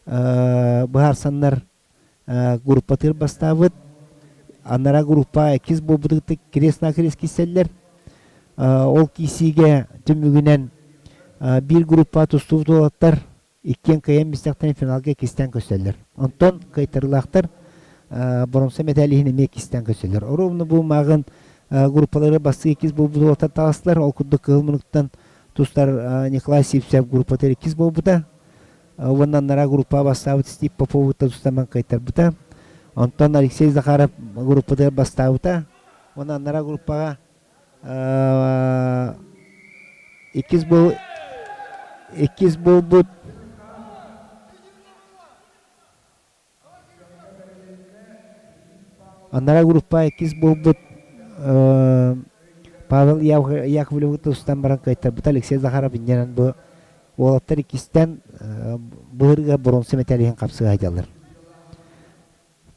быһаарсаннар группатыгар бастаабыт анараа группа иккис буолбутугар крест-накрест киирсэллэр ол киирсиигэ түмүгүнэн биир группа тустубут уолаттар иккиэн кыайан бистэхтэрин финалга иккистээн көрсөллөр. Онтон кыайтарыылаахтар боромсо мэтээл иһин эмиэ иккистээн көрсөллөр. Оруобуна бу мааҕын группалары бастыы иккис буолбут уолаттар таҕыстылар. Ол курдук кыһыл мунуктан тустар Николай Сивцев группатыгар иккис буолбута. Уонна анараа группаҕа бастаабыт Стив Поповуттан тустан кыайтарбыта. Онтон Алексей Захаров группатыгар бастаабыта. Уонна анараа группаҕа Иккис буол иккис буолбут Анараа группа иккис буолбут Павел Яковлевы тустан баран кыайтарбыта Алексей Захаров инньэнэн бу уолаттар иккистэн быһырга боруонса мэтээлиһин хапсыга сылдьаллар.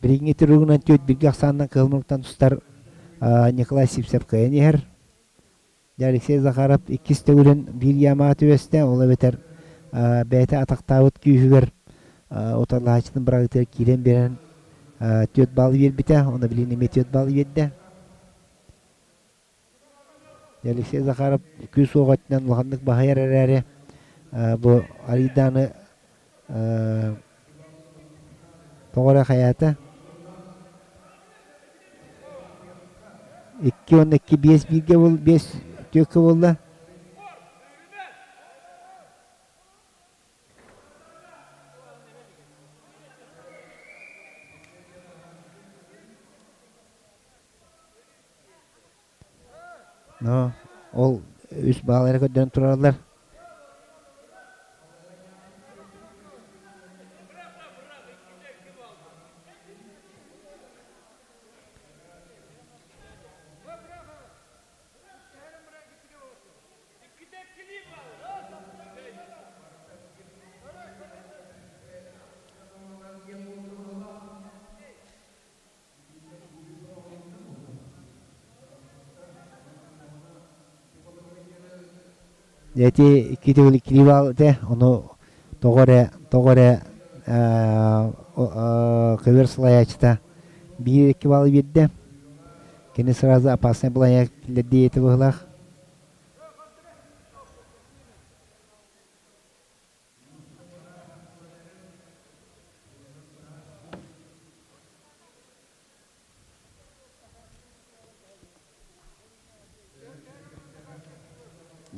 Билиҥҥи туругунан түөрт бииргэ ахсаанынан кыһыл муннуктан тустар Николай Сивцев кыайан иһэр. Дьэ, Алексей Захаров иккис төгүлүн биир ямаҕа түбэстэ, ол эбэтэр бэйэтэ атахтаабыт күүһүгэр утарылаһааччытын быраҕыытыгар киирэн биэрэн түөрт баалы биэрбитэ, уонна билигин эмиэ түөрт баалы биэрдэ. Алексей Захаров күүс уох өттүнэн улаханнык баһыйар эрээри, бу Арийдааны тоҕо эрэ хайаата 2 12 5 бииргэ буол 5 түөккэ буолла. Но ол үс баал эрэ көрдөрөн тураллар. Эти икки кривал этэ, ону тоҕо эрэ тоҕо эрэ көбүөр салайааччыта биир икки баалы биэрдэ. Кини сразу опасный былайа киллэрдии этэ быһыылаах.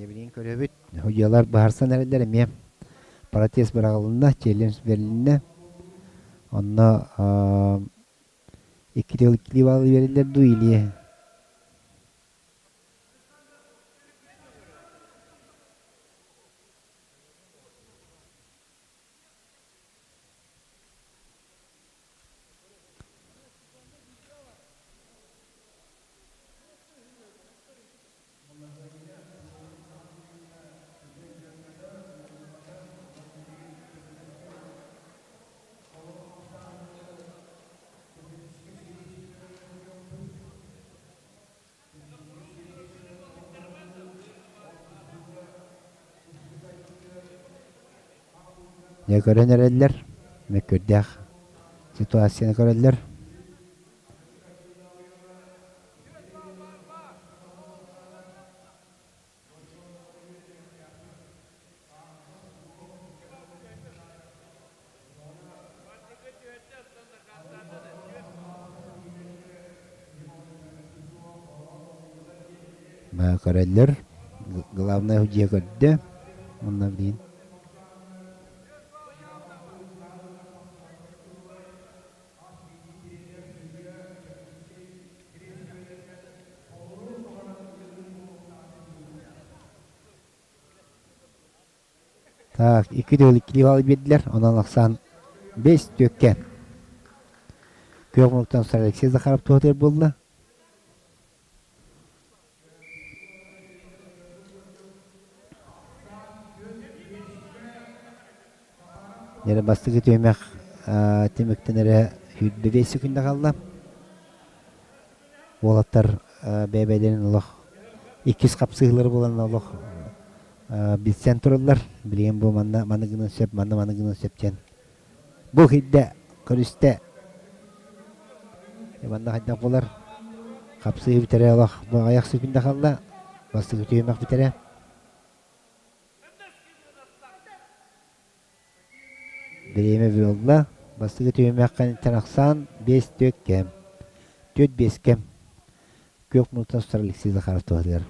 Дьэ билигин көрөбүт, судьуйалар быһаарсан эрэллэр эмиэ протест быраҕылынна, челлендж бэрилиннэ. Онно икки иккилии балл биэрэллэр дуу или Дьэ көрөн эрэллэр, мөккүөрдээх ситуацияны көрөллөр. Көрөллөр. Главное дьиэ көрдө. Онно билигин Так, икки төгүл иккилии баалы биэрдилэр. Онон ахсаан 5 түөккэ. Күөх мунуктан Алексей Захаров туһатыгар буолла. Дьэ бастакы түһүмэх түмүктэнэрэ 25 секунда хаалла. Уолаттар бэйэ-бэйэлэрин олох иккис хапсыһыылары буолан олох билсэн тураллар. Билигин бу манна маны гынан сөп, манна маны гынан сөп диэн. Бу хидде көрүстэ. Манна хайдах буолар? Хапсыһыы бүтэрэ олох бу аҕыйах секунда хаалла. Бастакы түһүмэх бүтэрэ. Бириэмэ буолла. Бастакы түһүмэххэ ахсаан 5-4 кэм. 4-5 кэм. Күөх муннуктан устар Алексей Захаров туһатыгар.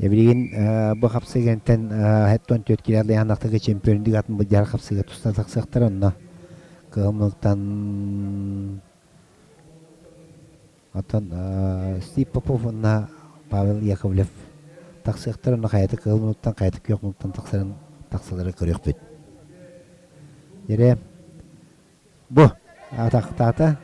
Билигин бу хапсыгантан 74 килэ лыйаанахтыгы чемпиондук атын былдьаһар хапсыга туста тахсыахтар онно кыһыммыттан Оттон Стив Попов уонна Павел Яковлев тахсыахтар уонна хайата кыһыл муннуктан, хайата күөх муннуктан тахсарын тахсалары көрүөхпүт. Дьэрэ бу атахтаата.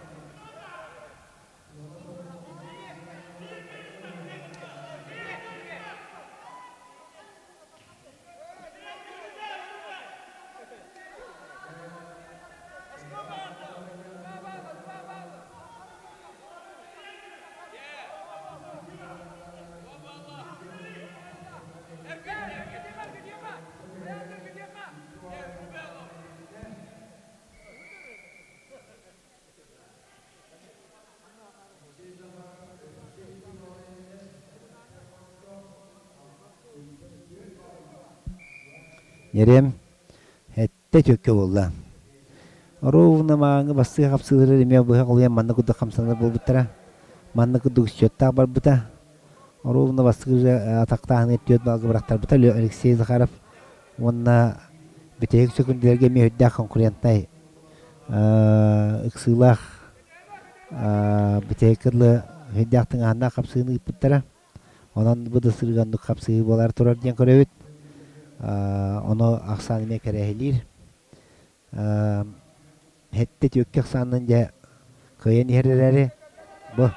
Ньирэм эттэ түөккэ буолла. Ровно мааҥы бастыы хапсыылары эмиэ быһа холуйан манна курдук хамсанар буолбуттара. Манна курдук счеттаах барбыта. Ровно бастакы атахтааһыны түөрт балга бырахтарбыта Алексей Захаров уонна бүтэһик сөкүндэлэргэ эмиэ үрдээх конкурентнай ыксыылаах бүтэһик кырлы үрдээх тыҥааһыннаах хапсыыны ыыппыттара. Онон бу да сырыыга оннук хапсыһыы буолар турар диэн көрөбүт. Ону ахсаан эмиэ кэрэһилиир. Хэттэ түөккэ ахсаанынан дьэ кыайан иһэр эрээри бу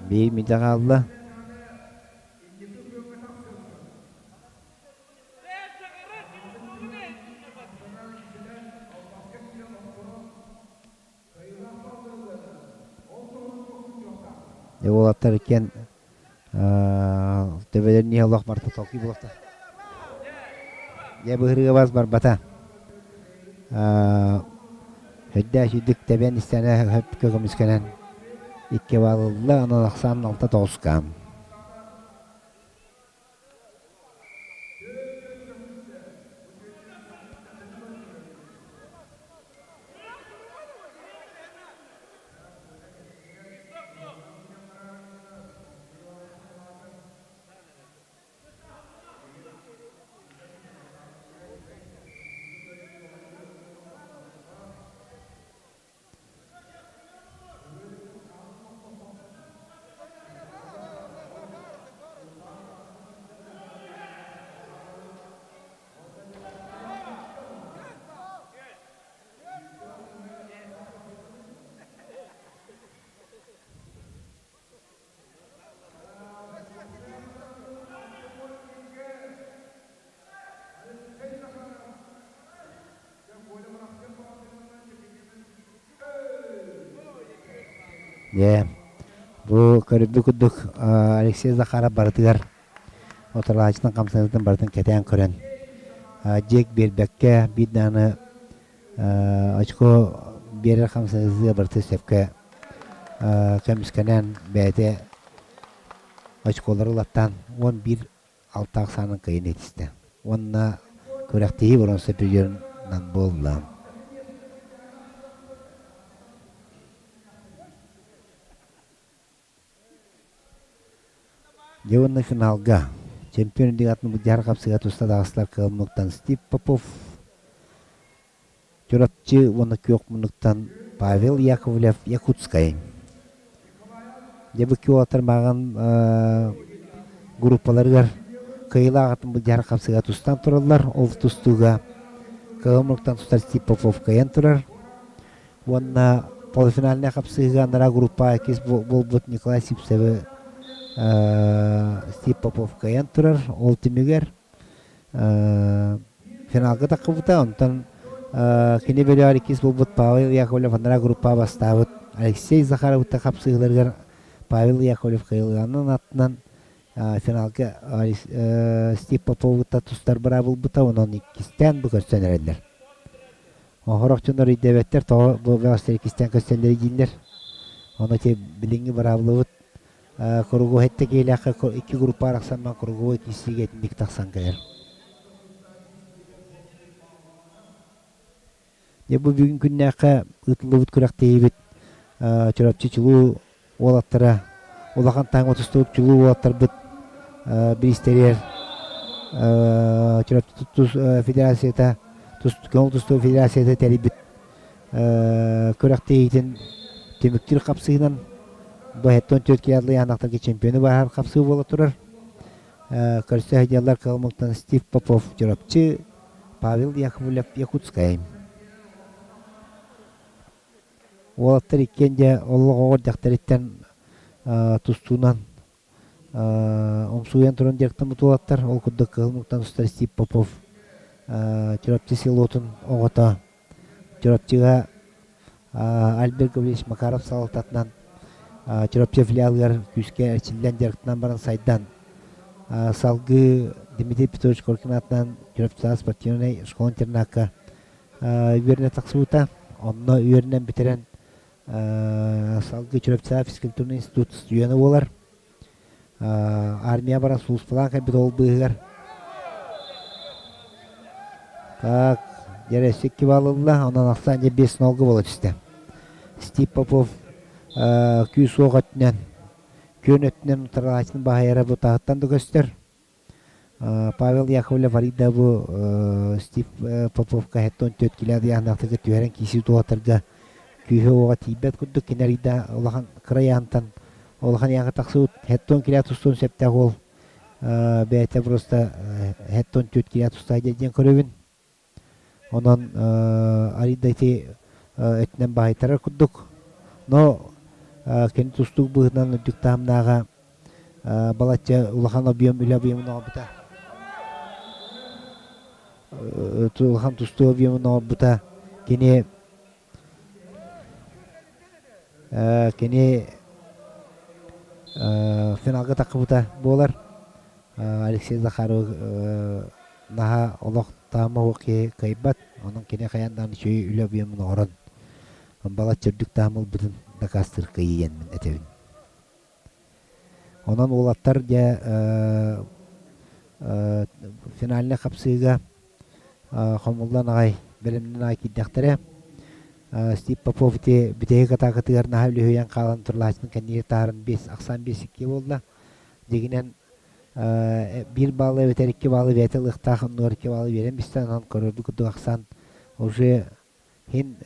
Биир мида хаалла. Дьэ уолаттар иккиэн төбөлөрүн иһэ олох барыта толкуй буолта. Дьэ быһырыга бас барбата. Өйдөөх үрдүк тэбэн истэнэ хөпкө көмүскэнэн икки баалылла, онон ахсаан алта тоҕуска. Дьэ, бу көрүллүү курдук Алексей Захаров барытыгар отурааччытын хамсаныытын барытын кэтээн көрөн, дьиэк биэрбэккэ биир даҕаны очко биэрэр хамсаныытыгар барыта сөпкө көмүскэнэн бэйэтэ очколары ылаттаан 11 алта ахсаанын кыайан этистэ уонна күрэхтэһии боруонса призерынан буолла. Дьэ уонна финалга чемпион үрдүк атын былдьаһар хапсыга туста таҕыстылар Кыал Стив Попов, Чурапчы уонна Күөх муннуктан Павел Яковлев Якутскай. Дьэ бу уолаттар мааҕын группаларыгар кыайыылаах атын былдьаһар хапсыга тустан тураллар. Ол тустууга Кыһыл муннуктан тустар Стив Попов кыайан турар. Уонна полуфинальнай хапсыһыыга анараа группа иккис буолбут Николай Сивцевы Стив Попов кыайан турар. Ол түмүгэр финалга таххыбыта. Онтон кини бөлөөр иккис буолбут Павел Яковлев анараа группа бастаабыт Алексей Захаровытта хапсыһыыларыгар Павел Яковлев кыайылыганын аттынан финалга Стив Поповытта тустар быраабылбыта. Онон иккистээн бу көрсөн эрэллэр. Оһорох дьоннор өйдөөбөттөр, тоҕо бу бөҕөстөр иккистээн көрсөллөрүй дииллэр. Ону ити билиҥҥи быраабылабыт кругу хэттэ киһилээххэ икки группа арахсан круговой киирсиигэ итинник тахсан кэлэр. Дьэ бу бүгүн күннээххэ ыытыллыбыт күрэхтэһиибит Чурапчы чулуу уолаттара улахан таһымҥа тустубут чулуу уолаттарбыт бириистэригэр Чурапчы тус федерацията көҥүл тустуу федерацията тэрийбит күрэхтэһиитин түмүктүүр хапсыһыынан бу 74 километр ыйаанахтарга чемпиону бааһар хапсыы буола турар. Көрсө сылдьаллар Калмыктан Стив Попов Чурапчы, Павел Яковлев Якутскай. Уолаттар иккиэн дьэ олох оҕо эрдэхтэриттэн тустуунан умсугуйан туран дьарыктаммыт уолаттар. Ол курдук Кыһыл Муҥтан устар Стив Попов Чурапчы селотун оҕото Чурапчыга Альберт Гаврильевич Макаров салалтатынан Чурапчы филиалыгар күүскэ эрчиллэн дьарыктанан баран сайдан салгыы Дмитрий Петрович Коркин аатынан Чурапчытааҕы спортивнай школа-интернакка үөрэнэ тахсыбыта. Онно үөрэнэн бүтэрэн салгыы Чурапчытааҕы физкультурный институт студена буолар. Армия баран сулууспалаан кэлбит ол быыһыгар. Так, дьэ икки балл ылла, онон ахсаан дьэ 5 нолга буола түстэ. Стив Попов күүс-уох өттүнэн, күөн өттүнэн утарылааччыны баһыйара бу таһыттан да көстөр. Павел Яковлев арыйда бу Стив Поповка 74 килэ ыйааһыннаахтарга түһэрэн киирсии уолаттарга күүһэ-уоҕа тиийбэт курдук кини арыйда улахан кыра ыйааһынтан улахан ыйааһыҥҥа тахсыбыт 70 килэ тустуон сөптөөх уол бэйэтэ просто 74 килэ тустаах диэн көрөбүн. Онон арыйда ити өттүнэн баһыйтарар курдук. Но Кини тустуук быһыытынан үрдүк таһымнааҕа балачча улахан объем үлэ объемун оҥорбута. Улахан тустуу объемун оҥорбута. Кини кини финалга таххыбыта буолар. Алексей Захаров наһаа олох таама суох киһи кыайбат. Онон кини хайаан даҕаны үчүгэй үлэ объемун оҥорон балачча үрдүк таһым ылбытын дакаастыыр кыайыы диэн мин этэбин. Онон уолаттар дьэ финальнай хапсыыга хомуллан аҕай бэлэмнэн аҕай киирдэхтэрэ. Стив Попов ити бүтэһик атаакатыгар наһаа үлүһүйэн хаалан турлааччытын кэннигэр таһааран биэс ахсаан биэс икки буолла. Дьиҥинэн биир баалы эбэтэр икки баалы бэйэтэ ылыахтаах оннугар икки баалы биэрэн бистэ онон көрөрбүт курдук ахсаан уже Һин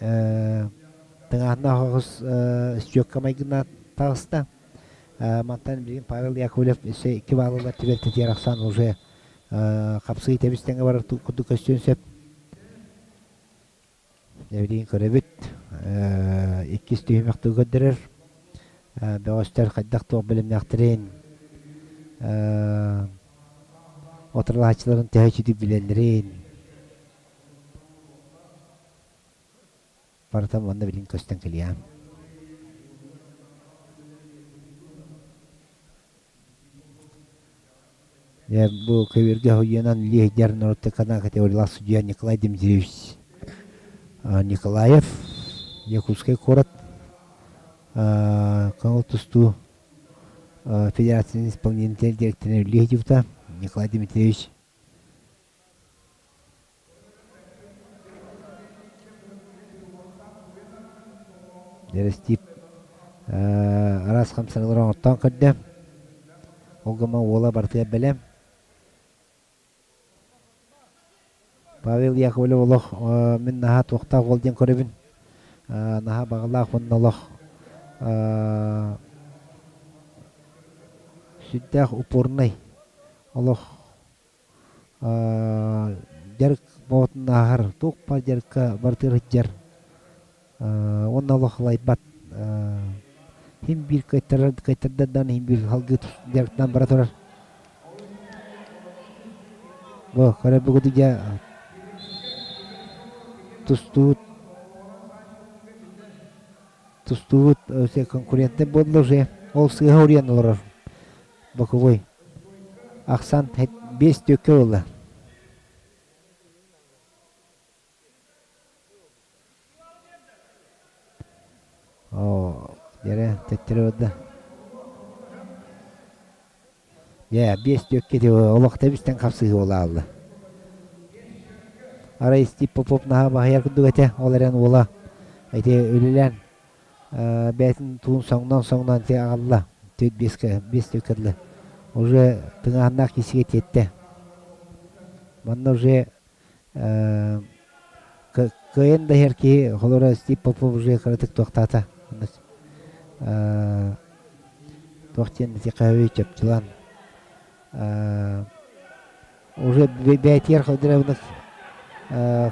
тыҥааһыннаах оҕус счетка майгыннаан таҕыста. Мантан билигин Павел Яковлев өссө икки баалылар түбэлтэтигэр ахсаан уже хапсыы тэбис тэҥҥэ барар курдук көстүөн сөп. Билигин көрөбүт. Иккис түһүмэх тугу көрдөрөр. Бөҕөстөр хайдах туох бэлэмнээхтэрин отуралааччыларын төһө үчүгэй билэллэрин Барыта манна билин көстөн кэлиэм. Дьэ, бу көбүөргэ судьуйанан лиэһдэр норуоттан категориялаах судьуйа Николай Дмитриевич Николаев, Якутскай куорат, Көҥүл тустуу федерациятын исполнительнай директорынан үлэлии сылдьыбыта Николай Дмитриевич Дьэрэстиип араас хамсаныылары оҥортоон көрдө. Ол гынан уола барытыгар бэлэм. Павел Яковлев олох мин наһаа туохтаах уол диэн көрөбүн. Наһаа баҕалаах уонна олох сүрдээх упорнай олох Дьарык боҕотун ааһар, туох баар дьарыкка барытыгар сылдьар уонна олох ылайбат. Син биир кыайтарар, кыайтардар даҕаны син биир салгыы дьарыктаан бара турар. Бу көрөрбүт дьэ тустуут тустуут конкурентный буолла уже ол сыыһа уруйан олорор боковой Ахсан биэс түөккэ буолла. Оо, дьэрэ, төттөрү барда. Дьэ, биэс түөккэ ити олох тэбистэн хапсыһыы буола хаалла. Арай Стив Попов наһаа баһыйар курдук этэ, ол эрэн уола ити үлэлээн бэйэтин туун соҥноон-соҥноон ити аҕалла түөрт биэскэ биэс түөккэ дылы уже тыҥааһыннаах киисигэ тиэттэ манна уже кыайан да иһэр киһи холобура Стив Попов уже кыратык туохтаата туох диэн ити хаһыы чопчулаан уже бэйэтигэр холдура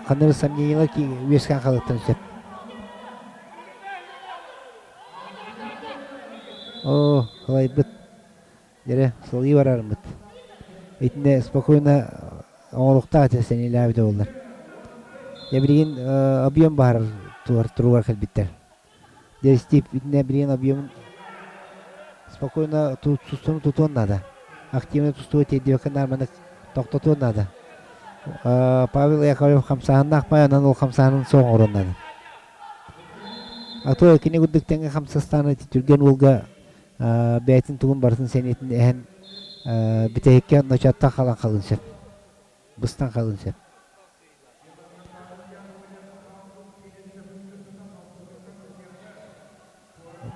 ханнык сомнениелар үөскээн хаалыахтарын сөп Оо, халайбыт. Дьэрэ, сылыы барармыт. Итиннэ спокойно оҥоруохтаах этэ сэниэлээбитэ буоллар. Дьэ билигин объем баһарар туругар кэлбиттэр. Дьэ Стив итиннэ билигин объемун спокойно тустууну тутуон наада. Активно тустууга тиэрдибэккэ наар тохтотуон наада. Павел Яковлев хамсааһыннаах баай, онон ол хамсааһынын суох оҥоруон наада. А то кини курдук тэҥҥэ хамсастаан ити түргэн уолга бэйэтин тугун барытын сэниэтин эһэн бүтэһиккэ ночооттон халан халын сөп. Быстан халын сөп.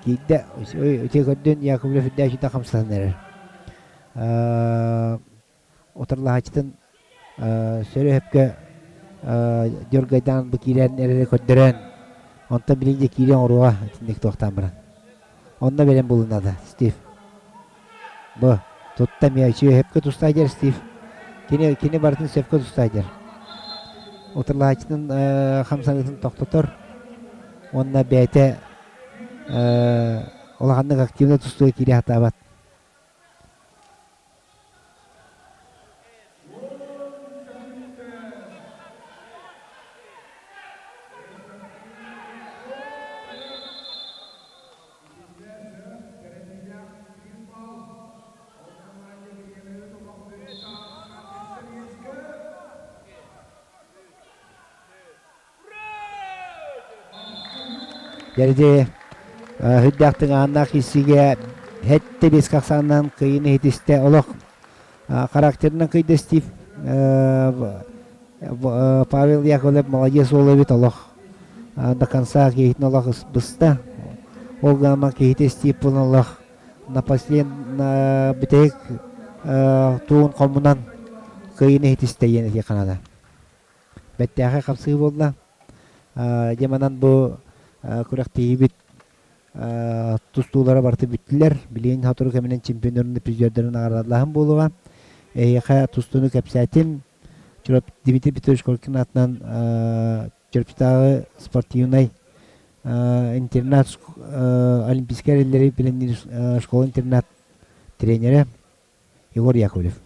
Киирдэ, үтүө көрдүн Яковлев үрдээччитэ хамсатан эрэр. Утарылаһааччытын сөрү-өһөпкө дьоргойдаан бу киирэн эрэрэ көрдөрөн, онтон билигин дьэ киирэн оҥоруоҕа итинник туохтаан баран. Онно бэлэм булунада Стив. Бу тутта эмиэ үчүгэй сөпкө тустаай диэр Стив. Кини кини барытын сөпкө тустаай диэр. Утарылаһааччытын хамсаныытын тохтотор уонна бэйэтэ. Улаханнык активно тустууга киирэ сатаабат. Дьэрдьи сүрдээх тыҥааһыннаах киирсиигэ сэттэ биэс ахсаанынан кыайыыны иһитистэ. Олох характерынан кыйда Стив Павел Яковлев молодец уол эбит олох до конца киһитин олох быста. Ол гынан киһитэ Стив буолан олох на послед бүтэһик туун хомунан кыайыыны иһитистэ диэн этиэххэ наада. Бэртээхэй хапсыы буолла. Дьэ манан бу күрэхтэһиибит тустуулара барыта бүттүлэр. Билигин сотору кэминэн чемпионнарын, призердэрин наҕараадалааһын буолуоҕа. Эһиэхэ тустууну кэпсээтим. Дмитрий Петрович Коркин аатынан Чурапчытааҕы спортивнай интернат олимпийскай эрэллэри бэлэмниир школа-интернат тренерэ Егор Яковлев.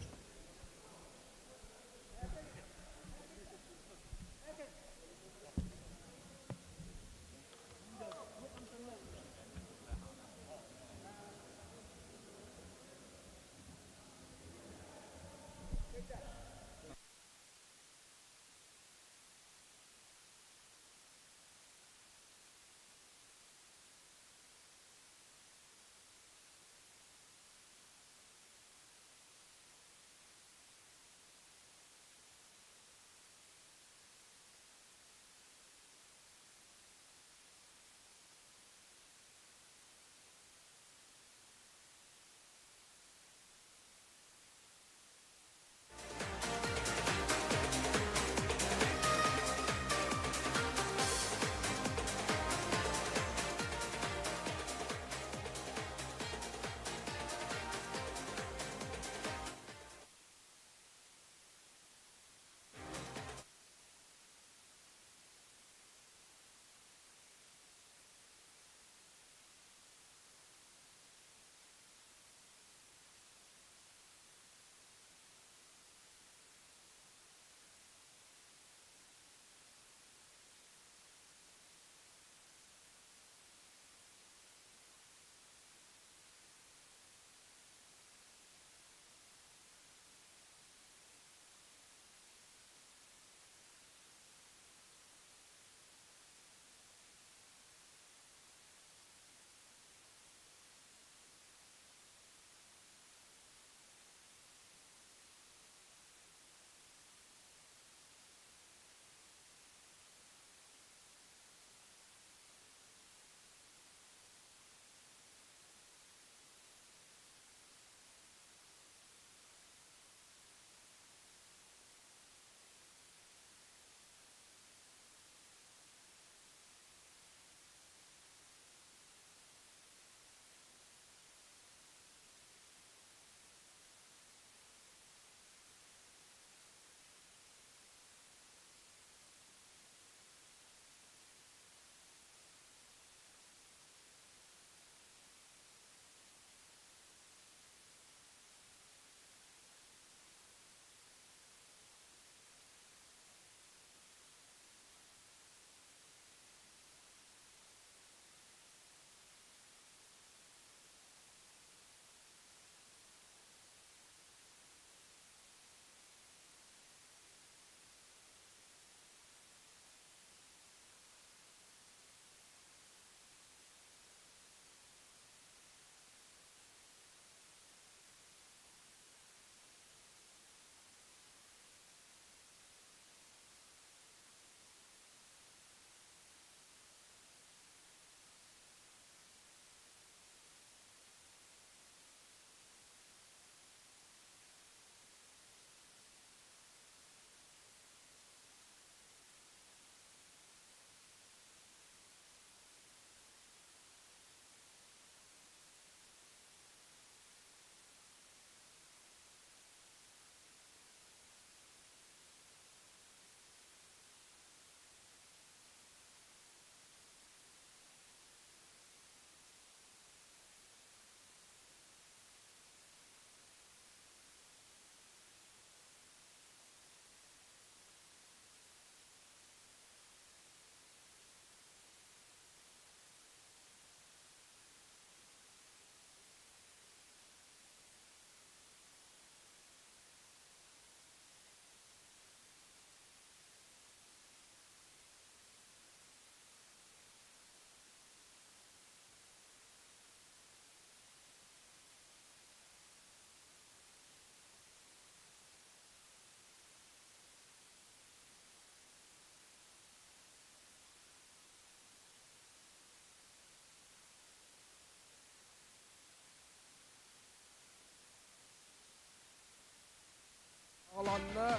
Манна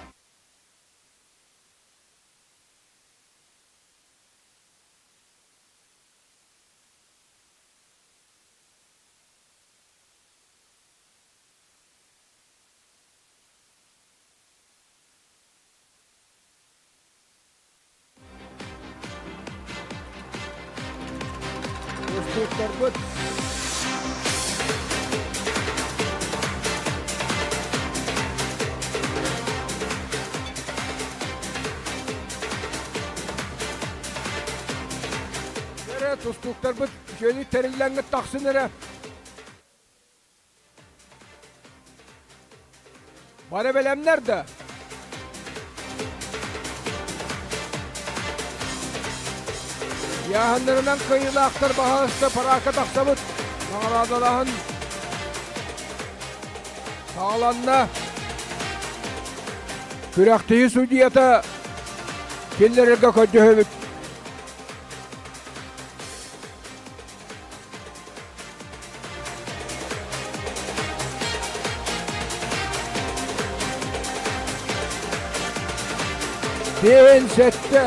Устууктарбыт Эрэ тустууктарбыт үчүгэйдик тэриллэҥҥит тахсын эрэ. Бары бэлэмнэр да? Яһаннарынан кыайыылаахтар баһаалыста параакка тахсабыт. Наҕараадалаһын саҕаланна. Күрэхтэһии судьуйата киллэрэргэ көрдөһөбүт. Биэһин сэттэ,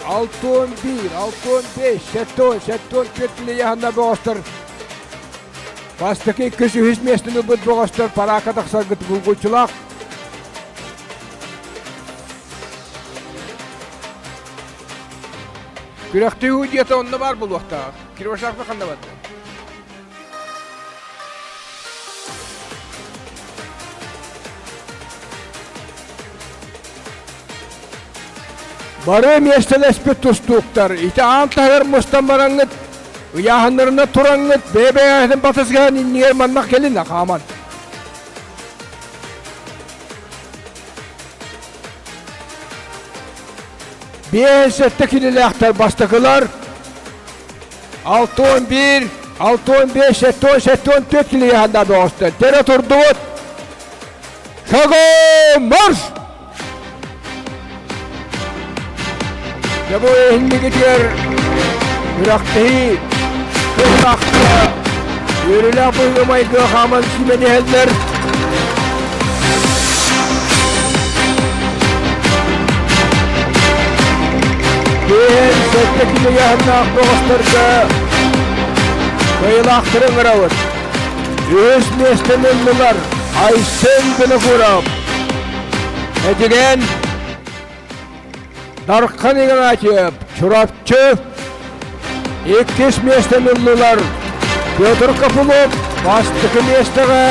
61, 65, 70, 74 килийэһэннэ бөҕөстөр бастакы иккис үһүс миэстэни ылбыт бөҕөстөр параакка тахсаргыт булгуччулаах. Күрэхтэһии диэтэ онно баар буолуохтаах. Кривошапка ханна барда? Бары миэстэлэспит тустууктар ити аан таһыгар мустан бараҥҥыт, ыйааһыннарына тураҥҥыт, бэйэ-бэйэҕитин батысыһан иннигэр манна кэлин хааман. 57 килилээхтэр бастакылар 61, 65, 70, 74 килиһанда доҕостор. Тере турдубут. Шагом марш! Дьэ бу иһиннигитигэр күрэхтэһии кыһылаахтара үөрүүлээх быһыы-майгы хааман симэн иһэллэр. Биэһин сэттэ килийэһиннээх бөҕөстөргө кыайыылаахтары ыҥырабыт. Үһүс миэстэни ыллылар Айсен Винокуров, Эдьигээн Дархан Игнатьев, Чурапчы. Иккис миэстэни ыллылар Петр Копылов, бастакы миэстэҕэ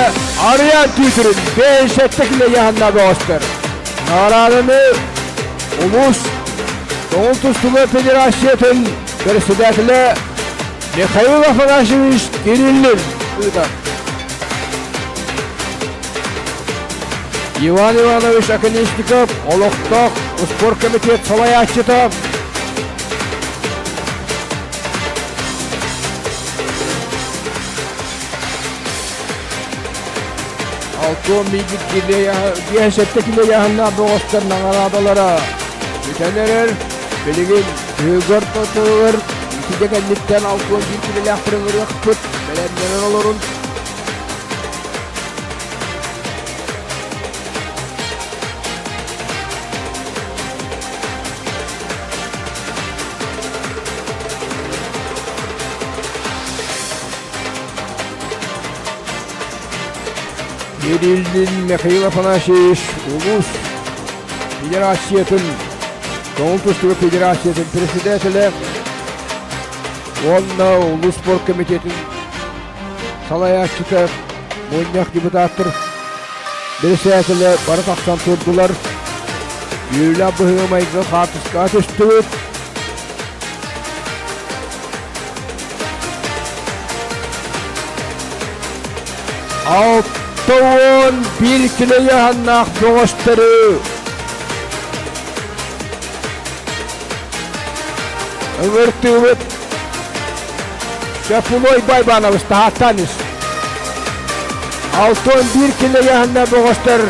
Ариан Тютрин, 57 килийэһиннээх бөҕөстөр. Наҕарааданы улуус Тоҕул тустууга федерациятын председателэ Михаил Афанасьевич Кириллин ыытар. Иван Иванович Оконешников олохтоох спорт комитет салайааччыта Алтон миигит 57 килояһыннаах бөҕөстөр наҕараадалара бүтэн эрэр. Билигин күһүгэр тотугар итигэ кэнниттэн 61 килэлээхтэрин ырыахпыт бэлэмнэнэн олорун. Кириллин Михаил Афанасьевич улуус федерациятын Тоҕул тустууга федерациятын председателэ уонна улуус спорт комитетин салайааччыта мунньах депутаттар председателэ бары тахсан турдулар. Үөрүүлээх быһыы-майгы хаартыскаҕа түстүбүт. 61 килояһаннаах бөҕөстөрү ыҥыртыыбыт Шафулой Байбанович таһааттаан ис. 61 килояһаннаах бөҕөстөр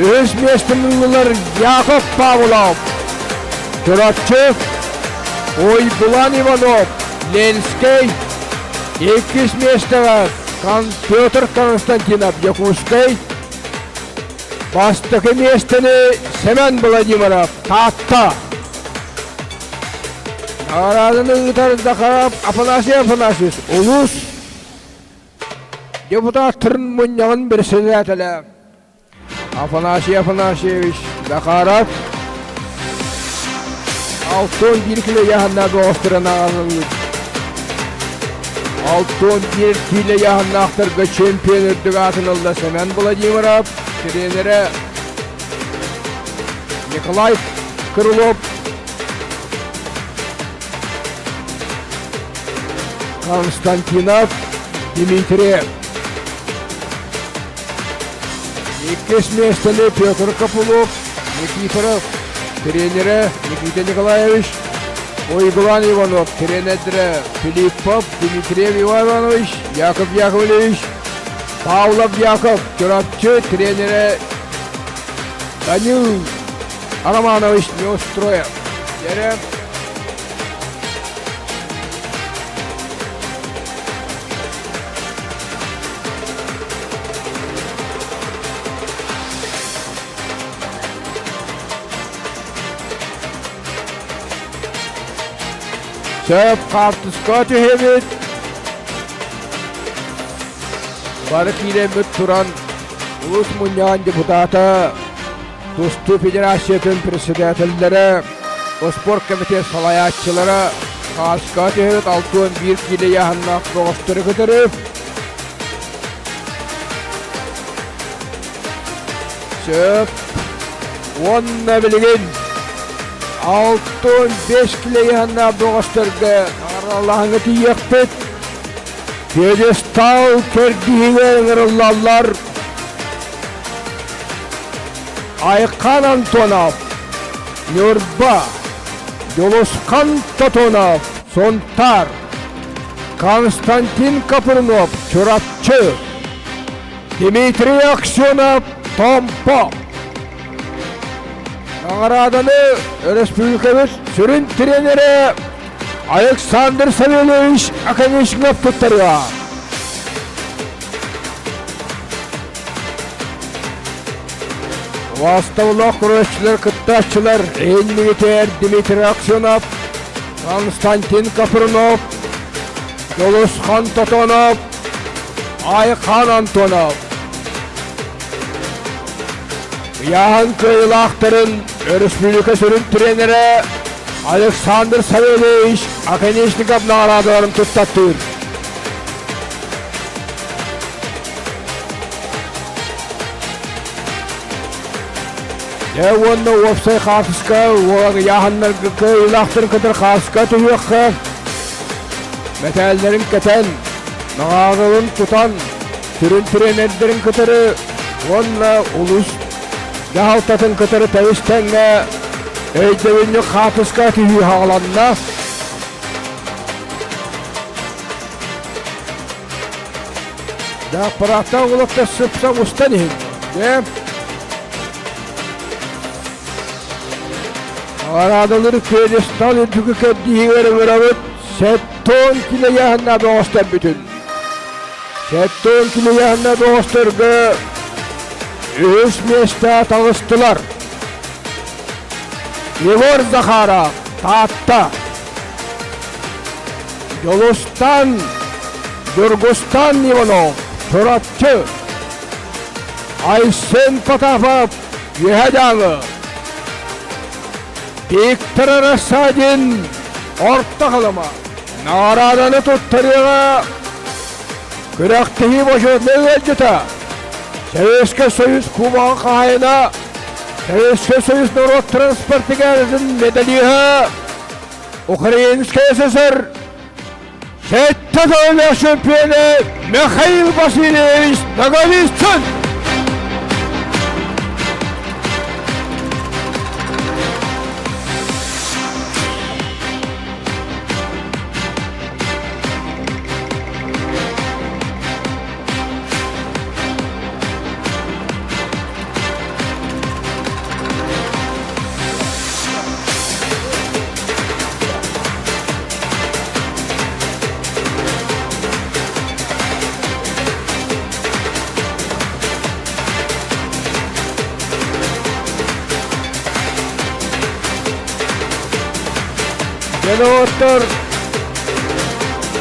үһүс миэстэни ыллылар Яков Павлов, Чурапчы, Уйбулан Иванов, Ленскэй, иккис миэстэҕэ Петр Константинов, Якутскай. Бастакы миэстэни Семен Владимиров, Таатта. Наҕарааданы ыытар Захаров Афанасий Афанасьевич, улуус депутаттарын мунньаҕын председателэ Афанасий Афанасьевич Захаров 61 кило яһаннаах оҕустаран аҕалыллыбыт. 61 киилэ яһаннаахтарга чемпион үрдүк аатын ылла Семен Владимиров, тренерэ Николай Крылов, Константинов Дмитрий. Иккис миэстэни Петр Копылов, Никифоров, тренерэ Никита Николаевич, Уйгулан Иванов, тренердэрэ Филиппов Дмитриев Иванович, Яков Яковлевич, Павлов Яков, Чурапчы тренерэ Данил Романович Неустроев. Дьэрэ Сөп хаартыска түһэбит. Бары киирэммит туран улус мунньаҕын депутата, тустуу федерациятын председателлэрэ, спорт комитет салайааччылара хааска түһэбит 61 киилэ ыйааһыннаах бөҕөстөрү кытары Сөп. Уонна билигин 65 килэ ыйааһыннаах бөҕөстөргө наҕараалаһыҥҥа тиийиэхпит. Пьедестал кэрдииһигэр ыҥырыллаллар. Айхан Антонов, Ньурба, Дьулусхан Тотонов, Сунтаар, Константин Копырнов, Чурапчы, Дмитрий Аксенов, Томпо. Наҕарааданы өрөспүүбүлүкэбит сүрүн тренерэ Александр Савельевич Оконечников туттарыа. Убаастабыллаах көрөөччүлэр, кыттааччылар иннигитигэр Дмитрий Аксенов, Константин Капрунов, Дьулусхан Тотонов, Айхан Антонов. Ыйааһын кыайыылаахтарын өрөспүүбүлүкэ сүрүн тренерэ Александр Савельевич Оконечников наҕараадаларын туттаттыыр. Дьэ уонна уопсай хаартыска уолан ыйааһыннарга кыайыылаахтарын кытары хаартыска түһүөххэ. Мэтээллэрин кэтэн, наҕараадаларын тутан, сүрүн тренердэрин кытары уонна улуус дьаһалтатын кытары тэбис-тэҥҥэ өйдөбүнньүк хаартыска түһүү хааланна. Даппарааттаах уолаттар сыпса устан иһин. Дьэ. Наҕараадалары пьедестал үрдүкү кэрдииһигэр ыҥырабыт Сеттон килэйээһиннээх бөҕөстөр бүтүн. Сеттон килэйээһиннээх бөҕөстөргө үһүс миэстэ таҕыстылар. Егор Захаров, Таатта. Дьулустан, Дьургустан Иванов, Чурапчы. Айсен Потапов, Үөһэ Дьааҥы. Виктор Рассадин, Орто Халыма. Наҕарааданы туттарыаҕа күрэхтэһии бочуотунай ыалдьыта, Советскай Союз Кубогын хаһаайына, Советскай Союз норуот транспортигарын медалиһа, Украинскай СССР сэттэ төгүллээх чемпиона Михаил Васильевич Ноговицын! Дьэ,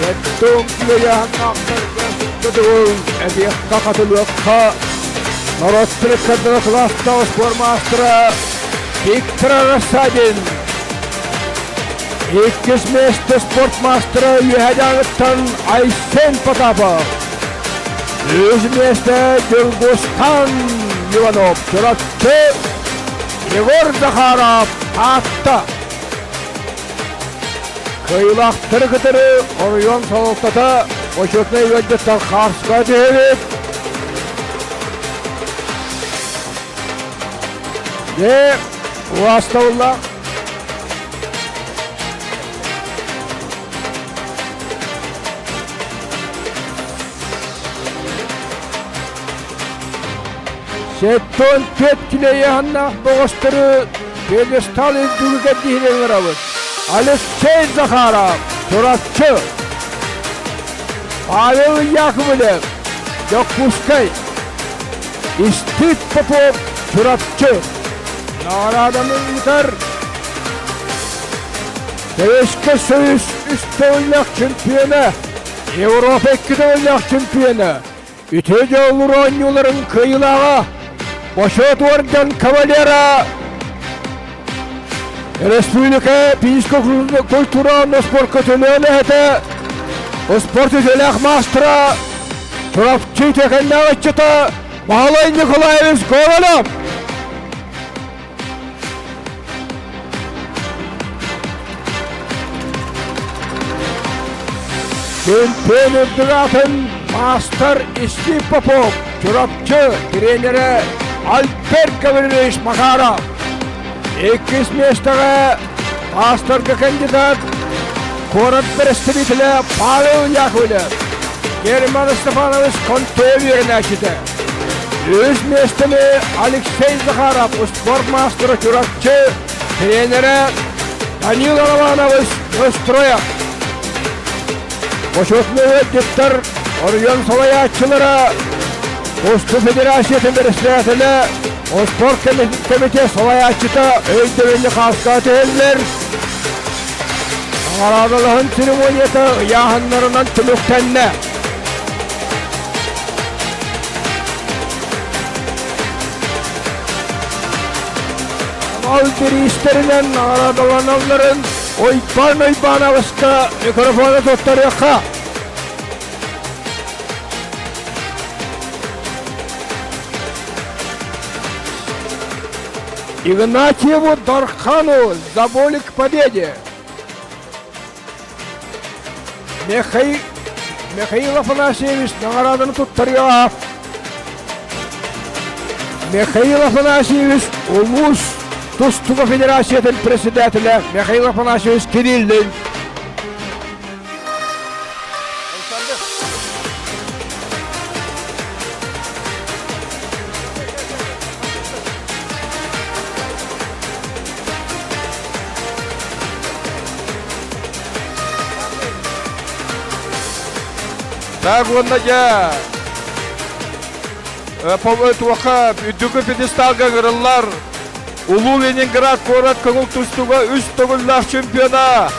Кэттуҥ килэйээһиннээхтэргэ сыттыгыл эбиэххэ хатылыахха норуот прикладного кылаастаах спорт маастара Виктор Рассадин. Иккис миэстэ спорт маастара Үөһээ Дьааҥыттан Айсен Потапов. Үс миэстэ Дьургустан Иванов, Чурапчы Егор Захаров, Таатта. Кыайыылаахтары кытары оройуон салалтата бочуотунай ыалдьыттар хаарска түһэбит. Дьэ, убаастабыллаах Сэттон түөрт килэйиэханнаах бөҕөстөрү пьедестал үрдүгүгэр диһинэн ыҥырабыт. Алексей Захаров, Чурапчы, Павел Яковлев, Дьокуускай, Истит Попов, Чурапчы. Наҕарааданы ыытар Советскай Союз үс төгүллээх чемпиона, Европа икки төгүллээх чемпиона, Үтүө дьоллуур оонньууларын кыайыылааҕа Бочуот уордьан кавалера Республика физическэй культура уонна спортка төлөөн эһэтэ спорт үтүөлээх маастара Чурапчы үтүөкэннээх ыччата Баһылай Николаевич Гоголев. Чемпион үрдүк аатын маастар Стив Попов, Чурапчы тренерэ Альберт Гаврилович Макаров. Иккис миэстэҕэ маастарга кандидат куорат представителэ Павел Яковлев, Герман Степанович Контоев үөрэнээччитэ. Үс миэстэни Алексей Захаров спорт маастара Чурапчы тренерэ Данила Романович Остроев. Бочуотунай ыалдьыттар оройуон салайааччылара Тустуу Федерациятын председателэ, спорт комитет салайааччыта өйдөбүнньүк хааска түһэллэр. Наҕараадалаһын церемонията ыйааһыннарынан түмүктэннэ. Анал бириистэринэн наҕараадаланалларын Уйбаан Уйбаанабыска микрофону туттарыахха. Игнатьеву Дархану за волю к победе. Михаил, Михаил Афанасьевич наҕарааданы туттарыаҕа. Михаил Афанасьевич улуус тустууга федерациятын председателэ Михаил Афанасьевич Кириллин. Так уонна дьэ туохха үрдүкү пьедесталга ыҥырыллар Улуу Ленинград куорат көҥүл тустууга үс төгүллээх чемпиона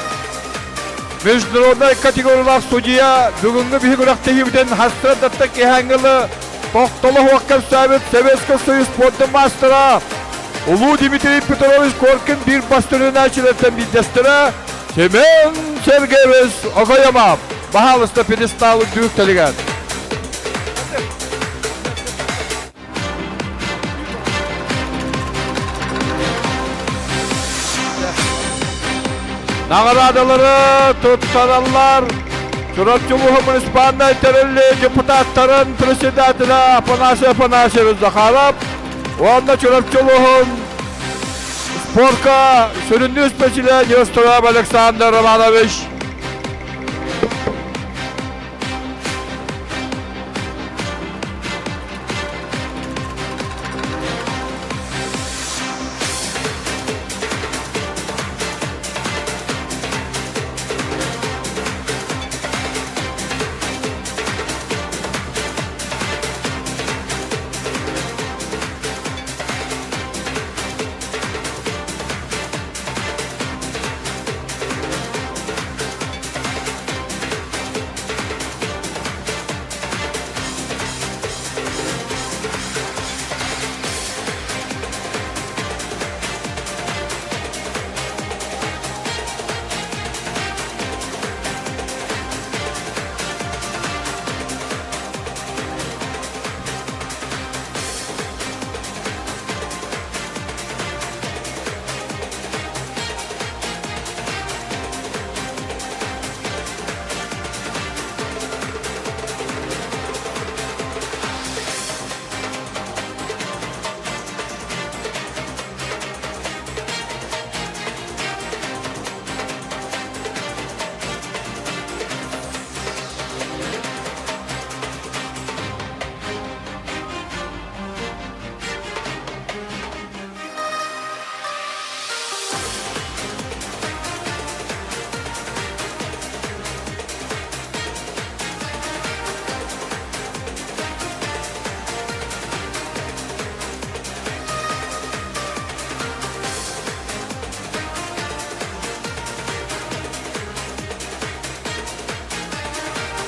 международнай категориялаах судья бүгүҥҥү биһи күрэхтэһиибитин хастыардаттан киэһээҥҥи тохтоло суох кэпсээбит Советский Союз спордун маастара Улуу Дмитрий Петрович Коркин биир бастыҥнааччылартан биирдэстэрэ Семен Сергеевич Окоемов. Баһаалыста пьедестал үрдүк тэлигэр. Наҕараадалары туттараллар Чурапчы улууһун муниципальнай тэриллии депутаттарын председателэ Афанасий Афанасьевич Захаров уонна Чурапчы улууһун спорка сүрүннүүр специалиһэ Неустроев Александр Романович.